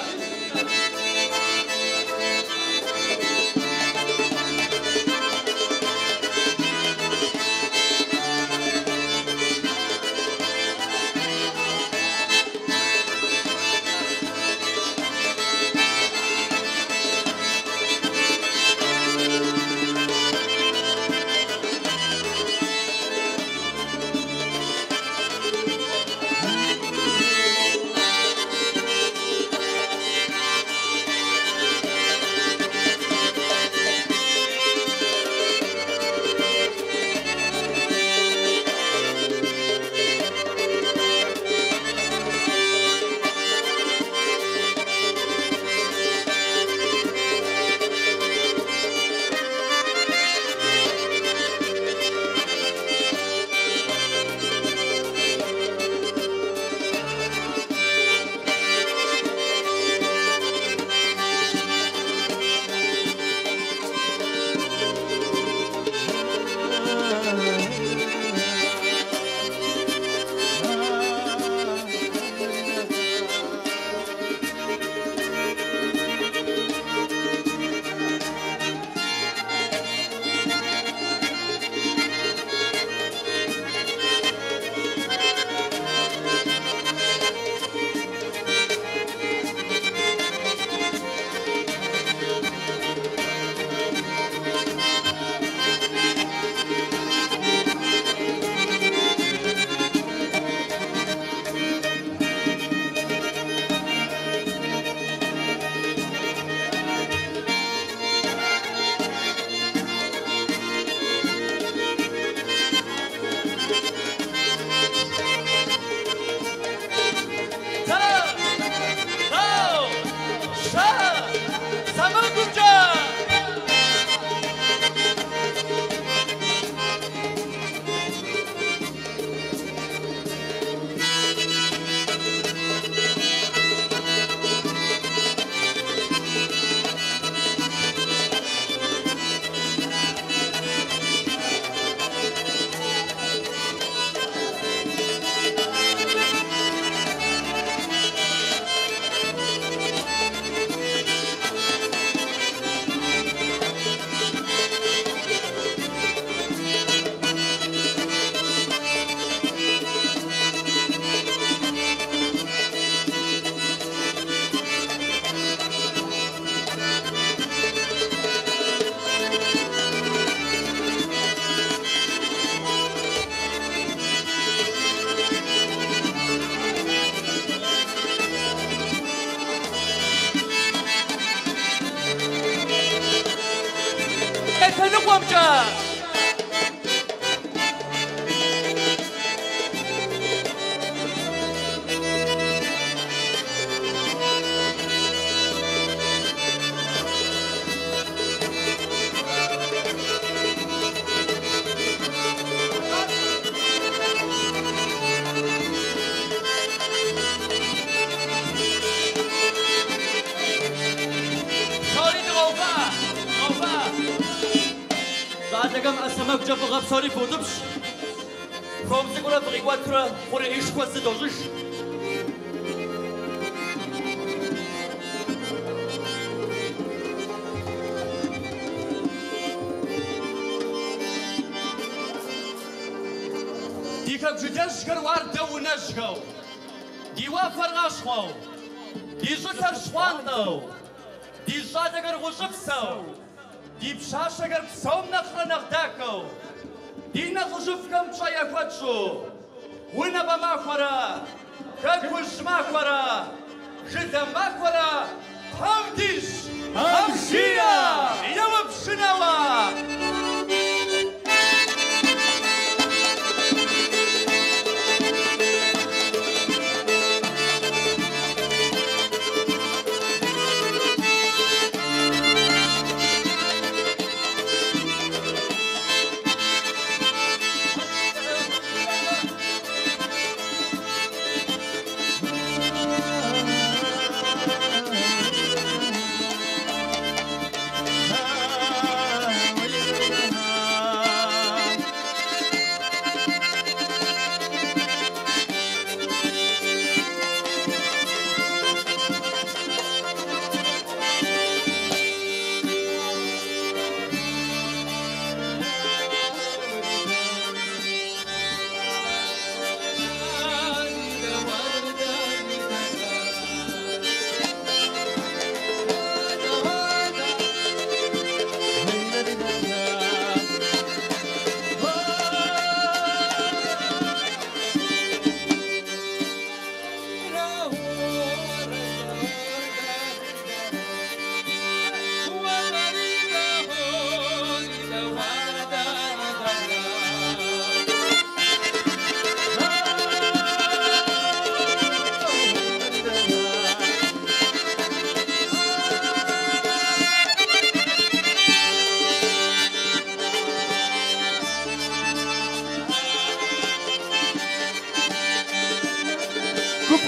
Лъэныкъуэмкӏэ! Псори дыгъэува! Дыгъэува! Щӏалэхэм ӏэ сэмэгукӏэ фӏыгъэ псори фыутӏыпщ. Хуэм цӏыкӏурэ фыкъикӏуэтурэ хъуреишхуэ зы дощӏыж. Ди хэку жылэжьхэр уардэ унэжьхэу, ди уафэр къащхъуэу, ди щӏылъэр щхъуантӏэу, ди щӏалэхэр гъущӏыпсэу, ди пщащэхэр псом нэхърэ нэхъ дахэу, ди нэхъыжьыфӏхэм пщӏэ яхуэтщӏу, унэбэ махуэрэ, хэкужь махуэрэ, жылэ махуэрэ Тхьэм дищӏ! Амжия! Еуэ пшынауэ!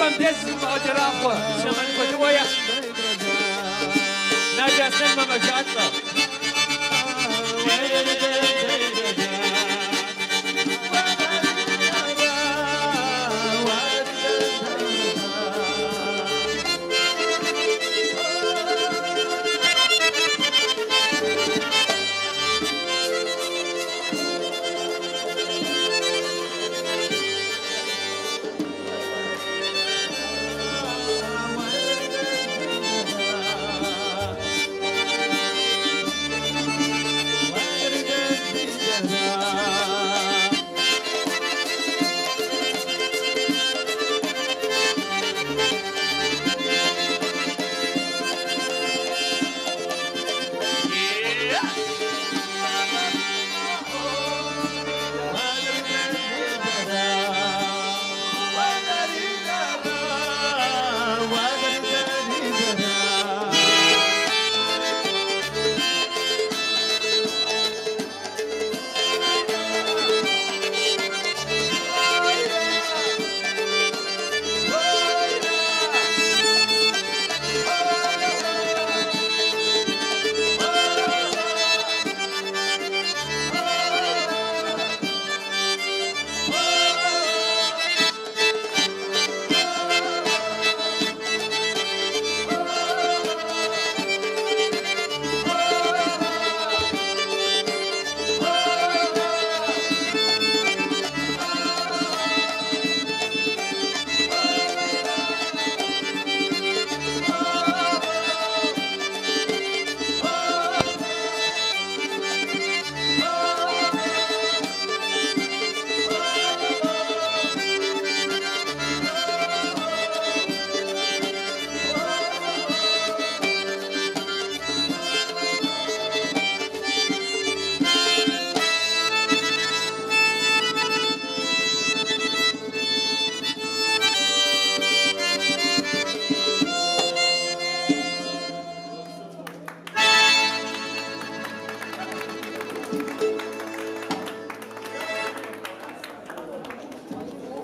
Тӏысыпӏэм деж зывмыгъэкӏэрахъуэ, зэман куэдыӏуэ ехь. Надя Аслъэн мэмэжалӏэ.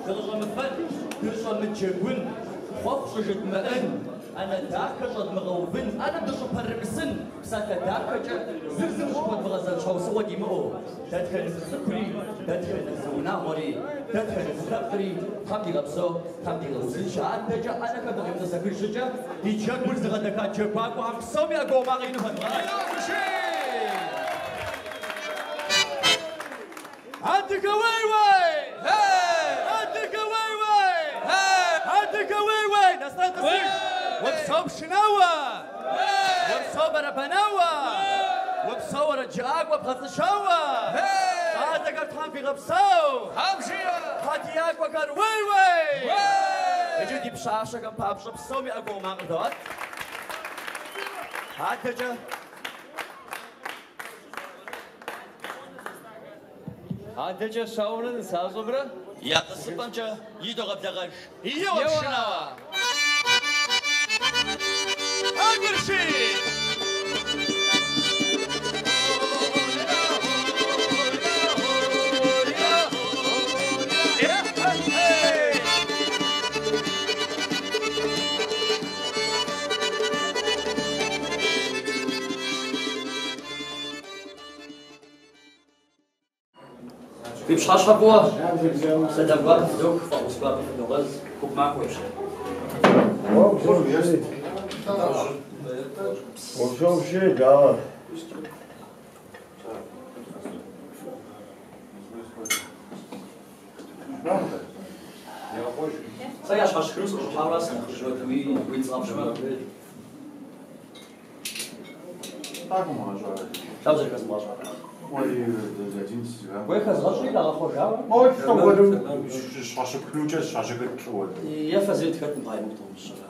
Дыкъыщӏэмыфэн, дыщӏэмыджэгун, хъуэхъу щӏыжыдмыӏэн, ӏэнэ дахэ щӏэдмыгъэувын, ӏэнэм дыщӏыпэрымысын, псалъэ дахэкӏэ зыр зым щӏыхуэдмыгъэзэн щхьэусыгъуэ димыӏэу, дэтхэнэ зы цӏыхури, дэтхэнэ зы унагъуэри, дэтхэнэ зы лъэпкъри Тхьэм дигъэпсэу, Тхьэм дигъэузыншэ. Адэкӏэ ӏэнэхэм дыкъемытӏысэхыж щӏыкӏэ, ди джэгур зыгъэдэха джэгуакӏуэхэм псоми ӏэгуауэ макъ ину хуэдгъэӏэт. Адыгэ уей-уей! Адыгэ уей-уей! Адыгэ уей-уей! Нэсрэн тӏысыж! Упсэу пшынауэ! Упсэу бэрэбэнауэ! Упсэу уэрэджыӏакӏуэ пхъэцӏычауэ! Щӏалэхэр Тхьэм фигъэпсэу! Хьэтиякӏуэхэр уей-уей! Иджы ди пщащэхэм папщӏэ псоми ӏэгуауэ макъыр догъэӏэт. Адэкӏэ. Адэкӏэ щауэмрэ нысащӏэмрэ я тӏысыпӏэмкӏэ идогъэблэгъэж. Еуэ, пшынауэ! Агырши! Фи пщыхьэщхьэ фӏыуэ, сэлам гуапэ фыдох, фӏэхъус гуапэ фыдогъэз, гуп махуэ епщэ. Сэ ящхьэщыхыну сыкъыщӏыхьауэ сынэхъыжь хуэдэуи уи цӏэфщмэ. Дауэ зэрыхэзмыгъэщӏар? Уей хэзгъэщӏри ирагъэхъуэжауэ? Е фэ зыри тхэткъым къаймыкъу тӏумыщӏрэ.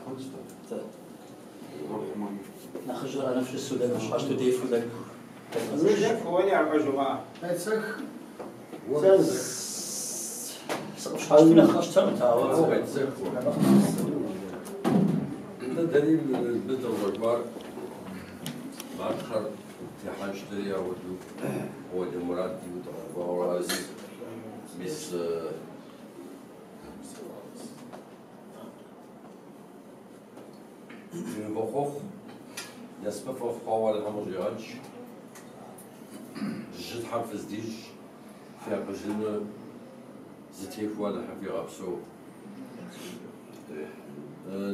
Нэхъыжьыр ӏэнэм щысу дэ щхьэщыту дефэу дэ Сыкъыпщхьэщыту нэхъ къэсщтэнут, ауэ. Дэ дэри мыбы дыкъыщӏэкӏуар малъхъэр техьэнщ дэри ауэдэу ауэдэ мурад диӏэу дыкъэкӏуауэ арази, мис. Дынывохъуэхъу, насыпыфӏэ фыхъуауэ Алыхьым къыщӏигъэкӏ, жьы Тхьэм фыздищӏ, фи акъылымэ зытехуэу Алыхьым фигъэпсэу.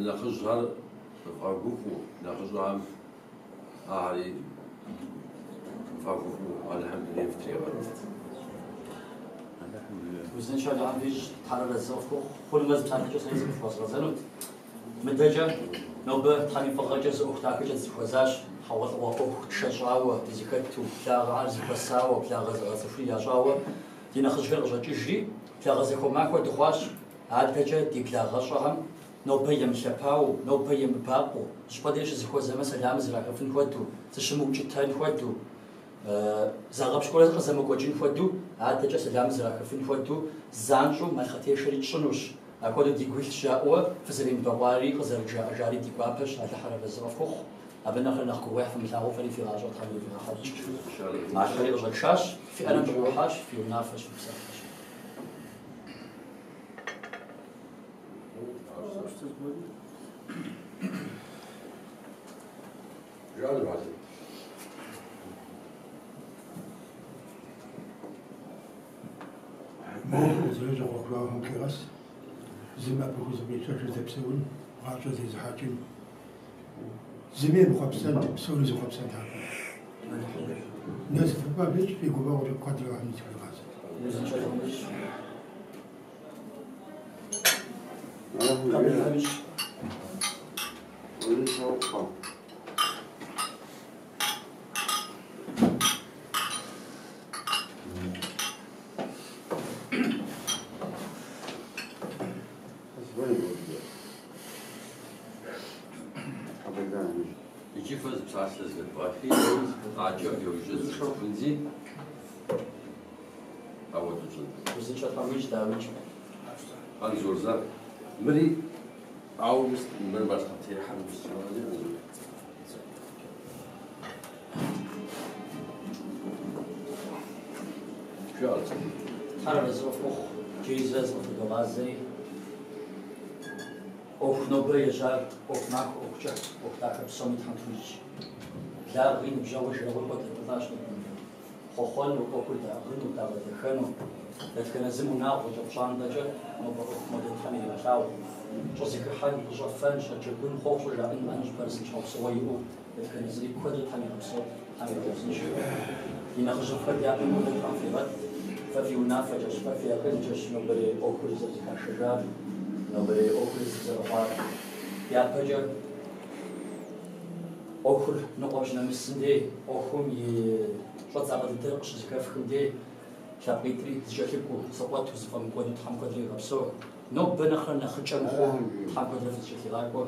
Нэхъыжьхэр вгъэгуфӏэу, нэхъыщӏэхэм ахэри вгъэгуфӏэу Алыхьым дунейм фытригъэт. Узыншэ Алыхьым фищӏ, Тхьэр арэзы къыфхухъу. Хъунумэ зы псалъэкӏэ сэри зыкъыфхуэзгъэзэнут. Мыдэкӏэ нобэ Тхьэм и фӏыгъэкӏэ зы ӏуэху дахэкӏэ дызэхуэзащ, хьэгъуэлӏыгъуэ ӏуэху тшэщӏауэ, дызэхэту, благъэхэр зэхуэсауэ, благъэ зыгъэцӏыхури ящӏауэ ди нэхъыжьхэр къыщӏэкӏыжри, благъэ зэхуэмахуэ дыхъуащ. Адэкӏэ ди благъэщӏэхэм нобэ емылъэпауэу, нобэ емыбакъуэу, щӏыпӏэ деж щызэхуэзэмэ сэламыр зэрахыфын хуэдэу, зыщымыукӏытэн хуэдэу, загъэпщкӏуэрэ къызэмыкӏуэкӏын хуэдэу, адэкӏэ сэламыр зэрахыфын хуэдэу занщӏэу малъхъэтешэри тщӏынущ. Апхуэдэу дигу илъщ жаӏэуэ фызэремыбэкъуари къызэрыджаӏэжари ди гуапэщ, Алыхьыр арэзы къыфхухъу. Абы нэхърэ нэхъ гугъуехь фымылъагъуу фэри фи гъащӏэр Тхьэм ирывигъэхьэкӏ. Малъхъэри къыщӏэтшащ, фи ӏэнэм дыкъыӏухьащ, фи унафэщ, фи псалъэщ. Мыхэр зэхъуэхъуахэм лъигъэс, зым абы хузэфӏэкӏыжу зэпсэун, гъащӏэ зезыхьэкӏын. Зыми емыхъуэпсэн, псори зэхъуэпсэн Тхьэм. Насыпыфӏэ фищӏ, фи гуфӏэгъуэкӏэ куэдрэ Алыхьым зыхуигъазэ. Иджы фэ зы псалъэ зэхэдвгъэхи, адэкӏэ иужькӏэ зыцӏыхунзи, ауэдэу тщӏын. Узыншэ Тхьэм уищӏ, дауикӏ. Анзор зэ. Мыри, ауэ мыр малъхъэтехьэм Анзор. Жыӏэ. Тхьэр арэзы къыфхухъу, иджыри зэ зыкъыфхудогъазэри. ӏуэху нобэ ежьар ӏуэху махуэ, ӏуэху кӏыхь, ӏуэху дахэ псоми Тхьэм тхуищӏ. Благъи, ныбжьэгъуи, жылэгъуи куэд къекӏуэлӏащ нобэ мыбы. Хъуэхъуэну, ӏуэхур даӏыгъыну, дагъэдэхэну. Дэтхэнэ зым унагъуэкӏэ, пщӏантӏэкӏэ нобэ ӏуэху модэ Тхьэм иригъэлъагъу. Щӏызэхыхьэн, къыщӏэфэн, щӏэджэгун, хъуэхъу щӏыжаӏэн ӏэнэ щӏыпэрысын щхьэусыгъуэ иӏэу дэтхэнэ зыри куэдрэ Тхьэм игъэпсэу, Тхьэм игъэузыншэ. Ди нэхъыжьыфӏхэр дяпэм куэдрэ Тхьэм фигъэт. Фэ фи унафэкӏэщ, фэ фи акъылкӏэщ нобэрей ӏуэхур зэрызэхашэжар, нобэрей ӏуэхур зэрыхъуар. Япэкӏэ ӏуэхур ныкъуэм щынэмысым дей, ӏуэхум и щӏэдзапӏэ дыдэр къыщызэхэфхым дей, лъэпкъитӏри зэкӏэлъыкӏуэу, зэкъуэту, зэфӏэмыкӏуэду Тхьэм куэдрэ игъэпсэу. Нобэ нэхърэ нэхъыкӏэ мыхъуу Тхьэм куэдрэ фызэкӏэлъигъакӏуэ.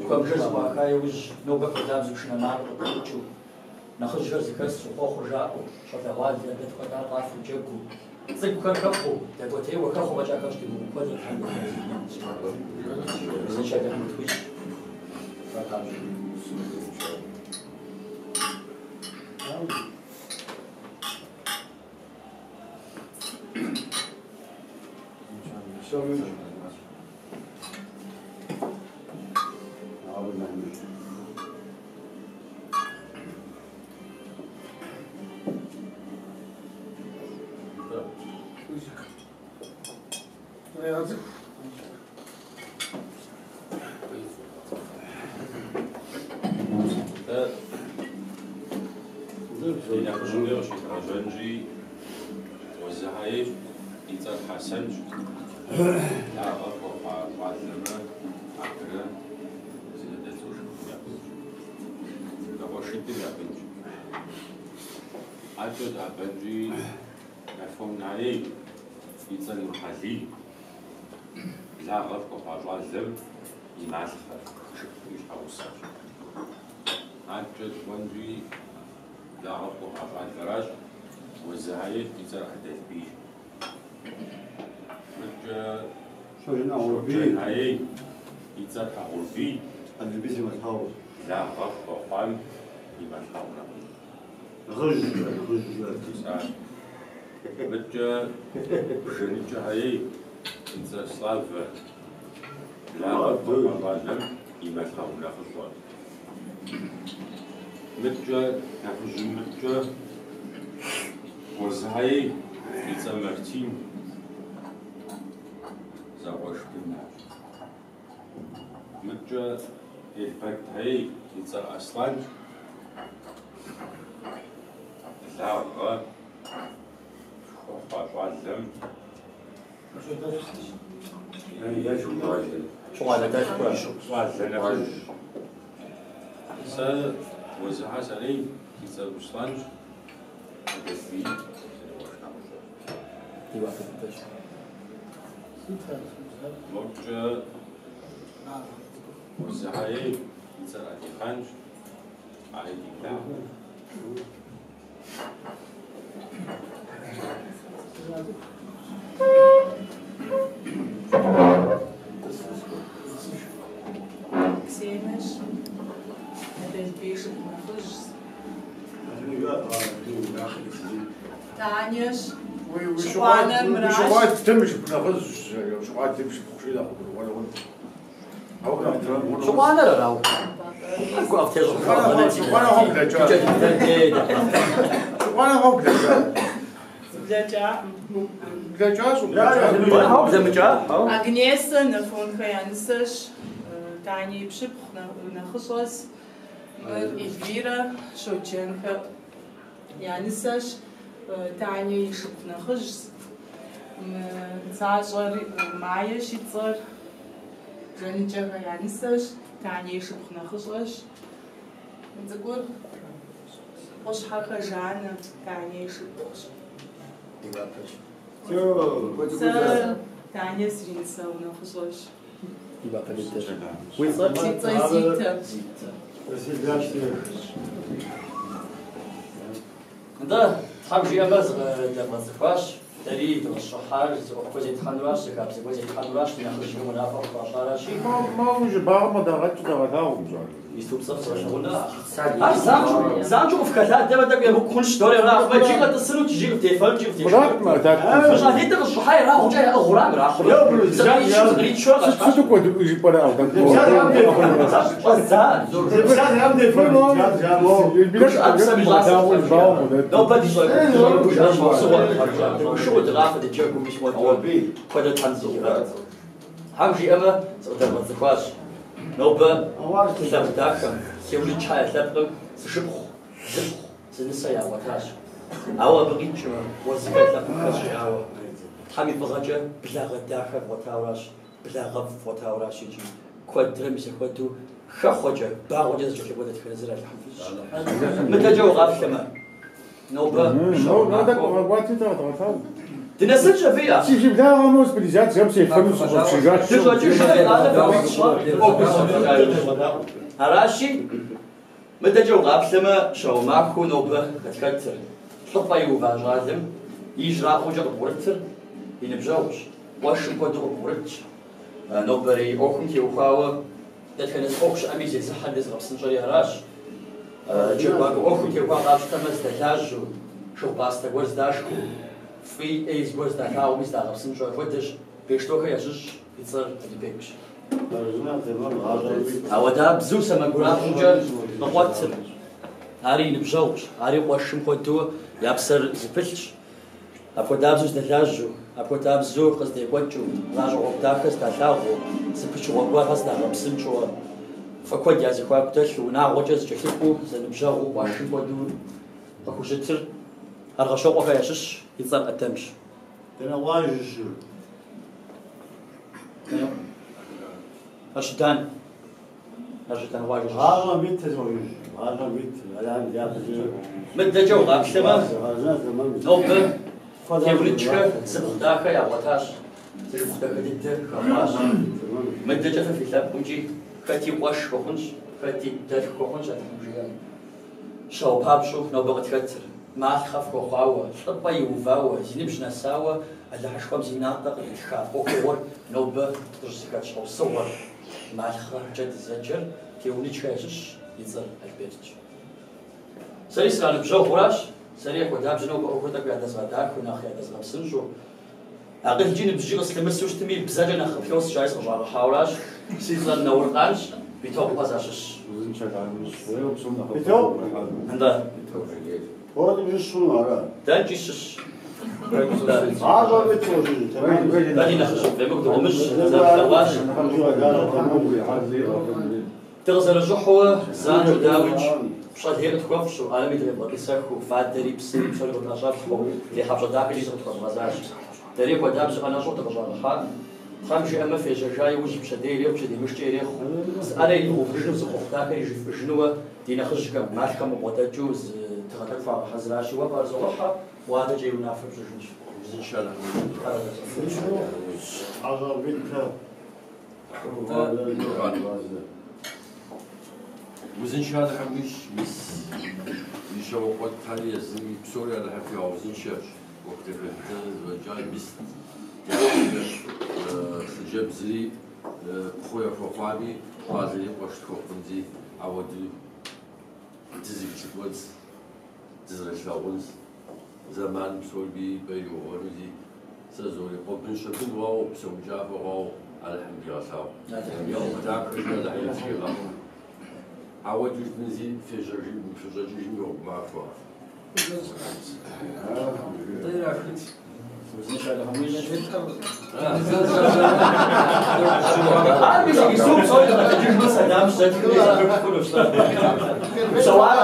Куэбжэр зэӏуаха иужь, нобэ хуэдабзэу пшынэ макъыр къыдэӏукӏыу, нэхъыжьхэр зэхэсу, хъуэхъур жаӏэу, щӏалэгъуалэр дэ тхуэдар къафэу джэгуу, цӏыкӏухэр хэхъуэу, дэкӏуэтейуэ хэхъуэ фӏэкӏа хэщӏ димыӏэу куэдрэ Тхьэм дыхуэзэ. Узыншэ Алыхьым къытхуищӏ. Фэ папщӏэ. Ди нэхъыжьым деж къыщедгъэжьэнщи, Уэзыхьэи и цӏэр Хьэсэнщ, благъэ хуэхъуа щӏалэмрэ абырэ зэнэдэлъхушыпхъум я бынщ, зэкъуэшитӏым я бынщ. Адэкӏэ дыӏэбэнщи, Афонхьэей и цӏэр Нурхьэлий, благъэ хуэхъуа щӏалэм и малъхъэр, шыпхъум и щхьэгъусэрщ. Адэкӏэ дыкӏуэнщи, благъэ хуэхъуа щӏалэращ, Уэзыхьэей и цӏэр Адэлбийщ. Мыдэкӏэ Щоджэнхьэей и цӏэр Хьэгъурбий. Адэлбий си малъхъэгъущ. Благъэ хуэхъуам и малъхъэгъу нэхъыжь. Гъыж, гъыж. Жысӏащ. Мыдэкӏэ Бжэныкӏэхьэей и цӏэр Славэ. Благъэ хуэхъуа щӏалэм и малъхъэгъу нэхъыщӏэ. Мыткӏэ, нэхъыжьым мыткӏэ, Уэзыхьэи и цӏэр Мартин, зэкъуэш бынхэр. Мыткӏэ Елбэрдхьей и цӏэр Аслъэн, благъэ хуэхъуа щӏалэм щӏалэ нэхъыжь. Сэ Уэзыхьэ сарей си цӏэр Русланщ, Адэлбий срикъуэш нэхъыщӏэ. Мокӏэ Уэзыхьэей и цӏэр Алихъанщ, ари ди благъэ. Ксенэщ, Адэлбий шыпхъу нэхъыжьщ. Танэщ, щыкъуанэр мыращ. Щыкъуадэм и шыпхъу нэхъыжьщ, щыкъуадэм и шыпхъу жи нэхъ къыгурыӏуэн хъунт. Щыкъуанэр арауэ? Щыкъуанэр блэкӏа? Блэкӏакъым. Блэкӏащ, Хьэуэ, блэмыкӏа, хьэуэ. Агнесэ Нафонхэ я нысэщ, Таня и пщыпхъу нэхъыщӏэс. Мыр Эльвирэ Щоджэнхэ я нысэщ, Таня и шыпхъу нэхъыжьщ. Мы нысащӏэр Майещ и цӏэр, Жаныкӏэхэ я нысэщ, Таня и шыпхъу нэхъыщӏэщ. Мы цӏыкӏур Къущхьэхэ Жаннэ, Таня и шыпхъущ. Сэ Таня сринысэгъу нэхъыщӏэщ. Уи цӏэр? Си цӏэр Зитэ. Нтӏэ, Тхьэм жиӏэмэ, зыкъыдэвгъэцӏыхуащ, дэри дыкъыщӏыхьар зы ӏуэху гуэр зетхьэнуращ, зы хабзэ гуэр зетхьэнуращ, ди нэхъыжьхэм унафэ къытхуащӏаращи. Моуэ уи щӏыбагъым къыдэгъэкӏ дэгъэлъагъу, щӏалэ. Иступцӏэ фызгъэлъэгъуна? Ар занщӏэу, занщӏэу къыфхэлъадэмэ, тӏэкӏу емыкӏу хъунщ, дори арахъумэ, иджы къэтӏысынут, иджы къывдефэнут, иджы къывдешхынут. Мы щӏалитӏыр къыщӏыхьа ерагъукӏэ яӏыгъыура мыр ахъумэ? Зыкъричу, зыкъричурэ къэщтащ. Сыту куэдыӏуи жыпӏэрэ, Щӏэздза. Гушыӏэ псэм и щӏасэ. Нобэ ди щӏэгушыӏэ дыгушыӏэу дыкъафэ дыджэгуу мис хуэдэу куэдэ Тхьэм дызэхигъэт. Тхьэм жиӏэмэ, зыкъыдэвгъэцӏыхуащ. Нобэ лъэпкъ дахэм, Теунычхьэ я лъэпкъым зы шыпхъу, зыпхъу, зы нысэ ягъуэтащ. Ауэ абы къикӏмэ, Уэзыхэ лъэпкъым хэщӏиӏауэ. Тхьэм и фӏыгъэкӏэ благъэ дахэ вгъуэтауращ, благъэфӏ вгъуэтауращ икӏи куэдрэ мис апхуэдэу хэхъуэкӏэ, багъуэкӏэ зэкӏэлъыкӏуэ дэтхэнэ зыр Алыхьым фищӏ. Мыдэкӏэ укъаплъэмэ, нобэ дынэсынщ абы я. Си благъэм специализацэм сефэну сыщӏэпшыжащ. Дыщӏэкӏыжрэ итӏанэ ӏуэхур Аращи, мыдэкӏэ укъаплъэмэ, щауэмахуэу нобэ къытхэтыр, лӏыпӏэ иува щӏалэм ижьрабгъукӏэ къыбгъурытыр и ныбжьэгъущ, къуэшым хуэдэу къыбгъурытщ. Нобэрей ӏуэхум теухуауэ дэтхэнэ зы ӏуэху щыӏэми зезыхьэр зыгъэпсынщӏэри аращ. Джэгуакӏуэ ӏуэхум теухуа къапщтэмэ, зыдэлажьэу, шыгъупӏастэ гуэр здашхыу, фӏи ӏей зыгуэр здалъагъуми здагъэпсынщӏэу апхуэдэщ. Бештохэ ящыщщ, и цӏэр Алибекщ. Ауэдабзэу сэмэгурабгъумкӏэ къыкъуэтыр, ари и ныбжьэгъущ, ари къуэшым хуэдэу я псэр зыпылъщ. Апхуэдабзэу здэлажьэу, апхуэдабзэу къыздекӏуэкӏыу, гъащӏэ гъуэгу дахэ здалъагъуу, зы пычыгъуэ гуэрхэр здагъэпсынщӏэу, фӏы куэд я зэхуаку дэлъу, унагъуэкӏэ зэкӏэлъыкӏуэу, зэныбжьэгъуу, къуэшым хуэдэу къыхущытыр Аргъэщокъуэхэ ящыщщ, и цӏэр Ӏэдэмщ. Дэнэ къуажэ щыщыр? Арщыдан. Арщыдан къуажэ щыщщ. Гъащӏэм ит зыӏуэжыж, гъащӏэм ит, Алыхьым дяпэкӏэ. Мыдэкӏэ укъаплъэмэ, нобэ Теунычхэ зыпхъу дахэ ягъуэтащ, зы шыпхъу дахэ дыдэ хэхъуащ. Мыдэкӏэ фэ фи лъэпкъымкӏи хэти къуэш хуэхъунщ, хэти дэлъху хуэхъунщ Алыхьым жиӏэм. Щауэ папщӏэу нобэ къытхэтыр, малъхъэ фхуэхъуауэ, лӏыпӏэ иувауэ, зи ныбжь нэсауэ Алыхьышхуэм зи натӏэ къритха ӏуэхугъуэр нобэ дыщӏызэхэт щхьэусыгъуэр, малъхъэкӏэ дызэджэр Теунычхэ ящыщщ, и цӏэр Альбертщ. Сэри сраныбжьэгъуращ, сэри апхуэдабзэу нобэ ӏуэхур тӏэкӏу ядэзгъэдахэу, нэхъ ядэзгъэпсынщӏэу. Акъылкӏи ныбжькӏи къыслъымысу щытми, бзэкӏэ нэхъ къыплъос жари сыкъыщӏагъэхьауэращ. Си цӏэр Науркъанщ, Битокъухэ сащыщщ. Битокъу? Нтӏэ. Дэнкӏи щыщщ. Дэ ди нэхъыжьыфӏ емыкӏу дыкъыумыщӏ, дызэрылъэгъуащ. Дыкъызэрыщӏыхьэуэ занщӏэу дауикӏ, пщӏэ лей къытхуэфщӏу, ӏэнэми дыкъебгъэтӏысэхыу, фадэри, псыри, псори къытӏэщӏэфлъхьэу, ди хьэпщӏэ дахэкӏи зыкъытхуэбгъэзащ. Дэри хуэдабзэу ӏэнэщӏу дыкъыщӏагъэхьакъым. Тхьэм жиӏэмэ, фежьэжа иужь пщэдей ирехъу, пщэдеймышкӏэ ирехъу. Зы ӏэнэ идгъэувыжыну, зы хъуэхъу дахэри жытӏыжынууэ ди нэхъыжьхэм, малъхъэм къыбгъэдэкӏыу зы тыгъэ тӏэкӏу хуагъэхьэзыращи, уэ пӏэрызогъэхьэ, уэ адэкӏэ и унафэ пщӏыжынщ. Узыншэ Алыхьым уищӏ, мис и щауэкъуэ Тхьэри езыми псори Алыхьым фигъэузыншэщ. ӏуэху дахэ дыдэ зэфӏэкӏа, мис дяпэкӏэ хъыджэбзри пхъу яхуэхъуами, щӏалэри къуэш тхуэхъунти, ауэдэу дызэкӏэлъыкӏуэнщ, дызэрылъагъунщ. Зэман псори и пӏэ иувэнути, сэ зори къуэ бын-щэбын хъуауэ, псэукӏафӏэ хъуауэ Алыхьым дигъэлъагъу. Я ӏуэху дахэкӏэ Алыхьым фыхигъэхъу. Ауэдэу жытӏэнзи фежьэжым, фыщӏэкӏыжым и гъуэгу махуэ. Ар мис иджыпсту псори дыкъэтэджыжмэ сэлам щызэтхри зэпыпх хъунущ. Псэуарэ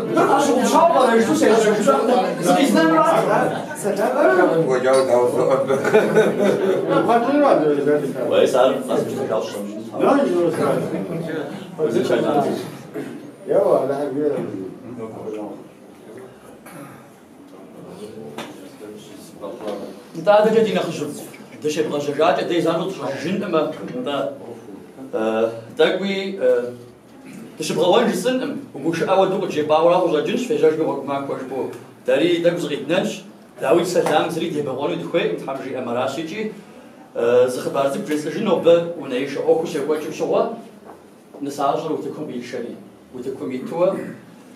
мыр къащыгъупщауэ пӏэрэ жысӏэу сежьэжу зыкъизнэнурат. Уей, сэ ар къэзмыщтэжауэ сщӏэмыщӏ. Узыншэ Алыхьым. Нтӏэ, адэкӏэ ди нэхъыжьыфӏ дыщебгъэжьэжакӏэ дэ занщӏэу дыщӏэжыжынкъымэ, нтӏэ, тӏэкӏуи дыщыбгъэуэн жысӏэнкъым, угушыӏэ хуэдэу къыджепӏауэра къыщӏэкӏынщ, фежьэжми гъуэгу махуэ жыпӏэу. Дэри тӏэкӏу зыкъиднэнщ, дауикӏ сэлам зыри дебэкъуэну дыхуейкъым, Тхьэм жиӏэмэ аращ икӏи зы хъыбар цӏыкӏу бжесӏэжын нобэ унэишэ ӏуэхуу щекӏуэкӏым щыгъуэ нысащӏэр утыкум къишэри, утыкум итуэ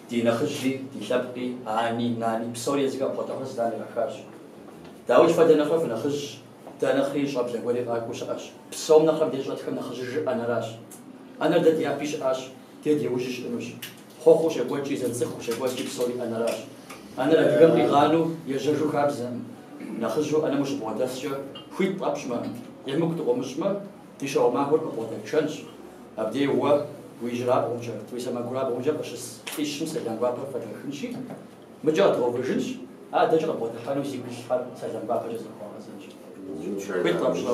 ди нэхъыжьи, ди лъэпкъи, ани, нани, псори езыхэр бгъэдыхьэу сэлам ирахащ. Дауикӏ фэ дэ нэхърэ фынэхъыжь, дэ нэхъри щӏэблэ гуэри къакӏуэу щыӏэщ. Псом нэхърэ мыбдеж щӏэтхэм нэхъыжьыжыр ӏэнэращ. ӏэнэр дэ ди япи щыӏащ, дэ ди ужьи щыӏэнущ. Хъуэхъуу щекӏуэкӏи, зэрыцӏыхуу щекӏуэкӏи псори ӏэнэращ. ӏэнэр адыгэм къигъанэу ежьэжу хабзэкъым. Нэхъыжьу ӏэнэм ущыбгъэдэскӏэ, хуит къэпщӏмэ, емыкӏу дыкъомыщӏмэ, ди щауэ махуэр къыбгъэдэтшэнщ. Абдей уэ уи ижьырабгъумкӏэ, уи сэмэгурабгъумкӏэ къыщыс лӏищым сэлам гуапэр фэдгъэхынщи, мыкӏэ къэдгъэувыжынщ, адэкӏэ къыбгъэдыхьэну зигу илъхэр сэлам гуапэкӏэ зэхуагъэзэнщ. Хуит къэпщӏрэ?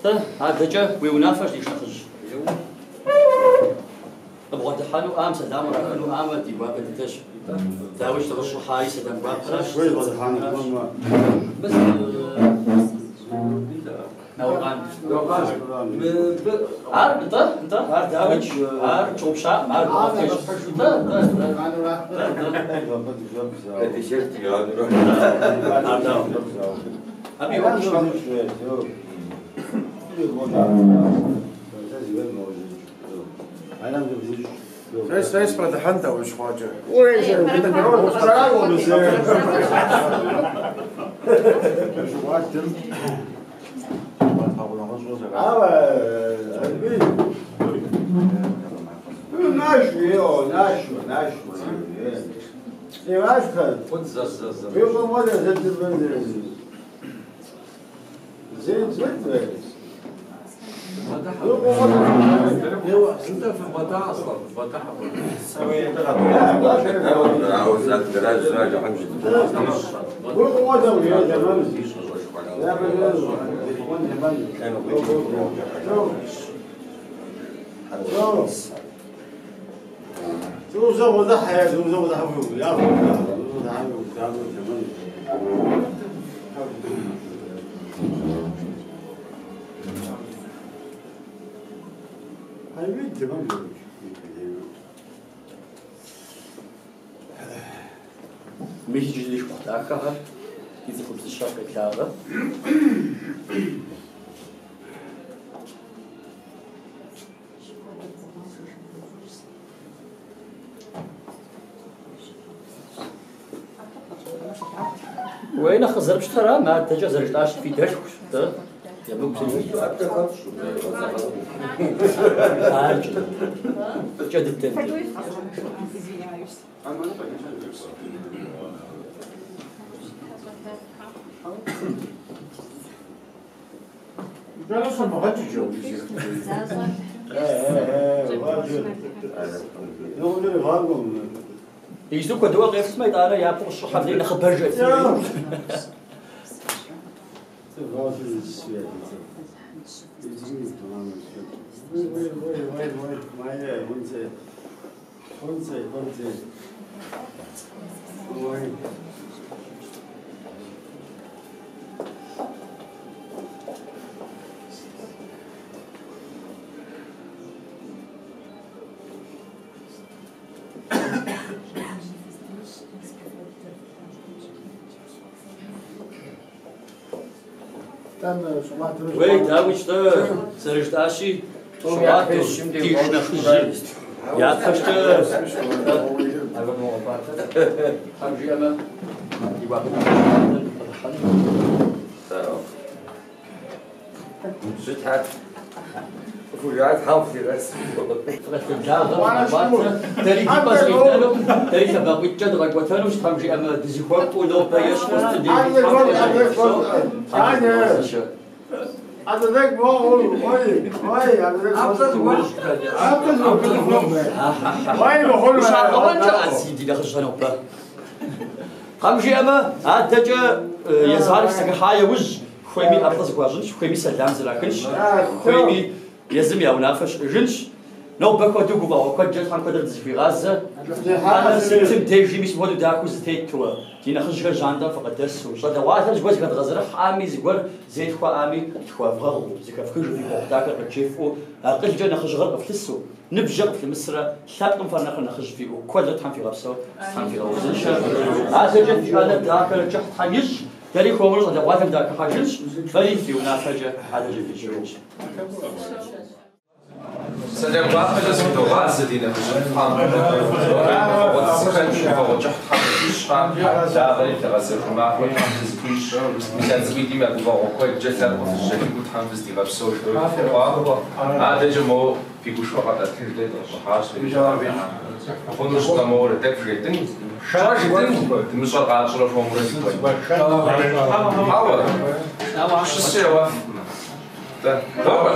Тӏэ, адэкӏэ уи унафэщ, ди шынэхъыжь. Къыбгъэдыхьэнуӏам, сэлам урахынуӏамэ, ди гуапэ дыдэщ. Дауикӏ дыкъыщӏыхьари сэлам гуапэращ. Науркъан. Ар, нтӏэ, нтӏэ, ар дауикӏ, ар тщыгъупщакъым, ар дгъуэтыж. Нтӏэ, нтӏэ, нтӏэ. Ар дауэ? Абы и ӏуэху щхьэхуэщ. Сэ сыбгъэдыхьэнт ауэ щхъуакӏэ. Мис иджы ди шыпхъу дахэхэр, ди цӏыхубзыщэр къеблагъэ. Уей, нэхъ къызэрыпщтэрам, адэкӏэ зэрыжытӏащ, фи дэлъхущ, тӏэ. Емыкӏу зригъэкӏ. Ар кӏэ дыдэм. Извиняюсь. Иджыпсту куэдыӏуэ къеплъмэ, итӏанэ япэу къыщыщӏыхьэм деж нэхъыбэж къеплъын. Уей, дауикӏ-тӏэ, зэрыжытӏащи, щӏыгъуатэу ди шынэхъыжьыр япэщкӏэ Тхьэм жиӏэмэ, ди гуапэ къыдыхьэну. Щытхьэт. Фӏыхужат, хьэм флъигъэс. Фыкъытхуеблагъэ, фыкъэкӏуатэ. Дэри ди пӏэ зыкъиднэну, дэри лъэбакъуитӏкӏэ дыкъэкӏуэтэнущ, Тхьэм жиӏэмэ, дызыхуэкӏуэу нобэ ещхьу сытым дежи Тхьэм фӏыщӏэ. Тхьэм фигъэузыншэ. Ущагъэуэнкӏэ ӏэзи ди нэхъыжьхэр нобэ. Тхьэм жиӏэмэ, адэкӏэ езыхэр зэхыхьа иужь, хуейми ӏэплӏэ зыхуащӏынщ, хуейми сэлам зрахынщ, хуейми езым я унафэ щыӏэжынщ. Нобэ хуэдэу гуфӏэгъуэ куэдкӏэ Тхьэм куэдрэ дызыхуигъазэ. Ӏэнэр сытым дежи мис мыпхуэдэу дахэу зэтетуэ, ди нэхъыжьхэр жьантӏэм фыкъыдэсу, щӏалэгъуалэм зыгуэр зыхэдгъэзэрыхьами, зыгуэр зетхуэӏами тхуэвгъэгъуу, зэхэфхыжу, фи хъуэхъу дахэр къыджефӏэу, акъылкӏэ нэхъыжьыгъэр къыфлъысу, ныбжькӏэ къыфлъымысрэ, лъэпкъым фэр нэхърэ нэхъыжь фиӏэу, куэдрэ Тхьэм фигъэпсэу, Тхьэм фигъэузыншэ. Адэкӏэ фи ӏэнэр дахэрэ кӏыхь Тхьэм ищӏ, дэри хуэмурэ щӏалэгъуалэм дахыхьэжынщ, фэри фи унафэкӏэ адэкӏэ фищӏыжынщ. Сэлам гуапэкӏэ зыхудогъазэ ди нэхъыжьыфӏхэм. Гуфӏэгъуэ дызыхэту, гуфӏэгъуэ кӏыхь Тхьэм къытхуищӏхэм, благъэри лъэгъэзэхуэ махуэ Тхьэм фызыхуищӏ. Мис а цӏыкӏуитӏым я гуфӏэгъуэ куэдкӏэ лъэпкъыр фыжьэхигуу Тхьэм фыздигъэпсэу жыдэуи фыхъуахъуэ. Адэкӏэ моуэ фи гушхуэ къэтӏэтын жыдэи дыкъыщӏыхьащ. Хъуну щытмэ, моуэрэ тӏэкӏу вжетӏын. Щӏэ жытӏын, дымыщӏэр къатщӏэрэ хуэмурэ дыкӏуэн. Хьэуэ, щысу еуэфмэ. Дэ, догуэ.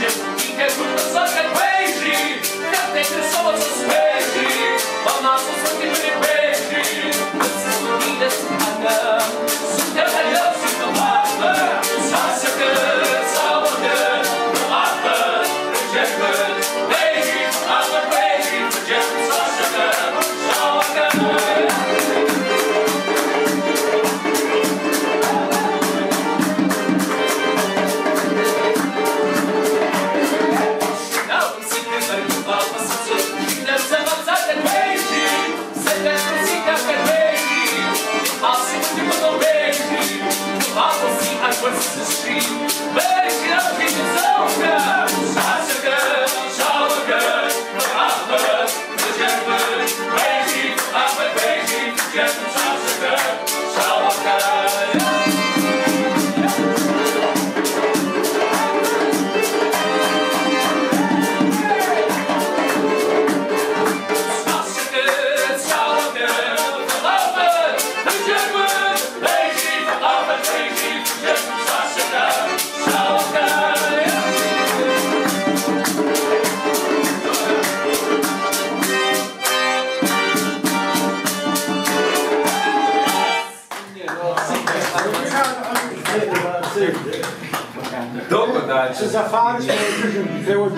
Jeff. Догуэ, дальше. Сызэфар сымыщӏыжым, феуэ.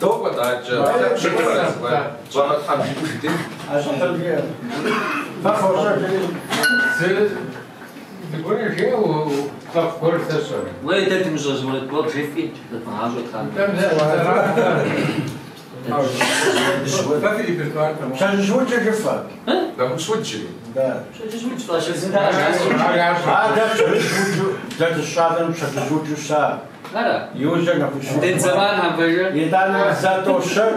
Догуэ, дальше. Уэ дэ дымыщӏэж уэрэд гуэр жефӏи, дыдмыгъащӏэу тхьэм. Пщэдджыжь жыфӏэ. Нэхущ уджри. Да. Пщэдджыжь удж фӏэщ. А дэ пщэдджыжь уджу, дэ дыщӏалэм пщэдджыжь уджу ща. Ара? Иужькӏэ нэхущ удж. Ден зэманхэм пэжыр? Итӏанэ зэ тӏэу-щэр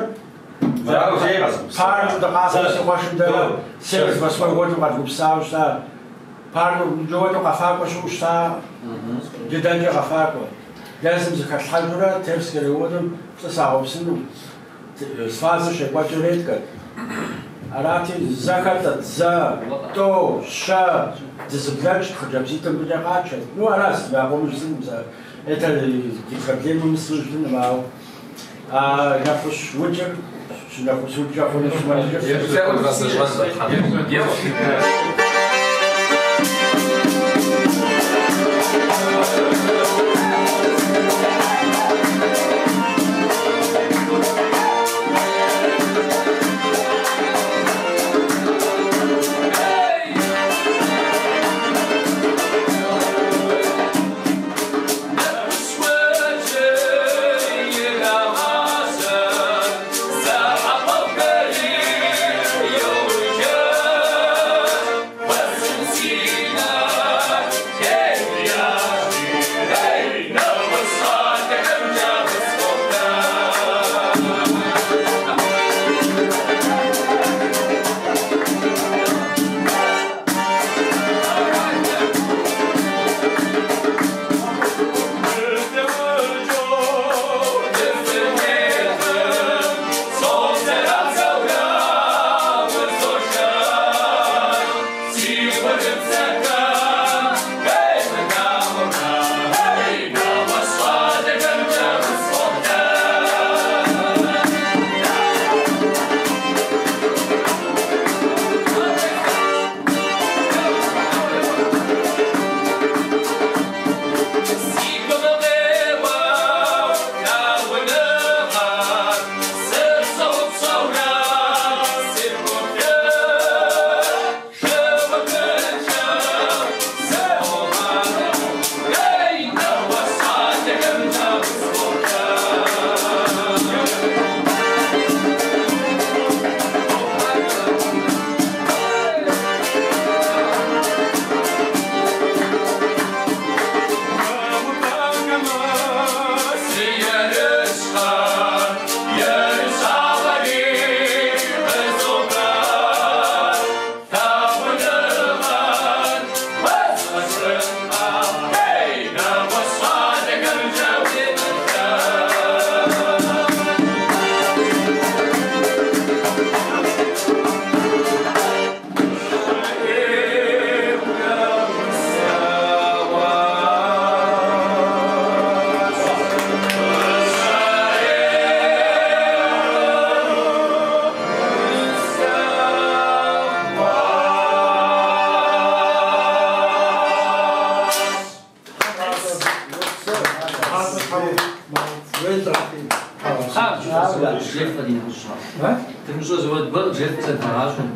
парным дыкъафэу си къуэшым дэрэ 78 годым къэдгупсауэ щыта. Парным джуэду къэфакӏуэ щыӏэу щыта. Дыдэнкӏэ къэфакӏуэ. Езым зыхэтлъхьэжурэ Терскэ районым пцӏы сагъэупсыну свазыр щекӏуэкӏыр редкэт. Арати, зэ хэтӏэт, зэ, тӏэу, щэ, дызыблэкӏт, хъыджэбзитӏым быкӏэ къачэт. Ну, арас, я къомыр жысӏэным, это ди проблемэм сыжыным, ауэ а нэхущ уджыр, щынэхущ уджкӏэ хъуну щымэ. къыджефӏэ ди нэхъыжьхэр. Дымыщӏэ зы уэрэд гуэр къыджефӏэ зэдгъэгъащӏэу.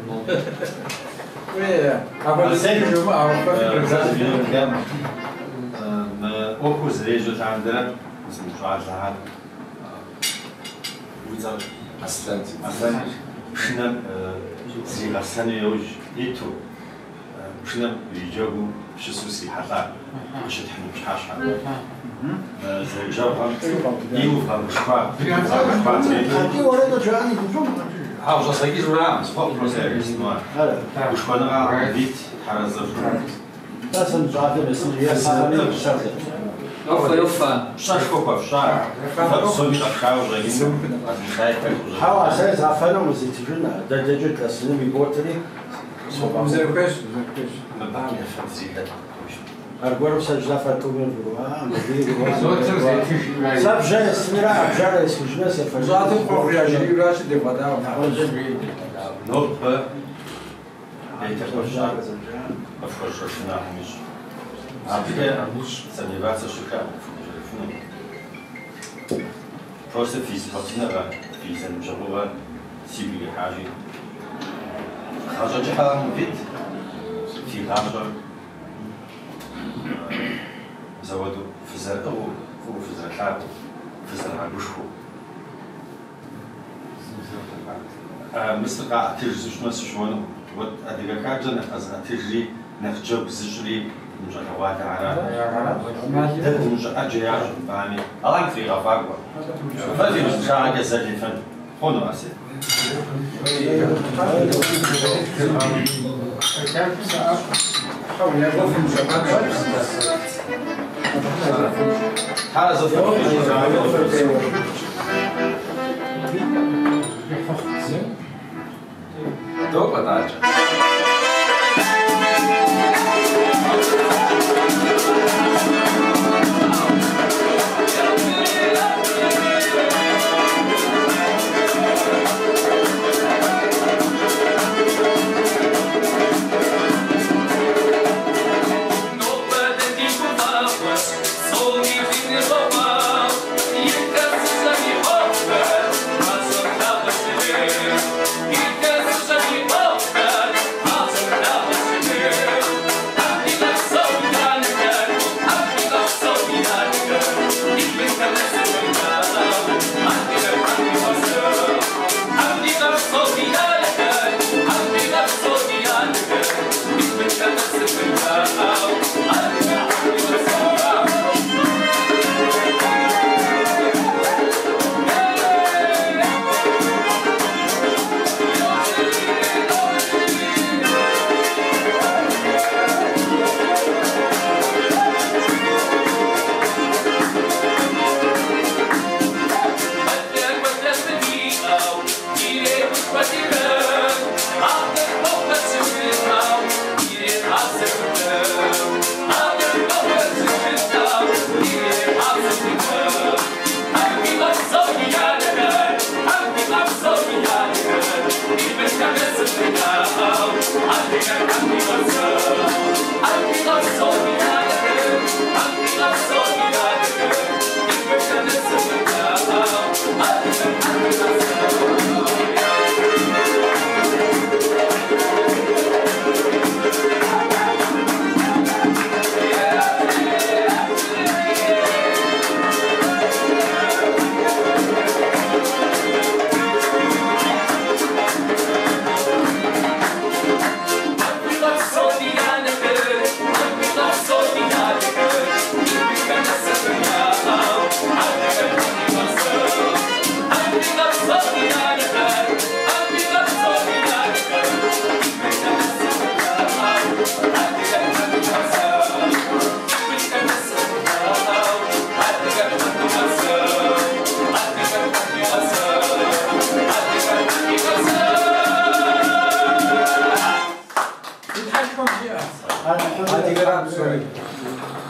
Мы ӏуэхур зэрежьэ лъандэрэ зымыщӏалэхэр уи цӏэр Аслъэн. Аслъэн пшынэм зригъэсэну яужь иту, пшынэм ириджэгуу щысу срихьэлӏа къыщытхьыну пщыхьэщхьэм. Зэрыджэгъухэм иувгъэгушхуа, быдэу Хьэуэ, щӏэсэкӏыжуракъым, сфӏэфӏ щӏэсэкӏыжыну ар. Гушхуэныгъэ къывит, тхьэразэ фщӏы. Йофэ, йофэ. Пщӏэшхуэ хуэфщӏа, фэ псоми къэфшауэ щӏэкӏыну, къэзмышаи хэлъу щӏэкӏыну. Хьэуэ, сэ зафэну узитыжын, дэдэкӏэ длъэсыным и ботри Узэрыхуейщ, узэрыхуейщ. Мыбыхэм ефэн зиӏэр. Аргуэру сэ жызафэ тӏуми вгурыӏуа, мыбыи гурыӏуа. Зотыр зетыж. Сэ бжьэ есынрэ бжьэр есыжынрэ сефэжын. Щӏалэм хъуэхъу яжриӏэуращи, девгъэдаӏуэ. Нобэ бетэ хуэфщӏар къыфхуэщӏэшын Алыхьым ищӏ. Абыкӏэ сомневаться щыхаӏым къыфхуэщӏэжыфыну. Просто фи зэкъуэтыныгъэ, фи зэныбжьэгъугъэ сигу ирихьащи. Гъащӏэ кӏыхь Алыхьым къывит, фи гъащӏэр зэуэду фызэрыӏыгъыу, фӏыуэ фызэрылъагъуу, фызэрыгъэгушхуэу. Мысыр къаӏэтыж зыщӏмэ сыщыуэну. Уэт адыгэ хабзэр нэхъ къэзыӏэтыжри, нэхъ джэгу зыщӏри щӏалэгъуалэхьэра. Дэ дымыщӏэ ӏэджэ ящӏ мыбами. Алыхьым фригъэфӏакӏуэ. Фэ фи узыншагъэкӏэ зэ дефэн хъуну, Арсен? Тхьэразэ фыхъу. Докӏуэ тӏакӏэ. Нобэ дэ ди гуфӏэгъуэщ, псоми дыныхуэкӏуау, илъэсыщӏэм и хъуэхъухэр гъащӏэм лъапӏэ щырехъу. Илъэсыщӏэм и хъуэхъухэр гъащӏэм лъапӏэ щырехъу. Тхьэм дигъэпсэу ди анэхэр, Тхьэм дигъэпсэу ди анэхэр, ди бынхэм насып Адыгэр Тхьэм дигъэпсэу. Тхьэм дигъэпсэу ди анэхэр, Тхьэм дигъэпсэу ди анэхэр, ди бынхэм насып Адыгэр Тхьэм дигъэпсэу.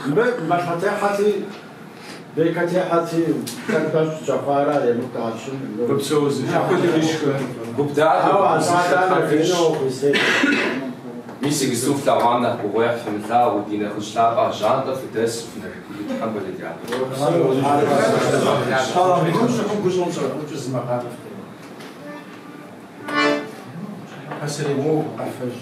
Мыбы малъхъэтехьэти, бейкэтехьэти, лъэныкъуэщӏ щӏэхъуара емыкӏу дгъэщын. Гуп дахэ, Хьэуэ, гуп щӏалэм зышэ жиӏэну хуисей. Мис иджысту флъэгъуам нэхъ гугъуехь фымылъагъуу, ди нэхъыжь лъапӏэ жьантӏэ фыдэсу, фынэжыгулу Тхьэм хуэдэ дяпэ. Гум щӏыхум гущӏэм щӏэхъукӏыу зы макъамэ фтеуэ. Пасэрей уэу къафэжь.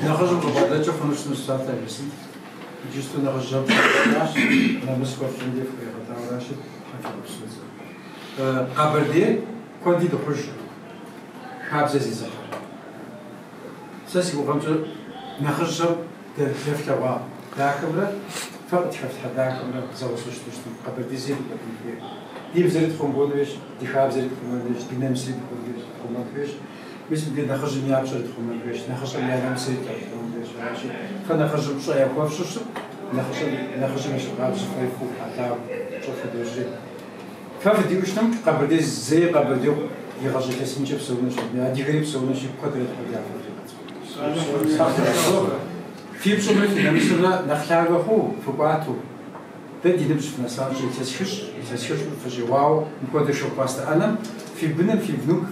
Нэхъыжьым къыбгъэдэкӏыу хъунущ псалъэ жысӏэн. Иджысту нэхъыжьым нэмыс хуэфщӏын дей фыкъигъэдауращи, Тхьэм фигъэпсэу. Къэбэрдейр куэди дыхъуж хабзэ зезыхьэр. Сэ си гугъэмкӏэ нэхъыжьхэм дэфлъэгъуа дахэмрэ фэ къытхэфлъхьэ дахэмрэ зэгъусэу щыту щытым Къэбэрдей зэи дыкӏуэдын хуейр. Ди бзэри тхъумэн хуейщ, ди хабзэри тхъумэн хуейщ, ди нэмысри тхъумэн хуейщ. Мис мыбдеж нэхъыжьым я пщӏэри тхъумэн хуейщ, нэхъыщӏэм я нэмысри тхъумэн хуейщ. Аращи, фэ нэхъыжьым пщӏэ яхуэфщӏу щытым, нэхъыжьым ещхьыркъабзэу фэри фӏыуэ фалъагъу, пщӏэ фыдощӏри. Фэ фыдиӏэу щытым, Къэбэрдей зэи Къэбэрдей игъащӏэ илъэс минкӏэ псэунущ, адыгэри псэунущи, куэдрэ Тхьэм дяпэ фигъэт. Фи пщӏэмрэ фи нэмысымрэ нэхъ лъагэ хъуу, фыкӏуатэу. Дэ ди ныбжь фынэсащи, илъэс хыщӏ, илъэс хыщӏым фыщӏигъуауэ мыпхуэдэ шыгъупӏастэ ӏэнэм фи быным, фи внук,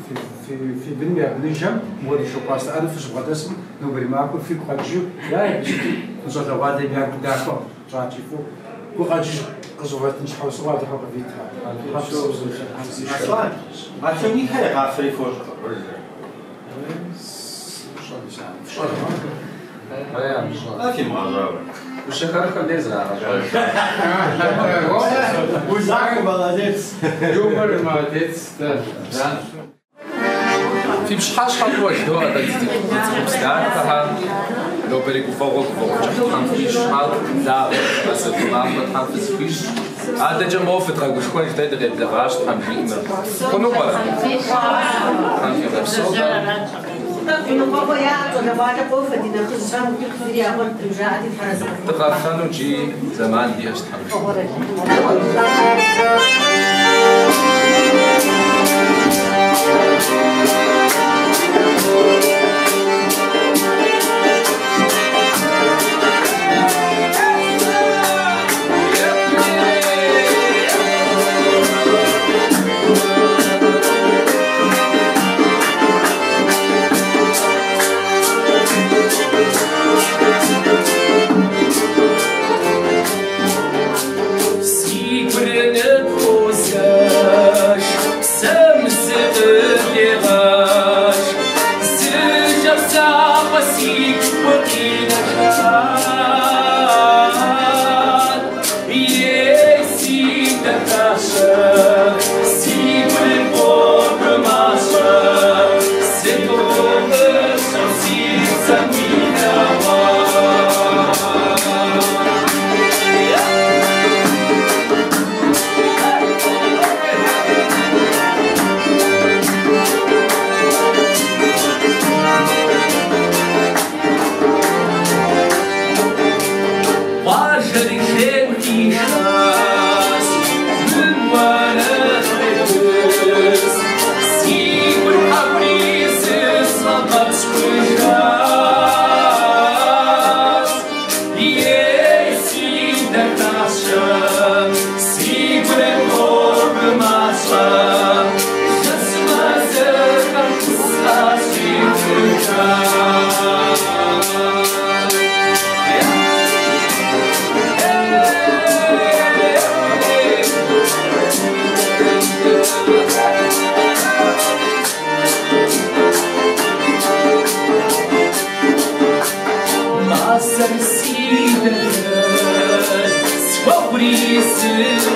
фи быным я быныжхэм мыпхуэдэ шыгъупӏастэ ӏэнэм фыщыбгъэдэсым нобэрей махуэр фигу къэкӏыжу, я сыту мы щӏалэгъуалэм я гур дахэ щӏати фӏыу гукъэкӏыж къыщӏывэтын щхьэусыгъуэ Алыхьым къывита. Аслъэн, Аслъэнихэ я къафэри фощӏэ. Фимыгъэщӏауэ. Ущыхэрхэм дей зрагъэщӏэж. Узаху, молодец. Юмор, молодец, да. Фи пщыхьэщхьэ фӏыуэ жыдоӏэ дэ ди цӏыхубз дахэхэр. Нобэрей гуфӏэгъуэ гуфӏэгъуэ кӏыхь Тхьэм фхуищӏ, благъэ гъэсэху махуэ Тхьэм фызыхуищӏ. Адэкӏэ моуэ фыдгъэгушхуэж дэ дыкъеблэгъащ Тхьэм жиӏэмэ. Хъуну пӏэрэ? Тхьэм фигъэпсэу. Гуныкъуэгъуэ яӏэ щӏалэгъуалэ къофэ, ди нэхъыжьхэм зыри ягъуэтым, жаӏэти Тхьэр арэзы къыхуэхъу. Дыкъэфэну икӏи зэман диӏэщ Тхьэм жиӏэмэ. Thank you. Yeah.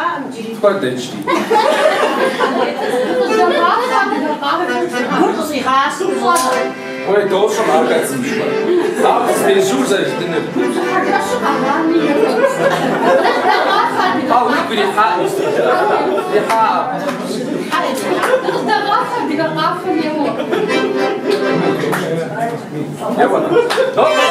Къыджаӏэм иджыри. Хуэдэ иджыри. Гур къыщӏигъащӏэу щӏэщӏэ. Уей, дощӏэм ар хэт зымыщӏэр. Ар къыздежьур зэрыжытыныр. Ау, уигу ирихьаӏым. Ирихьаӏым. Дыкъыздэгъафэ, адыгэ къафэм еуэ. Еуэ. Добэ,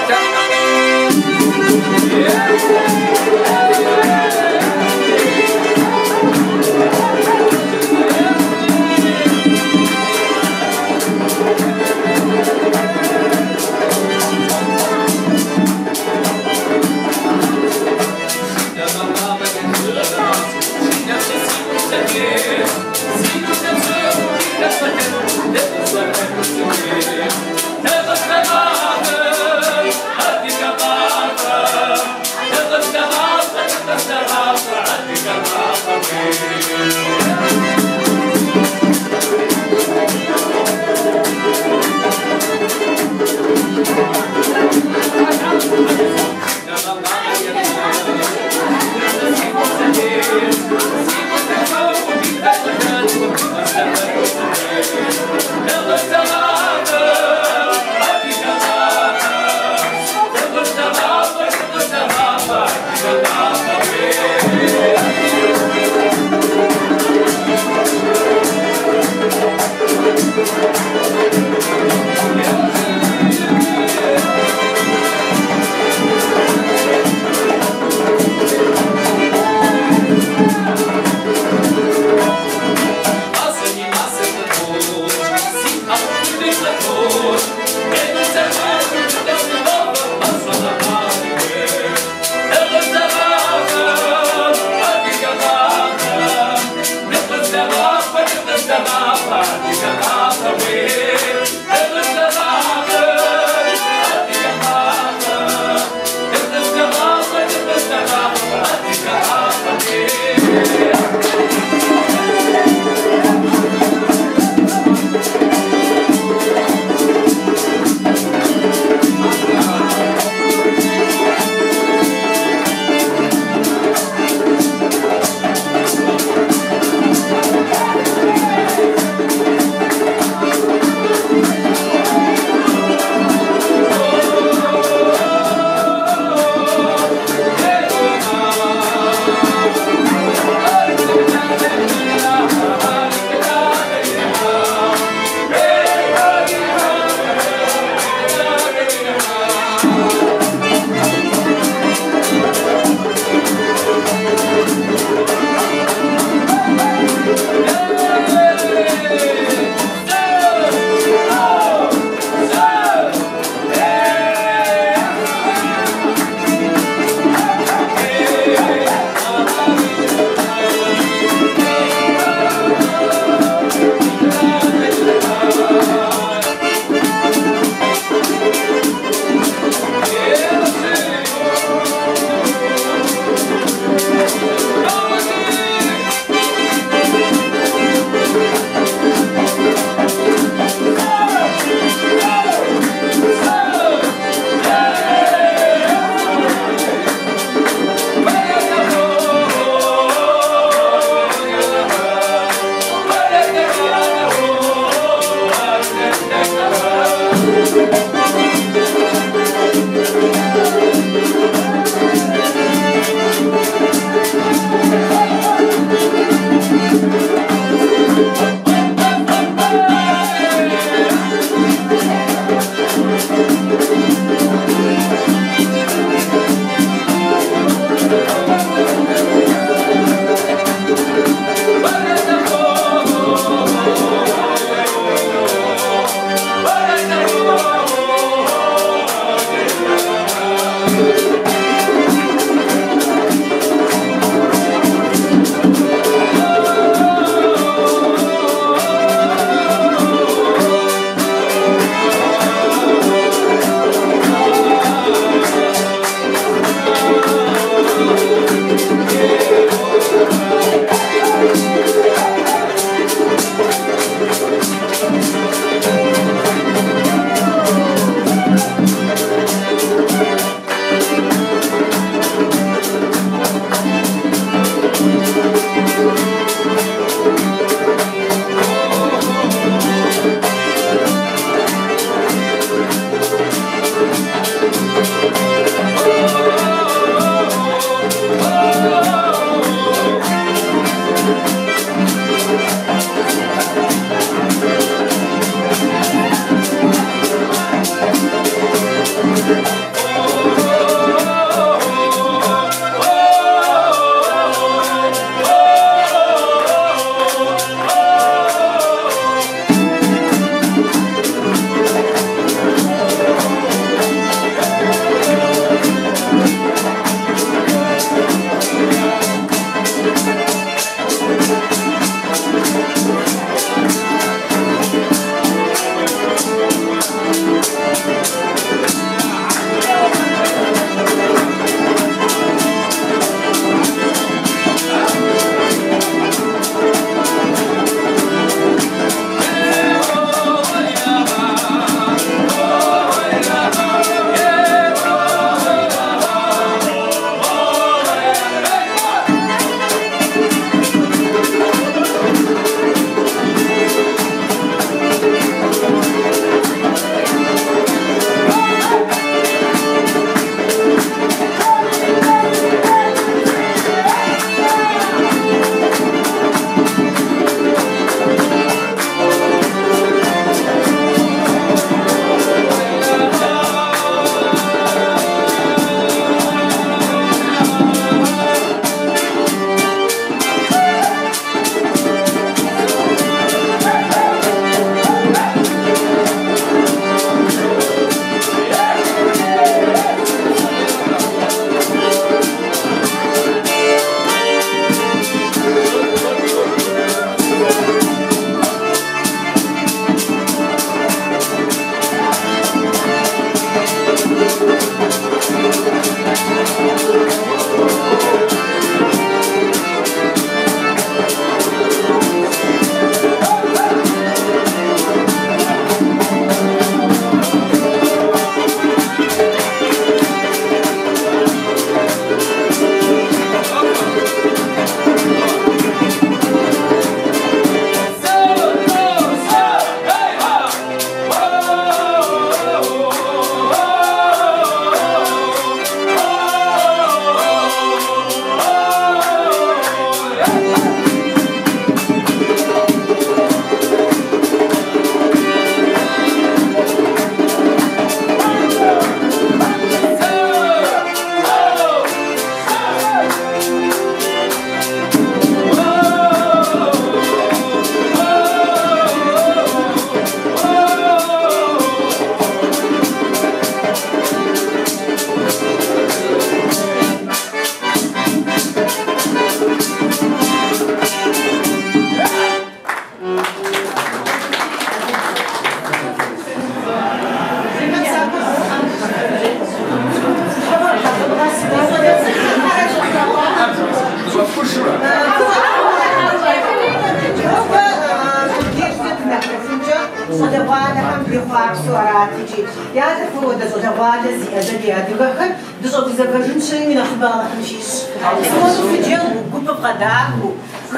Щӏалэгъуалэхэм дехъуапсэу арат икӏи. Ялэ фыуэдэ щӏалэгъуалэ зиӏэ дэ ди адыгэхэр дыщӏэгузэвэжын щыӏэми нэхъыбэ Алыхьым щищӏ. Псори фыджэгуу, гупыр вгъэдахэу,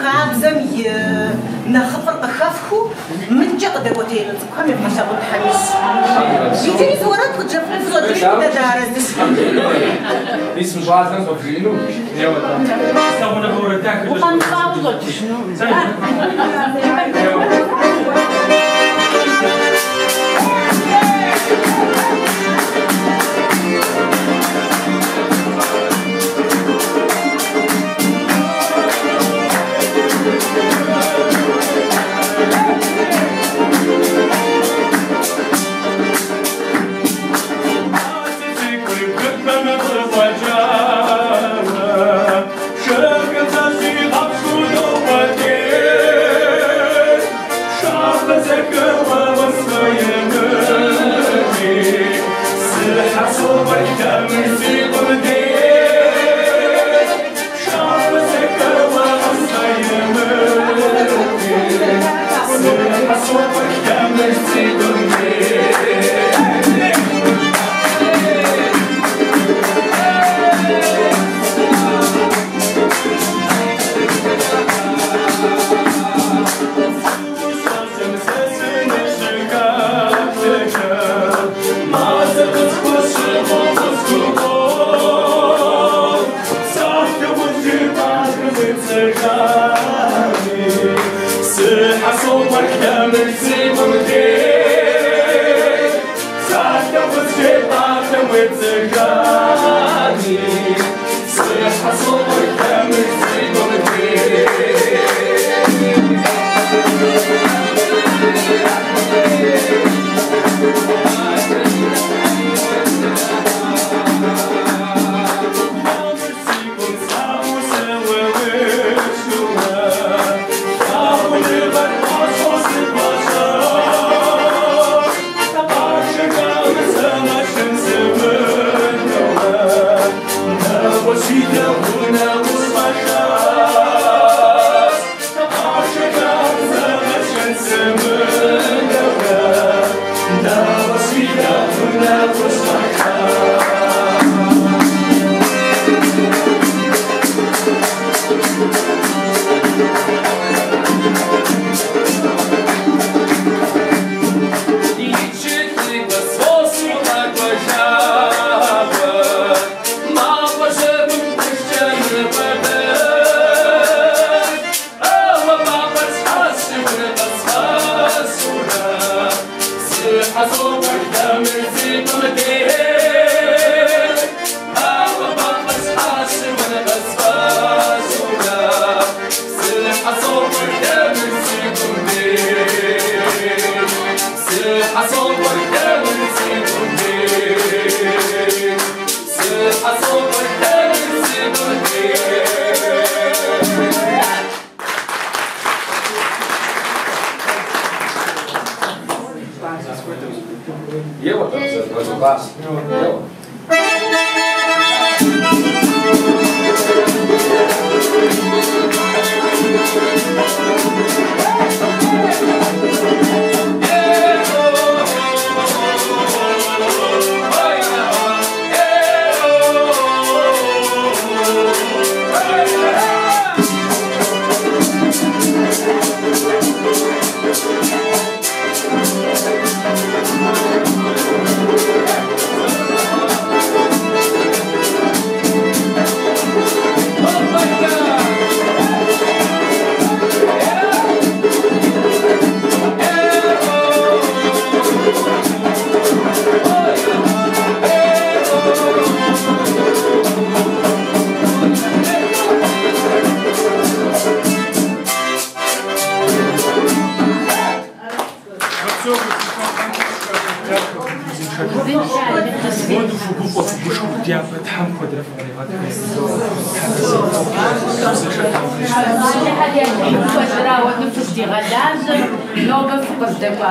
хабзэм и нэхъыфӏыр къыхэфхыу, мыдкӏэ къыдэкӏуэтеину цӏыкӏухэм евгъэлъагъун Тхьэм ищӏ. Иджыри зы уэрэд къыджэфӏу фыщӏэкӏыжыну дэ дыарэзыщ. Мис мы щӏалэм къыбжиӏэну? Еуэ-тӏэ. Укъэмыфауэ ущӏэкӏыжыну?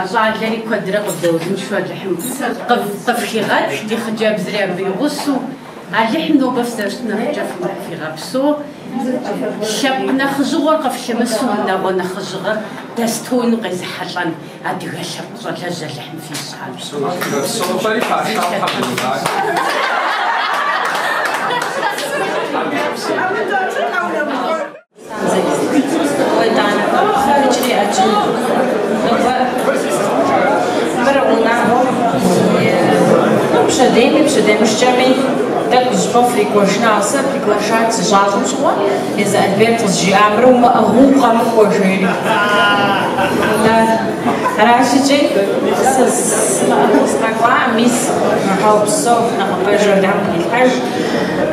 Щӏалэри куэдрэ къывдэузыншэу Алыхьым къыфхигъэт, ди хъыджэбзри абы и гъусэу. Алыхьым нобэ фызэрыщытым нэхъыкӏэ фигъэпсэу. Лъэпкъ нэхъыжьыгъуэр къыфлъымысу унагъуэ нэхъыжьыгъэр достойну къезыхьэлӏэн адыгэ лъэпкъ щӏалэжь Алыхьым фищӏ. Псофэри пащтыхь Тхьэм. Мыр унагъуэм пщэдейми пщэдеймыщкӏэми тӏэкӏу зыщӏыпӏэ фрикӏуэжынауэ сэ приглашать сыщащӏым щыгъуэ езы Альберт къызжиӏа мыр умыӏыгъыу укъэмыкӏуэ жери. Аращ икӏи сэ сымыӏыгъыу сыкъэкӏуа, мис Тхьэупсэу нэхъыбэжу Алыхьым къыхилъхьэж.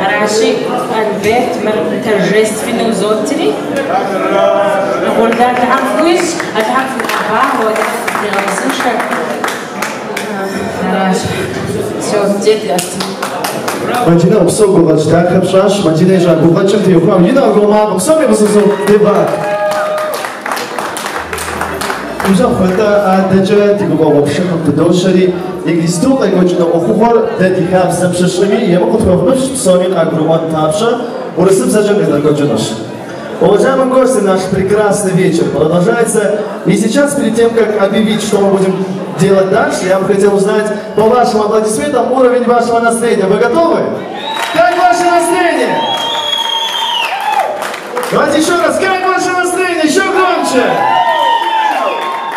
Аращи, Альберт мыр торжественнэу узотри, угъурлы Алыхьым фхуищӏ, Алыхьым фхуигъэбагъуэ, Алыхьым фхуигъэузыншэ. Аращ. Все, дед. Мадинэ, упсэу, гукъэкӏ дахэ пщӏащ. Мадинэ ищӏа гукъэкӏым теухуауэ ину ӏэгуауэ макъ псоми къызэзу девгъэӏэт. Ныбжьэгъухэ, атӏэ адэкӏэ ди гуфӏэгъуэ пшыхьым пыдощэри, иджыпсту къекӏуэкӏыну ӏуэхугъуэр дэ ди хабзэм щыщӏыми, емыкӏу къытхуэвмыщӏ, псоми къагурыӏуэн папщӏэ, урысыбзэкӏэ къедгъэкӏуэкӏынущ. Уважаемые гости, наш прекрасный вечер продолжается. И сейчас, перед тем, как объявить, что мы будем делать дальше, я бы хотел узнать по вашим аплодисментам уровень вашего настроения. Вы готовы? Как ваше настроение? Давайте еще раз. Как ваше настроение? Еще громче!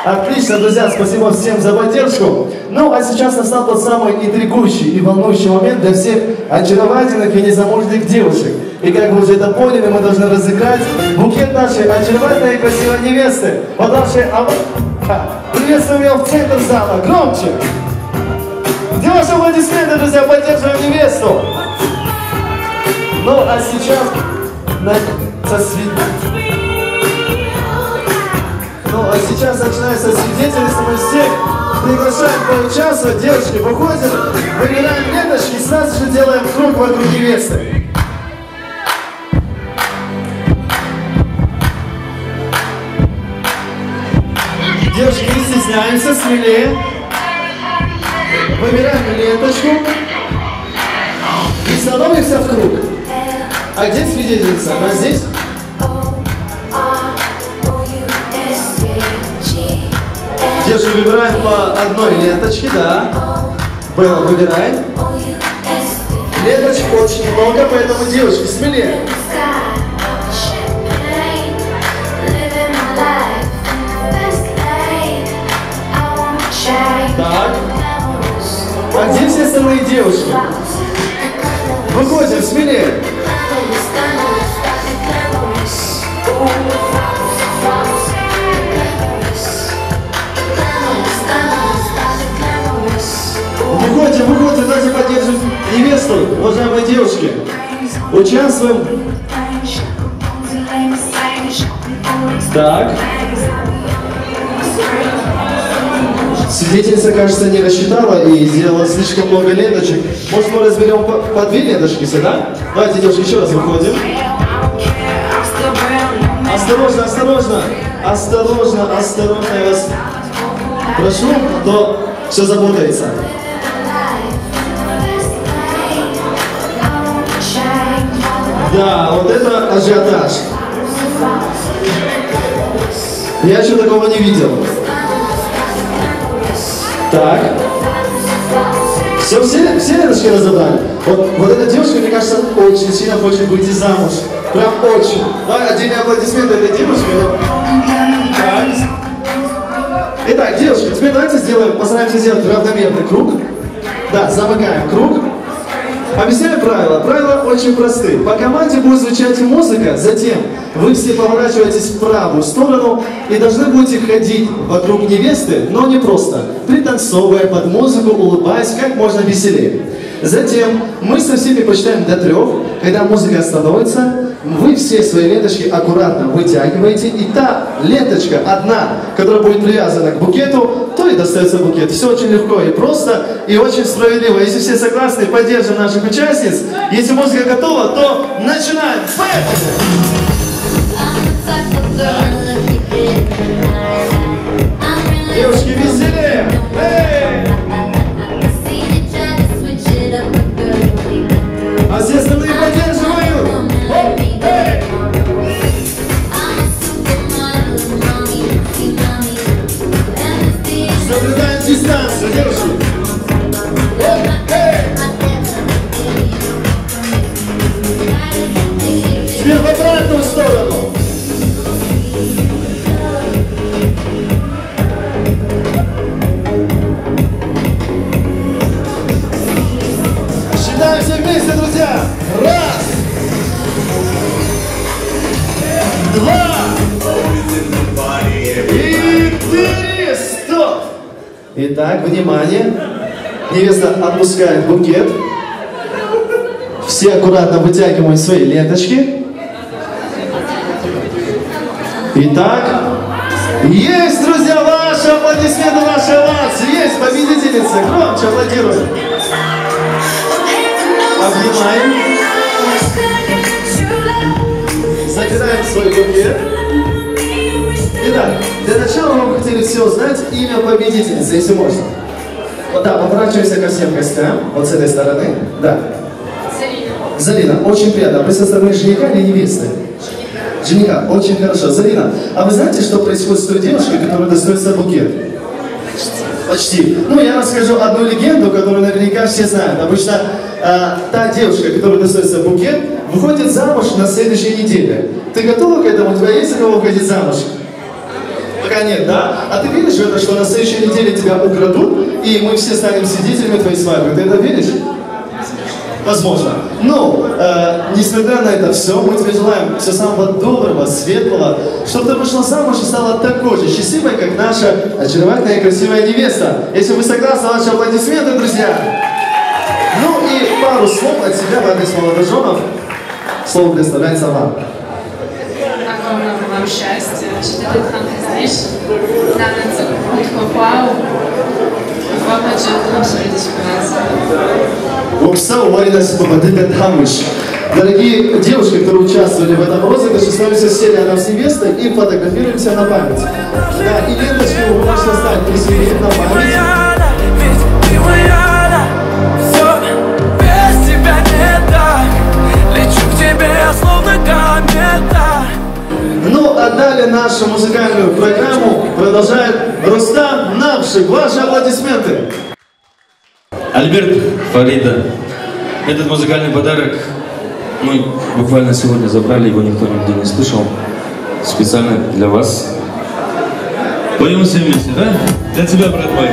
Отлично, друзья, спасибо всем за поддержку. Ну, а сейчас настал тот самый интригующий и волнующий момент для всех очаровательных и незамужних девушек. И как вы уже это поняли, мы должны разыграть букет нашей очаровательной и красивой невесты. Под ваши Приветствуем ее в центр зала. Громче! Где ваши аплодисменты, друзья? Поддерживаем невесту! Ну, а сейчас сейчас начинается свидетельство. Мы всех приглашаем поучаствовать. Девушки, выходим, выбираем ленточки и сразу же делаем круг вокруг невесты. Девушки, не стесняемся, смелее. Выбираем ленточку и становимся в круг. А где свидетельница? Она здесь? Девушки, выбираем по одной ленточке, да. Белла, выбирай. Ленточек очень много, поэтому, девушки, смелее. Так. А где все остальные девушки? Выходим, смелее. Выходим, выходим, давайте поддержим невесту, уважаемые девушки. Участвуем. Так. Свидетельница, кажется, не рассчитала и сделала слишком много ленточек. Может, мы разберем по две ленточки все, да? Давайте, девушки, еще раз выходим. Осторожно, осторожно, осторожно, осторожно, я вас прошу, а то все запутается. Да, вот это ажиотаж. Я еще такого не видел. Так. Все, все ленточки разобрали. Вот эта девушка, мне кажется, очень сильно хочет выйти замуж. Прям очень. Давай отдельные аплодисменты этой девушке. Так. Итак, девушки, теперь давайте сделаем, постараемся сделать равномерный круг. Да, замыкаем круг. Объясняю правила. Правила очень просты. По команде будет звучать музыка, затем вы все поворачиваетесь в правую сторону и должны будете ходить вокруг невесты, но не просто, пританцовывая под музыку, улыбаясь как можно веселее. Затем мы со всеми посчитаем до 3, когда музыка остановится, вы все свои ленточки аккуратно вытягиваете, и та ленточка одна, которая будет привязана к букету, то и достается букет. Все очень легко и просто, и очень справедливо. Если все согласны, поддержим наших участниц. Если музыка готова, то начинаем. Поехали! Девушки, веселее! Эй! А все остальные поддерживают! Оп! Эй! Итак, внимание. Невеста отпускает букет. Все аккуратно вытягиваем свои ленточки. Итак, есть, друзья, ваши аплодисменты, ваши овации. Есть победительница. Громче аплодируем. Обнимаем. Забираем свой букет. Итак, для начала мы бы хотели все узнать имя победительницы, если можно. Вот, да, поворачиваемся ко всем гостям. Вот с этой стороны. Да. Зарина. Зарина, очень приятно. Вы со стороны жениха или невесты? Жениха. Очень хорошо. Зарина, а вы знаете, что происходит с той девушкой, которая достается букет? Почти. Почти. Ну, я расскажу одну легенду, которую наверняка все знают. Обычно та девушка, которая достается букет, выходит замуж на следующей неделе. Ты готова к этому? У тебя есть за кого выходить замуж? Пока нет, да? А ты веришь в это, что на следующей неделе тебя украдут, и мы все станем свидетелями твоей свадьбы? Ты это веришь? Возможно. Но, несмотря на это все, мы тебе желаем всего самого доброго, светлого, чтобы ты вышла замуж и стала такой же счастливой, как наша очаровательная и красивая невеста. Если вы согласны, ваши аплодисменты, друзья! Ну и пару слов от себя в адрес молодоженов. Слово предоставляется вам. Огромного вам счастья. Дорогие девушки, которые участвовали в этом розыгрыше, становимся все рядом с невестой и фотографируемся на память. Да, и ленточку вы можете оставить при себе на память. Ну, а далее нашу музыкальную программу продолжает Рустам Навшик. Ваши аплодисменты. Альберт, Фарида, этот музыкальный подарок мы буквально сегодня забрали, его никто нигде не слышал. Специально для вас. Поем все вместе, да? Для тебя, брат мой.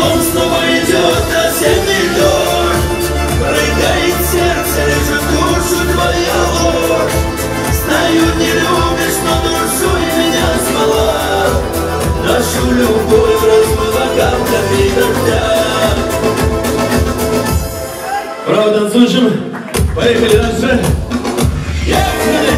Кругом снова идет осенний дождь, рыдает сердце, режет душу твоя ложь. Знаю, не любишь, но душой меня звала. Нашу любовь размыла каплями дождя. Браво, танцующим! Поехали дальше! Ехали!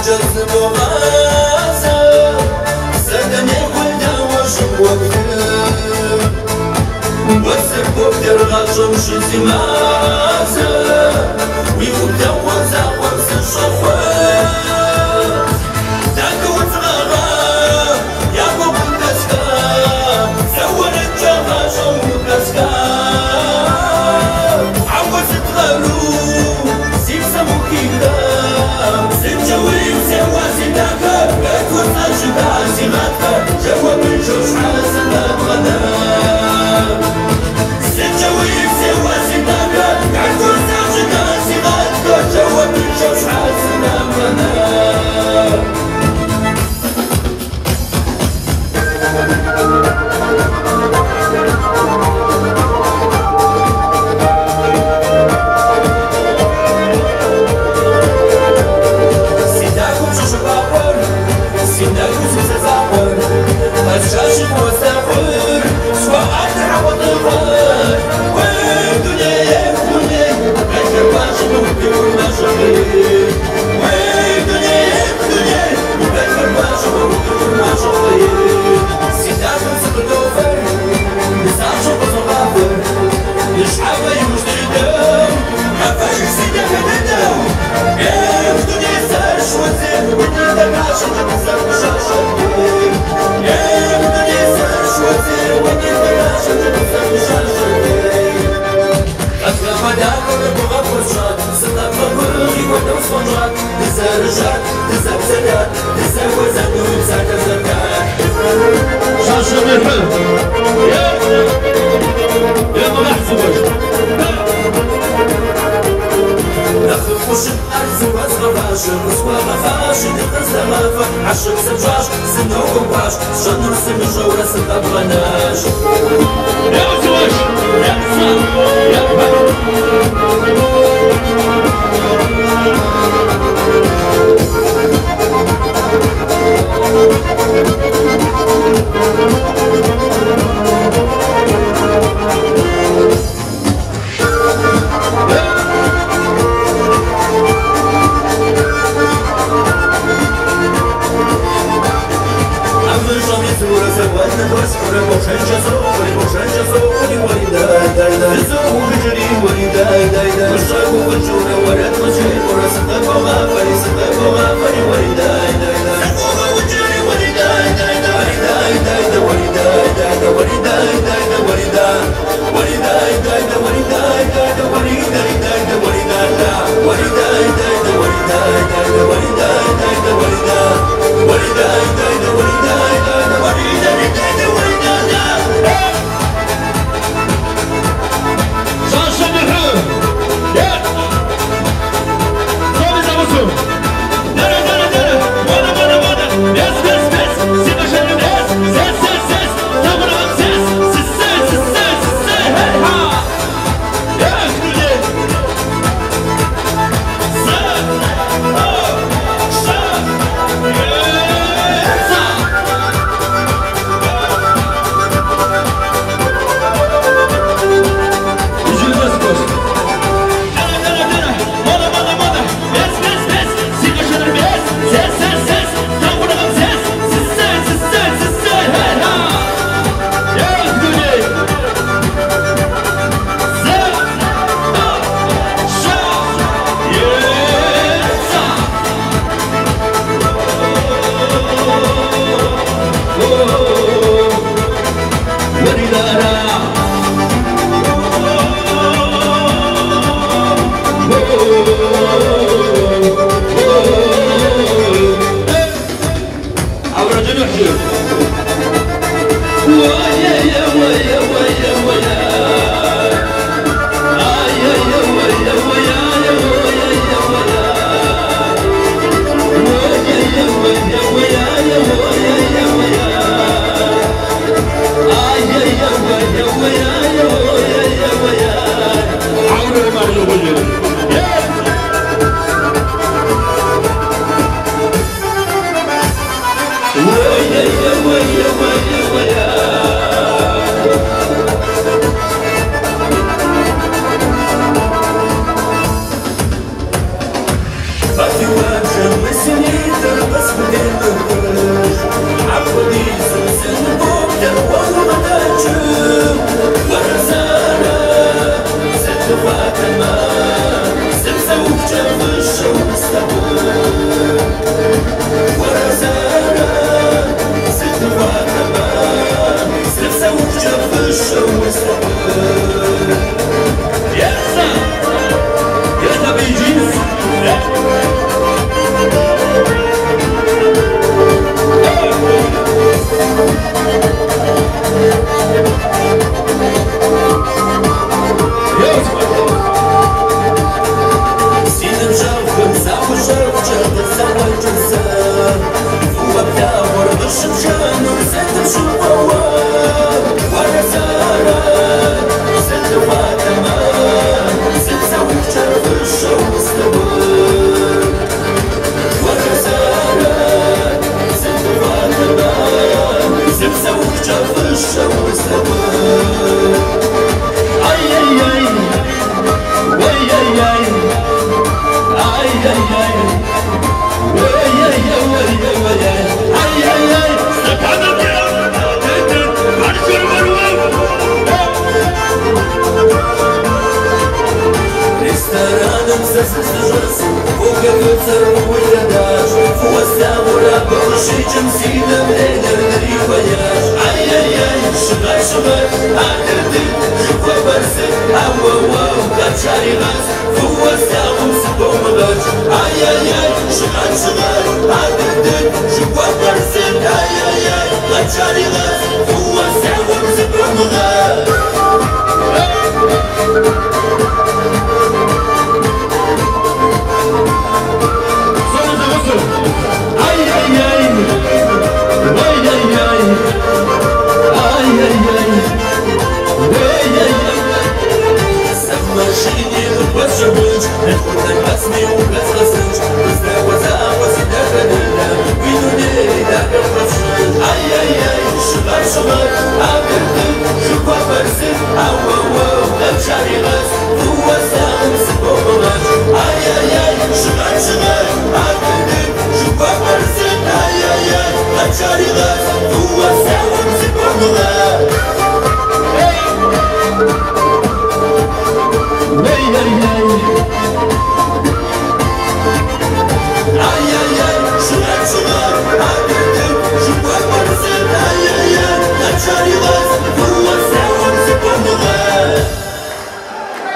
Just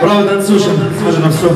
Браво, танцующим, тоже на все.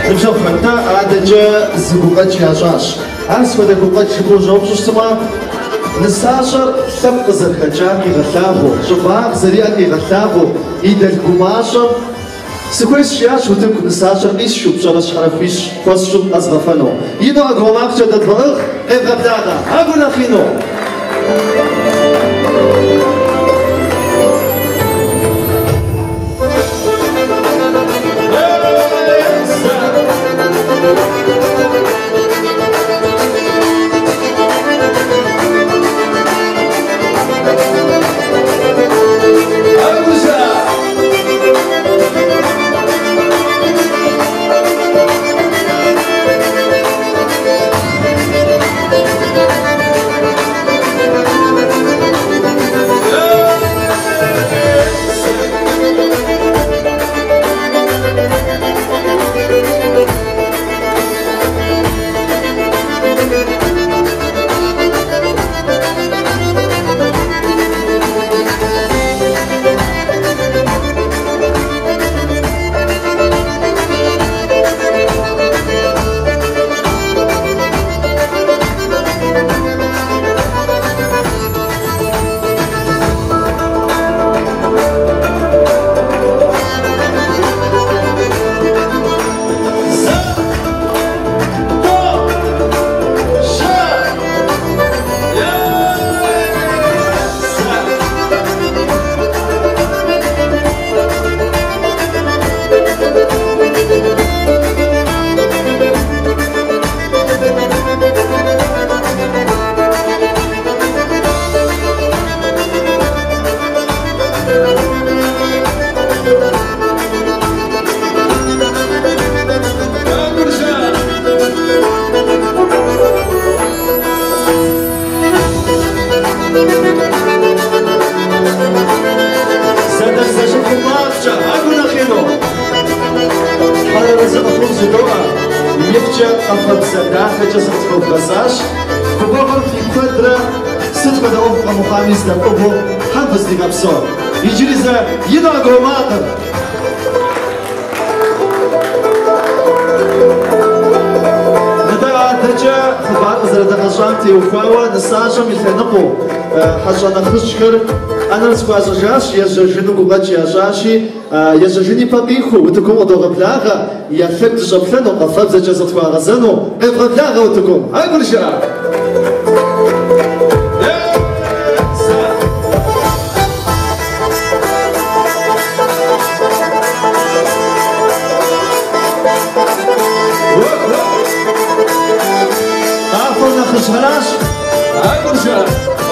Ныбжьэгъухэ, нтӏэ адэкӏэ зы гукъэкӏ ящӏащ. Ар сыт хуэдэ гукъэкӏ жыпӏэу ущӏэупщӏэу щытмэ, нысащӏэр лъэпкъ къызэрыхэкӏар къигъэлъагъуэу, щӏыбагъ зэриӏэр къигъэлъагъуэу, и дэлъху гумащӏэм сыхуейщ жиӏащ утыку нысащӏэр къисшу, пщӏэрэ щхьэрэ хуэсщӏу къэзгъэфэну. Ину ӏэгуауэ макъкӏэ дэдвгъэӏыгъ, къевгъэблагъэ, ӏэгур нэхъ ину! Зэдэлъ-зэшыпхъу макъкӏэ, ӏэгур нэхъ ину! Тхьэр арэзы къыфхухъу жыдоӏэ, ифӏкӏэ къафэбзэ дахэкӏэ зыкъытхуэвгъэзащ. Гуфӏэгъуэр фи куэдрэ сыт хуэдэ ӏуэху къэмыхъуами здэфӏыгъыу Тхьэм фыздигъэпсэу. Иджыри зэ ину ӏэгуауэ макъыр! Нтӏэ адэкӏэ хъыбар къызэрыдагъэщӏам теухуауэ нысащӏэм и лъэныкъуэу хьэщӏэ нэхъыжьхэр ӏэнэр зэхуащӏыжащ, ежьэжыну гукъэкӏ ящӏащи, ежьэжын ипэ къихуэу утыкум къыдогъэблагъэ, я лъэгу дыщӏэплъэну, къафэбзэкӏэ зыкъытхуагъэзэну, къевгъэблагъэ утыкум. Ӏэгур жыӏэ! Къафэр нэхъыщхьэращ, ӏэгур жыӏэ!